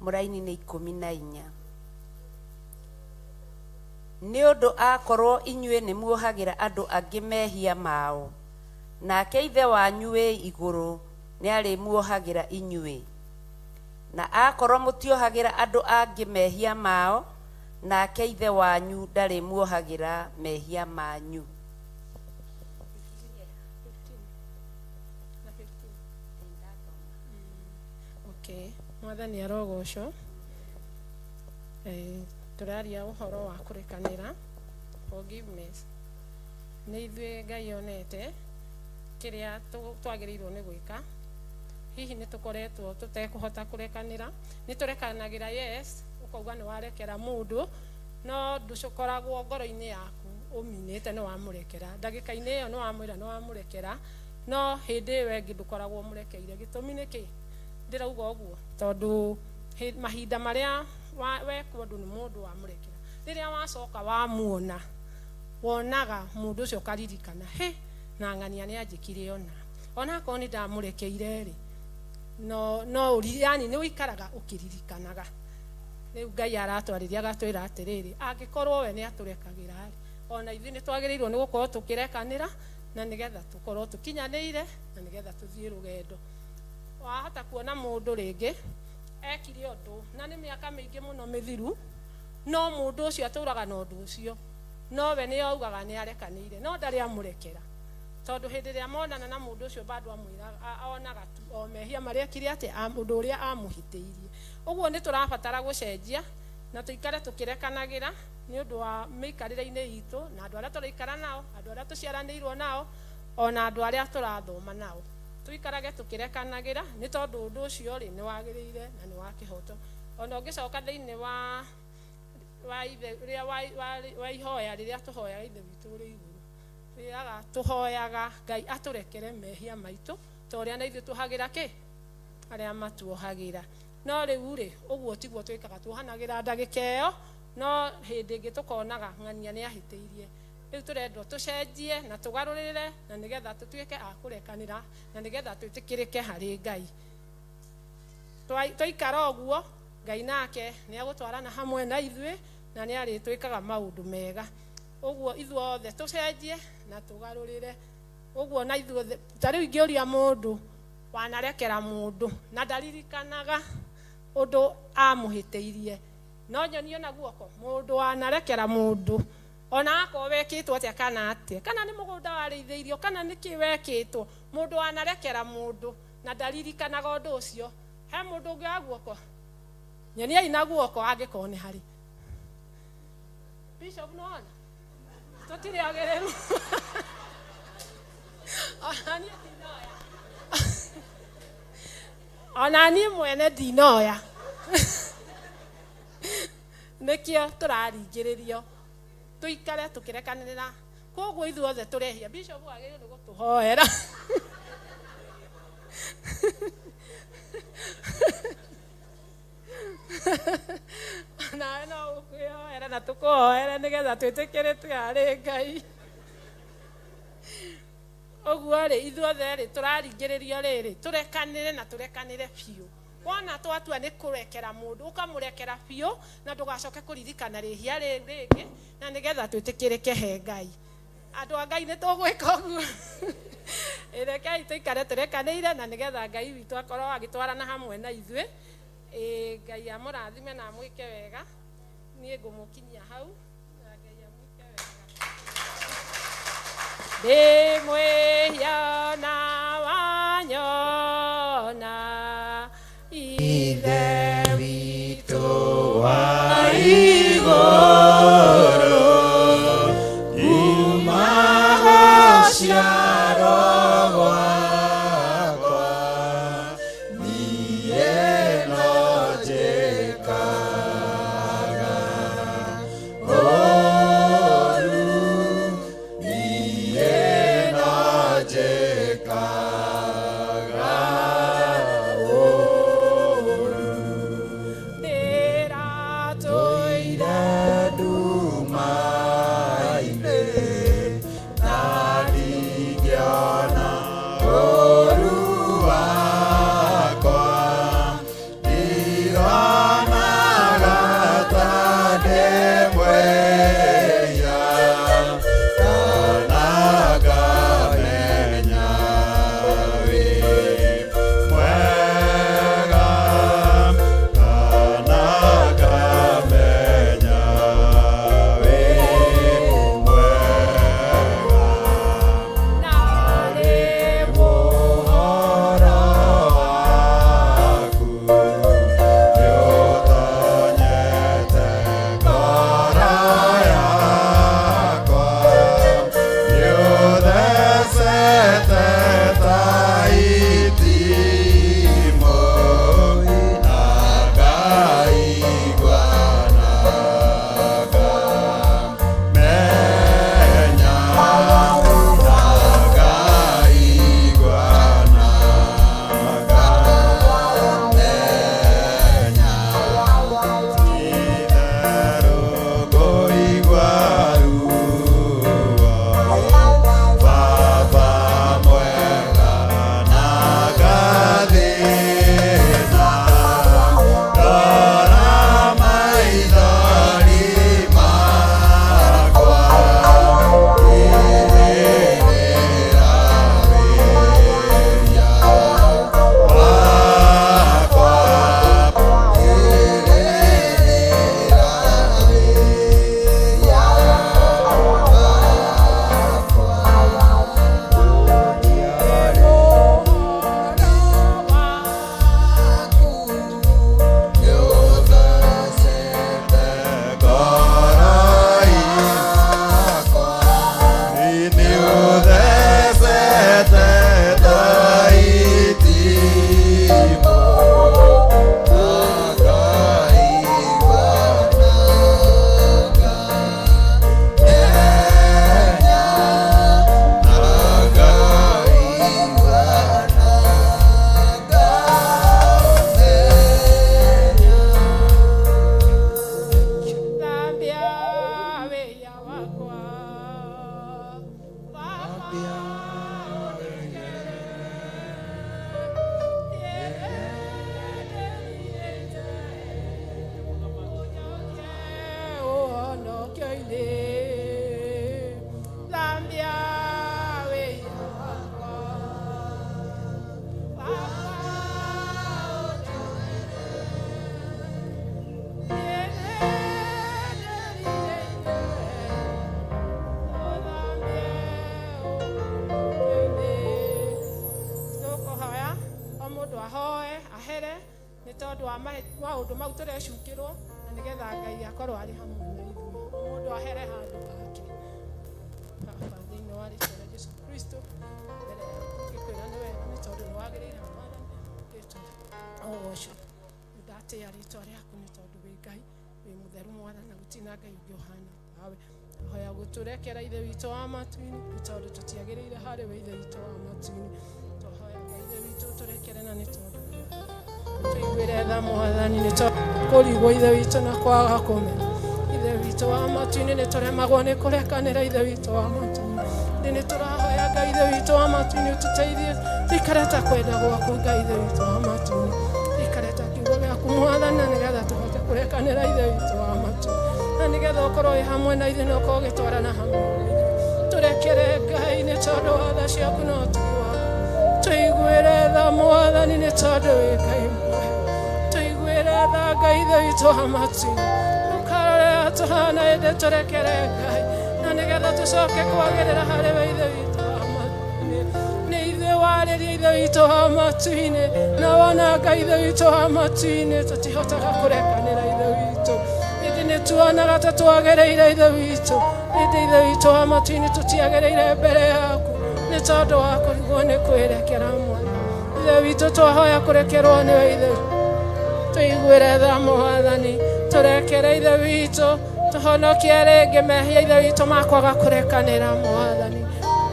mũraini nĩ 14. Nĩ ũndũ akorwo inyuĩ nĩ muohagĩra andũ angĩ mehia mao, nake Ithe wanyu wĩ igũrũ nĩ arĩmuohagĩra inyuĩ. Na akorwo mũtiohagĩra andũ angĩ mehia mao, nake Ithe wanyu ndarĩmuohagĩra mehia manyu. Na 15. Okay, Mwathani arogocwo. Tũraria ũhoro wa kũrekanĩra, forgiveness. Nĩ ithuĩ Ngai onete kĩrĩa twagĩrĩirwo nĩ gwĩka. Hihi nĩ tũkoretwo tũtekũhota kũrekanĩra? Nĩ tũrekanagĩra, yes, ũkauga nĩ warekera mũndũ, no ndũkoragwo ngoro-inĩ yaku ũminĩte nĩ wamũrekera. Ndagĩka-inĩ ĩyo nĩ wamwĩra nĩ wamũrekera, no hĩndĩ ĩyo ĩngĩ ndũkoragwo ũmũrekeire. Gĩtũmi nĩ kĩ ndĩrauga ũguo? Tondũ mahinda marĩa wekwo ũndũ nĩ mũndũ wamũrekera, rĩrĩa wacoka wamuona, wonaga mũndũ ũcio ũkaririkana, he na ng'ania nĩ anjĩkire, ona onakorwo nĩ ndamũrekeire rĩ, no no ũri, yani nĩ ũikaraga ũkĩririkanaga. Rĩu Ngai aratwarĩria agatwĩra atĩrĩrĩ, angĩkorwo we nĩ atũrekagĩra rĩ, ona ithuĩ nĩ twagĩrĩirwo nĩ gũkorwo tũkĩrekanĩra, na nĩgetha tũkorwo tũkinyanĩire, na nĩgetha tũthiĩ rũgendo. Wahota kuona mũndũ rĩngĩ ekire ũndũ na nĩ mĩaka mĩingĩ mũno mĩthiru, no mũndũ ũcio atũraga na ũndũ ũcio, no we nĩ augaga nĩ arekanĩire, no ndarĩ amũrekera, tondũ hĩndĩ ĩrĩa monana na mũndũ ũcio bado amwĩraga, onaga tu o mehia marĩa ekire, atĩ ũndũ ũrĩa amũhĩtĩirie. Ũguo nĩ tũrabatara gũcenjia na tũikare tũkĩrekanagĩra. Nĩ ũndũ wa mĩikarĩre-inĩ itũ na andũ arĩa tũraikara nao, andũ arĩa tũciaranĩirwo nao, ona andũ arĩa tũrathoma nao, tũikarage tũkĩrekanagĩra, nĩ tondũ ũndũ ũcio rĩ nĩ wagĩrĩire na nĩ wa kĩhoto. Ona ũngĩcoka thĩinĩ wa ithe rĩrĩa wa ihoya rĩrĩa tũhoyaga Ithe witũ ũrĩ igũrũ, twĩraga tũhoyaga Ngai atũrekere mehia maitũ ta ũrĩa na ithuĩ tũhagĩra kĩ arĩa matuohagĩra. No rĩu rĩ, ũguo tiguo twĩkaga, tuohanagĩra ndagĩka ĩyo, no hĩndĩ ĩngĩ tũkonaga ng'ania nĩ ahĩtĩirie. Rĩu tũrendwo tũcenjie na tũgarũrĩre, na nĩgetha tũtuĩke a kũrekanĩra, na nĩgetha twĩtĩkĩrĩke harĩ Ngai. Twaikara ũguo, Ngai nake nĩ agũtwarana hamwe na ithuĩ, na nĩ arĩtwĩkaga maũndũ mega. Ũguo ithuothe tũcenjie na tũgarũrĩre ũguo, na ithuothe ta rĩu ingĩũria mũndũ wanarekera mũndũ na ndaririkanaga ũndũ amũhĩtĩirie, no nyonio na guoko mũndũ wanarekera mũndũ ona akorwo wekĩtwo atĩa, kana atĩa, kana nĩ mũgũnda warĩithĩirio, kana nĩ kĩ wekĩtwo, mũndũ wanarekera mũndũ na ndaririkanaga ũndũ ũcio, he mũndũ ũngĩ wa guoko? Nyoniai na guoko angĩkorwo nĩ harĩ. Bishop, nĩwona tũtirĩ agĩrĩru? Ona niĩ ndinoya, ona niĩ mwene ndinoya. Nĩkĩo tũraringĩrĩrio tũikare tũkĩrekanĩrĩra. Koguo ithuothe tũrehia, bishop agĩrĩirwo nĩ gũtũhoera. Nawe no ũkwĩhoera na tũkũhoere nĩgetha twĩtĩkĩrĩtwe harĩ Ngai. Ũguo rĩ, ithuothe rĩ tũraringĩrĩrio rĩrĩ tũrekanĩre na tũrekanĩre biũ. Wona twatua nĩ kũrekera mũndũ, ũkamũrekera biũ na ndũgacoke kũririkana rĩhia rĩu rĩngĩ, na nĩgetha twĩtĩkĩrĩke he Ngai. Andũ a Ngai, nĩ tũgwĩka ũguo? Rekei tũikare tũrekanĩire, na nĩgetha Ngai witũ akorwo agĩtwarana hamwe na ithuĩ. Ĩ Ngai amũrathime na amwĩke wega. Niĩ ngũmũkinyia hau, na Ngai amwĩke wega. Ndĩ mwĩhia na wanyona, Ithe witũ wa igũrũ, kuma gũciarwo gwakwa niĩ no njĩkaga ũru, niĩ no ũndũ wa maũndũ mau tũrecukĩrwo na nĩgetha Ngai akorwo arĩ hamwe na ithuĩ, mũndũ ahere handũ hake. Baba, thĩinĩ wa rĩtwa rĩa Jesu Kristo, mbere yaku ngĩkwĩra nĩ wega nĩ tondũ nĩ wagĩrĩire Mwathani rĩtwa ũgocwo. Ndatĩa rĩtwa rĩaku nĩ tondũ wĩ Ngai wĩ mũtheru Mwathani, na gũtirĩ na Ngai ũngĩ ũhana tawe. Hoya gũtũrekera Ithe witũ wa matu-inĩ nĩ tondũ tũtiagĩrĩire harĩ we Ithe witũ wa matu-inĩ. Twahoya Ngai Ithe witũ tũrekere na nĩ tondũ tũiguĩre tha Mwathani, nĩ tondũ kũrigwo Ithe witũ na kwaga kũmenya Ithe witũ wa matu-inĩ nĩ tũremagwo nĩ kũrekanĩra Ithe witũ wa matu-inĩ. Nĩ tũrahoya Ngai Ithe witũ wa matu-inĩ ũtũteithie tũikare ta kwenda gwaku Ngai Ithe witũ wa matu-inĩ, tũikare ta kiugo gĩaku Mwathani, na nĩgetha tũhote kũrekanĩra Ithe witũ wa matu-inĩ, na nĩgetha ũkorwo wĩ hamwe na ithuĩ na ũkorwo ũgĩtwarana hamwe na ithuĩ. Tũrekere Ngai nĩ tondũ wa tha ciaku na ũtugi waku. Tũiguĩre tha Mwathani nĩ tondũ wĩ Ngai mwega. Tũiguĩre tha Ngai Ithe witũ wa matu-inĩ, ũkarore tũhana ĩndĩ tũrekere Ngai, na nĩgetha tũcoke kwagĩrĩra harĩ we Ithe witũ wa matu-inĩ. Nĩ ithuĩ warĩria Ithe witũ wa matu-inĩ, na wona Ngai Ithe witũ wa matu-inĩ tũtihotaga kũrekanĩra Ithe witũ, ĩndĩ nĩ tuonaga ta twagĩrĩire Ithe witũ, ĩndĩ Ithe witũ wa matu-inĩ tũtiagĩrĩire mbere yaku nĩ tondũ wa kũrigwo nĩ kwĩrekera Mwathani. Ithe witũ twahoya kũrekerwo nĩwe Ithe, tũiguĩre tha Mwathani, tũrekere Ithe witũ, tũhonokie rĩngĩ mehia Ithe witũ ma kwaga kũrekanĩra Mwathani.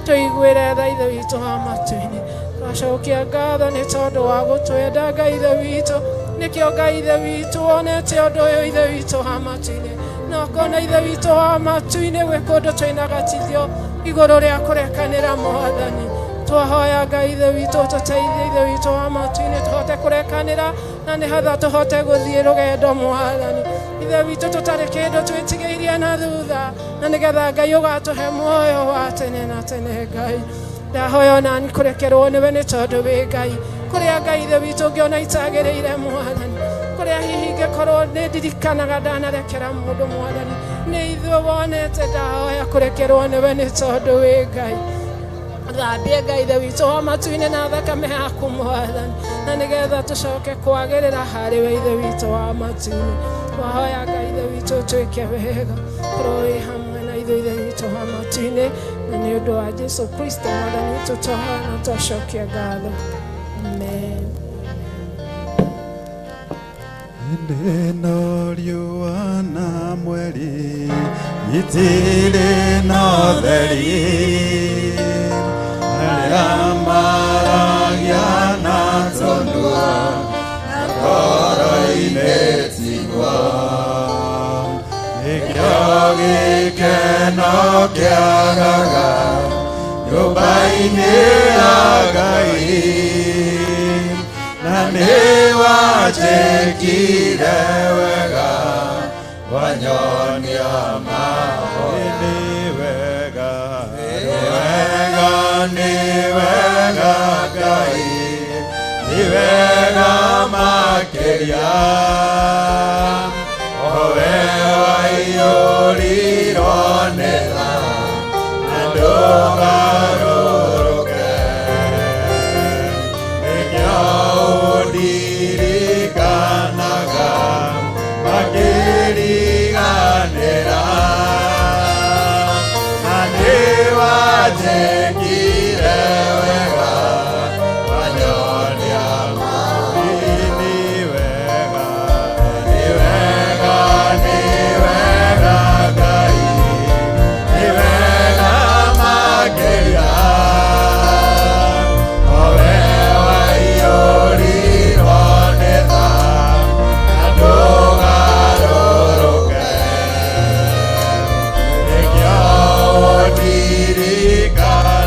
Tũiguĩre tha Ithe witũ wa matu-inĩ. Twacokia ngatho nĩ tondũ wa gũtwenda Ngai Ithe witũ, nĩkĩo Ngai Ithe witũ wonete ũndũ ũyũ Ithe witũ wa matu-inĩ, na ũkona Ithe witũ wa matu-inĩ gwĩ kũndũ twĩna gatithio igũrũ rĩa kũrekanĩra Mwathani. Twahoya Ngai Ithe witũ ũtũteithie Ithe witũ wa matu-inĩ tũhote kũrekanĩra, na nĩgetha tũhote gũthiĩ rũgendo Mwathani Ithe witũ tũtarĩ kĩndũ twĩtigĩirie na thutha, na nĩgetha Ngai ũgatũhe muoyo wa tene na tene. Ngai ndahoya onani kũrekerwo nĩwe nĩ tondũ wĩ Ngai, kũrĩa Ngai Ithe witũ ngĩona itagĩrĩire Mwathani, kũrĩa hihi ingĩkorwo nĩ ndirikanaga ndanarekera mũndũ Mwathani, nĩ ithuĩ wonete, ndahoya kũrekerwo nĩwe nĩ tondũ wĩ Ngai. Thambie Ngai Ithe witũ wa matu-inĩ na thakame yaku Mwathani, na nĩgetha tũcoke kwagĩrĩra harĩ we Ithe witũ wa matu-inĩ. Twahoya Ngai Ithe witũ ũtwĩke wega, korwo wĩ hamwe na ithuĩ Ithe witũ wa matu-inĩ, na nĩ ũndũ wa Jesu Kristo Mwathani witũ twahoya na twacokia ngatho. Amen. Hĩndĩ ĩno riũa na mweri itirĩ na ũtheri, arĩa maragia na tũnua na ngoro-inĩ tiguo, nĩkĩo gĩkeno kĩagaga nyũmba-inĩ ya Ngai, na nĩ wanjĩkire wega wanyonia mahoya. Nĩ wega, nĩ wega, nĩ wega Ngai, nĩ wega makĩria, o we waiyũrirwo nĩ tha na ndũgarũrũke, nĩkĩo ũndirikanaga makĩriganĩra, na nĩ wanjĩkire wega wanyonia nĩ wega, nĩ wega, nĩ wega Ngai, nĩ wega makĩria, o we waiyũrirwo nĩ tha na ndũgarũrũke, nĩkĩo ũndirikanaga.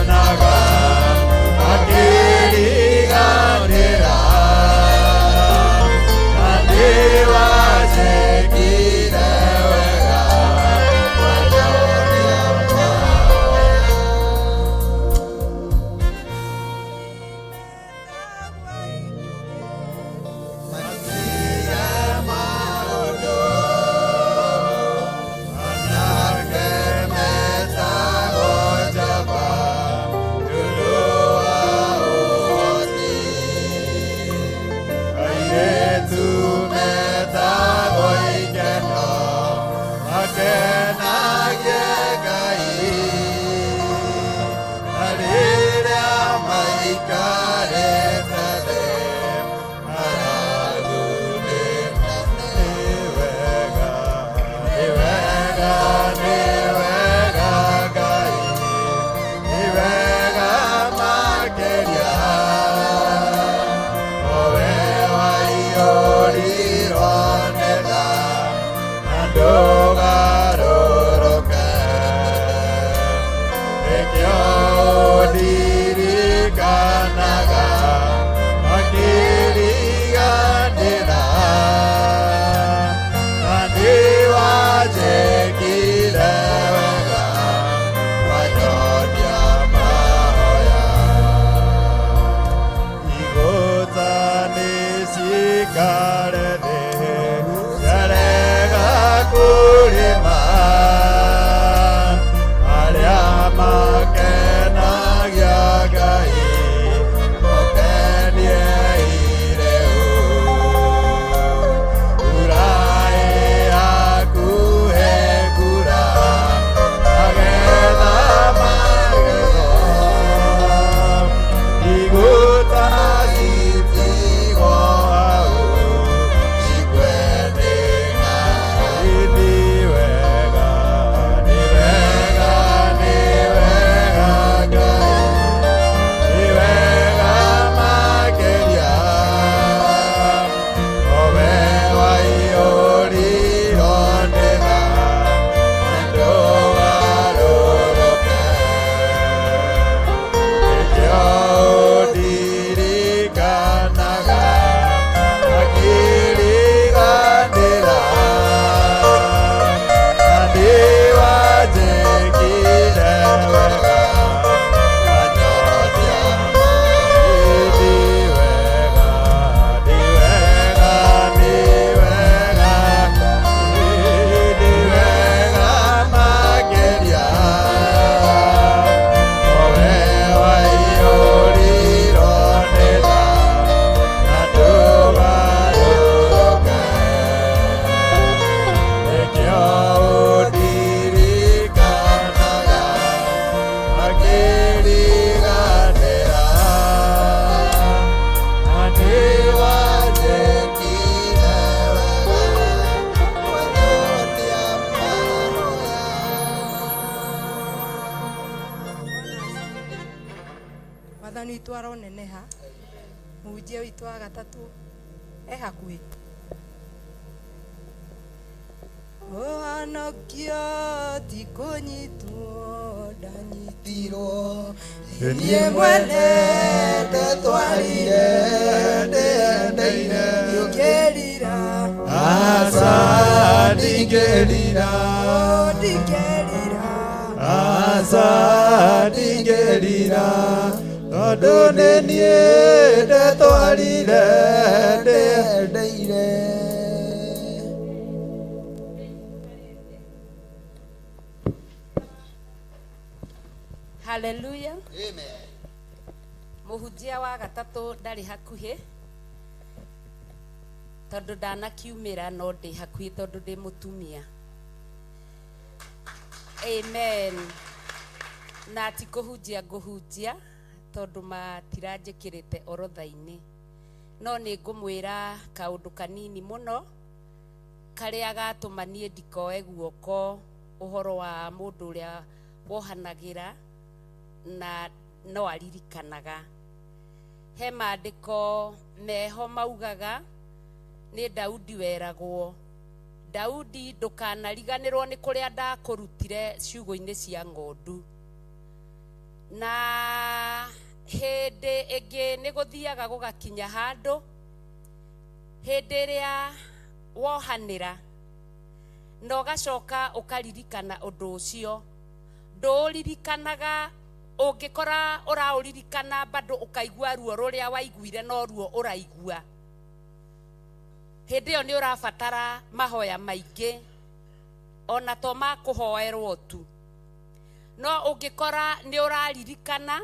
Nĩkĩo ndirikanaga akĩriganĩra na nĩwanjĩkire wega wanyonia mahoya igũta nĩcikare thĩ ciarega kũrĩma arĩa makenagia Ngai mũkenie irĩu mbura ĩhakuhĩ kura magetha magethwo igũta citigwo hau cikwe nĩ ng'aragu. Nĩ wega, nĩ wega, nĩ wega Ngai, nĩ wega makĩria owe waiyũrirwo nĩ tha ndũgarũrũke nĩkĩo ndirikanaga akĩriganĩra na nĩwanjĩkire wega wanyonia nĩ wega nĩ wega nĩ wega nĩ wega makĩria owe waiyũrirwo nĩ tha na ndũgarũrũke nĩkĩo ndirikanaga akĩriganĩra na nĩwanjĩkire wega wanyonia Mwathani witũ aroneneha mũhunjia witũ wa gatatũ e hakuhĩ ũhonokio ti kũnyitwo ndanyitirwo Niĩ mwene ndetwarire ndĩendeire ndingĩrira Aca ndingĩrira ndingĩrira Aca ndingĩrira tondũ nĩ niĩ ndetwarire ndĩendeire Haleluya. Mũhunjia wa gatatũ ndarĩ hakuhĩ tondũ ndanakiumĩra no ndĩ hakuhĩ tondũ ndĩ mũtumia. Amen. Na ti kũhunjia ngũhunjia tondũ matiranjĩkĩrĩte orotha-inĩ. No nĩ ngũmwĩra kaũndũ kanini mũno karĩa gatũma niĩ ndikoe guoko ũhoro wa mũndũ ũrĩa wohanagĩra na no aririkanaga. He maandĩko meho maugaga nĩ Daudi weragwo, Daudi ndũkanariganĩrwo nĩ kũrĩa ndakũrutire ciugũ-inĩ cia ng'ondu. Na hĩndĩ ĩngĩ nĩ gũthiaga gũgakinya handũ hĩndĩ ĩrĩa wohanĩra na ũgacoka ũkaririkana ũndũ ũcio ndũũririkanaga ũngĩkora ũraũririkana bado ũkaigua ruo rũrĩa waiguire no ruo ũraigua hĩndĩ ĩyo nĩ ũrabatara mahoya maingĩ ona to ma kũhoerwo tu no ũngĩkora nĩ ũraririkana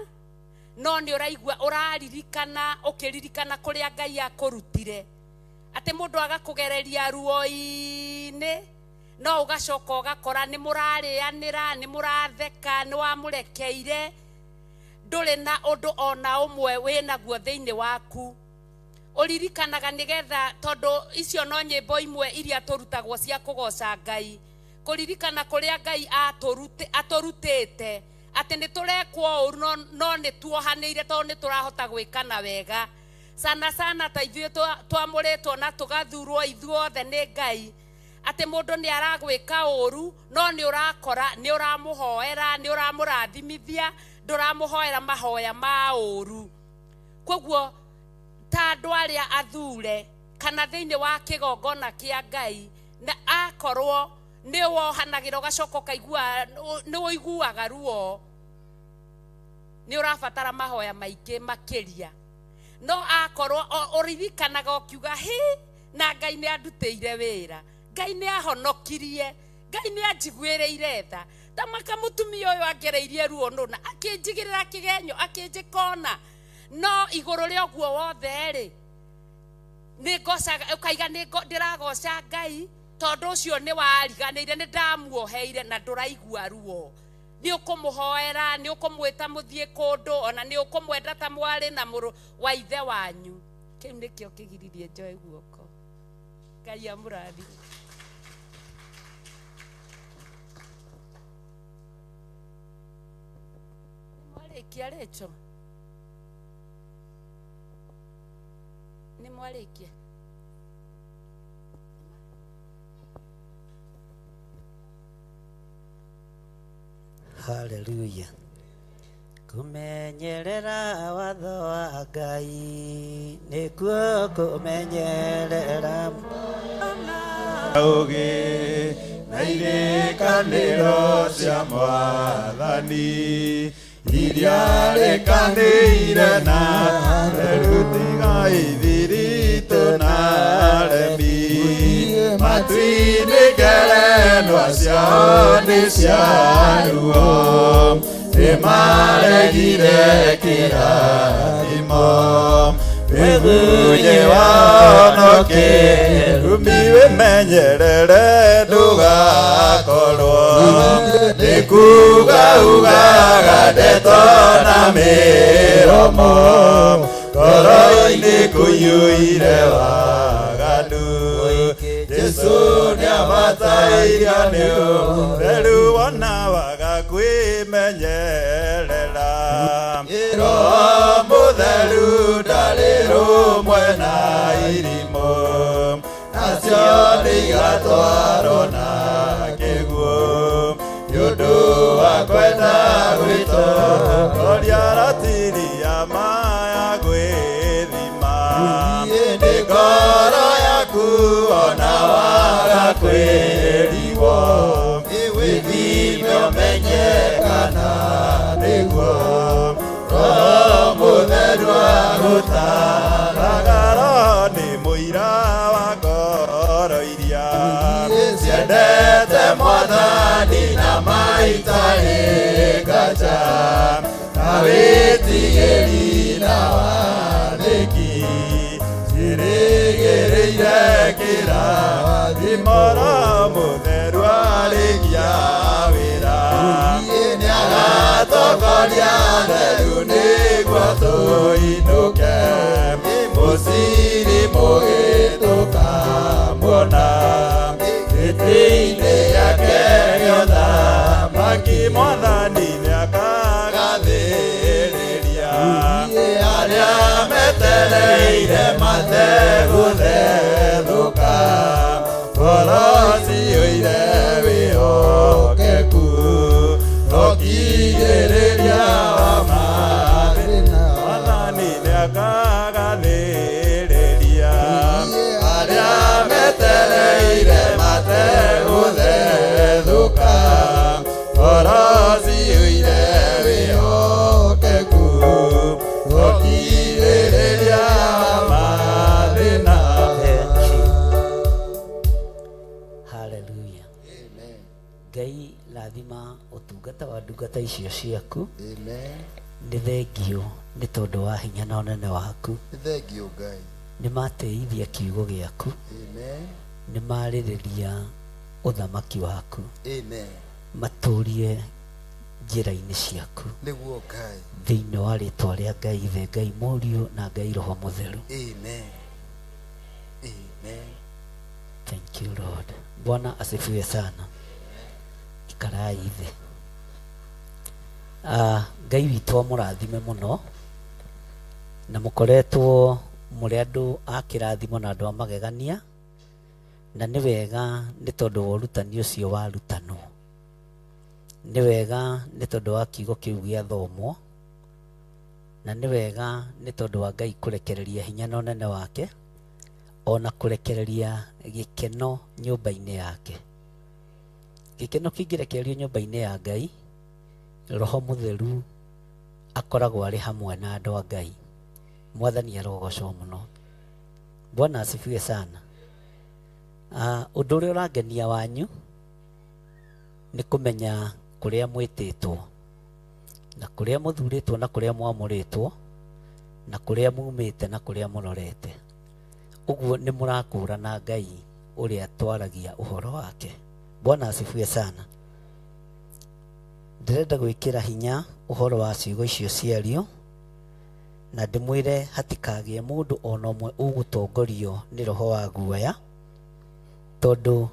no nĩ ũraigua ũraririkana ũkĩririkana kũrĩa Ngai akũrutire atĩ mũndũ agakũgereria ruo-inĩ no ũgacoka ũgakora nĩ mũrarĩanĩra nĩ mũratheka nĩ wamũrekeire ndũrĩ na ũndũ ona ũmwe wĩnaguo thĩinĩ waku ũririkanaga nĩgetha tondũ icio no nyĩmbo imwe iria tũrutagwo cia kũgoca Ngai kũririkana kũrĩa Ngai atũrutĩte atĩ nĩ tũrekwo ũru no, no nĩ tuohanĩire tondũ nĩ tũrahota gwĩkana wega sana sana ta ithuĩ twamũrĩtwo na tũgathurwo ithuothe nĩ Ngai Atĩ mũndũ nĩ aragwĩka ũru no nĩ ũrakora nĩ ũramũhoera nĩ ũramũrathimithia ndũramũhoera mahoya ma ũru. Koguo ta andũ arĩa athure kana thĩinĩ wa kĩgongona kĩa Ngai, na akorwo nĩ wohanagĩra ũgacoka ũkaigua nĩ ũiguaga ruo, nĩ ũrabatara mahoya maingĩ makĩria. No akorwo ũririkanaga ũkiuga hĩ, na Ngai nĩ andutĩire wĩra, Ngai nĩ ahonokirie, Ngai nĩ anjiguĩrĩire tha, ta maka mũtumia ũyũ angereirie ruo nũna, akĩnjigĩrĩra kĩgenyo, akĩnjĩka ũna, no igũrũ rĩa ũguo wothe rĩ, nĩ ngocaga, ũkaiga nĩ ndĩragoca Ngai tondũ ũcio nĩ wariganĩire, nĩ ndamuoheire na ndũraigua ruo. Nĩ ũkũmũhoera, nĩ ũkũmwĩta mũthiĩ kũndũ, ona nĩ ũkũmwenda ta mwarĩ na mũrũ wa ithe wanyu. Kĩu nĩkĩo kĩgiririe njoe guoko. Ngai amũrathime. Nĩ mwarĩkia Rachel? Nĩ mwarĩkia? Haleluya. Kumenyerera watho wa Ngai nĩkuo kũmenyerera ũgĩ na irĩkanĩro cia Mwathani iria rĩkanĩire na rutiga ithiritũ na aremi matu-inĩ ngerenwa ciao nĩ cia ruo nĩmaregire kĩrathimo wĩgunye wao no kĩrumi wĩmenyerere ndũgakorwo nĩ kuga ugaga ndeto na mĩromo ngoro-inĩ kũiyũire waganu. Jesũ nĩabatairio nĩ ũtheru wona waga kwĩmenyerera. Roho Mũtheru ndarĩ rũmwe na irimũ nacio nĩigatwarwo na kĩguũ nĩ ũndũ wa kwenda gwĩtongoria ratiri ya maya gwĩthima nĩ ngoro yaku ona waga kwĩrigwo wĩthime ũmenye kana nĩguo Roho Mũtheru agũtaaraga. Roho nĩ mũira wa ngoro iria ciendete Mwathani na maitarĩ nganja na wĩtigĩri na wathĩki ciĩrĩgĩrĩire kĩrathimo. Roho Mũtheru arĩkia wĩra nĩagatongoria theru nĩguo tũinũke mũciri mũgĩ tũkamuona gĩtĩ-inĩ gĩake gĩa ũthamaki. Mwathani nĩakagathĩrĩria arĩa metereire mategũthethũka ngoro ciyũire wĩhokeku rokigĩrĩria wa mathĩna. Mwathani nĩakagathĩrĩria arĩa metereire mategũthethũka ngoro ciyũire wĩhokeku rokigĩrĩria wa mathĩna. Haleluya. Ngai rathima ũtungata wa ndungata icio ciaku. Amen. Nĩ thengio nĩ tondũ wa hinya na ũnene waku. Nĩ thengio Ngai. Nĩ matĩithia kiugo gĩaku. Amen. Nĩ marĩrĩria ũthamaki waku. Amen. Matũrie njĩra-inĩ ciaku. Nĩguo Ngai. Thĩinĩ wa rĩtwa rĩa Ngai Ithe, Ngai Mũriũ na Ngai Roho Mũtheru. Amen. Amen. Thank you Lord. Bwana asifiwe sana. Ikarai thĩ. Ngai witũ amũrathime mũno na mũkoretwo mũrĩ andũ a kĩrathimo na andũ a magegania. Na nĩ wega nĩ tondũ wa ũrutani ũcio warutanwo. Nĩ wega nĩ tondũ wa kiugo kĩu gĩathomwo. Na nĩ wega nĩ tondũ wa Ngai kũrekereria hinya na ũnene wake, ona kũrekereria gĩkeno nyũmba-inĩ yake. Gĩkeno kĩngĩrekererio nyũmba-inĩ ya Ngai, Roho Mũtheru akoragwo arĩ hamwe na andũ a Ngai. Mwathani arogocwo mũno. Bwana asifiwe sana. Ũndũ ũrĩa ũrangenia wanyu nĩ kũmenya kũrĩa mwĩtĩtwo na kũrĩa mũthurĩtwo na kũrĩa mwamũrĩtwo na kũrĩa mumĩte na kũrĩa mũrorete. Ũguo nĩ mũrakũrana Ngai ũrĩa twaragia ũhoro wake. Bwana asifiwe sana. Ndĩrenda gwĩkĩra hinya ũhoro wa ciugo icio ciario na ndĩmwĩre hatikagĩe mũndũ ona ũmwe ũgũtongorio nĩ roho wa guoya, tondũ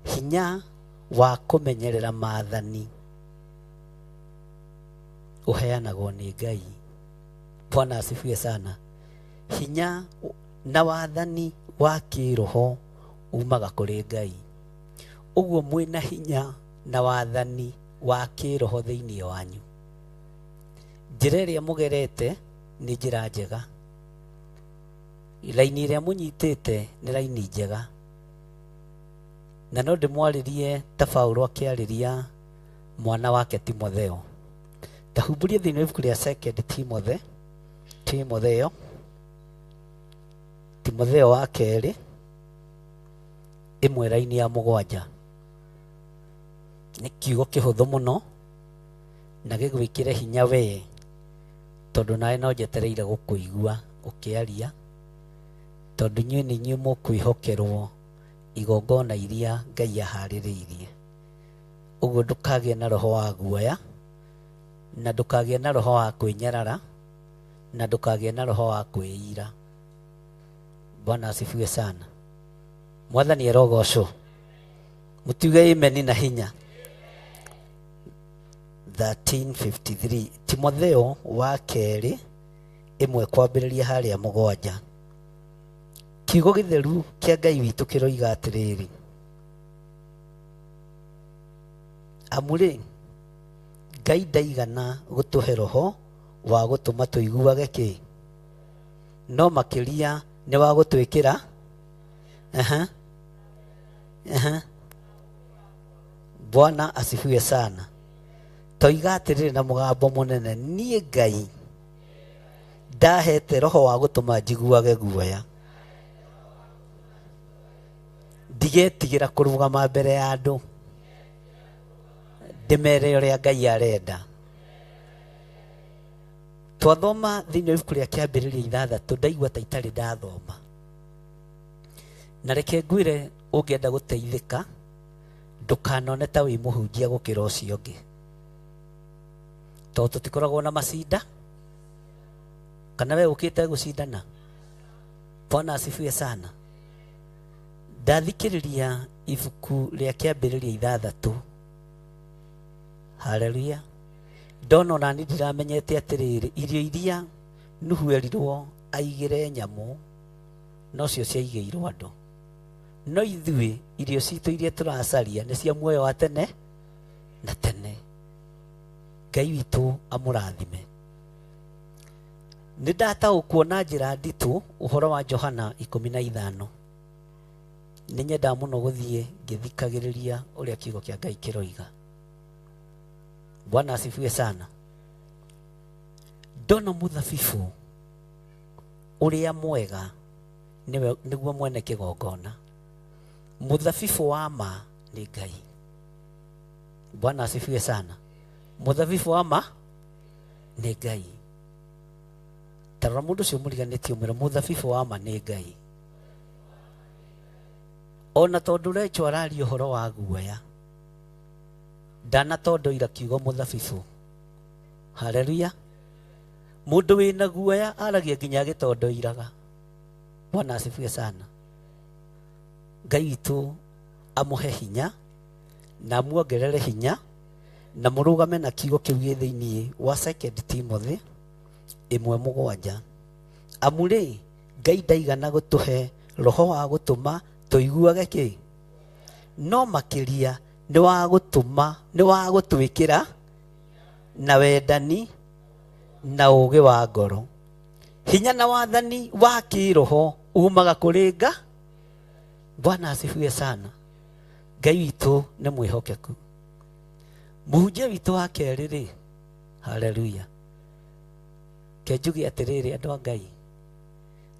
hinya wa kũmenyerera maathani ũheanagwo nĩ Ngai. Bwana asifiwe sana. Hinya na wathani wa kĩroho umaga kũrĩ Ngai. Ũguo mwĩna hinya na wathani wa kĩroho thĩinĩ wanyu. Njĩra ĩrĩa mũgerete nĩ njĩra njega. Raini ĩrĩa mũnyitĩte nĩ raini njega. Na no ndĩmwarĩrie ta Paulo akĩarĩria mwana wake Timotheo. Ta humbũrie thĩinĩ wa ibuku rĩa Second Timothy, Timotheo, Timotheo wa kerĩ, ĩmwe raini ya mũgwanja. Nĩ kiugo kĩhũthũ mũno na gĩgwĩkĩre hinya wee, tondũ nawe no njetereire gũkũigua ũkĩaria, tondũ inyuĩ nĩ inyuĩ mũkwĩhokerwo igongona iria Ngai aharĩrĩirie. Ũguo ndũkagĩe na roho wa guoya, na ndũkagĩe na roho wa kwĩnyarara, na ndũkagĩe na roho wa kwĩira. Bwana asifiwe sana. Mwathani arogocwo. Mũtiuge amen na hinya. 1353 Timotheo wa kerĩ ĩmwe kwambĩrĩria harĩa mũgwanja. Kiugo gĩtheru kĩa Ngai witũ kĩroiga atĩrĩrĩ, amu rĩ, Ngai ndaigana gũtũhe roho wa gũtũma tũiguage kĩ, no makĩria nĩ wa gũtwĩkĩra. Aha. Aha. Bwana asifiwe sana. Toiga atĩrĩrĩ na mũgambo mũnene, niĩ Ngai ndahete roho wa gũtũma njiguage guoya, ndigetigĩra kũrũgama mbere ya andũ ndĩmere ũrĩa Ngai arenda. Twathoma thĩinĩ wa ibuku rĩa Kĩambĩrĩria ithathatũ, ndaigua ta itarĩ ndathoma. Na reke ngwĩre, ũngĩenda gũteithĩka ndũkanone ta wĩ mũhunjia gũkĩra ũcio ũngĩ, tondũ tũtikoragwo na macinda. Kana we ũkĩte gũcindana? Bwana asifiwe sana. Ndathikĩrĩria ibuku rĩa Kĩambĩrĩria ithathatũ, haleluya, ndona ona niĩ ndiramenyete atĩrĩrĩ, irio iria Nuhu erirwo aigĩre nyamũ nocio ciaigĩirwo andũ, no ithuĩ irio citũ iria tũracaria nĩ cia muoyo wa tene na tene. Ngai witũ amũrathime. Nĩ ndataũkwo na njĩra nditũ ũhoro wa Johana 15. Nĩ nyendaga mũno gũthiĩ ngĩthikagĩrĩria ũrĩa kiugo kĩa Ngai kĩroiga. Bwana asifiwe sana. Ndona mũthabibũ ũrĩa mwega nĩguo mwene kĩgongona. Mũthabibũ wa ma nĩ Ngai. Bwana asifiwe sana. Mũthabibũ wa ma nĩ Ngai. Tarora mũndũ ũcio mũriganĩtie ũmwĩre mũthabibũ wa ma nĩ Ngai. Ona tondũ Recho araria ũhoro wa guoya, ndanatondoira kiugo mũthabibũ. Haleluya. Mũndũ wĩna guoya aragia nginya agĩtondoiraga. Bwana asifiwe sana. Ngai witũ amũhe hinya na amuongerere hinya na mũrũgame na kiugo kĩu gĩ thĩinĩ wa Second Timothy 1:7. Amu rĩ, Ngai ndaigana gũtũhe roho wa gũtũma Tũiguage kĩ? No makĩria nĩ wa gũtũma, nĩ wa gũtwĩkĩra na wendani na ũũgĩ wa ngoro. Hinya na wathani wa kĩroho umaga kũrĩ Nga. Bwana asifiwe sana. Ngai witũ nĩ mwĩhokeku. Mũhunjia witũ wa kerĩ rĩ, haleluya. Ke njuge atĩrĩrĩ andũ a Ngai,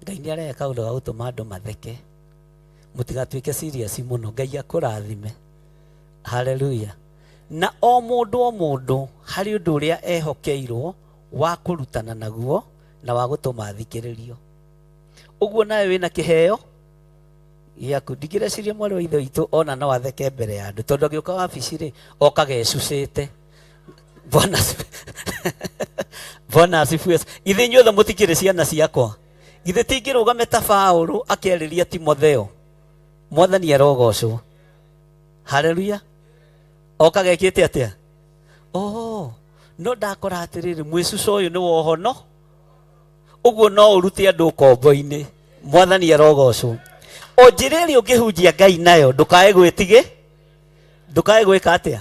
Ngai nĩ areka kaũndũ ga gũtũma andũ matheke. Mũtigatuĩke serious mũno, Ngai akũrathime. Haleluya. Na o mũndũ o mũndũ harĩ ũndũ ũrĩa ehokeirwo wa kũrutana naguo na wa gũtũma athikĩrĩrio. Ũguo nawe wĩna kĩheo gĩaku. Ndingĩreciria mwarĩ wa ithe witũ ona no atheke mbere ya andũ, tondũ agĩũka wabici rĩ, okaga ecucĩte. Bwana asifiwe. Bwana asifiwe. Ithe inyuothe mũtikĩrĩ ciana ciakwa. Githĩ tingĩrũgame ta Paũlũ akĩarĩria Timotheo. Mwathani arogocwo. Haleluya. Okaga ekĩte atĩa? Oh, no ndakora atĩrĩrĩ, mwĩcuco ũyũ nĩ wohono. Ũguo no ũrute andũ ũkombo-inĩ. Mwathani arogocwo. O njĩra ĩrĩa ũngĩhunjia Ngai nayo, ndũkae gwĩtigĩ, ndũkae gwĩka atĩa?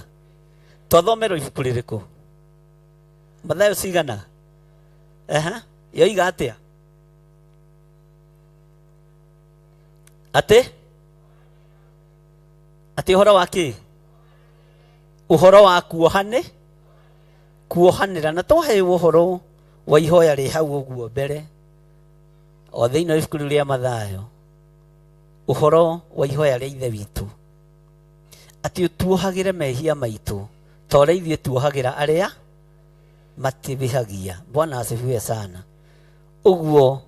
Twathomerwo ibuku rĩrĩkũ? Mathayo cigana? Aha, yoiga atĩa? Atĩ? Atĩ ũhoro wa kĩ? Ũhoro wa kuohanĩ? Kuohanĩra. Na twaheirwo ũhoro wa ihoya rĩ hau ũguo mbere, o thĩinĩ wa ibuku rĩu rĩa Mathayo, ũhoro wa ihoya rĩa Ithe witũ, atĩ ũtuohagĩre mehia maitũ ta ũrĩa ithuĩ tuohagĩra arĩa matibĩhagia. Bwana asifiwe sana. Ũguo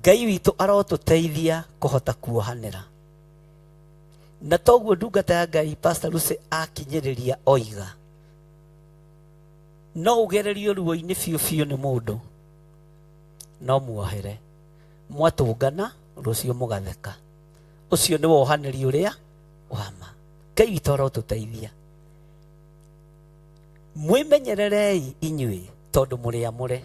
Ngai witũ arotũteithia kũhota kuohanĩra. Na toguo ndungata ya Ngai Pastor Lucy akinyĩrĩria oiga, no ũgererio ruo-inĩ biũ biũ nĩ mũndũ, no muohere. Mwatũngana rũciũ mũgatheka. Ũcio nĩ wohanĩri ũrĩa wa ma. Ngai witũ arotũteithia. Mwĩmenyererei inyuĩ tondũ mũrĩ amũre.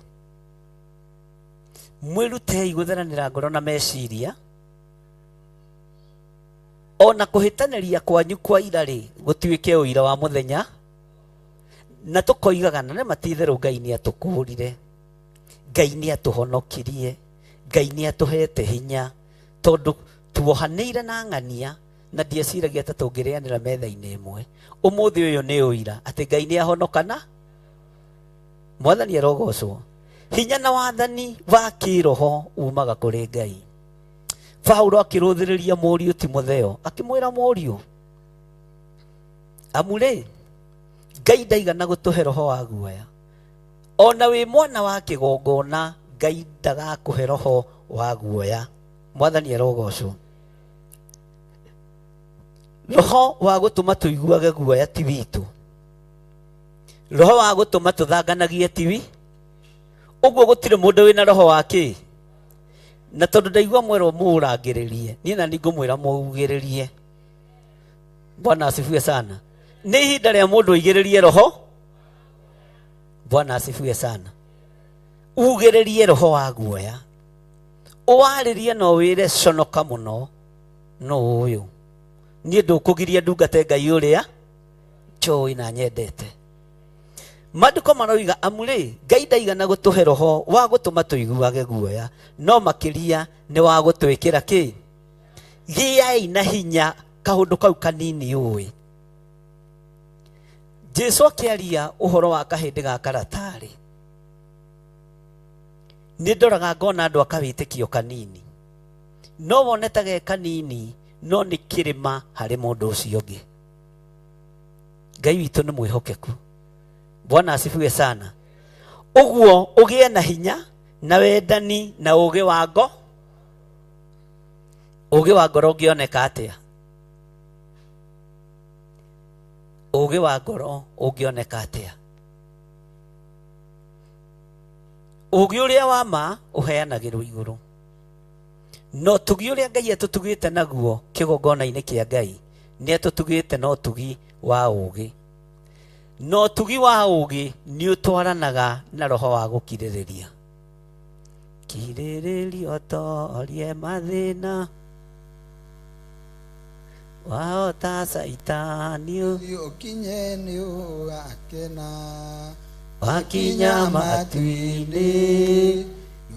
Mwĩrutei gũtheranĩra ngoro na meciria, ona kũhĩtanĩria kwanyu kwa ira rĩ gũtuĩke ũira wa mũthenya, na tũkoigaga na nĩ matitherũ Ngai nĩ atũkũũrire, Ngai nĩ atũhonokirie, Ngai nĩ atũhete hinya, tondũ tuohanĩire na ng'ania na ndieciragia ta tũngĩrĩanĩra metha-inĩ ĩmwe. Ũmũthĩ ũyũ nĩ ũira atĩ Ngai nĩ ahonokana. Mwathani arogocwo. Hinya na wathani wa kĩroho umaga kũrĩ Ngai. Paulo akĩrũthĩrĩria mũriũ Timotheo akĩmwĩra, mũriũ, amu rĩ Ngai ndaigana gũtũhe roho wa guoya, ona wĩ mwana wa kĩgongona Ngai ndagakũhe roho wa guoya. Mwathani arogocwo. Roho wa gũtũma tũiguage guoya ti witũ, roho wa gũtũma tũthanganagie ti wi ũguo. Gũtirĩ mũndũ wĩna roho wa kĩ. Na tondũ ndaigua mwerwo mũũrangĩrĩrie, niĩ na ningũmwĩra mũugĩrĩrie. Bwana asifiwe sana. Nĩ ihinda rĩa mũndũ aigĩrĩrie roho. Bwana asifiwe sana. Ugĩrĩrie roho wa guoya, ũwarĩrie na ũwĩre conoka mũno, no ũyũ niĩ ndũkũgiria ndungate Ngai ũrĩa njũĩ na nyendete. Maandĩko maroiga amu rĩ Ngai ndaigana gũtũhe roho wa gũtũma tũiguage guoya, no makĩria nĩ wa gũtwĩkĩra kĩ? Gĩai na hinya kaũndũ kau kanini ũĩ. Jesu akĩaria ũhoro wa kahĩndĩ ga karatarĩ, nĩ ndoraga ngona andũ akawĩtĩkio kanini, no wone ta ge kanini, no nĩ kĩrĩma harĩ mũndũ ũcio ũngĩ. Ngai witũ nĩ mwĩhokeku. Bwana asifiwe sana. Ũguo ũgĩe na hinya na wendani na ũũgĩ wa ngo. Ũũgĩ wa ngoro ũngĩoneka atĩa? Ũũgĩ wa ngoro ũngĩoneka atĩa? Ũũgĩ ũrĩa wa ma ũheanagĩrwo igũrũ, no ũtugi ũrĩa Ngai atũtugĩte naguo kĩgongona-inĩ kĩa Ngai nĩ atũtugĩte na ũtugi wa ũũgĩ. Na ũtugi wa ũũgĩ nĩ ũtwaranaga na roho wa gũkirĩrĩria. Kirĩrĩria ũtorie mathĩna. Wahota Caitani ũkinye nĩ ũgakena. Wakinya matu-inĩ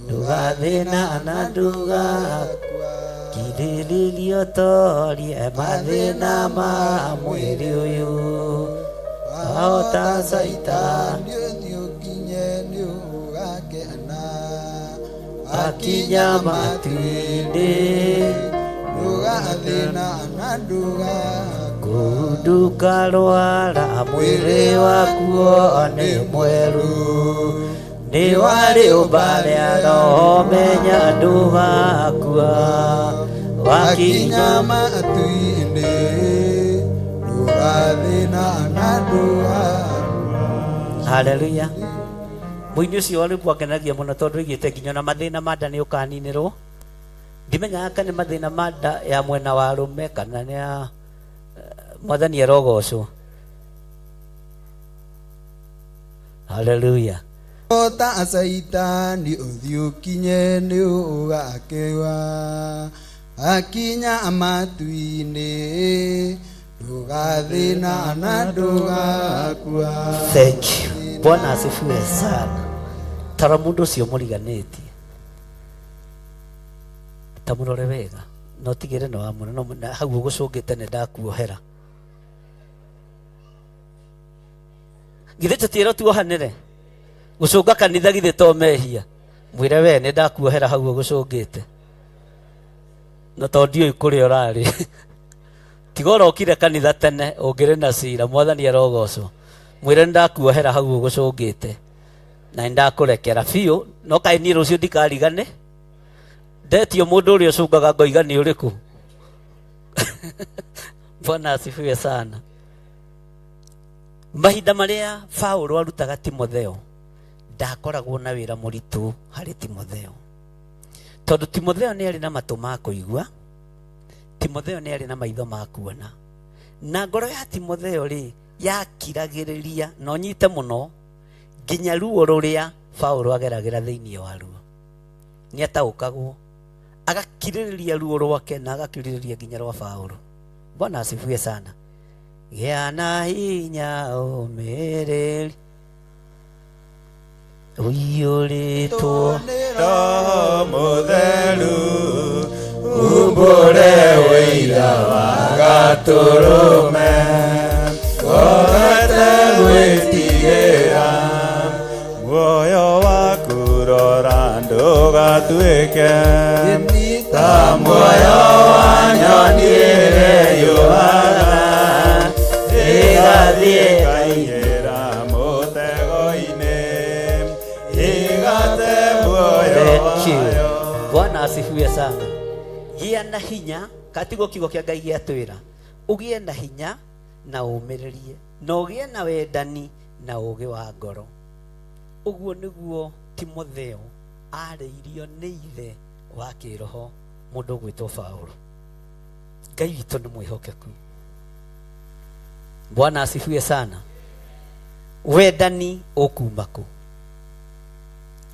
ndũgathĩna na ndũgakua. Kirĩrĩria ũtorie mathĩna ma mwĩrĩ ũyũ. Wahota Caitani ũthiĩ ũkinye nĩ ũgakena. Wakinya matu-inĩ ndũgathĩna na ndũgakua. Ndũkarwara mwĩrĩ wakuo nĩ mwerũ. Nĩ warĩ ũmba rĩa roho menya ndũgakua. Wakinya matu-inĩ ndũgathĩna na ndũgakua. Haleluya. Mũini ũcio wa rwĩmbo angenagia mũno tondũ oigĩte nginya ona mathĩna ma nda nĩ ũkaninĩrwo. Ndimenyaga kana nĩ mathĩna ma nda ya mwena wa arũme kana nĩ ya Mwathani arogocwo. Haleluya. Ta Caitani ũthiĩ ũkinye nĩ ũgakewa. Akinya matu-inĩ ndũgathĩna na ndũgakua. Thank you. Bwana asifiwe sana. Tara mũndũ ũcio mũriganĩtie. Ta mũrore wega. No tigĩre nĩ wamũra no na hau ũgũcũngĩte nĩ ndakuohera. Githĩ tũtiĩrwo tuohanĩre? Gũcũnga kanitha githĩ to mehia? Mwĩre we nĩ ndakuohera hau ũgũcũngĩte. Na to ndiũĩ kũrĩa ũrarĩ. Tiga ũrokire kanitha tene ũngĩrĩ na cira, Mwathani arogocwo. Mwĩre nĩ ndakuohera hau ũgũcũngĩte. Na nĩ ndakũrekera biũ, no kaĩ niĩ rũciũ ndikarigane? Ndetio mũndũ ũrĩa ũcũngaga ngoiga nĩ ũrĩkũ? Bwana asifiwe sana. Mahinda marĩa Paulo arutaga Timotheo, ndakoragwo na wĩra mũritũ harĩ Timotheo. Tondũ Timotheo nĩ arĩ na matũ ma kũigua, Timotheo nĩ arĩ na maitho ma kuona. Na ngoro ya Timotheo rĩ, yakiragĩrĩria, na ũnyite mũno, nginya ruo rũrĩa Paulo ageragĩra thĩinĩ wa ruo. Nĩ ataũkagwo, agakirĩrĩria ruo rwake na agakirĩrĩria nginya rwa Paulo. Bwana asifiwe sana. Gĩa na hinya ũmĩrĩri ũiyũrĩtwo Roho Mũtheru, umbũre ũira wa Gatũrũme, ngorete gwĩtigĩra muoyo waku rora ndũgatuĩke ta muoyo wa nyoni ĩrĩa yũaga ĩgathiĩ ĩkaingĩra mũtego-inĩ ĩgate muoyo Thank you. wayo. Bwana asifiwe sana. Gĩa na hinya, katiguo kiugo kĩa Ngai gĩatwĩra. Ũgĩe na hinya na ũmĩrĩrie, na ũgĩe na wendani na ũũgĩ wa ngoro. Ũguo nĩguo Timotheo arĩirio nĩ ithe wa kĩroho mũndũ ũgwĩtwo Paulo. Ngai witũ nĩ mwĩhokeku. Bwana asifiwe sana. Wendani ũkuma kũ?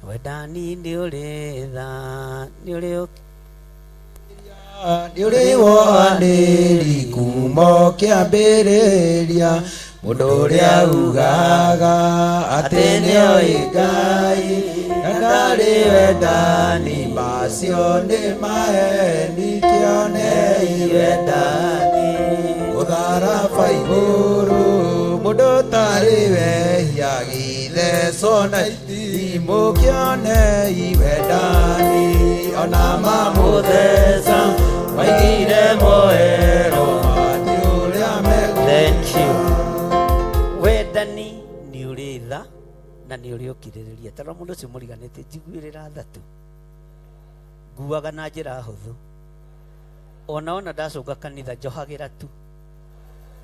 Wendani nĩ ũrĩ tha, nĩ ũrĩ Nĩ ũrĩ wohanĩri kuma kĩambĩrĩria, mũndũ ũrĩa ugaga atĩ nĩoĩ Ngai na ndarĩ wendani, macio nĩ maheni, kĩonei wendani. Mũtharaba igũrũ, mũndũ ũtarĩ wehia gĩthecwo na itimũ, kĩonei wendani. Ona mamũtheca maigire moero mati ũrĩa megũka. Thank you. Wendani nĩ ũrĩ tha na nĩ ũrĩ ũkirĩrĩria. Ta rora mũndũ ũcio mũriganĩtie, njiguĩrĩra tha tu. Nguaga na njĩra hũthũ. Ona ona ndacũnga kanitha njohagĩra tu.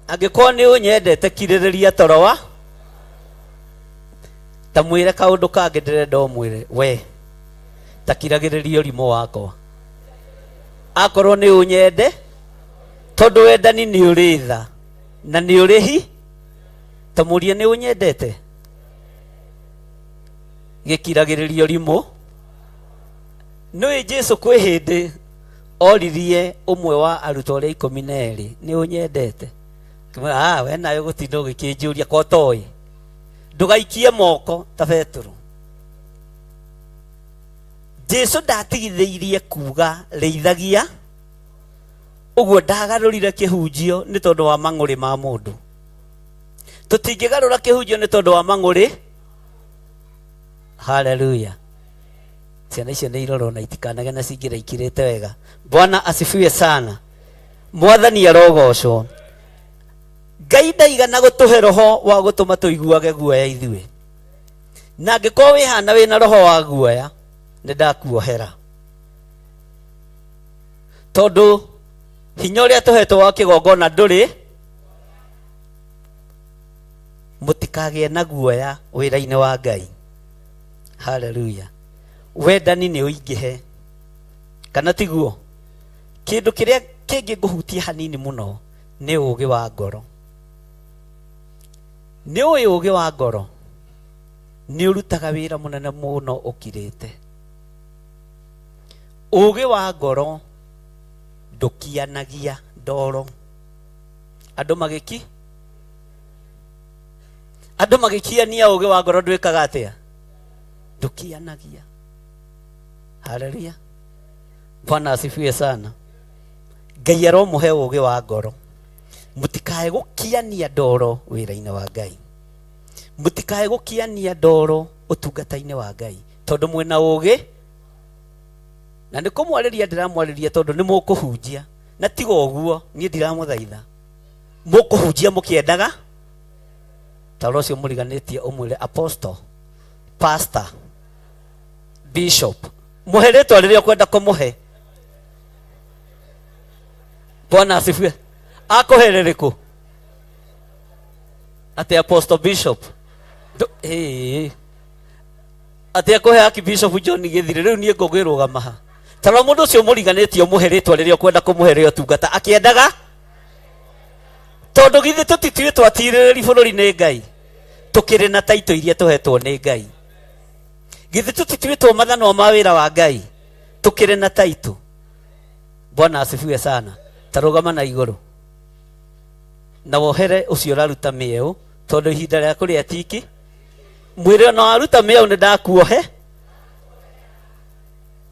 Angĩkorwo nĩ ũnyendete kirĩrĩria toro wa ta mwĩre kaũndũ kangĩ ndĩrenda ũmwĩre we ta kiragĩrĩria ũrimũ wakwa. Akorwo nĩ ũnyende, tondũ wendani nĩ ũrĩ tha na nĩ ũrĩ hi, ta mũrie nĩ ũnyendete, gĩkiragĩrĩria ũrimũ. Nĩũĩ Jesũ kwĩ hĩndĩ Oririe ũmwe wa arutwo arĩa 12, nĩ ũnyendete? Akĩmwĩra, ah, we nawe gũtinda ũgĩkĩnjũria ko ũtoĩ. Ndũgaikie moko ta Petero. Jesu ndatigithĩirie kuga rĩithagia ũguo, ndagarũrire kĩhunjio nĩ tondũ wa mang'ũrĩ ma mũndũ. Tũtingĩgarũra kĩhunjio nĩ tondũ wa mang'ũrĩ. Haleluya. Ciana icio nĩ irorwo na itikanage na cingĩra ikirĩte wega. Bwana asifiwe sana. Mwathani arogocwo. Ngai ndaigana gũtũhe roho wa gũtũma tũiguage guoya ithuĩ, na angĩkorwo wĩhana wĩna roho wa guoya, nĩ ndakuohera, tondũ hinya ũrĩa tũhetwo wa kĩgongona ndũrĩ. Mũtikagĩe na guoya wĩra-inĩ wa Ngai. Haleluya. Wendani nĩ ũingĩhe, kana tiguo? Kĩndũ kĩrĩa kĩngĩ ngũhutia hanini mũno nĩ ũũgĩ wa ngoro. Nĩ ũĩ ũũgĩ wa ngoro nĩ ũrutaga wĩra mũnene mũno ũkirĩte. Ũũgĩ wa ngoro ndũkianagia ndoro. Andũ magĩki andũ magĩkiania ũũgĩ wa ngoro ndwĩkaga atĩa? Ndũkianagia. Haleluya. Bwana asifiwe sana. Ngai aromũhe ũũgĩ wa ngoro, mũtikae gũkiania ndoro wĩra-inĩ wa Ngai, mũtikae gũkiania ndoro ũtungata-inĩ wa Ngai, tondũ mwĩna ũũgĩ. Na nĩ kũmwarĩria ndĩramwarĩria tondũ nĩ mũkũhunjia, na tiga ũguo niĩ ndiramũthaitha. Mũkũhunjia mũkĩendaga ta ũrĩa ũcio mũriganĩtie, ũmwĩre apostle, pastor, bishop, mũhe rĩtwa rĩrĩa ũkwenda kũmũhe. Bwana asifiwe. Akũhe rĩrĩkũ? Atĩ apostle, bishop, ĩĩ. Atĩ akũhe Archbishop John Gĩthire. Rĩu niĩ ngũgĩrũgama ha? Tarora mũndũ ũcio mũriganĩtie, ũmũhe rĩtwa rĩrĩa ũkwenda kũmũhe rĩa ũtungata akĩendaga, tondũ githĩ tũtituĩtwo atirĩrĩri bũrũri nĩ Ngai? Tũkĩrĩ na taito iria tũhetwo nĩ Ngai. Githĩ tũtituĩtwo mathanwa ma wĩra wa Ngai? Tũkĩrĩ na taito. Bwana asifiwe sana. Tarũgama na igũrũ na wohere ũcio ũraruta mĩeũ, tondũ ihinda rĩa kũrĩa tiki. Mwĩre ona waruta mĩeũ nĩ ndakuohe.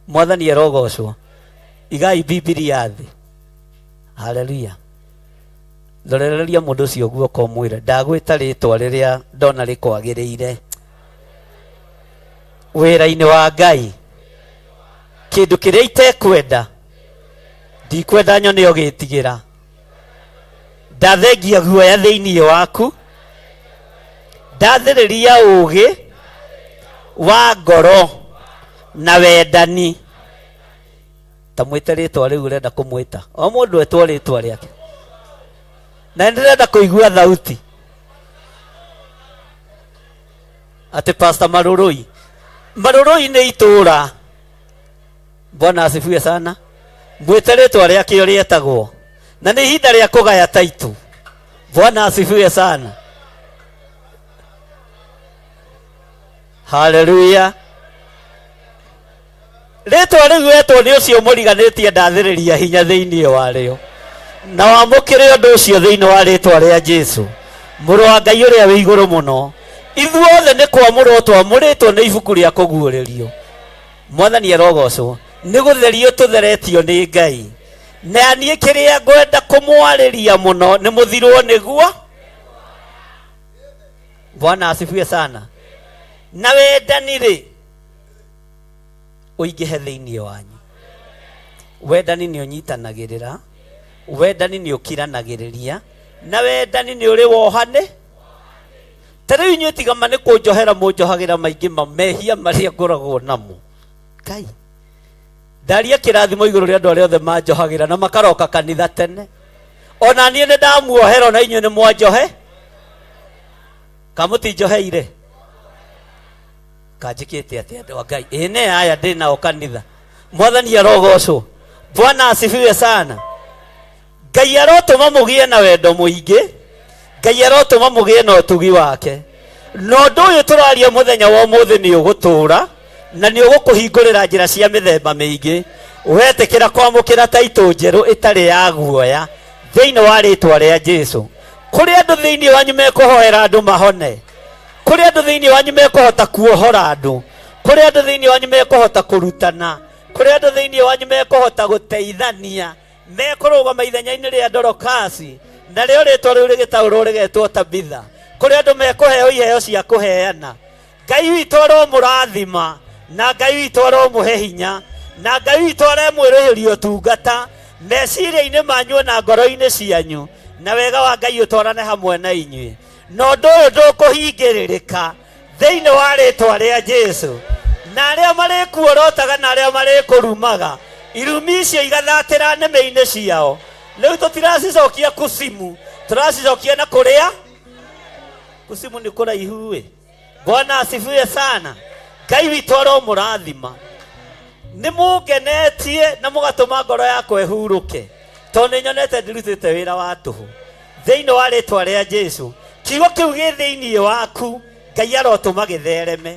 Mwathani arogocwo. Igai Bibilia thĩ. Haleluya. Rorereria mũndũ ũcio guoko, mwĩre ndagwĩta rĩtwa rĩrĩa ndona rĩkwagĩrĩire wĩra-inĩ wa Ngai. Kĩndũ kĩrĩa itekwenda, ndikwenda nyone ũgĩtigĩra. Ndathengia guoya thĩinĩ waku, ndathĩrĩria ũũgĩ wa ngoro na wendani. Ta mwĩte rĩtwa rĩu ũrenda kũmwĩta. O mũndũ etwo rĩtwa rĩake, na nĩndĩrenda kũigua thauti atĩ Pastor Marũrũi. Marũrũi nĩ itũũra. Bwana asifiwe sana. Mwĩte rĩtwa rĩake rĩetagwo, na nĩ ihinda rĩa kũgaya taitũ. Bwana asifiwe sana. Haleluya. Rĩtwa rĩu wetwo nĩ ũcio mũriganĩtie, ndathĩrĩria hinya thĩinĩ warĩo, na wamũkĩre ũndũ ũcio thĩinĩ wa rĩtwa rĩa Jesu, mũrũ wa Ngai ũrĩa wĩ igũrũ mũno. Ithuothe nĩ kwamũrwo twamũrĩtwo nĩ ibuku rĩa kũguũrĩrio. Mwathani arogocwo. Nĩ gũtherio tũtheretio nĩ Ngai. Na niĩ kĩrĩa ngwenda kũmwarĩria mũno nĩ mũthirwo nĩguo. Bwana asifiwe sana. Na wendani rĩ ũingĩhe thĩinĩ wanyu. Wendani nĩ ũnyitanagĩrĩra, wendani nĩ ũkiranagĩrĩria, na wendani nĩ ũrĩ wohane. Ta rĩu inyuĩ tiga ma nĩ kũnjohera mũnjohagĩra maingĩ ma mehia marĩa ngoragwo namo. Ngai ndaria kĩrathimo igũrũ rĩa andũ arĩa othe manjohagĩra na makaroka kanitha tene. Ona niĩ nĩ ndamuohera, ona inyuĩ nĩ mwanjohe kamũtinjoheire kanjĩkĩte atĩa andũ a Ngai? Ĩ nĩ aya ndĩ nao kanitha. Mwathani arogocwo. Bwana asifiwe sana. Ngai arotũma mũgĩe na wendo mũingĩ, Ngai arotũma mũgĩe na ũtugi wake, na ũndũ ũyũ tũraria mũthenya wa ũmũthĩ nĩ ũgũtũũra na nĩ ũgũkũhingũrĩra njĩra cia mĩthemba mĩingĩ. Wetĩkĩra kwamũkĩra taitũ njerũ ĩtarĩ ya guoya thĩinĩ wa rĩtwa rĩa Jesu. Kũrĩ andũ thĩinĩ wanyu mekũhoera andũ mahone, kũrĩ andũ thĩinĩ wanyu mekũhota kuohora andũ, kũrĩ andũ thĩinĩ wanyu mekũhota kũrutana, kũrĩ andũ thĩinĩ wanyu mekũhota gũteithania, mekũrũgama ithenya-inĩ rĩa Dorokasi, narĩo rĩtwa rĩu rĩgĩtaũrwo rĩgetwo Tabitha. Kũrĩ andũ mekũheo iheo cia kũheana. Ngai witũ aromũrathima, na Ngai witũ aromũhe hinya, na Ngai witũ aremwĩrĩhĩria ũtungata meciria-inĩ manyu na ngoro-inĩ cianyu, na wega wa Ngai ũtwarane hamwe na inyuĩ. Na ũndũ ũyũ ndũkũhingĩrĩrĩka thĩinĩ wa rĩtwa rĩa Jesu. Na arĩa marĩkuorotaga na arĩa marĩkũrumaga, irumi icio igathatĩra nĩmĩ-inĩ ciao. Rĩu tũtiracicokia kusimu, tũracicokia na kũrĩa kusimu nĩ kũraihu ĩ. Bwana asifiwe sana. Ngai witũ aromũrathima. Nĩ mũngenetie na mũgatũma ngoro yakwa ĩhurũke, tondũ nĩ nyonete ndirutĩte wĩra wa tũhũ. Thĩinĩ wa rĩtwa rĩa Jesu, kiugo kĩu gĩ thĩinĩ waku, Ngai arotũma gĩthereme.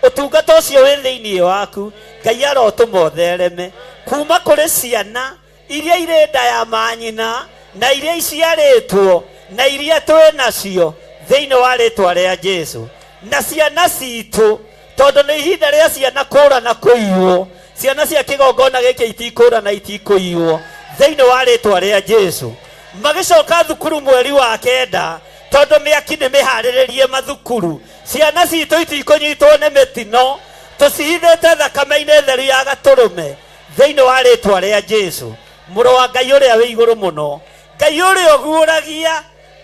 Ũtungata ũcio wĩ thĩinĩ waku, Ngai arotũma ũthereme kuma kũrĩ ciana iria irĩ nda ya manyina na iria iciarĩtwo na iria twĩ nacio thĩinĩ wa rĩtwa rĩa Jesu. Na ciana citũ, tondũ nĩ ihinda rĩa ciana kũra na kũiywo, ciana cia kĩgongona gĩkĩ itikũra na itikũiywo thĩinĩ wa rĩtwa rĩa Jesu. Magĩcoka thukuru mweri wa 9, tondũ mĩaki nĩ mĩharĩrĩrie mathukuru, ciana citũ itikũnyitwo nĩ mĩtino, tũcihithĩte thakame-inĩ theru ya gatũrũme thĩinĩ wa rĩtwa rĩa Jesu, mũrũ wa Ngai ũrĩa wĩ igũrũ mũno, Ngai ũrĩa ũguũragia.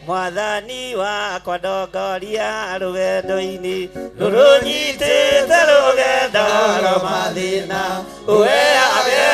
Mwathani wakwa ndongoria rũgendo-inĩ rũrũnyitĩte rũgendo rwa mathĩna, ũheage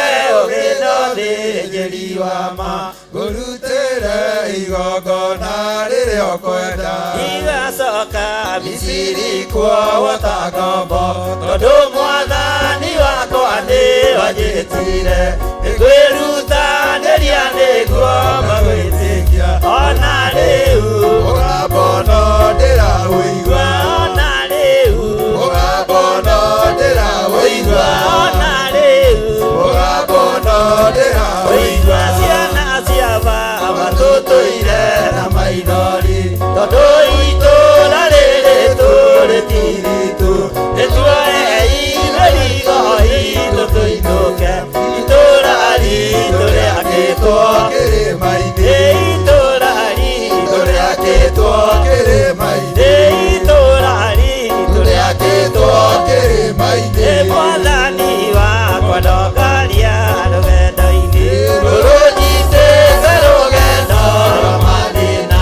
ũgĩ na ũthĩnjĩri wa ma, ngũrutĩre igongona rĩrĩa ũkwenda. Ndigacoka Misiri kuohwo ta ngombo, tondũ mwathani wakwa nĩwanjĩtire, nĩngwĩrutanĩria nĩguo magwĩtĩkia. Ona rĩu mũgambo no ndĩraũigua, ona rĩu mũgambo no ndĩraũigua, ona rĩu mũgambo no ndĩraũigua. Ciana cia baba tũtũire na maithori, tondũ itũũra rĩrĩ tũrĩ ti ritũ, nĩtuoe mĩrigo itũ tũinũke, itũũra ritũ rĩakĩtwo kĩrĩma-inĩ, itũũra ritũ rĩakĩtwo kĩrĩma-inĩ, itũũra ritũ rĩakĩtwo kĩrĩma-inĩ. Mwathani wakwa ndongoria rũgendo-inĩ rũrũnyitĩte rũgendo rwa mathĩna,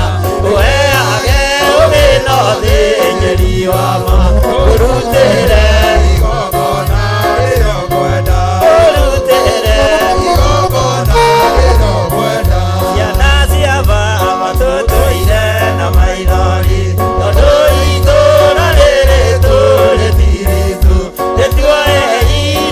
ũheage ũgĩ na ũthĩnjĩri wa ma, ũrutĩre igongona rĩrĩa ũkwenda, ũrutĩre igongona rĩrĩa ũkwenda. Ciana cia baba tũtũire na maithori, tondũ itũũra rĩrĩ tũrĩ ti ritũ, nĩtuoe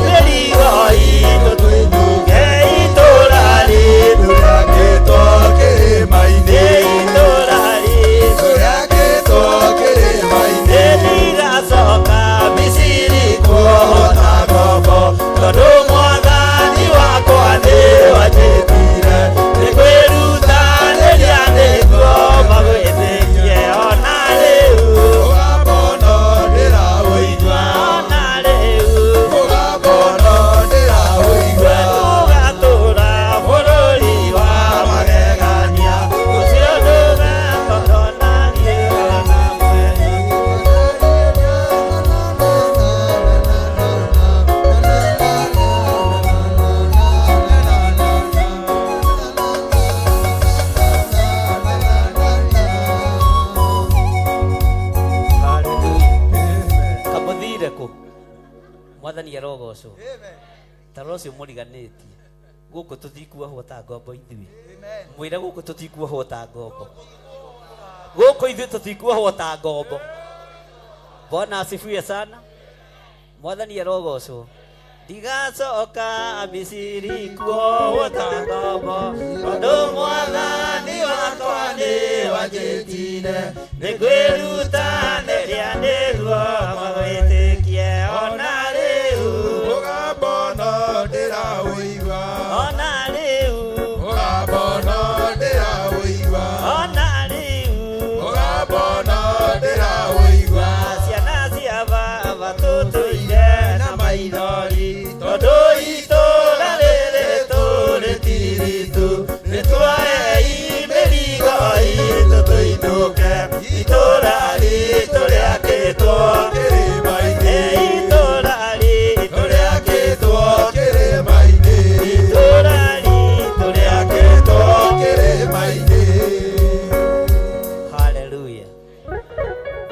mĩrigo itũ tũinũke, itũũra ritũ rĩakĩtwo kĩrĩma-inĩ, itũũra ritũ rĩakĩtwo kĩrĩma-inĩ. Nĩndigacoka Misiri kuohwo ta ngombo, tondũ mwathani wakwa nĩwanjĩtire, nĩngwĩrutanĩria nĩguo magwĩtĩkie. Ona rĩu mũgambo no ndĩraũigua, ona rĩu mũgambo no ndĩraũigua. Tũgatũũra bũrũri wa magegania, ũcio ndũgakorwo na riũa na mweri. Kamũthire kũ mwathani arogocwo. Tara ũcio mũriganĩtie gũkũ tũtikuohwo ta ngombo ithuĩ, mwĩre gũkũ tũtikuohwo ta ngombo, gũkũ ithuĩ tũtikuohwo ta ngombo. Bwana asifiwe sana. Mwathani arogocwo. Ndigacoka Misiri kuohwo ta ngombo, tondũ mwathani wakwa nĩwanjĩtire, nĩngwĩrutanĩria nĩguo magwĩtĩkie. Ona rĩu mũgambo no ndĩraũigua, Maithori tondũ itũũra rĩrĩ tũrĩ ti ritũ nĩ tuoei mĩrigo itũ tũinũke itũũra ritũ rĩakĩtwo kĩrĩma-inĩ itũũra ritũ rĩakĩtwo kĩrĩma-inĩ itũũra ritũ rĩakĩtwo kĩrĩma-inĩ. Haleluya.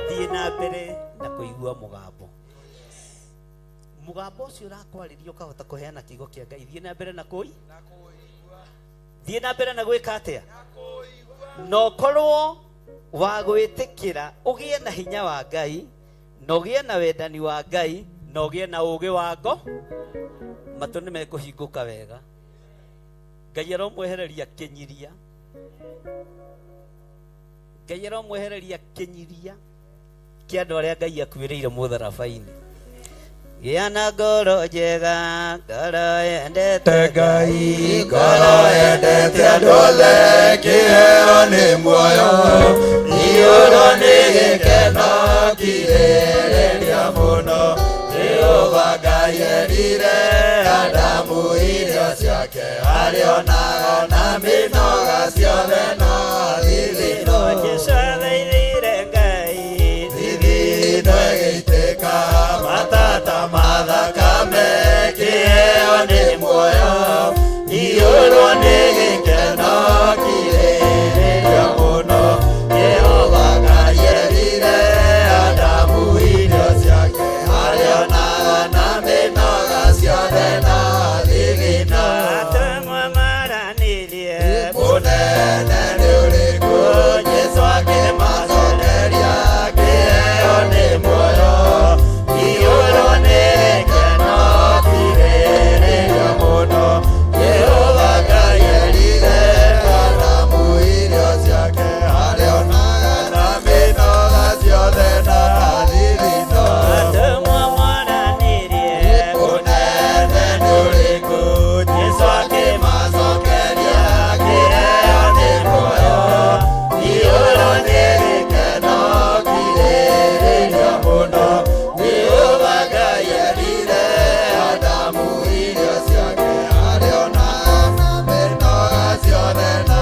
Thiĩ na mbere na kũigua mũgambo. Mũgambo ũcio ũrakwarĩria ũkahota kũheana kiugo kĩa Ngai. Thiĩ na mbere na kũi thiĩ na mbere na gwĩka atĩa na ũkorwo wa gwĩtĩkĩra ũgĩe na hinya wa Ngai na ũgĩe na wendani wa Ngai na ũgĩe na ũũgĩ wa ngo matũ nĩ mekũhingũka wega. Ngai aromwehereria kĩnyiria, Ngai aromwehereria kĩnyiria kĩa andũ arĩa Ngai akuĩrĩire mũtharaba-inĩ. Gĩa na ngoro njega, ngoro yendete Ngai, ngoro yendete andũ othe, kĩheo nĩ muoyo, iyũrwo nĩ gĩkeno kirĩrĩria mũno. Jehova Ngai erire Adamu irio ciake, arĩonaga na mĩnoga ciothe no thithino. Jesũ athaithire Ngai Thithino ĩgĩitĩka matata ma thakame, kĩheo nĩ muoyo, iyũrwo nĩ gĩkeno kirĩrĩria mũno. Jehova Ngai erire Adamu irio ciake, arĩonaga na mĩnoga ciothe no thithino. Atũmwo maranĩrie Mũnene nĩ ũrĩkũ? Jesũ akĩmacokeria, kĩheo nĩ muoyo, iyũrwo nĩ gĩkeno kirĩrĩria mũno. Jehova Ngai erire Adamu irio ciake, arĩonaga na mĩnoga ciothe na thithino. Atũmwo maranĩrie Mũnene nĩ ũrĩkũ? Jesũ akĩmacokeria, kĩheo nĩ muoyo, iyũrwo nĩ gĩkeno kirĩrĩria mũno. Jehova Ngai erire Adamu irio ciake, arĩonaga na mĩnoga ciothe na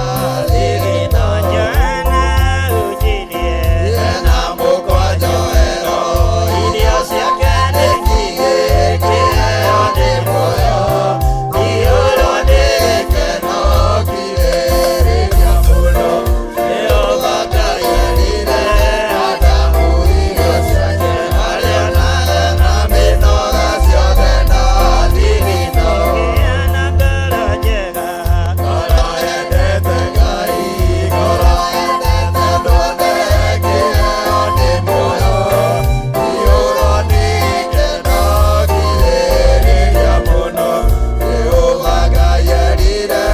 thithino. Johana hunjirie Ena mũkwa njohero, irio ciake nĩ nyingĩ, kĩheo nĩ muoyo, iyũrwo nĩ gĩkeno kirĩrĩria mũno. Jehova Ngai erire Adamu irio ciake, arĩonaga na mĩnoga ciothe na thithino. Gĩa na ngoro njega, Ngoro yendete Ngai, ngoro yendete andũ othe, kĩheo nĩ muoyo, iyũrwo nĩ gĩkeno kirĩrĩria mũno. Jehova Ngai erire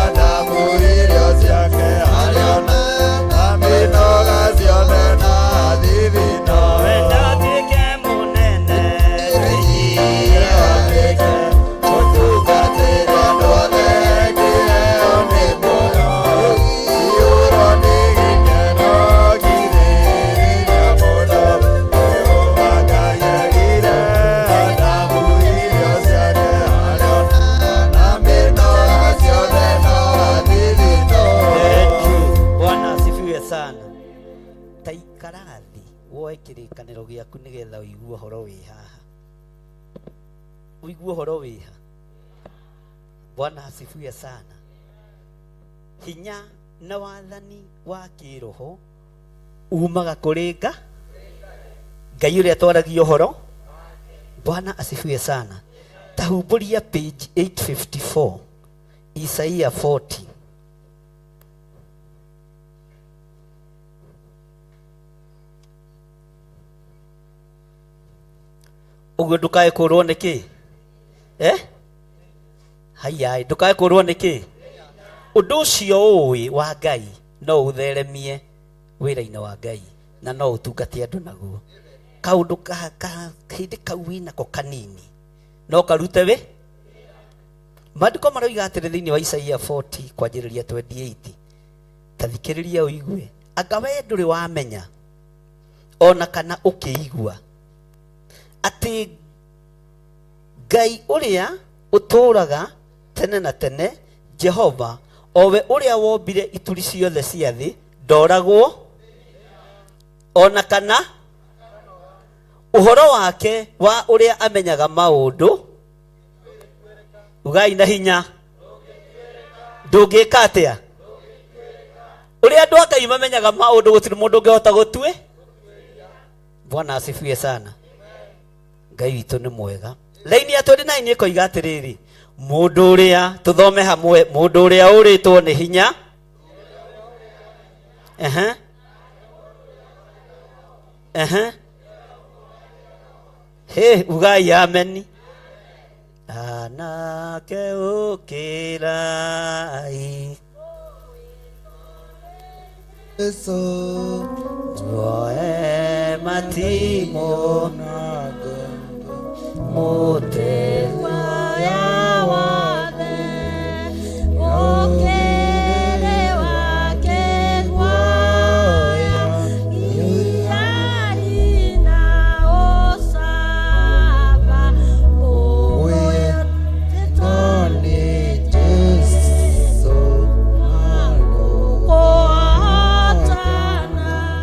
Adamu irio ciake, arĩonaga na mĩnoga ciothe na thithino. wenda ũtuĩke mũnene Wĩnyihie ũtungatĩre andũ othe, kĩheo nĩ muoyo, iyũrwo nĩ gĩkeno kirĩrĩria mũno. Jehova Ngai erire Adamu irio ciake, arĩonaga na mĩnoga ciothe na thithino. Bwana asifiwe sana. Ta ikara thĩ woe kĩrĩkanĩro gĩaku nĩgetha ũigue ũhoro wĩ haha, ũigue ũhoro wĩ ha. Bwana asifiwe sana. Hinya na wathani wa kĩroho umaga kũrĩ nga Ngai ũrĩa twaragia ũhoro. Bwana asifiwe sana. Tahumbũria page 854 Isaia 40. Ũguo ndũkae kũrwo nĩ kĩ eh? Haiya, ndũkae kũrwo nĩ kĩ ũndũ ũcio ũĩ wa Ngai no ũtheremie wĩra-inĩ wa Ngai na no ũtungate andũ naguo. Kaũndũ ka ka hĩndĩ kau wĩnako kanini no karute wĩ maandĩko maroiga atĩrĩ thĩinĩ wa Isaia 40 kwanjĩrĩria 28. Ta thikĩrĩria ũigue, anga we ndũrĩ wamenya ona kana ũkĩigua atĩ Ngai ũrĩa ũtũũraga tene na tene, Jehova, o we ũrĩa wombire ituri ciothe cia thĩ, ndoragwo ona kana ũhoro wake wa ũrĩa amenyaga maũndũ. Ugai na hinya, ndũngĩka atĩa? Ũrĩa andũ a Ngai mamenyaga maũndũ gũtirĩ mũndũ ũngĩhota gũtue. Bwana asifiwe sana. Ngai witũ nĩ mwega. Laini ya 29 ĩkoiga atĩrĩrĩ, mũndũ ũrĩa, tũthome hamwe, mũndũ ũrĩa ũrĩtwo nĩ hinya. Ehe. Ehe. He, ugai ameni. Anake ũkĩrai. Yesu Tuoe matimo mute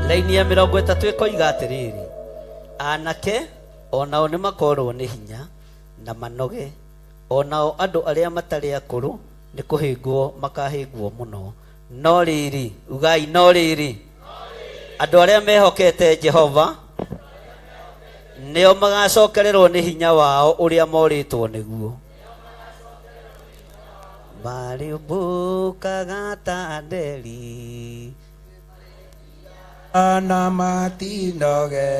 Laini ya 30 ĩkoiga atĩrĩrĩ, anake onao nĩ makorwo nĩ hinya na manoge, onao andũ arĩa matarĩ akũrũ nĩ kũhĩngwo makahĩngwo mũno. No rĩrĩ, ugai no rĩrĩ, andũ arĩa mehokete Jehova nĩo magacokererwo nĩ hinya wao ũrĩa morĩtwo nĩguo. Marĩũmbũkaga ta nderi na matinoge,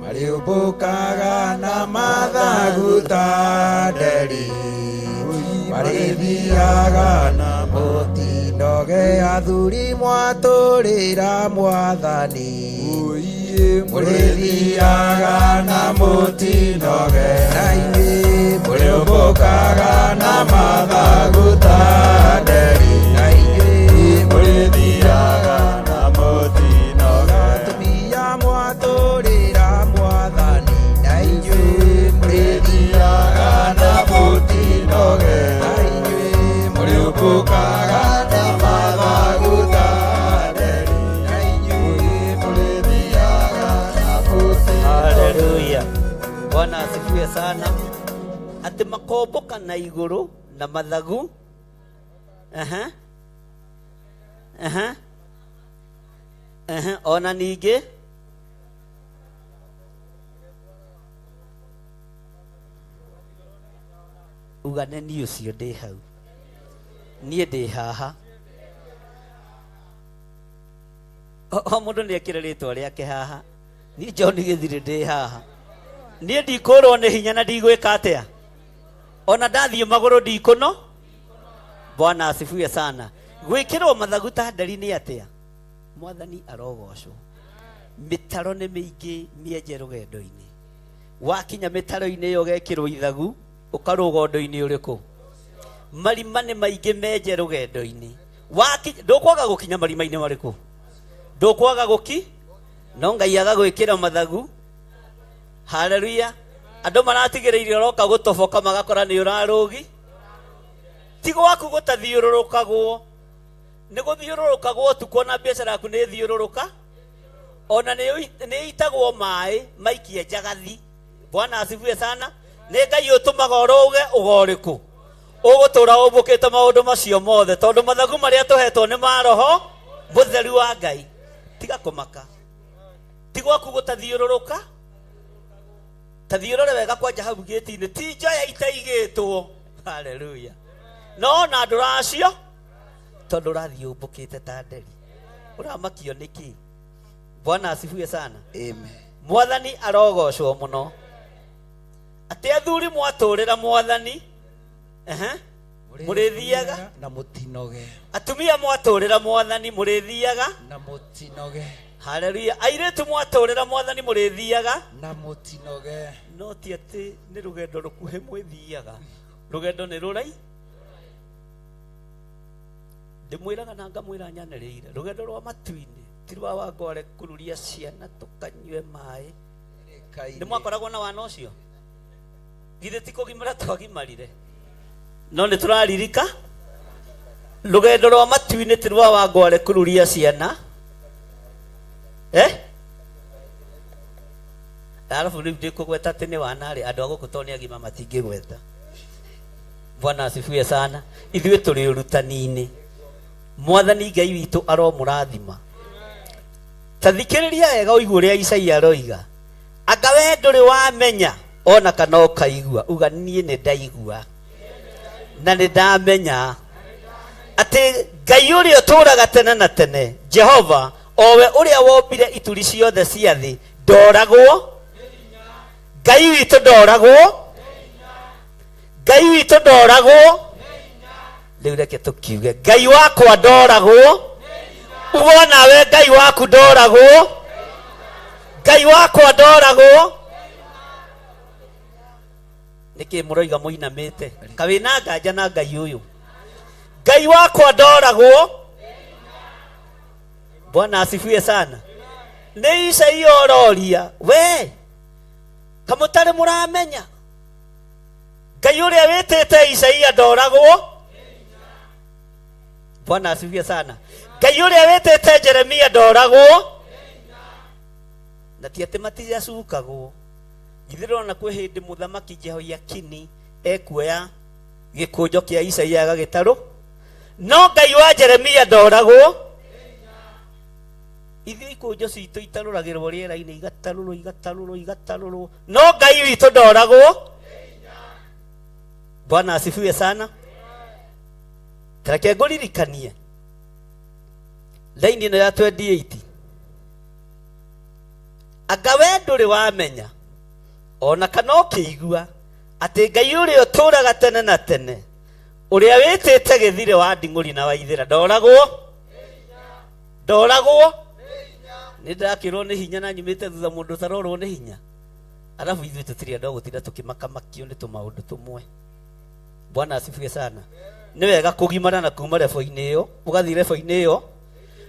marĩũmbũkaga na mathagu ta nderi, marĩthiaga na mũtinoge. Athuri mwatũrĩra mwathani, mũrĩthiaga na mũtinoge, na inyuĩ mũrĩũmbũkaga na mathagu ta nderi, na inyuĩ mũrĩthiaga na mũtinoge. Atumia mwatũrĩra mwathani, na inyuĩ mũrĩthiaga na mũtinoge, na inyuĩ mũrĩũmbũkaga na mathagu ta nderi, na inyuĩ mũrĩthiaga na mũtinoge. Haleluya. Bwana asifiwe sana. Atĩ makombũka na igũrũ na mathagu. Aha. Aha. Aha. Ona ningĩ uga nĩ niĩ ũcio ndĩ hau, niĩ ndĩ haha. O mũndũ nĩ ekĩre rĩtwa rĩake haha. Niĩ John Gĩthirĩ ndĩ haha. Niĩ ndikũrwo nĩ hinya na ndigwĩka atĩa, ona ndathiĩ magũrũ ndikũno. Bwana asifiwe sana. Gwĩkĩrwo mathagu ta nderi nĩ atĩa? Mwathani arogocwo. Mĩtaro nĩ mĩingĩ mĩenje rũgendo-inĩ. Wakinya mĩtaro-inĩ ĩyo ũgekĩrwo ithagu, ũkarũga ũndũ-inĩ ũrĩkũ? Marima nĩ maingĩ menje rũgendo-inĩ. Wakinya, ndũkwaga gũkinya marima-inĩ marĩkũ? Ndũkwaga gũki? No Ngai agagwĩkĩra mathagu. Haleluya. Andũ maratigĩrĩire ũroka gũtoboka magakora nĩ ũrarũgi. Ti gwaku gũtathiũrũrũkagwo, nĩ gũthiũrũrũkagwo ũtukũ, ona biacara yaku nĩ ĩthiũrũrũka, ona nĩ ĩitagwo maĩ maikie njagathi. Bwana asifiwe sana. Nĩ Ngai ũtũmaga ũrũge ũga ũrĩkũ ũgũtũra ũmbũkĩte maũndũ macio mothe, tondũ mathagu marĩa tũhetwo nĩ ma Roho Mũtheru wa Ngai. Tiga kũmaka, ti gwaku gũtathiũrũrũka. Tathiũrũre wega kwanja hau gĩti-inĩ, ti njoya itaigĩtwo. Haleluya. No na ndũracio tondũ ũrathiĩ ũmbũkĩte ta nderi, ũramakio nĩkĩ? Bwana asifiwe sana. Amen. Mwathani arogocwo mũno. Atĩ athuri mwatũrĩra mwathani, ehe, mũrĩthiaga na mũtinoge. Atumia mwatũrĩra mwathani mũrĩthiaga na mũtinoge. Haleluya. Airĩtu mwatũrĩra mwathani mũrĩthiaga na mũtinoge. No ti atĩ nĩ rũgendo rũkuhĩ mwĩthiaga, rũgendo nĩ rũrai. Ndĩmwĩraga na ngamwĩra nyanĩrĩire, rũgendo rwa matu-inĩ ti rwa wangware kururia ciana tũkanyue maĩ. Nĩ mwakoragwo na wana ũcio? Githĩ ti kũgimara twagimarire? No nĩ tũraririka rũgendo rwa matu-inĩ ti rwa wangware kururia ciana eh? Arabu rĩu ndĩkũgweta atĩ nĩ wanarĩ andũ a gũkũ tondũ nĩ agima matingĩgweta. Bwana asifiwe sana. Ithuĩ tũrĩ ũrutani-inĩ. Mwathani Ngai witũ aromũrathima. Ta thikĩrĩria wega ũigue ũrĩa Isaia aroiga. Anga we ndũrĩ wamenya ona kana ũkaigua, uga niĩ nĩ ndaigua na nĩ ndamenya atĩ Ngai ũrĩa ũtũũraga tene na tene, Jehova, o we ũrĩa wombire ituri ciothe cia thĩ, ndoragwo. Ngai witũ ndoragwo. Ngai witũ ndoragwo. Rĩu reke tũkiuge Ngai wakwa ndoragwo. Uga nawe Ngai waku ndoragwo. Ngai wakwa ndoragwo. Nĩkĩ mũroiga mũinamĩte? Kawĩna nganja na Ngai ũyũ. Ngai wakwa ndoragwo. Bwana asifiwe sana. Nĩ Isaia ũroria we kamũtarĩ mũramenya Ngai ũrĩa wĩtĩte Isaia ndoragwo. Bwana asifiwe sana. Ngai ũrĩa wĩtĩte Jeremia ndoragwo. Na ti atĩ matiacukagwo. Githĩ ndũrona kwĩ hĩndĩ mũthamaki Jehoiakini ekuoya gĩkũnjo kĩa Isaia agagĩtarũ? No Ngai wa Jeremia ndoragwo. Ithuĩ ikũnjo citũ itarũragĩrwo rĩera-inĩ, igatarũrwo, igatarũrwo, igatarũrwo. No Ngai witũ ndoragwo. Bwana asifiwe sana. Reke ngũririkanie laini ĩno ya 28. Anga we ndũrĩ wamenya ona kana ũkĩigua atĩ Ngai ũrĩa ũtũũraga tene na tene, ũrĩa wĩtĩte gĩthirĩ wa nding'ũri na waithĩra, ndoragwo. Ndoragwo. Nĩ ndakĩrwo nĩ hinya na nyumĩte thutha mũndũ ũtarorwo nĩ hinya. Arabu ithuĩ tũtirĩ andũ a gũtinda tũkĩmakamakio nĩ tũmaũndũ tũmwe. Bwana asifiwe sana. Nĩ wega kũgimara na kuma rebo-inĩ ĩyo, ũgathiĩ rebo-inĩ ĩyo,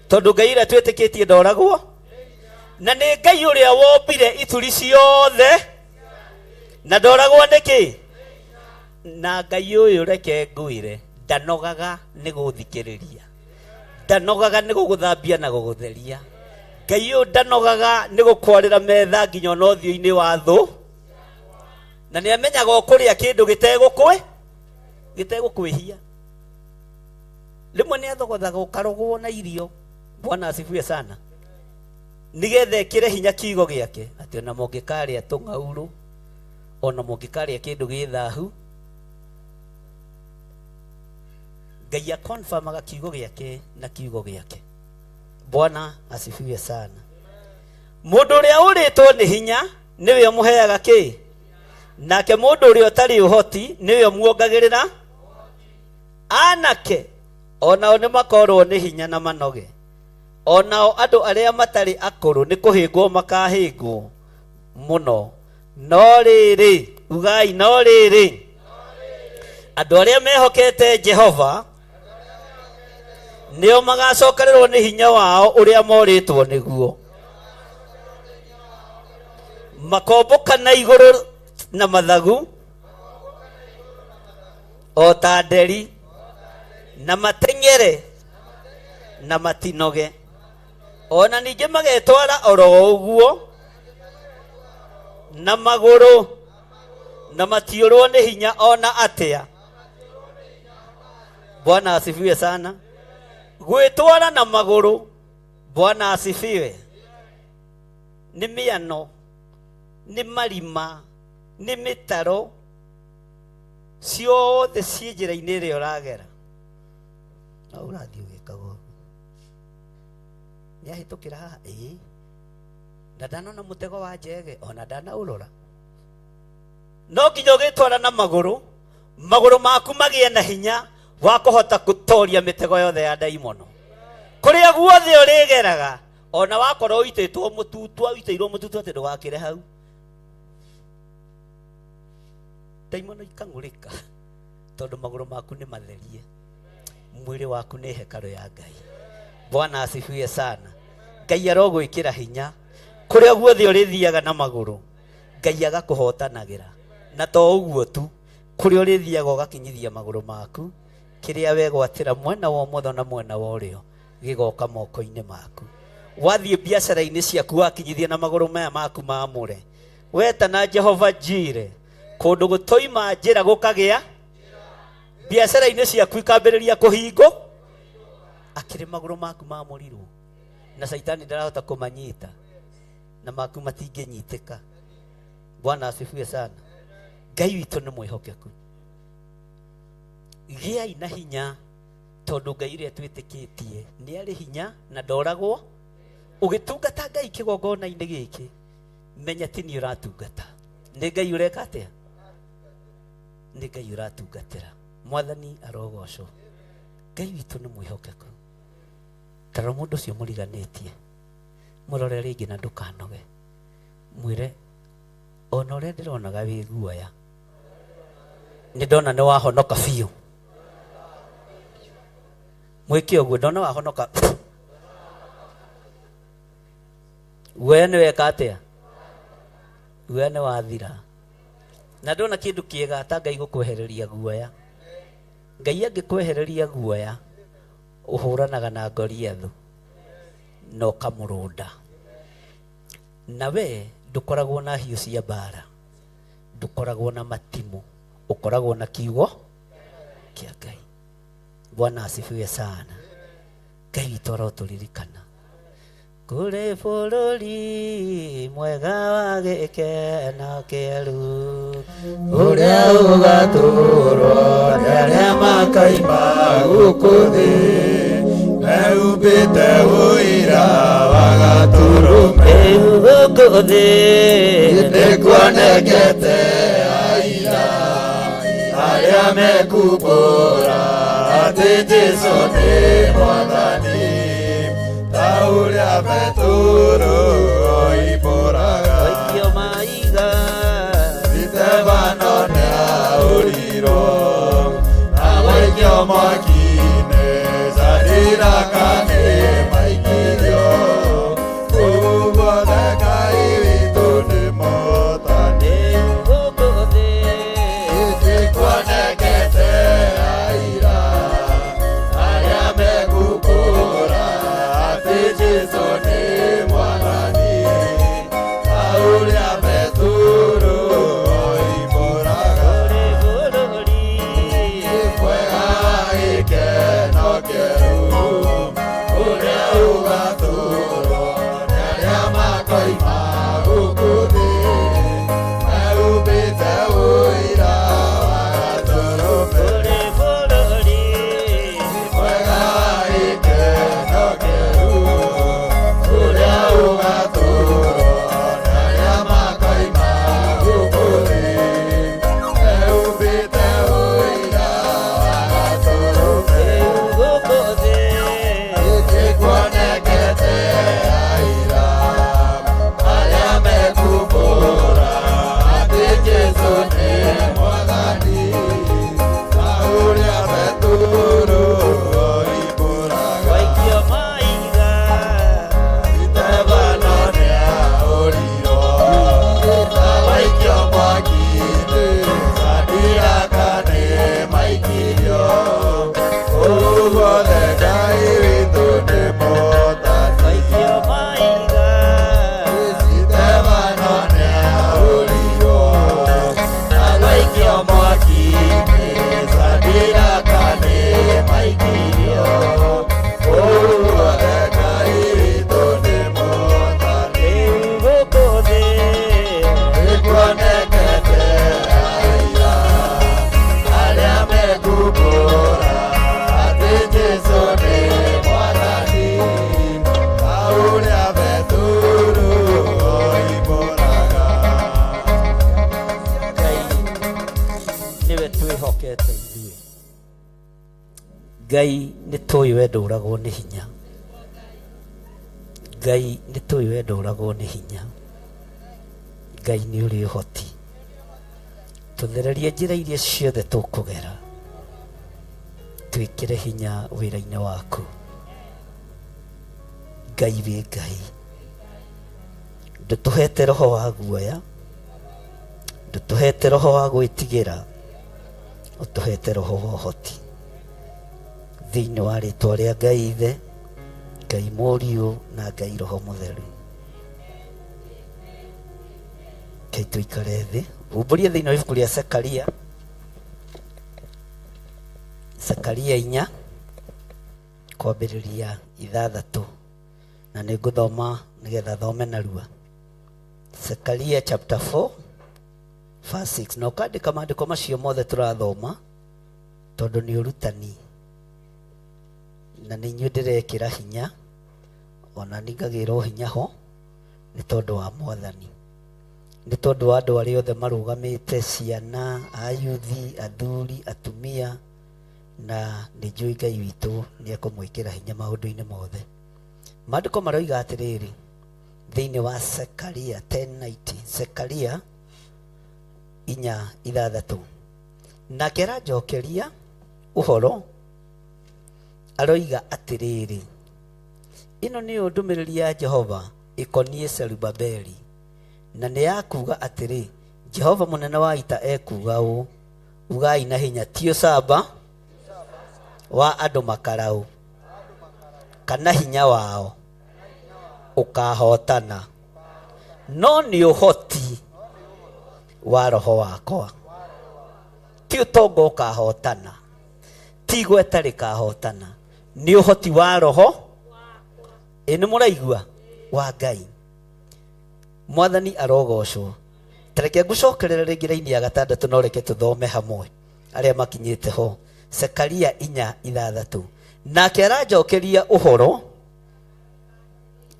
tondũ Ngai ũrĩa twĩtĩkĩtie ndoragwo, na nĩ Ngai ũrĩa wombire ituri ciothe, na ndoragwo nĩkĩ? Na Ngai ũyũ reke ngwĩre, ndanogaga nĩ gũthikĩrĩria, ndanogaga nĩ gũgũthambia na gũgũtheria. Ngai ũyũ ndanogaga nĩ gũkwarĩra metha nginya ona ũthiũ-inĩ wa thũ, na nĩ amenyaga ũkũrĩa kĩndũ gĩtegũkwĩhia. Rĩmwe nĩ athogothaga ũkarogwo na irio. Bwana asifiwe sana. Nĩgetha ĩkĩre hinya kiugo gĩake atĩ ona mũngĩkarĩa tũng'aurũ, ona mũngĩkarĩa kĩndũ gĩ thahu, Ngai akonfirmaga kiugo gĩake na kiugo gĩake. Bwana asifiwe sana. Mũndũ ũrĩa ũrĩtwo nĩ hinya nĩwe ũmũheaga kĩ, nake mũndũ ũrĩa ũtarĩ ũhoti nĩwe ũmuongagĩrĩra. Anake onao nĩ makorwo nĩ hinya na manoge, onao andũ arĩa matarĩ akũrũ nĩ kũhĩngwo makahĩngwo mũno. No rĩrĩ, ugai no rĩrĩ, andũ arĩa mehokete Jehova nĩo magacokererwo nĩ hinya wao ũrĩa morĩtwo nĩguo. Makombũka na igũrũ na mathagu o ta nderi, na mateng'ere na matinoge. Ona ningĩ magetwara oro ũguo na magũrũ, na matiũrwo nĩ hinya ona atĩa. Bwana asifiwe sana. Gwĩtwara na magũrũ, Bwana asifiwe, nĩ mĩano, nĩ marima, nĩ mĩtaro, ciothe ciĩ njĩra-inĩ ĩrĩa ũragera. No ũrathiĩ ũgĩkaga ũguo. Nĩ ahĩtũkĩra haha? Ĩĩ. Na ndanona mũtego wa njege, ona ndanaũrora. No nginya ũgĩtwara na magũrũ, magũrũ maku magĩe na hinya wa kũhota gũtoria mĩtego yothe ya ndaimono. Kũrĩa guothe ũrĩgeraga, ona wakorwo ũitĩtwo mũtutu, ũitĩirwo mũtutu atĩ ndũgakĩre hau, ndaimono ikang'ũrĩka tondũ magũrũ maku nĩ matherie, mwĩrĩ waku nĩ hekarũ ya Ngai. Bwana asifiwe sana. Ngai arogwĩkĩra hinya kũrĩa guothe ũrĩthiaga na magũrũ, Ngai agakũhotanagĩra. Na to ũguo tu, kũrĩa ũrĩthiaga ũgakinyithia magũrũ maku, kĩrĩa wegwatĩra mwena wa ũmotho na mwena wa ũrĩo gĩgoka moko-inĩ maku. Wathiĩ biacara-inĩ ciaku wakinyithia na magũrũ maya maku mamũre, wetana Jehova Jire, kũndũ gũtoima njĩra gũkagĩa, biacara-inĩ ciaku ikambĩrĩria kũhingwo, akĩrĩ magũrũ maku mamũrirwo na Caitani ndarahota kũmanyita, na maku matingĩnyitĩka. Bwana asifiwe sana. Ngai witũ nĩ mwĩhokeku. Gĩai na hinya, tondũ Ngai ũrĩa twĩtĩkĩtie nĩ arĩ hinya na ndoragwo. Ũgĩtungata Ngai kĩgongona-inĩ gĩkĩ, menya ti niĩ ũratungata, nĩ Ngai ũreka atĩa? Nĩ Ngai ũratungatĩra. Mwathani arogocwo. Ngai witũ nĩ mwĩhokeku. Tarora mũndũ ũcio mũriganĩtie, mũrore rĩngĩ na ndũkanoge, mwĩre ona ũrĩa ndĩronaga wĩ guoya, nĩ ndona nĩ wahonoka biũ. Mwĩke ũguo, ndona wahonoka. Guoya nĩ weka atĩa? Guoya nĩ wathira. Na ndona kĩndũ kĩega ta Ngai gũkwehereria guoya. Ngai angĩkwehereria guoya, ũhũranaga na Goliathu na ũkamũrũnda. Na we ndũkoragwo na hiũ cia mbara, ndũkoragwo na matimũ, ũkoragwo na kiugo kĩa Ngai. Bwana asifiwe sana. Ngai witũ arotũririkana. Kũrĩ bũrũri mwega wa gĩkeno kĩeru, ũrĩa ũgatũũrwo nĩ arĩa makaima gũkũ thĩ, mehumbĩte ũira wa gatũrũme. Gũkũ thĩ nĩkuonekete aira arĩa mekumbũra atĩ Jesũ nĩ Mwathani, ta ũrĩa Petero oimbũraga. Waikio maiga, Stefano nĩahũrirwo na waikio mwaki-inĩ, Shadiraka nĩmaikirio. Kũu guothe Ngai witũ nĩ mũhotani. Gũkũ thĩ nĩkuonekete aira arĩa mekumbũra atĩ Jesũ nĩ Mwathani, ta ũrĩa Petero oimbũraga. Bũrũri mwega wa gĩkeno kĩerũ, ũrĩa ũgatũũrwo nĩ arĩa makoima gũkũ thĩ, mehumbĩte ũira wa gatũrũme. Kũrĩ bũrũri mwega wa gĩkeno kĩerũ, ũrĩa ũgatũũrwo nĩ arĩa makoima gũkũ thĩ, mehumbĩte ũira wa gatũrũme. Gũkũ thĩ Nĩkuonekete aira arĩa mekumbũra atĩ Jesũ nĩ Mwathani, ta ũrĩa Petero oimbũraga. Waikio maiga, Stefano nĩahũrirwo na waikio mwaki-inĩ, Shadiraka nĩmaikirio. Kũu guothe Ngai witũ nĩ mũhotani. Waikio maiga, Stefano nĩahũrirwo na waikio mwaki-inĩ, Shadiraka nĩmaikirio. Kũu guothe Ngai witũ nĩ mũhotani. Gũkũ thĩ Nĩkuonekete aira arĩa mekumbũra atĩ Jesũ nĩ Mwathani, ta ũrĩa Petero oimbũraga. Ngai nĩwe twĩhokete ithuĩ. Ngai nĩ tũĩ we ndũragwo nĩ hinya. Ngai nĩ tũĩ we ndũragwo nĩ hinya. Ngai nĩ ũrĩ ũhoti. Tũthererie njĩra iria ciothe tũkũgera, twĩkĩre hinya wĩra-inĩ waku. Ngai wĩ Ngai, ndũtũhete roho wa guoya, Ndũtũhete roho wa gwĩtigĩra, ũtũhete roho wa ũhoti. Thĩinĩ wa rĩtwa rĩa Ngai Ithe, Ngai Mũriũ na Ngai Roho Mũtheru. Rekei tũikare thĩ. Humbũria thĩinĩ wa ibuku rĩa Zekaria, Zekaria 4 kwambĩrĩria 6, na nĩ ngũthoma nĩgetha thome narua. Zekaria chapter 4 verse 6, na ũkandĩka maandĩko macio mothe tũrathoma tondũ nĩ ũrutani na nĩ inyuĩ ndĩrekĩra hinya, ona ningagĩrwo hinya ho nĩ tondũ wa Mwathani, nĩ tondũ wa andũ arĩa othe marũgamĩte, ciana, ayuthi, athuri, atumia, na nĩ njũĩ Ngai witũ nĩ ekũmwĩkĩra hinya maũndũ-inĩ mothe. Maandĩko maroiga atĩrĩrĩ thĩinĩ wa Zekaria 10:90, Zekaria 4:6, nake aranjokeria ũhoro aroiga atĩrĩrĩ, ĩno nĩyo ndũmĩrĩri ya Jehova ĩkoniĩ Zerubabeli, na nĩ ya kuuga atĩrĩ, Jehova mũnene wa ita ekuuga ũũ, ugai na hinya, ti ũcamba wa andũ makarau kana hinya wao ũkahotana, no nĩ ũhoti wa roho wakwa. Ti ũtonga ũkahotana, ti igweta rĩkahotana, nĩ ũhoti wa roho. Ĩ nĩ mũraigua? Wa Ngai. Mwathani arogocwo. Tareke ngũcokerere rĩngĩ raini ya 6, no reke tũthome hamwe arĩa makinyĩte ho. Zekaria 4:6, nake aranjokeria ũhoro.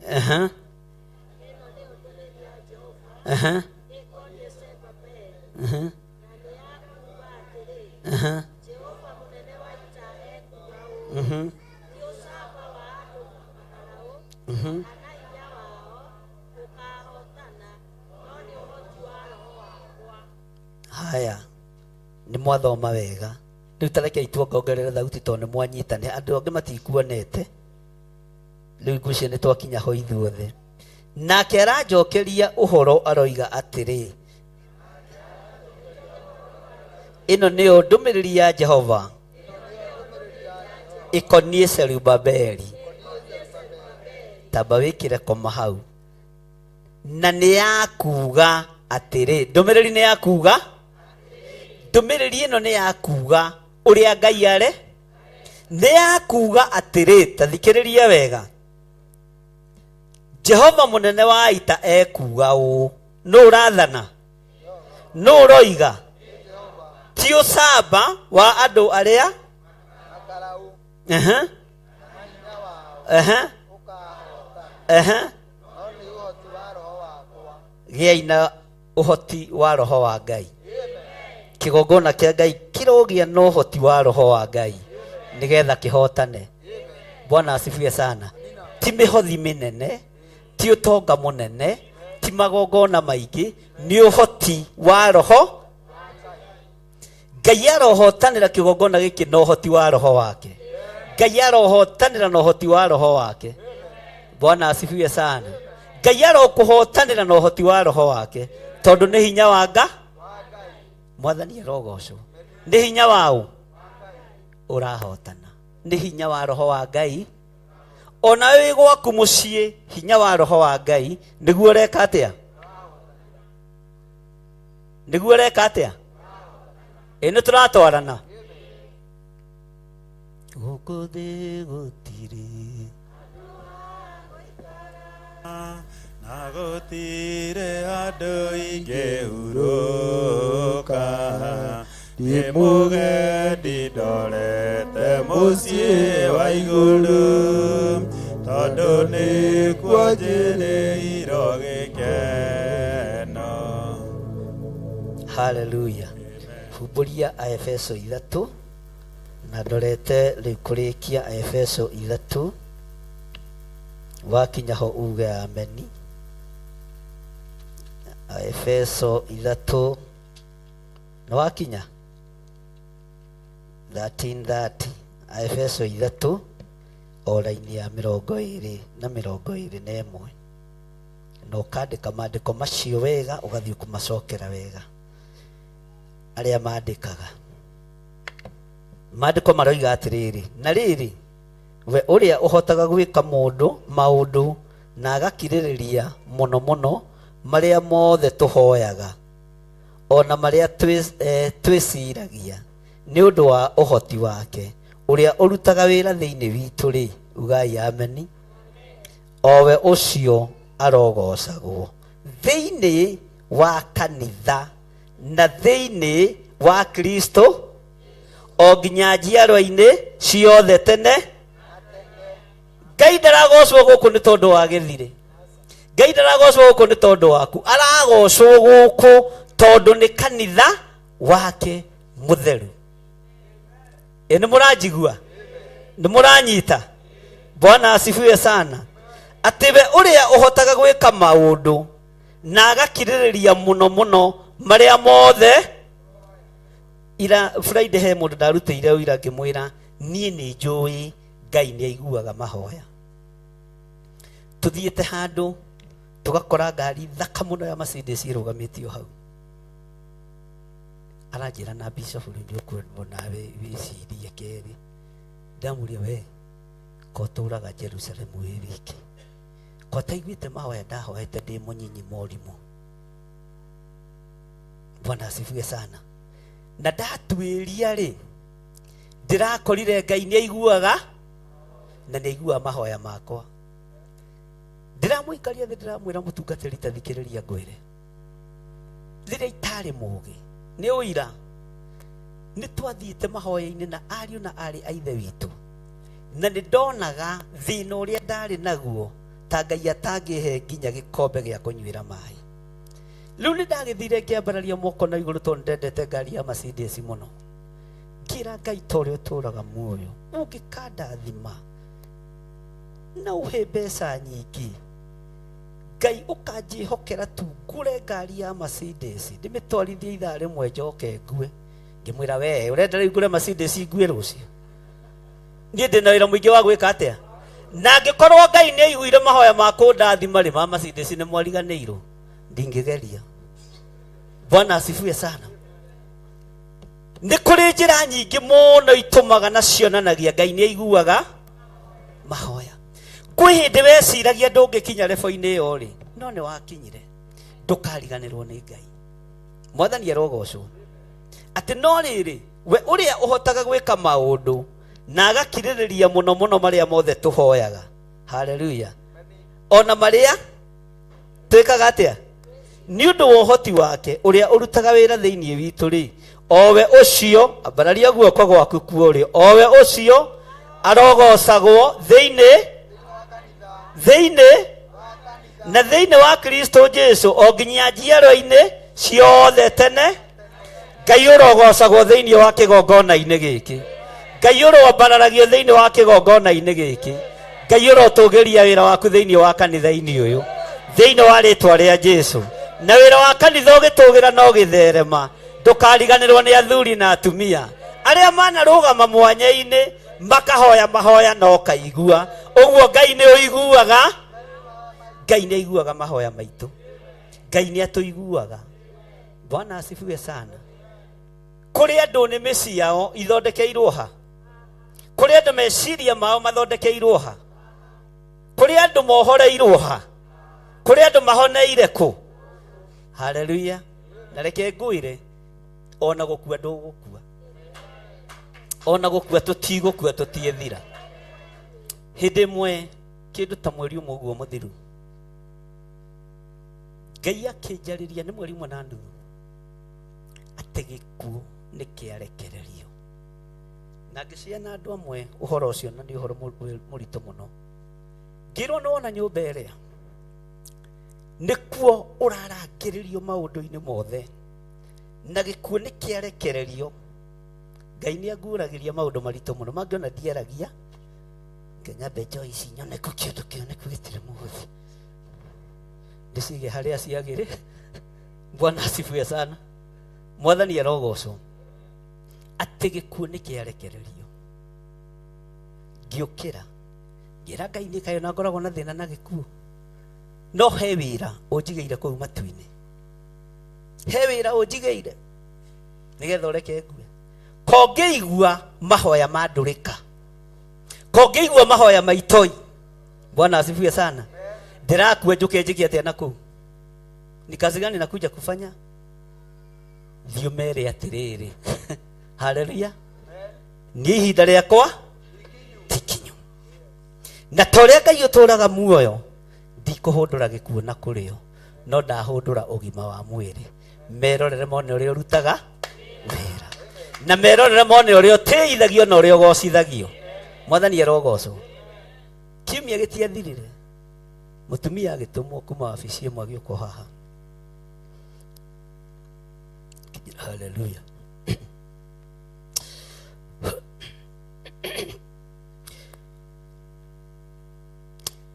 Aha. Aha. Aha. Aha. Mhm. Mhm. Haya, nĩ mwathoma wega. Rĩu ta rekei tuongongerere thauti tondũ nĩ mwanyita, nĩ andũ angĩ matikuonete. Rĩu ngwĩciria nĩ twakinya ho ithuothe. Nake aranjokeria ũhoro aroiga atĩrĩ, ĩno nĩyo ndũmĩrĩri ya Jehova ĩkoniĩ Zerubabeli. Tamba wĩkĩre koma hau. Na nĩ ya kuuga atĩrĩ, ndũmĩrĩri nĩ ya kuuga, ndũmĩrĩri ĩno nĩ ya kuuga ũrĩa Ngai are, nĩ ya kuuga atĩrĩ, ta thikĩrĩria wega, Jehova mũnene wa ita ekuuga ũũ, nũ ũrathana, nũ ũroiga, ti ũcamba wa andũ arĩa Aha. Aha. Aha. Gĩai na ũhoti wa roho wa Ngai. Kĩgongona kĩa Ngai kĩrogĩa na ũhoti wa roho wa Ngai nĩgetha kĩhotane. Bwana asifiwe sana. Ti mĩhothi mĩnene, ti ũtonga mũnene, ti magongona maingĩ, nĩ ũhoti wa roho. Ngai arohotanĩra kĩgongona gĩkĩ na ũhoti wa roho wake. Ngai arohotanĩra na ũhoti wa roho wake. Bwana asifiwe sana. Ngai arokũhotanĩra na ũhoti wa roho wake tondũ nĩ hinya wa nga Mwathani arogocwo. Nĩ hinya waũ ũrahotana, nĩ hinya wa roho wa Ngai. Ona wĩ gwaku mũciĩ, hinya wa roho wa Ngai nĩguo ũreka atĩa? Nĩguo ũreka atĩa? Ĩ nĩ tũratwarana gũkũ thĩ gũtirĩ na gũtirĩ andũ ingĩhurũka, ndĩ mũgendi ndorete mũciĩ wa igũrũ, tondũ nĩkuo njĩrĩirwo gĩkeno. Haleluya. Humbũria Aefeso 3, na ndorete rĩu kũrĩkia Aefeso 3. Wakinya ho uge ameni. Aefeso 3 nĩ wakinya 13:30. Aefeso 3 o raini ya 21 na 21, na ũkandĩka maandĩko macio wega, ũgathiĩ kũmacokera wega. Arĩa mandĩkaga maandĩko maroiga atĩrĩrĩ, na rĩrĩ, we ũrĩa ũhotaga gwĩka mũndũ maũndũ na agakirĩrĩria mũno mũno marĩa mothe tũhoyaga ona marĩa twĩciragia nĩ ũndũ wa ũhoti wake ũrĩa ũrutaga wĩra thĩinĩ witũ-rĩ, ugai ameni. Owe ũcio arogocagwo thĩinĩ wa kanitha na thĩinĩ wa Kristo o nginya njiarwa-inĩ ciothe tene. Ngai ndaragocwo gũkũ nĩ tondũ wa gĩthirĩ, Ngai ndaragocwo gũkũ nĩ tondũ waku, aragocwo gũkũ tondũ nĩ kanitha wake mũtheru. Ĩ nĩ mũranjigua? Nĩ mũranyita? Bwana asifiwe sana. Atĩ we ũrĩa ũhotaga gwĩka maũndũ na agakirĩrĩria mũno mũno marĩa mothe. Ira Friday he mũndũ ndarutĩire ũira ngĩmwĩra niĩ nĩ njũĩ Ngai nĩ aiguaga mahoya. Tũthiĩte handũ tũgakora ngari thaka mũno ya Mercedes ĩrũgamĩtio hau, aranjĩra na bishop rĩu nĩ ũkwendwo nawe wĩcirie kerĩ. Ndamũria, we ko ũtũraga Jerusalem wĩ wiki, ko ũtaiguĩte mahoya ndahoete ndĩ mũnyinyi morimũ? Bwana asifiwe sana. Na ndatuĩria rĩ, ndĩrakorire Ngai nĩ aiguaga na nĩ aiguaga mahoya makwa. Ndĩramũikaria thĩ, ndĩramwĩra mũtungatĩri, ta thikĩrĩria ngwĩre, rĩrĩa itarĩ mũgĩ nĩ ũira, nĩ twathiĩte mahoya-inĩ na ariũ na arĩ a ithe witũ, na nĩ ndonaga thĩna ũrĩa ndarĩ naguo ta Ngai atangĩhe nginya gĩkombe gĩa kũnyuĩra maĩ. Rĩu nĩ ndagĩthire ngĩambararia moko na igũrũ tondũ ndendete ngari ya Mercedes mũno, ngĩra Ngai, ta ũrĩa ũtũraga muoyo, ũngĩkandathima na ũhe mbeca nyingĩ, Ngai ũkanjĩhokera tu ngũre ngari ya Mercedes ndĩmĩtwarithie ithaa rĩmwe njoke ngue. Ngĩmwĩra, we ũrenda rĩu ngũre Mercedes ngue rũciũ? Niĩ ndĩ na wĩra mũingĩ wa gwĩka atĩa? Na angĩkorwo Ngai nĩ aiguire mahoya ma kũndathima rĩ, ma Mercedes nĩ mwariganĩirwo, ndingĩgeria. Bwana asifiwe sana. Nĩ kũrĩ njĩra nyingĩ mũno itũmaga na cionanagia Ngai nĩ aiguaga mahoya. Kwĩ hĩndĩ weciragia ndũngĩkinya rebo-inĩ ĩyo rĩ, no nĩ wakinyire. Ndũkariganĩrwo nĩ Ngai. Mwathani arogocwo. Atĩ no rĩrĩ, we ũrĩa ũhotaga gwĩka maũndũ na agakirĩrĩria mũno mũno marĩa mothe tũhoyaga, haleluya, ona marĩa twĩkaga atĩa, nĩ ũndũ wa ũhoti wake ũrĩa ũrutaga wĩra thĩinĩ witũ rĩ, owe ũcio, ambararia guoko gwaku kuo rĩ, owe ũcio arogocagwo thĩinĩ na thĩinĩ wa Kristo Jesu o nginya njiarwa-inĩ ciothe tene. Ngai ũrogocagwo thĩinĩ wa kĩgongona-inĩ gĩkĩ, Ngai ũroambararagio thĩinĩ wa kĩgongona-inĩ gĩkĩ, Ngai ũrotũgĩria wĩra waku thĩinĩ wa kanitha-inĩ ũyũ thĩinĩ wa rĩtwa rĩa Jesu. Na wĩra wa kanitha ũgĩtũgĩra na ũgĩtherema, ndũkariganĩrwo nĩ athuri na atumia arĩa manarũgama mwanya-inĩ makahoya mahoya na ũkaigua. Ũguo Ngai nĩ ũiguaga, Ngai nĩ aiguaga mahoya maitũ, Ngai nĩ atũiguaga. Bwana asifiwe sana. Kũrĩ andũ nĩmĩ ciao ithondekeirwo ha, kũrĩ andũ meciria mao mathondekeirwo ha, kũrĩ andũ mohoreirwo ha, kũrĩ andũ mahoneire kũ. Haleluya. Na reke ngwĩre, ona gũkua ndũgũkua, ona gũkua tũtigũkua, tũtiethira. Hĩndĩ ĩmwe kĩndũ ta mweri ũmwe ũguo mũthiru, Ngai akĩnjarĩria, nĩ mweri ũmwe na nuthu, atĩ gĩkuũ nĩ kĩarekererio. Na ngĩciana andũ amwe ũhoro ũcio, na nĩ ũhoro mũritũ mũno. Ngĩrwo nĩ wona nyũmba ĩrĩa nĩkuo ũrarangĩrĩrio maũndũ-inĩ mothe, na gĩkuũ nĩ kĩarekererio. Ngai nĩ anguũragĩria maũndũ maritũ mũno, mangĩona ndiaragia, nginya mbe njoe ici nyone kũ kĩndũ kĩoneku gĩtirĩ mũhũthi, ndĩcige harĩa ciagĩrĩ. Bwana asifiwe sana. Mwathani arogocwo. Atĩ gĩkuũ nĩ kĩarekererio. Ngĩũkĩra ngĩra Ngai, nĩ kaĩ ona ngoragwo na thĩna na gĩkuũ, no he wĩra ũnjigĩire kũu matu-inĩ, he wĩra ũnjigĩire. Nĩgetha ũreke ngue. Kongĩigua mahoya ma ndũrĩka. Kongĩigua mahoya ma itoi. Bwana asifiwe sana. Ndĩrakua njũke njĩke atĩa na kũu? Ni kazi gani nakuja kufanya? Thiĩ ũmere atĩrĩrĩ. Haleluya. Niĩ ihinda rĩakwa ti kinyu. Na ta ũrĩa Ngai ũtũũraga muoyo, ndikũhũndũra gĩkuũ na kũrĩo, no ndahũndũra ũgima wa mwĩrĩ. Merorere mone ũrĩa ũrutaga wĩra. Na merorere mone ũrĩa ũtĩithagio na ũrĩa ũgocithagio. Mwathani arogocwo. Kiumia gĩtiathirire. Mũtumia agĩtũmwo kuma wabici ĩmwe agĩũka haha. Haleluya.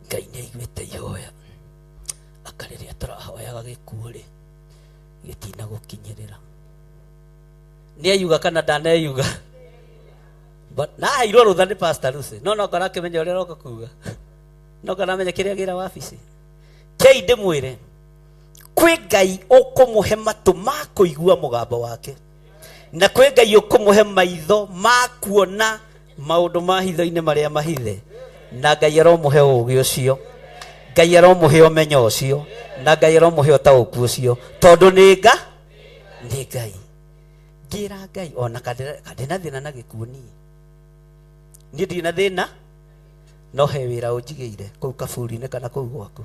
Ngai nĩ aiguĩte ihoya aka rĩrĩa tũrahoyaga gĩkuũ rĩ gĩtinagũkinyĩrĩra. Nĩ ayuga kana ndaneyuga? But na aheirwo rũtha nĩ Pastor Lucy no no ngora akĩmenya ũrĩa aroka kuga, no ngora amenya kĩrĩa gĩra wabici. Kei ndĩmwĩre kwĩ Ngai ũkũmũhe matũ ma kũigua mũgambo wake, na kwĩ Ngai ũkũmũhe maitho ma kuona maũndũ ma hitho-inĩ marĩa mahithe, na Ngai aromũhe ũũgĩ ũcio, Ngai aromũhe ũmenyo ũcio, na Ngai aromũhe ũtaũku ũcio, tondũ nĩ nga nĩ Ngai. Ngĩra Ngai ona kandĩ na thĩna na gĩkuũ niĩ niĩ ndirĩ na thĩna, no he wĩra ũnjigĩire kũu kaburi-inĩ kana kũu gwaku,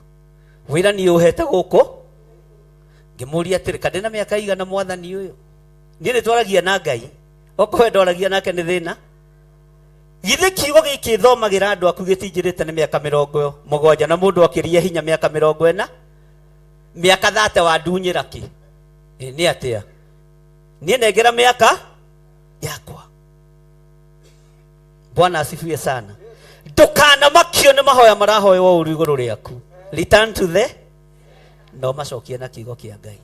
wĩra niĩ ũhete gũkũ. Ngĩmũria atĩrĩ, kandĩ na mĩaka igana mwathani ũyũ? Niĩ nĩ twaragia na Ngai, okorwo ndoragia nake nĩ thĩna. Githĩ kiugo gĩkĩ thomagĩra andũ aku gĩtinjĩrĩte nĩ mĩaka 70 na mũndũ akĩria hinya mĩaka 40, mĩaka 30 wandunyĩra kĩ? Nĩ atĩa? Niĩ nengera mĩaka yakwa. Bwana asifiwe sana. Ndũkanamakio nĩ mahoya marahoywo ũru igũrũ rĩaku. Return to the no macokie na kiugo kĩa Ngai.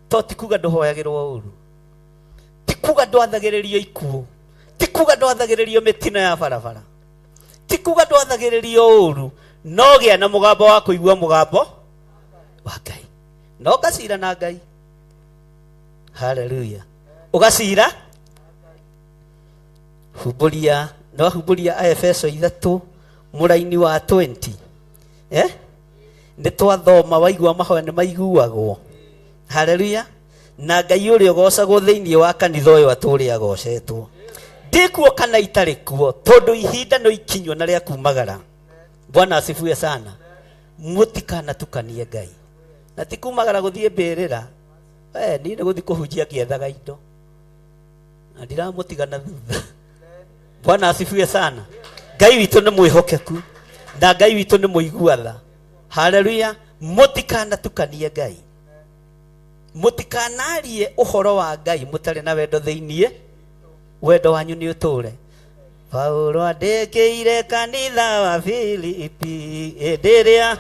To ti kuga ndũhoyagĩrwo ũru, ti kuga ndwathagĩrĩrio ikuũ, ti kuga ndwathagĩrĩrio mĩtino ya barabara, ti kuga ndwathagĩrĩrio ũru, no gĩa na mũgambo wa kũigua mũgambo wa Ngai, no ũgacira na Ngai. Haleluya. Ũgacira humbũria, no humbũria Aefeso 3 mũraini wa 20. Nĩ twathoma waigua mahoya nĩ maiguagwo. Haleluya. Na Ngai ũrĩa ũgocagwo thĩinĩ wa kanitha ũyũ atũũre agocetwo. Ndĩkuo kana itarĩ kuo, tondũ ihinda no ikinywo na rĩa kumagara. Bwana asifiwe sana. Mũtikanatukanie Ngai. Na ti kumagara gũthiĩ mbĩrĩra. Niĩ nĩ gũthiĩ kũhunjia ngĩethaga indo. Na ndiramũtiga na thutha. Bwana asifiwe sana. Ngai witũ nĩ mwĩhokeku na Ngai witũ nĩ mũigua tha. Haleluya. Mũtikanatukanie Ngai. Mũtikanarie ũhoro wa Ngai mũtarĩ na wendo thĩiniĩ. Wendo wanyu nĩ ũtũũre. Paulo andĩkĩire kanitha wa Filipi hĩndĩ ĩrĩa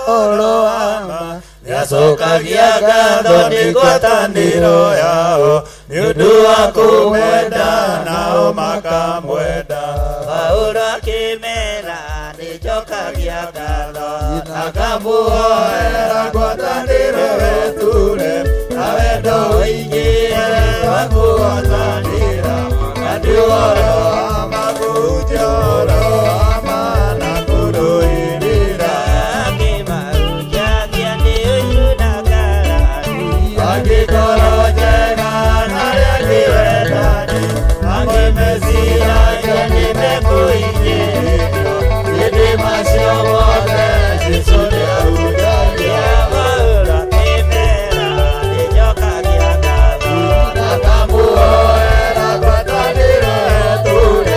ũhoro wa ma nĩacokagia ngatho nĩ ngwatanĩro yao nĩ ũndũ wa kũmwenda nao makamwenda. Paulo akĩmera nĩnjokagia ngatho akamũhoera ngwatanĩro wetũre na wendo ũingĩre wa kũhotanĩra na nĩ ũhoro wa ma kũhunjia ũhoro wa ma na kũrũĩrĩra. Akĩmahunjagia nĩ ũiru na ngarari. Angĩkorwo njega na arĩa angĩ wendani, amwe meciragia nĩ mekũingĩrĩrio, ĩndĩ macio mothe Jesũ nĩahunjagia. Paulo akĩmera nĩnjokagia ngatho akamũhoera ngwatanĩro etũre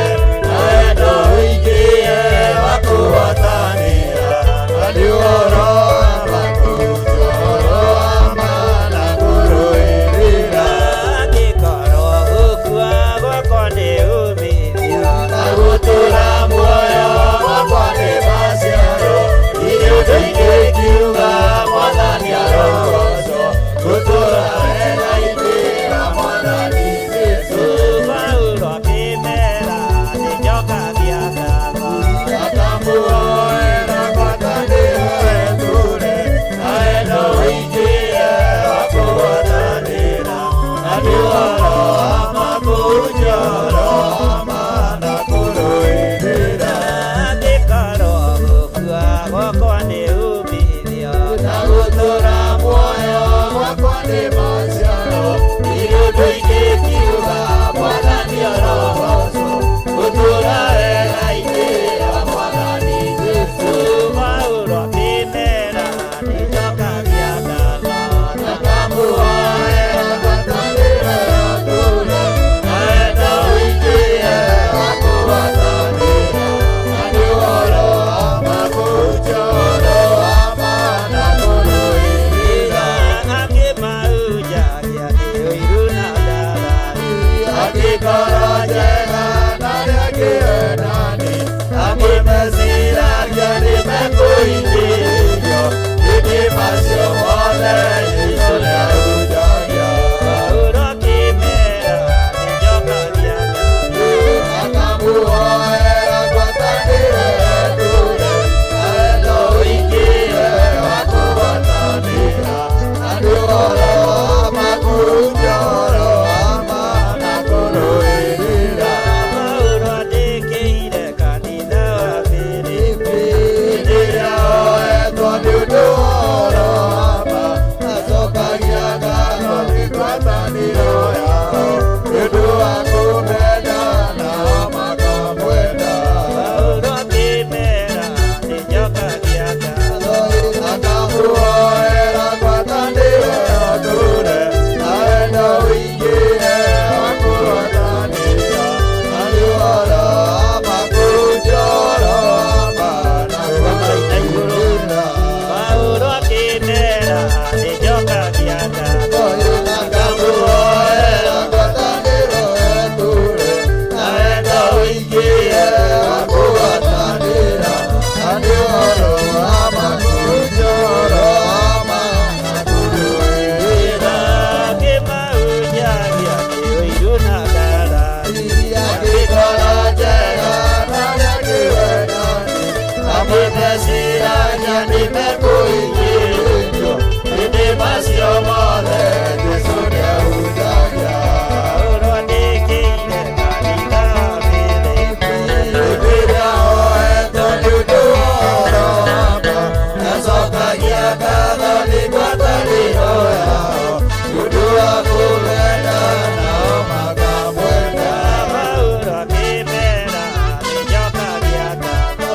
ũhoro wa makũnja ũhoro wa mana kũrũĩrĩra angĩkorwo gũkua gwakwa nĩ umithio na gũtũra muoyo gwakwa nĩ maciaro ndirĩ ũndũ ingĩkiuga mwathani arogocwo gũtũra wega-inĩ wa mwathani Jesũ. Paulo akĩmera nĩnjokagia ngatho na ngamũhoera ngwatanĩro ya ndũire na wendo ũingĩhe wa kũgwatanĩra na nĩ ũhoro wa makũnja ũhoro wa mana kũrũĩrĩra akĩmahunjagia nĩ ũiru na ngarari angĩkorwo njega na arĩa angĩ endani amwe meciragia nĩ mekũingĩrio ĩndĩ macio mothe Jesũ nĩahunjagia. Paulo akĩmera nĩnjokagia ngatho akamũhoera ngwatanĩro ya ndũire na wendo ũingĩhe wa kũgwatanĩra na nĩ ũhoro wa makũnja ũhoro wa mana kũrũĩrĩra. Paulo andĩkĩire kanitha wa Filipi hĩndĩ ĩrĩa oetwo nĩ ũndũ wa ũhoro wa ma acokagia ngatho nĩ ngwatanĩro yao nĩ ũndũ wa kũmenda nao makamwenda. Paulo akĩmera nĩnjokagia ngatho akamũhoera ngwatanĩro ya ndũire na wendo ũingĩhe wa kũgwatanĩra na nĩ ũhoro wa makũnja ũhoro wa mana kũrũĩrĩra. Paulo akĩmera nĩnjokagia ngatho akamũhoera ngwatanĩro ya ndũire na wendo ũingĩhe wa kũgwatanĩra na nĩ ũhoro wa makũnja ũhoro wa mana kũrũĩrĩra. Akĩmahunjagia nĩ ũiru na ngarari angĩkorwo njega na arĩa angĩ wendani amwe meciragia nĩ mekũingĩrio ĩndĩ macio mothe Jesũ nĩahunjagia. Paulo andĩkĩire kanitha wa Filipi hĩndĩ ĩrĩa oetwo nĩ ũndũ wa ũhoro wa ma acokagia ngatho nĩ ngwatanĩro yao nĩ ũndũ wa kũmenda nao makamwenda. Paulo akĩmera nĩnjokagia ngatho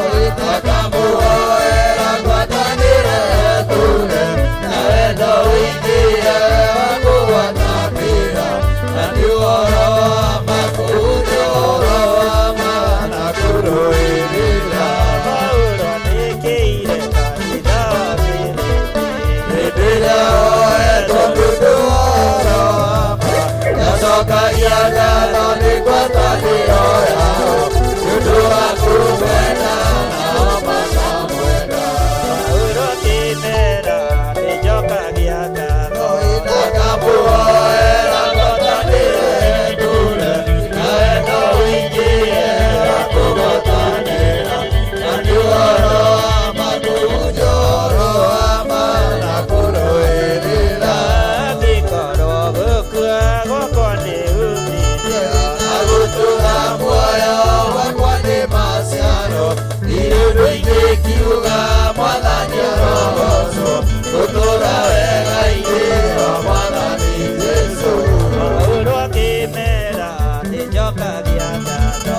akamũhoera ngwatanĩro ya ndũire na wendo ũingĩhe wa kũgwatanĩra na nĩ ũhoro wa makũnja ũhoro wa mana kũrũĩrĩra. Paulo andĩkĩire kanitha wa Filipi hĩndĩ ĩrĩa oetwo nĩ ũndũ wa ũhoro wa ma acokagia ngatho nĩ ngwatanĩro yao nĩ ũndũ wa kũmenda nao makamwenda. Paulo akĩmera nĩnjokagia ngatho akamũhoera ngwatanĩro ya ndũire na wendo ũingĩhe wa kũgwatanĩra na nĩ ũhoro wa makũnja ũhoro wa mana kũrũĩrĩra. Angĩkorwo gũkua gwakwa nĩ umithio na gũtũra muoyo gwakwa nĩ maciaro ndirĩ ũndũ ingĩkiuga mwathani arogocwo gũtũra wega-inĩ wa mwathani Jesũ. Paulo akĩmera nĩnjokagia ngatho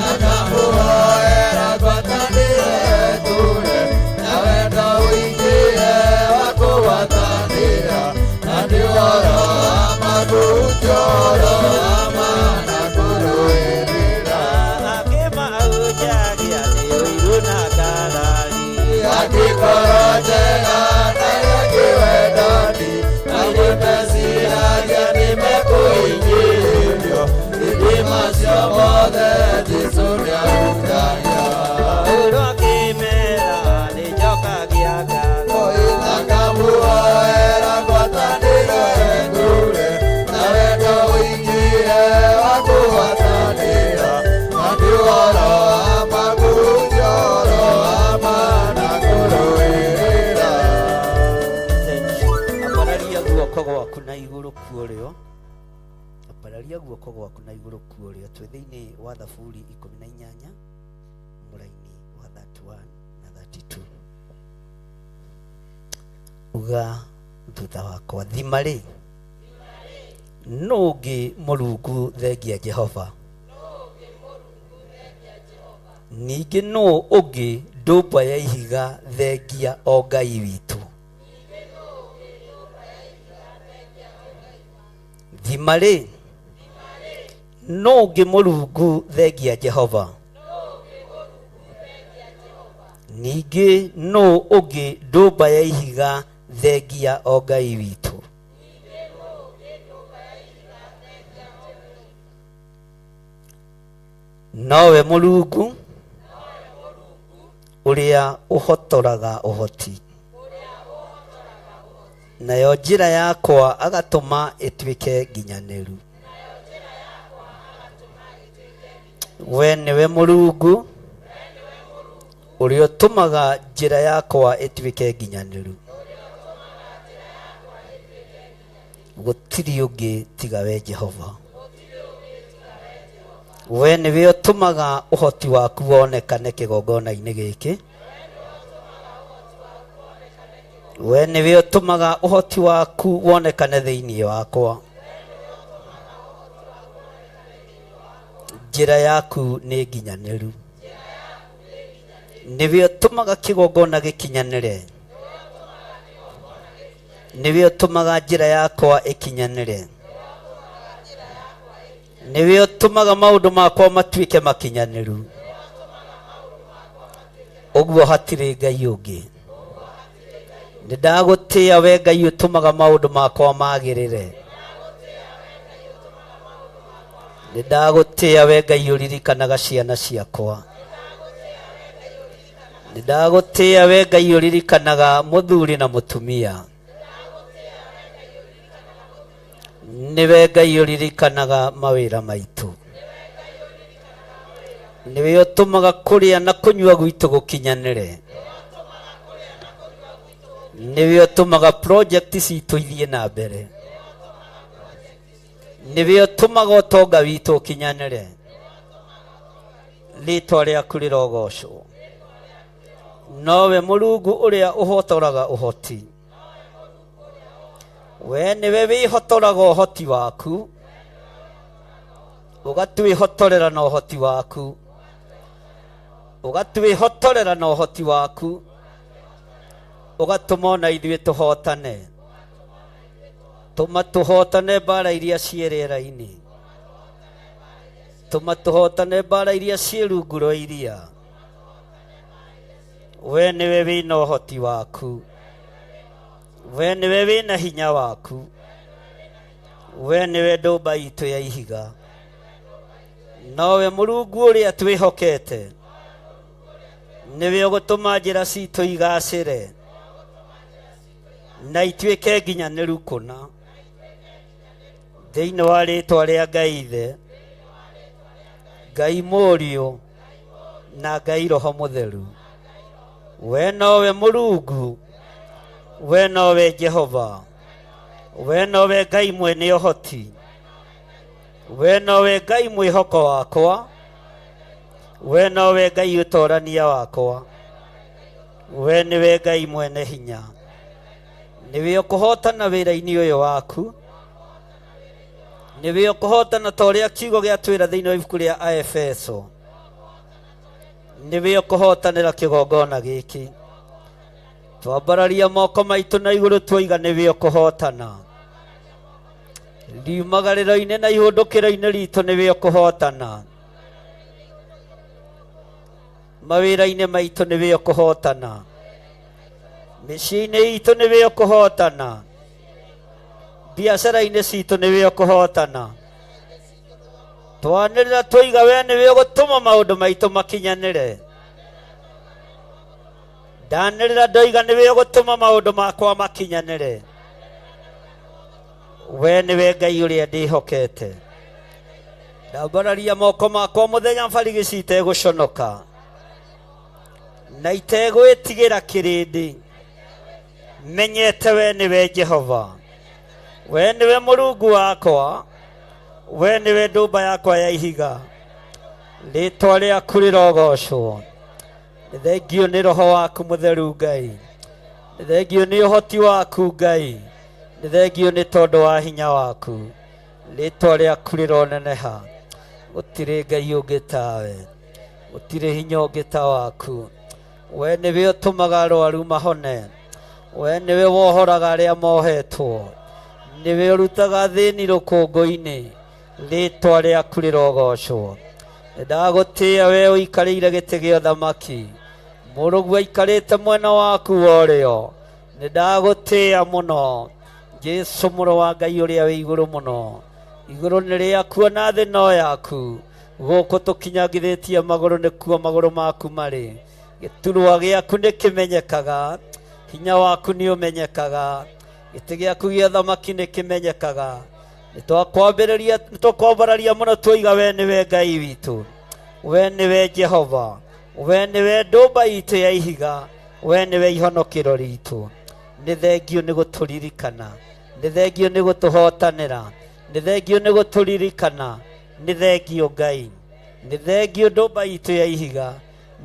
akamũhoera ngwatanĩro ya ndũire na wendo ũingĩhe wa kũgwatanĩra na nĩ ũhoro wa makũnja ũhoro wa mana kũrũĩrĩra. Akĩmahunjagia nĩ ũiru na ngarari Ambararia guoko gwaku na igũrũ kuorio. Twĩ thĩinĩ wa Thaburi 18 mũraini wa 31 na 32. Uga thutha wakwa, thima rĩ, nũ ũngĩ Mũrungu thengia Jehova? Ningĩ nũ ũngĩ ndũmba ya ihiga thengia o Ngai witũ? Thima rĩ, nũ ũngĩ Mũrungu thengia Jehova? Ningĩ nũ ũngĩ ndũmba ya ihiga thengia o Ngai witũ? Nowe Mũrungu ũrĩa ũhotoraga ũhoti, nayo njĩra yakwa agatũma ĩtuĩke nginyanĩru. We nĩwe Mũrungu ũrĩa ũtũmaga njĩra yakwa ĩtuĩke nginyanĩru. Gũtirĩ ũngĩ tiga we Jehova. We nĩwe ũtũmaga ũhoti waku wonekane kĩgongona-inĩ gĩkĩ. We nĩwe ũtũmaga ũhoti waku wonekane thĩinĩ wakwa. Njĩra yaku nĩ nginyanĩru. Nĩwe ũtũmaga kĩgongona gĩkinyanĩre. Nĩwe ũtũmaga njĩra yakwa ĩkinyanĩre. Nĩwe ũtũmaga maũndũ makwa matuĩke makinyanĩru. Ũguo hatirĩ Ngai ũngĩ. Nĩ ndagũtĩĩa we Ngai ũtũmaga maũndũ makwa magĩrĩre. Nĩ ndagũtĩĩa we Ngai ũririkanaga ciana ciakwa. Nĩ ndagũtĩĩa we Ngai ũririkanaga mũthuri na mũtumia. Nĩwe Ngai ũririkanaga mawĩra maitũ. Nĩwe ũtũmaga kũrĩa na kũnyua gwitũ gũkinyanĩre. Nĩwe ũtũmaga project citũ ithiĩ na mbere. Nĩwe ũtũmaga ũtonga witũ ũkinyanĩre. Rĩtwa rĩaku rĩrogocwo. Nowe Mũrungu ũrĩa ũhotoraga ũhoti. We nĩwe wĩhotoraga ũhoti waku, ũgatwĩhotorera na ũhoti waku, ũgatwĩhotorera na ũhoti waku, ũgatũma ona ithuĩ tũhotane. Tũma tũhotane mbara iria ciĩ rĩera-inĩ, tũma tũhotane mbara iria ciĩ rungu rwa iria. We nĩwe wĩna ũhoti waku, we nĩwe wĩna hinya waku, we nĩwe ndũmba itũ ya ihiga, nowe Mũrungu ũrĩa twĩhokete. Nĩwe ũgũtũma njĩra citũ igacĩre na ituĩke nginyanĩru kũna. Thĩinĩ wa rĩtwa rĩa Ngai Ithe, Ngai Mũriũ na Ngai Roho Mũtheru. We nowe Mũrungu, we nowe Jehova, we nowe Ngai mwene ũhoti, we nowe Ngai mwĩhoko wakwa, we nowe Ngai ũtorania wakwa, we nĩwe Ngai mwene hinya. Nĩwe ũkũhotana wĩra-inĩ ũyũ waku, nĩwe ũkũhotana ta ũrĩa kiugo gĩatwĩra thĩinĩ wa ibuku rĩa Aefeso. Nĩwe ũkũhotanĩra kĩgongona gĩkĩ. Twambararia moko maitũ na igũrũ twoiga nĩwe ũkũhotana. Riumagarĩro-inĩ na ihũndũkĩro-inĩ ritũ nĩwe ũkũhotana. Mawĩra-inĩ maitũ nĩwe ũkũhotana. Mĩciĩ-inĩ itũ nĩwe ũkũhotana. Biacara-inĩ citũ nĩwe ũkũhotana. Twanĩrĩra twoiga we nĩwe ũgũtũma maũndũ maitũ makinyanĩre. Ndanĩrĩra ndoiga nĩwe ũgũtũma maũndũ makwa makinyanĩre. We nĩwe Ngai ũrĩa ndĩhokete. Ndambararia moko makwa mũthenya barigici itegũconoka na itegwĩtigĩra kĩrĩndĩ. Menyete we nĩwe Jehova, we nĩwe Mũrungu wakwa, We nĩwe ndũmba yakwa ya ihiga, rĩtwa rĩaku rĩrogocwo. Nĩ thengio nĩ roho waku mũtheru Ngai, nĩ thengio nĩ ũhoti waku Ngai, nĩ thengio nĩ tondũ wa hinya waku. Rĩtwa rĩaku rĩroneneha. Gũtirĩ Ngai ũngĩ tawe, gũtirĩ hinya ũngĩ ta waku. We nĩwe ũtũmaga arwaru mahone, we nĩwe wohoraga arĩa mohetwo, nĩwe ũrutaga thĩni rũkũngũ-inĩ. Rĩtwa rĩaku rĩrogocwo. Nĩndagũtĩĩa we ũikarĩire gĩtĩ gĩa ũthamaki, mũrũguo aikarĩte mwena waku wa ũrĩo. Nĩndagũtĩĩa mũno, Jesu mũrũ wa Ngai ũrĩa wĩ igũrũ mũno. Igũrũ nĩ rĩaku ona thĩ no yaku. Gũkũ tũkinyangithĩtie magũrũ nĩkuo magũrũ maku marĩ. Gĩturwa gĩaku nĩ kĩmenyekaga, hinya waku nĩ ũmenyekaga, gĩtĩ gĩaku gĩa thamaki nĩ kĩmenyekaga. Nĩtwakwambĩrĩria, nĩtwakwambararia mũno tuoiga we nĩwe Ngai witũ, we nĩwe Jehova, we nĩwe ndũmba itũ ya ihiga, we nĩwe ihonokero ritũ. Nĩ thengio nĩ gũtũririkana, nĩ thengio nĩ gũtũhotanĩra, nĩ thengio nĩ gũtũririkana, nĩ thengio Ngai, nĩ thengio ndũmba itũ ya ihiga,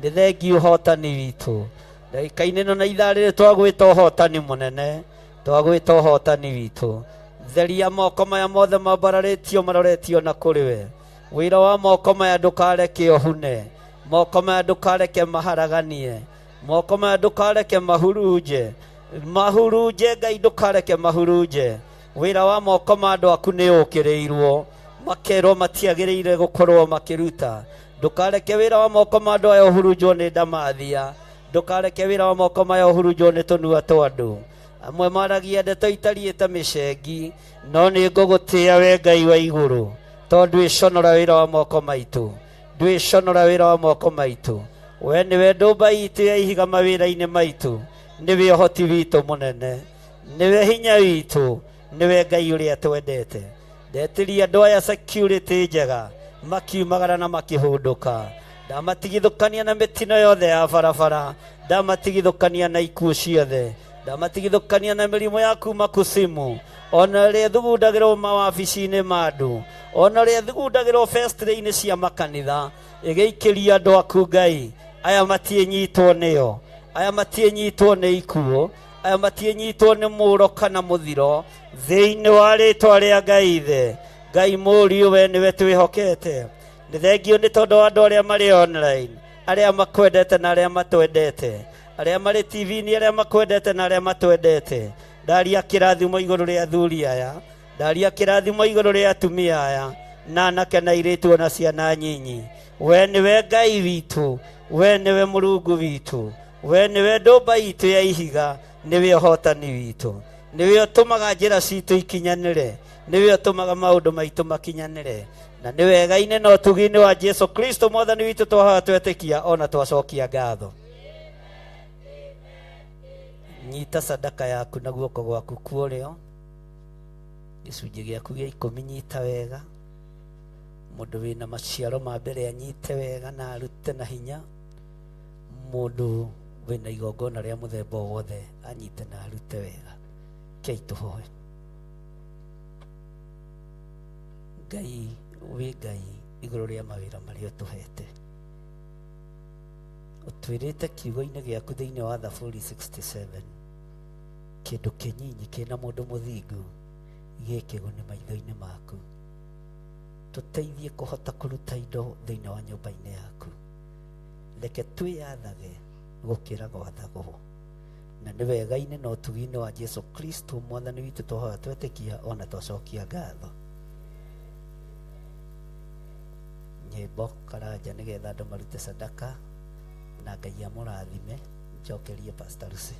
nĩ thengio ũhotani witũ. Ndagĩka-inĩ ĩno na ithaa rĩrĩ twagwĩta ũhotani mũnene, twagwĩta ũhotani witũ. Theria moko maya mothe mambararĩtio maroretio na kũrĩ we. Wĩra wa moko maya ndũkareke ũhune, moko maya ndũkareke maharaganie, moko maya ndũkareke mahurunje, mahurunje Ngai, ndũkareke mahurunje. Wĩra wa moko ma andũ aku nĩ ũkĩrĩirwo, makerwo matiagĩrĩire gũkorwo makĩruta. Ndũkareke wĩra wa moko ma andũ aya ũhurunjwo nĩ ndamathia, ndũkareke wĩra wa moko maya ũhurunjwo nĩ tũnua twa andũ. Amwe maragia ndeto itariĩ ta mĩcengi, no nĩ ngũgũtĩĩa we Ngai wa igũrũ, tondũ ndwĩconora wĩra wa moko maitũ, ndwĩconora wĩra wa moko maitũ. We nĩwe ndũmba itũ ya ihiga mawĩra-inĩ maitũ, nĩwe ũhoti witũ mũnene, nĩwe hinya witũ, nĩwe Ngai ũrĩa twendete. Ndetĩria andũ aya security njega, makiumagara na makĩhũndũka. Ndamatigithũkania na mĩtino yothe ya barabara, ndamatigithũkania na ikuũ ciothe, ndamatigithũkania na mĩrimũ ya kuma kusimu, ona ĩrĩa ĩthugundagĩrwo mawabici-inĩ ma andũ, ona ĩrĩa ĩthugundagĩrwo festry-inĩ cia makanitha, ĩgĩikĩria andũ aku Ngai. Aya matiĩnyitwo nĩo, aya matiĩnyitwo nĩ ikuũ, aya matiĩnyitwo nĩ mũro kana mũthiro. Thĩinĩ wa rĩtwa rĩa Ngai Ithe, Ngai Mũriũ, we nĩwe twĩhokete. Nĩ thengio nĩ tondũ wa andũ arĩa marĩ online, arĩa makwendete na arĩa matwendete, arĩa marĩ TV-inĩ, arĩa makwendete na arĩa matwendete. Ndaria kĩrathimo igũrũ rĩa athuri aya, ndaria kĩrathimo igũrũ rĩa atumia aya, na anake na airĩtu ona ciana nyinyi. We nĩwe Ngai witũ, we nĩwe Mũrungu witũ, we nĩwe ndũmba itũ ya ihiga, nĩwe ũhotani witũ, nĩwe ũtũmaga njĩra citũ ikinyanĩre, nĩwe ũtũmaga maũndũ maitũ makinyanĩre. Na nĩ wega-inĩ na ũtugi-inĩ wa Jesu Kristo mwathani witũ twahoya twetĩkia ona twacokia ngatho. Nyita sadaka yaku na guoko gwaku kwa ũrĩo, gĩcunjĩ gĩaku gĩa ikũmi nyita wega. Mũndũ wĩna maciaro ma mbere anyite wega na arute na hinya. Mũndũ wĩna igongona rĩa mũthemba o wothe anyite na arute wega. Kei tũhoe. Ngai wĩ Ngai igũrũ rĩa mawĩra marĩa ũtũhete. Ũtwĩrĩte kiugo-inĩ gĩaku thĩinĩ wa Thaburi 67, kĩndũ kĩnyinyi kĩna mũndũ mũthingu gĩ kĩguni maitho-inĩ maku. Tũteithie kũhota kũruta indo thĩinĩ wa nyũmba-inĩ yaku. Reke twĩyathage gũkĩra gwathagwo. Na nĩ wega-inĩ na ũtugi-inĩ wa Jesu Kristo mwathani witũ twahoya twetĩkia ona twacokia ngatho. Nyĩmbo karanja nĩgetha andũ marute sadaka na Ngai amũrathime. Njokerie Pastor Lucy.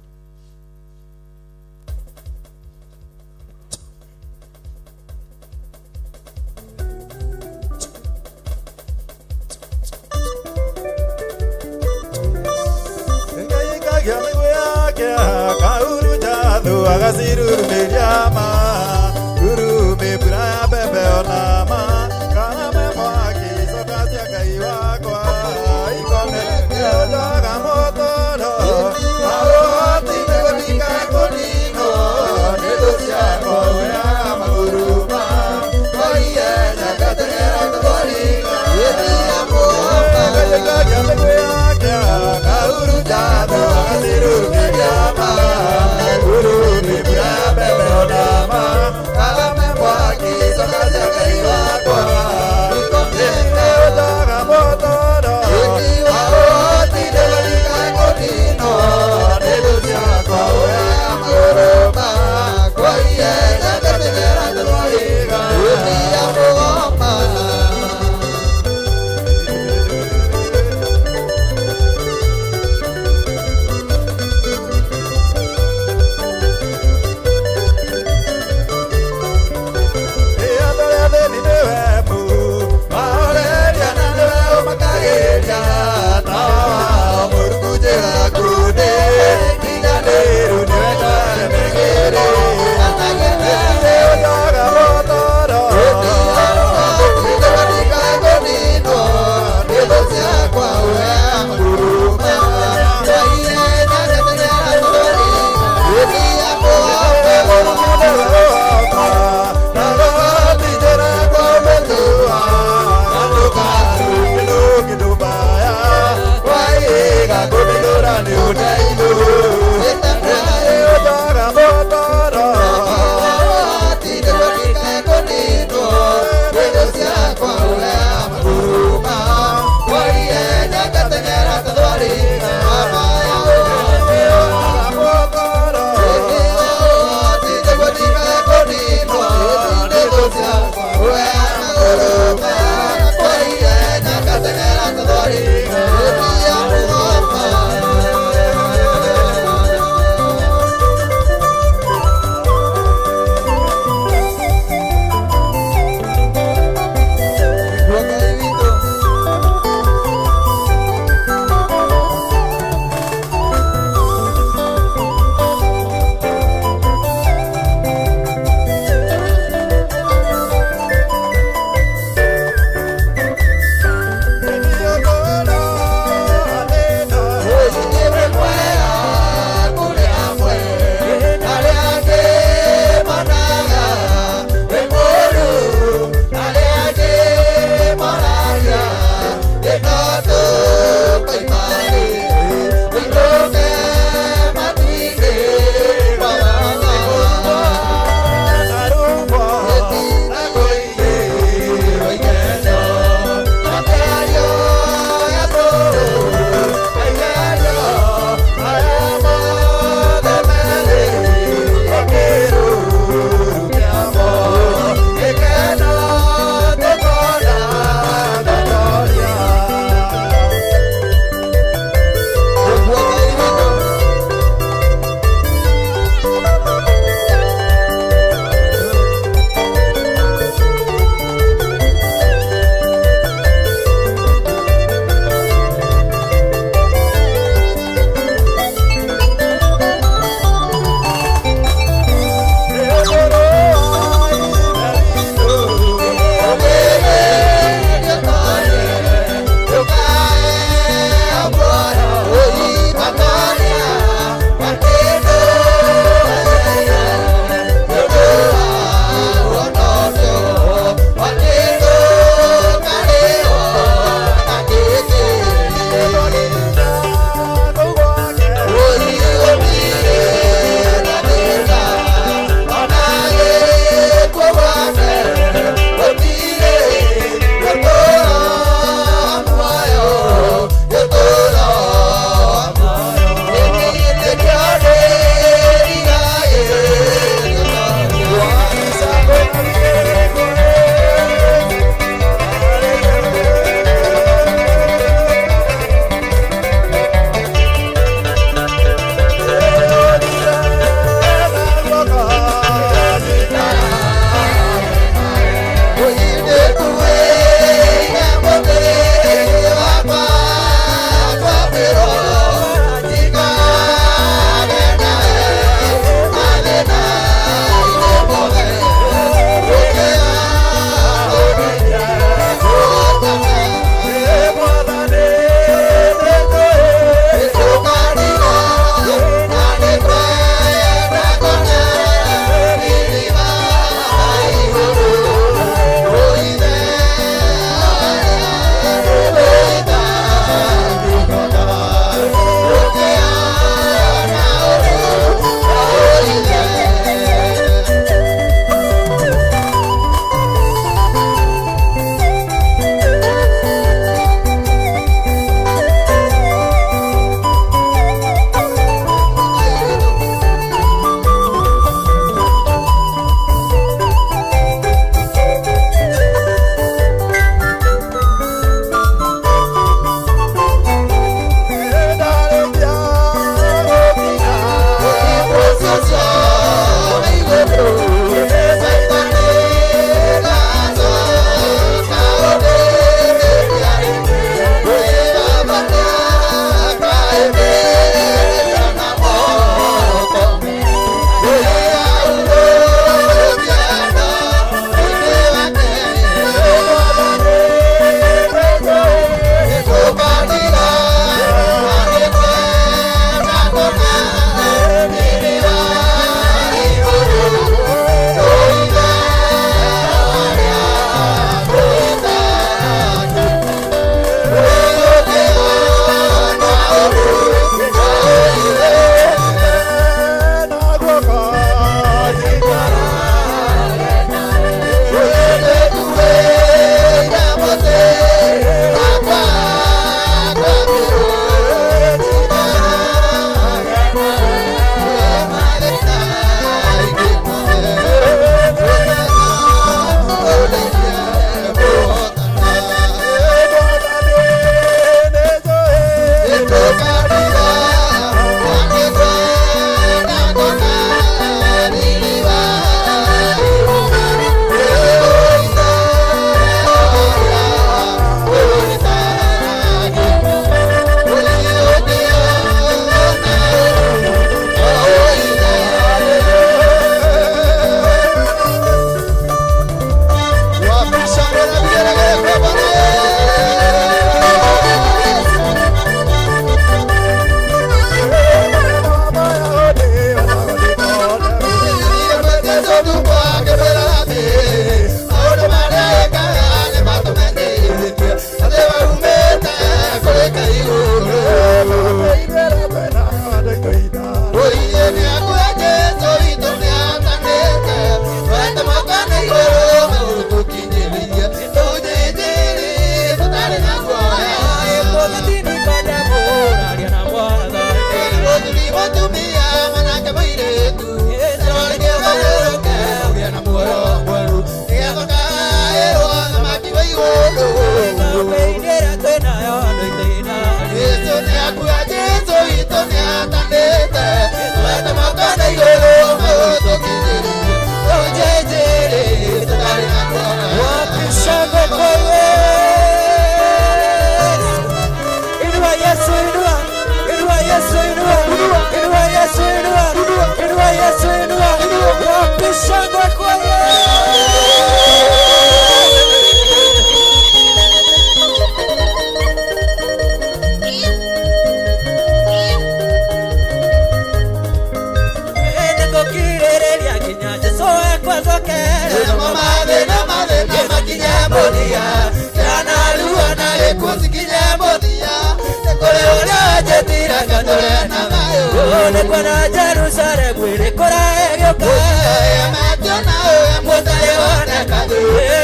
Nĩkuona Jerusalemu ĩrĩ kũraya ĩgĩũka.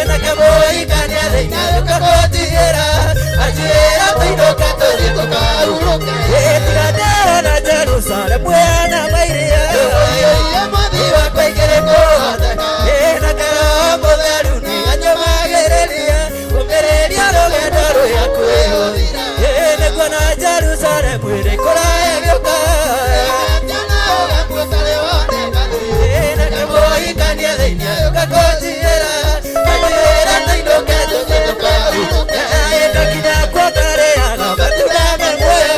Nake mũhikania thĩinĩ agĩũka kũnjiyĩra, anjĩra tũinũke tũthiĩ tũkahurũke. Tiga ndĩrona Jerusalemu ĩhana mairia. Wakwa igĩrĩ kũhoteka. Nake Roho Mũtheru nĩanyũmagĩrĩria, kũmĩrĩria rũgendo rũrĩa kwĩhũthĩra. Nĩkuona Jerusalemu ĩrĩ kũraya ĩgĩũka. Nake mũhikania thĩinĩ agĩũka kũnjiyĩra, anjĩra tũinũke tũthiĩ tũkahurũke. Ngakinya kuo ngarĩaga matunda me muoyo.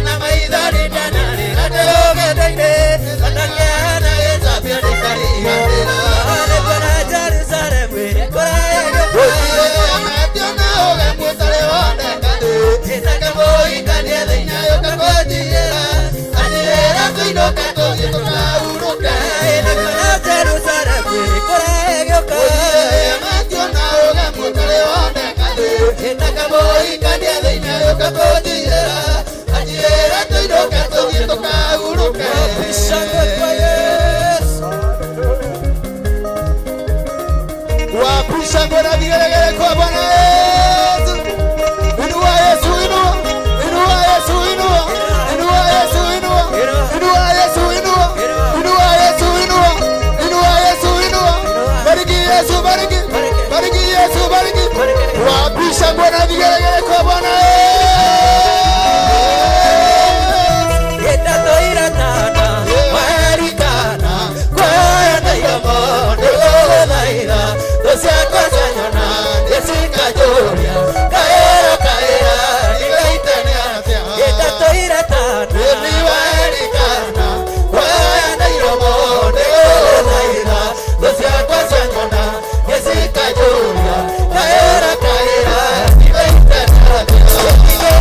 Na maithori ndanarĩra ndĩ rũgendo-inĩ, ona ngĩhana gĩcambio ndikariganĩra. Nĩkuona Jerusalemu ĩrĩ kũraya ĩgĩũka. Nake mũhikania thĩinĩ agĩũka kũnjiyĩra, anjĩra tũinũke tũthiĩ tũkahurũke. Nĩkuona Jerusalemu ĩrĩ kũraya ĩgĩũka. Nake mũhikania thĩinĩ agĩũka kũnjiyĩra, anjĩra tũinũke tũthiĩ tũkahurũke. Shangwe kwa Yesu. Wapisha ngona vigelegele kwa Bwana Yesu. Inua Yesu, inua. Inua Yesu, inua. Inua Yesu, inua. Inua Yesu, inua. Inua Yesu, inua. Inua Yesu, inua. Bariki Yesu, bariki. Bariki Yesu, bariki. Wapisha ngona vigelegele kwa Bwana Ĩtatũiratana, warikana, kuoya iromo nĩgũgũthaitha, thũ ciakwa cianyona nĩcikanjũria, kaĩra kaĩra ndigaitane atĩa. Ĩtatũiratana, warikana, kuoya iromo nĩgũgũthaitha, thũ ciakwa cianyona nĩcikanjũria, kaĩra kaĩra ndigaitane atĩa.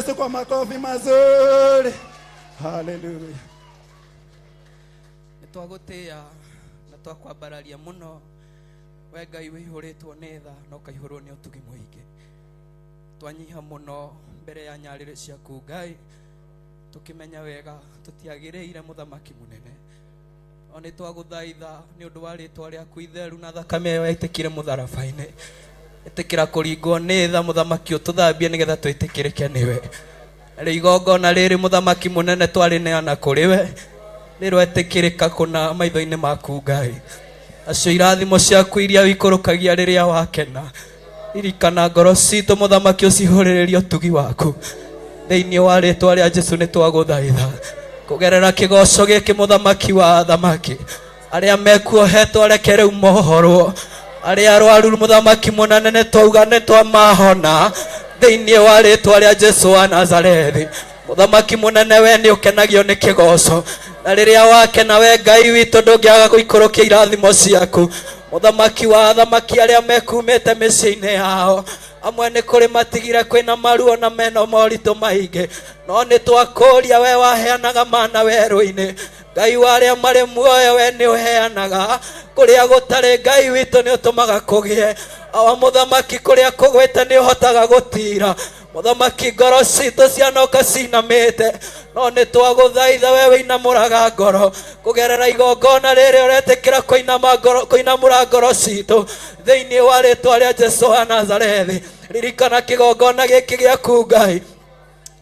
Yesu kwa makofi mazuri. Haleluya. Nĩ twagũtĩĩa na twakwambararia mũno we Ngai wĩihũrĩtwo nĩ tha na ũkaihũrwo nĩ ũtugi mũingĩ. Twanyiha mũno mbere ya nyarĩrĩ ciaku Ngai, tũkĩmenya wega tũtiagĩrĩire mũthamaki mũnene. O nĩ twagũthaitha nĩ ũndũ wa rĩtwa rĩaku itheru na thakame ĩyo yaitĩkire mũtharaba-inĩ. Ĩtĩkĩra kũringwo nĩ tha mũthamaki, ũtũthambie nĩgetha twĩtĩkĩrĩke nĩwe. Rĩu igongona rĩrĩ mũthamaki mũnene twarĩneana kũrĩ we, rĩroetĩkĩrĩka kũna maitho-inĩ maku Ngai. Acio irathimo ciaku iria wikũrũkagia rĩrĩa wakena, ririkana ngoro citũ mũthamaki, ũcihũrĩrĩrie ũtugi waku. Thĩinĩ wa rĩtwa rĩa Jesu nĩ twagũthaitha kũgerera kĩgoco gĩkĩ mũthamaki wa athamaki. Arĩa mekuohetwo reke rĩu mohorwo, arĩa arwaru mũthamaki mũnene nĩ twauga nĩ twamahona thĩinĩ wa rĩtwa rĩa Jesu wa Nazarethi. Mũthamaki mũnene, we nĩ ũkenagio nĩ kĩgoco, na rĩrĩa wakena we Ngai witũ ndũngĩaga gũikũrũkia irathimo ciaku. Mũthamaki wa athamaki, arĩa mekumĩte mĩciĩ-inĩ yao, amwe nĩ kũrĩ matigire kwĩna maruo na meno moritũ maingĩ, no nĩ twakũria we waheanaga mana werũ-inĩ, Ngai wa arĩa marĩ muoyo, we nĩ ũheanaga kũrĩa gũtarĩ. Ngai witũ nĩ ũtũmaga kũgĩe. Awa mũthamaki, kũrĩa kũgwĩte nĩ ũhotaga gũtira. Mũthamaki, ngoro citũ cianoka cinamĩte, no nĩ twagũthaitha we wĩinamũraga ngoro kũgerera igongona rĩrĩ ũretĩkĩra kũinama ngoro, kũinamũra ngoro citũ thĩinĩ wa rĩtwa rĩa Jesu wa Nazarethi. Ririkana kĩgongona gĩkĩ gĩaku Ngai,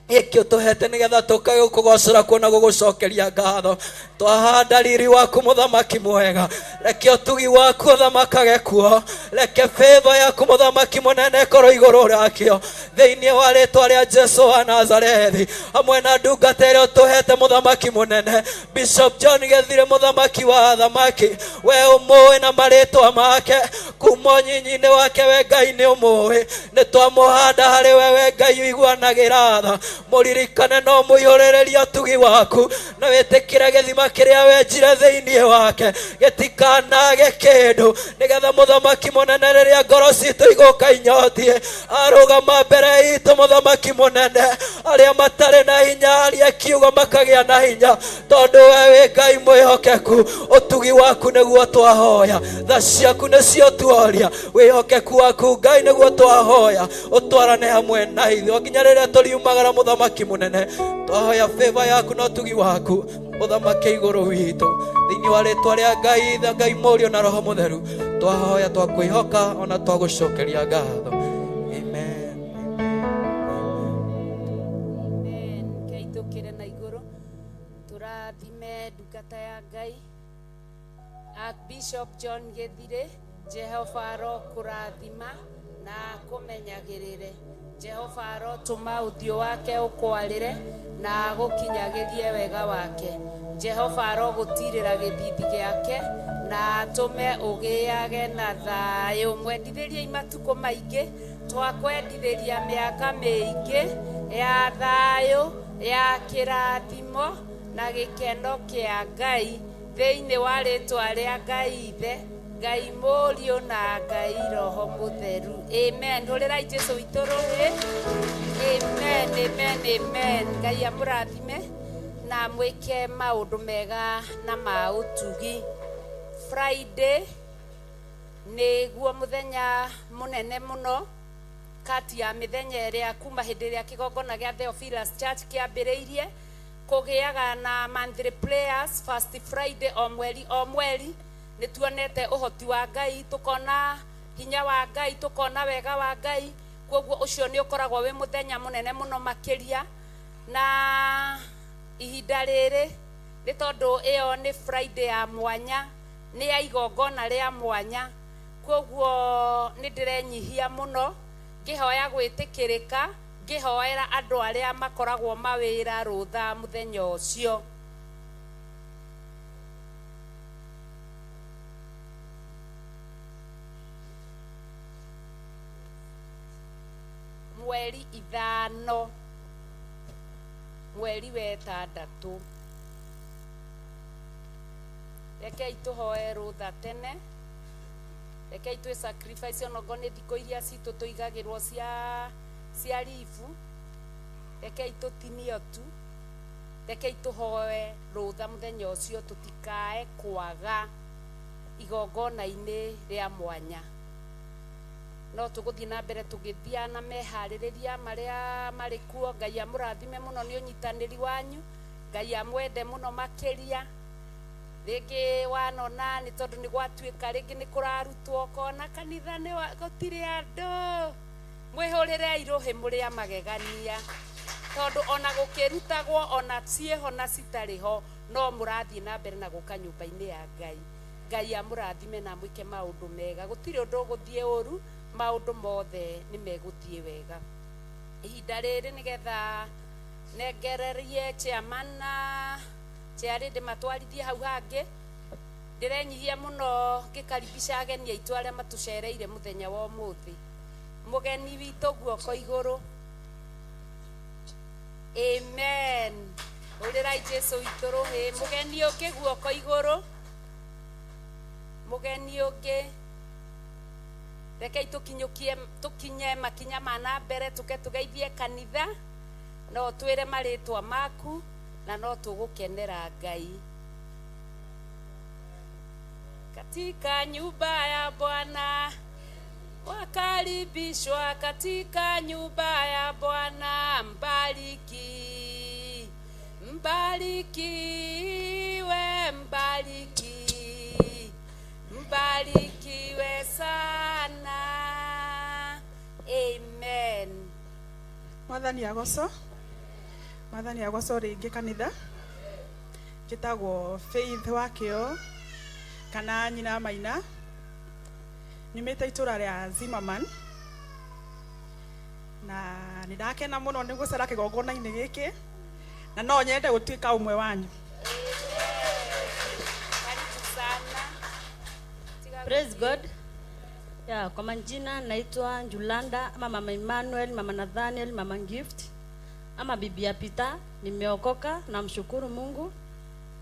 gĩkĩ ũtũhete nĩgetha tũkage gũkũgocera kuona gũgũcokeria ngatho. Twahanda riri waku mũthamaki mwega, reke ũtugi waku ũthamakage kuo, reke favor yaku mũthamaki mũnene ĩkorwo igũrũ rĩakĩo thĩinĩ wa rĩtwa rĩa Jesu wa Nazarethi. Hamwe na ndungata ĩrĩa ũtũhete mũthamaki mũnene, Bishop John Gethire, mũthamaki wa athamaki, we ũmũĩ na marĩtwa make kuma ũnyinyi-inĩ wake, we Ngai nĩ ũmũĩ. Nĩ twamũhanda harĩ we, we Ngai ũiguanagĩra tha, mũririkane no mũihũrĩrĩrie ũtugi waku, na wĩtĩkĩre gĩthima kĩrĩa wenjire thĩinĩ wake gĩtikanage kĩndũ, nĩgetha mũthamaki mũnene rĩrĩa ngoro citũ igũka inyotie arũgama mbere itũ mũthamaki mũnene, arĩa matarĩ na hinya aria kiugo makagĩa na hinya, tondũ we wĩ Ngai mwĩhokeku. Ũtugi waku nĩguo twahoya, tha ciaku nĩcio tuoria, wĩhokeku waku Ngai nĩguo twahoya, ũtwarane hamwe na ithuĩ nginya rĩrĩa tũriumagara. Mũthamaki mũnene, twahoya favor yaku na ũtugi waku ũthamake igũrũ witũ thĩinĩ wa rĩtwa rĩa Ngai Ithe, Ngai Mũriũ na Roho Mũtheru. Twahoya twakwĩhoka ona twagũcokeria ngatho. Amen. Amen. Ngai tũkĩre na igũrũ tũrathime ndungata ya Ngai Archbishop John Gĩthirĩ. Jehova arokũrathima na akũmenyagĩrĩre. Jehova arotũma ũthiũ wake ũkwarĩre na agũkinyagĩrie wega wake. Jehova arogũtirĩra gĩthithi gĩake na atũme ũgĩage na thayũ. Mwendithĩriei matukũ maingĩ, twakwendithĩria mĩaka mĩingĩ ya thayũ, ya kĩrathimo na gĩkeno kĩa Ngai, thĩinĩ wa rĩtwa rĩa Ngai Ithe, Ngai Mũriũ na Ngai Roho Mũtheru. Amen. Hũrĩrai Jesu witũ rũhĩ. Amen, amen, amen. Ngai amũrathime na mwĩke maũndũ mega na ma ũtugi. Friday nĩguo mũthenya mũnene mũno kati ya mĩthenya ĩrĩa kuma hĩndĩ ĩrĩa kĩgongona gĩa Theophilus Church kĩambĩrĩirie kũgĩaga na monthly prayers first Friday o mweri o mweri. Nĩ tuonete ũhoti wa Ngai, tũkona hinya wa Ngai, tũkona wega wa Ngai. Koguo ũcio nĩ ũkoragwo wĩ mũthenya mũnene mũno makĩria, na ihinda rĩrĩ nĩ tondũ ĩyo nĩ Friday ya mwanya, nĩ ya igongona rĩa mwanya. Koguo nĩ ndĩrenyihia mũno ngĩhoya gwĩtĩkĩrĩka, ngĩhoera andũ arĩa makoragwo mawĩra rũtha mũthenya ũcio. Mweri 5 mweri wa ĩtandatũ, rekei tũhoe rũtha tene, rekei twĩ sacrifice onokorwo nĩ thikũ iria citũ tũigagĩrwo cia leave. Rekei tũtinio tu, rekei tũhoe rũtha mũthenya ũcio tũtikae kwaga igongona-inĩ rĩa mwanya. No tũgũthiĩ na mbere tũgĩthiaga na meharĩrĩria marĩa marĩ kuo. Ngai amũrathime mũno nĩ ũnyitanĩri wanyu, Ngai amwende mũno makĩria. Rĩngĩ wanona nĩ tondũ nĩ gwatuĩka rĩngĩ nĩ kũrarutwo, ũkona kanitha nĩ gũtirĩ andũ, mwĩhũrĩrei rũhĩ mũrĩ a magegania, tondũ ona gũkĩrutagwo ona ciĩho na citarĩ ho, no mũrathiĩ na mbere na gũka nyũmba-inĩ ya Ngai. Ngai amũrathime na amwĩke maũndũ mega. Gũtirĩ ũndũ ũgũthiĩ ũru, maũndũ mothe nĩ megũthiĩ wega. Ihinda rĩrĩ nĩgetha nengererie chairman na chair ndĩmatwarithie hau hangĩ, ndĩrenyihia mũno ngĩkaribisha ageni aitũ arĩa matũcereire mũthenya wa ũmũthĩ. Mũgeni witũ guoko igũrũ. Amen. Hũrĩrai Jesu witũ rũhĩ. Mũgeni ũngĩ guoko igũrũ. Mũgeni ũngĩ. Rekei tũkinyũkie, tũkinye makinya ma na mbere, tũke tũgeithie kanitha. No twĩre marĩtwa maku na no tũgũkenera Ngai. Katika nyumba ya Bwana wakaribishwa, katika nyumba ya Bwana mbariki, mbarikiwe, mbariki, mbarikiwe sana. Amen. Mwathani agocwo, Mwathani agocwo rĩngĩ kanitha. Njĩtagwo Faith Wakĩo kana nyina Maina, nyumĩte itũra rĩa Zimmerman, na nĩ ndakena mũno nĩ gũcera kĩgongona-inĩ gĩkĩ, na no nyende gũtuĩka ũmwe wanyu. Karibu sana. Praise God. Ya, kwa majina naitwa Njulanda ama Mama Emmanuel, Mama Nathaniel, Mama Gift ama bibi ya Peter. Nimeokoka, namshukuru Mungu.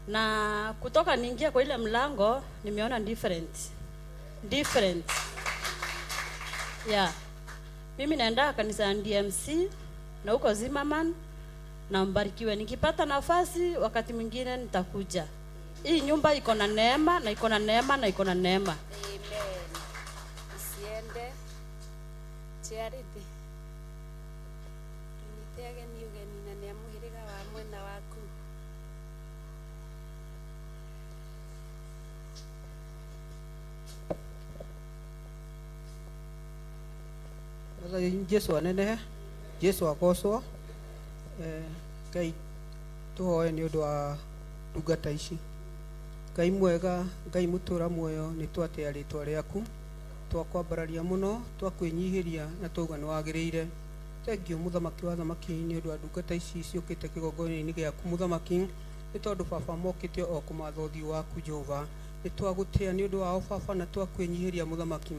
Na kutoka niingie kwa ile mlango nimeona different. Different. Ya. Mimi naenda kanisa ya DMC na huko Zimmerman, na mbarikiwe. Nikipata nafasi wakati mwingine nitakuja. Hii nyumba iko na neema na iko na neema na iko na neema. Amen. Usiende. Charity. Tunyite ageni ugeni na nĩ a mũhĩrĩga wa mwena waku. Mwathani Jesu anenehe, Jesu agocwo. Ngai tũhoe nĩ ũndũ wa ndungata ici. Ngai mwega, Ngai mũtũra muoyo, nĩ twatĩa rĩtwa rĩaku, twakwambararia mũno, twakwĩnyihĩria na twauga nĩ wagĩrĩire. Thengiũ mũthamaki wa thamaki nĩ ũndũ wa ndungata ici ciũkĩte kĩgongona-inĩ gĩaku mũthamaki, nĩ tondũ baba mokĩte o kũmatha ũthiũ waku Jehova. Nĩ twagũtĩa nĩ ũndũ wao baba na twakwĩnyihĩria mũthamaki.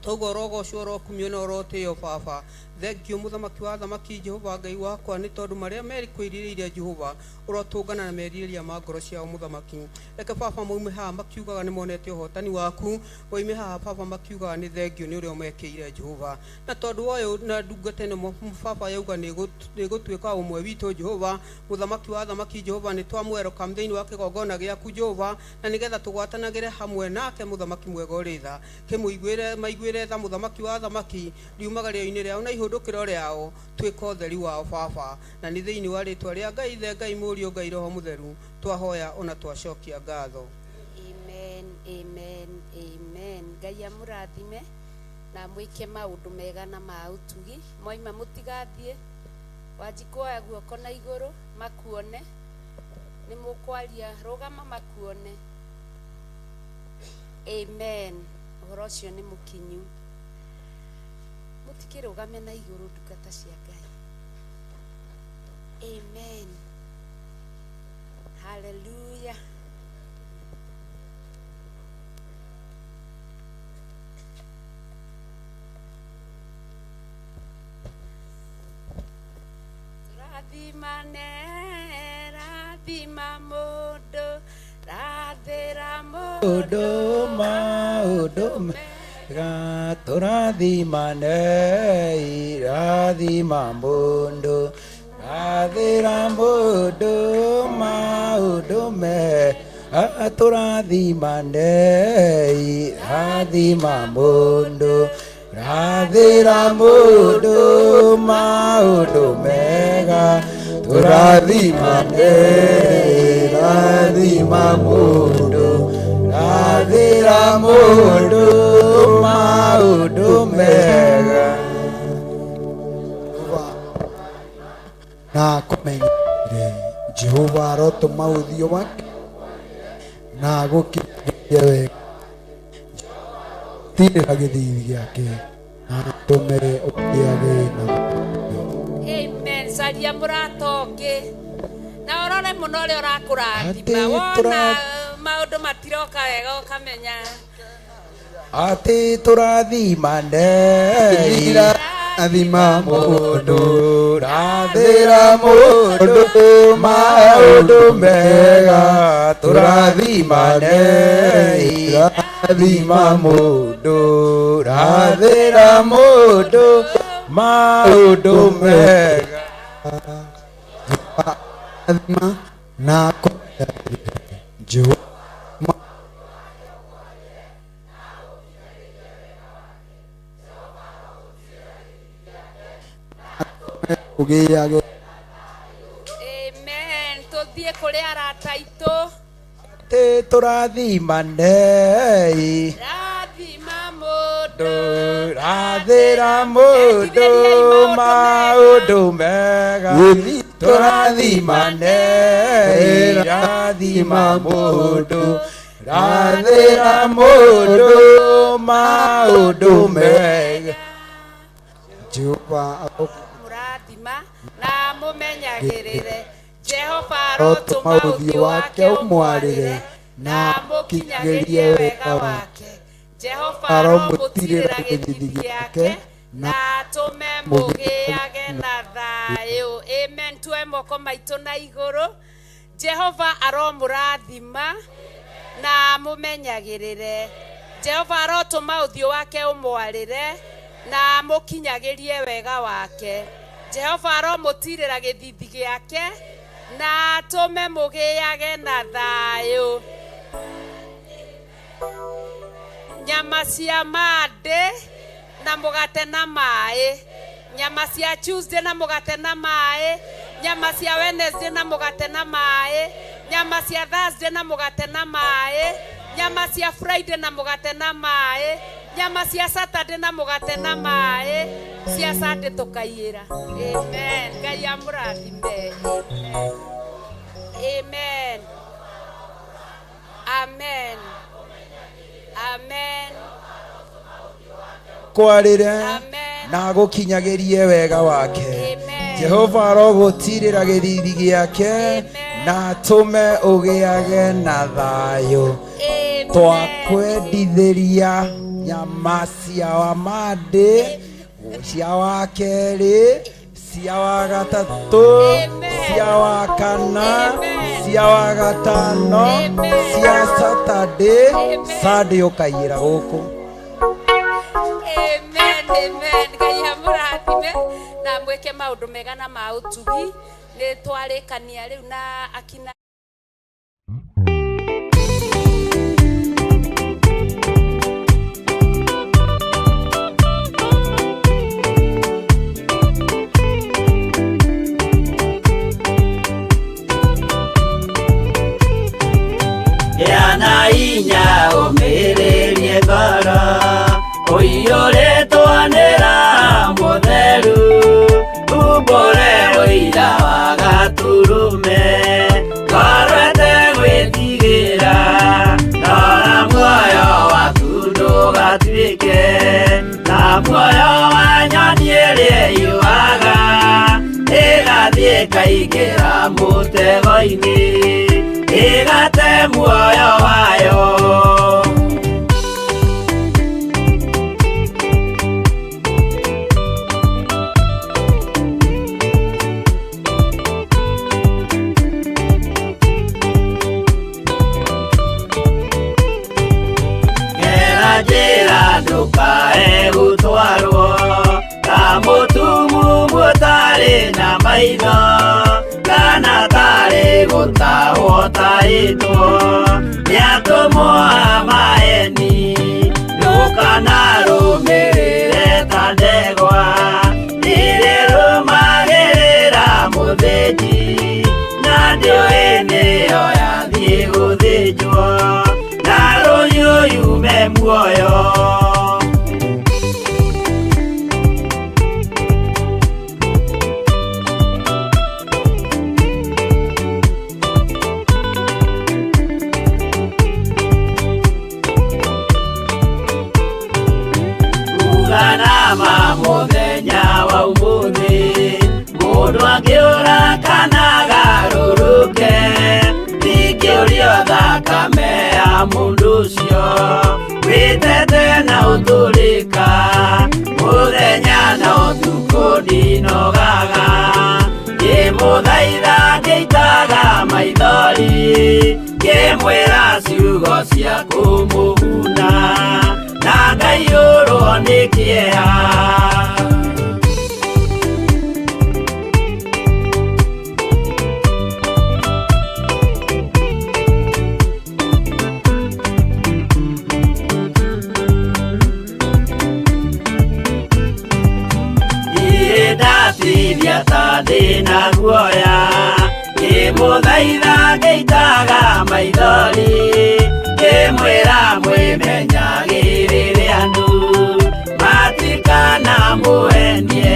Twauga ũrogocwo, ũrokumio na ũrotĩo baba. Thengiũ mũthamaki wa thamaki Jehova Ngai wakwa, nĩ tondũ marĩa mekwĩrirĩirie Jehova ũrotũngana na merirĩria ma ngoro ciao mũthamaki. Reke baba maume haha makiugaga nĩ monete ũhotani waku, moime haha baba makiugaga nĩ thengiũ nĩ ũrĩa ũmekĩire Jehova. Na tondũ wa ũyũ na ndungata ĩno baba yauga nĩ ĩgũtuĩka ũmwe witũ Jehova, mũthamaki wa thamaki Jehova, nĩ twamwelcome thĩinĩ wa kĩgongona gĩaku Jehova, na nĩgetha tũgwatanagĩre hamwe nake mũthamaki mwega ũrĩ tha. Kĩmũiguĩre maiguĩre tha mũthamaki wa thamaki, riumagario-inĩ rĩao na ihũndũkĩro rĩao, tuĩka ũtheri wao baba. Na nĩ thĩinĩ wa rĩtwa rĩa Ngai Ithe, Ngai Mũriũ, Ngai Roho Mũtheru, twahoya ona twacokia ngatho. Amen, amen, amen. Ngai amũrathime na amwĩke maũndũ mega na ma ũtugi. Mwaima mũtigathiĩ, Wanjikũ oya guoko na igũrũ makuone, nĩ mũkwaria, rũgama makuone. Amen. Ũhoro ũcio nĩ mũkinyu. Mũtikĩrũgame na igũrũ ndungata cia Ngai. Amen. Hallelujah. Rathimane, rathima mũndũ, rathĩra mũndũ maũndũ mega, tũrathimane, rathima mũndũ, Rathĩra mũndũ maũndũ mega, tũrathimanei, rathima mũndũ, rathĩra mũndũ maũndũ mega, tũrathimanei, rathima mũndũ, rathĩra mũndũ maũndũ mega. Na kũmenyere Jehova arotũma ũthiũ wake na agũkinyĩrie wega tirĩra gĩthithi gĩake na atũme ũgĩage na Amen. Caria mũrata ũngĩ na ũrore mũno ũrĩa ũrakũrathima. Atĩ Wona maũndũ matiroka wega ũkamenya atĩ tũrathimanei, rathima mũndũ, rathĩra mũndũ maũndũ mega, tũrathimanei, rathima mũndũ, rathĩra mũndũ maũndũ mega. Rathima na kũmenyere Jehova ũgĩage Amen. Tũthiĩ kũrĩ arata aitũ. Atĩ tũrathimanei, Rathima mũndũ, rathĩra mũndũ maũndũ mega, tũrathimanei, rathima mũndũ, rathĩra mũndũ maũndũ mega. Jehova mũrathima na mũmenyagĩrĩre. Jehova arotũma arotũma ũthiũ ũthiũ wake wake ũmwarĩre ũmwarĩre na na amũkinyagĩrie amũkinyagĩrie wega wega wake wake. Jehova aromũtirĩra aromũtirĩra gĩthithi gĩthithi gĩake gĩake na na atũme mũgĩage mũgĩage na thayũ. Amen. Tuoe moko maitũ na igũrũ. Jehova aromũrathima na amũmenyagĩrĩre. Jehova arotũma ũthiũ wake ũmwarĩre na amũkinyagĩrie wega wake. Jehova aromũtirĩra gĩthithi gĩake na atũme mũgĩage na thayũ. Nyama cia Monday na mũgate na maĩ, nyama cia Tuesday na mũgate na maĩ, nyama cia Wednesday na mũgate na maĩ, nyama cia Thursday na mũgate na maĩ, nyama cia Friday na mũgate na maĩ, nyama cia Saturday na mũgate na maĩ, cia Sunday tũkaiyĩra. Amen. Ngai amũrathime. Amen. Amen. Amen. Kwarĩre na agũkinyagĩrie wega wake. Jehova arogũtirĩra gĩthithi gĩake na atũme ũgĩage na thayũ. Twakwendithĩria nyama cia wa Monday, cia wa kerĩ, cia wa gatatũ, cia wa kana, cia wa gatano, cia Saturday, Sunday ũkaiyĩra gũkũ. Amen, amen. Ngai amũrathime na mwĩke maũndũ mega na ma ũtugi. Nĩ twarĩkania rĩu na akina Gĩa na hinya ũmĩrĩrie ngoro ũiyũrĩtwo nĩ Roho Mũtheru, umbũre ũira wa Gatũrũme, ngoro ĩtegwĩtigĩra, rora muoyo waku ndũgatuĩke ta muoyo wa nyoni ĩrĩa ĩũaga, ĩgathiĩ ĩkaingĩra mũtego-inĩ, ĩgate muoyo wayo. Gera njĩra ndũkae gũtwarwo ta mũtumumu ũtarĩ tarĩ na maitho kana tarĩ gũtahwo taĩtwo nĩatũmwo a maeni ndũkanarũmĩrĩre ta ndegwa irĩrũmagĩrĩra mũthĩnji na ndĩũĩ nĩyo yathiĩ gũthĩnjwo na rũhiũ yume muoyo. Uganama mũthenya wa ũmũthĩ mũndũ angĩũra kana agarũrũke ndingĩũrio thakame ya mũndũ ũcio wĩtete na ũtũrĩka mũthenya na ũtukũ ndinogaga ngĩmũthaitha ngĩitaga maithori ngĩmwĩra ciugo cia kũmũguna na ngaiyũrwo nĩ kĩeha. Niĩ ndatithia ta ndĩna guoya ngĩmũthaitha ngĩitaga maithori ngĩmwĩra mwĩmenyagĩrĩre andũ matikanamũhenie.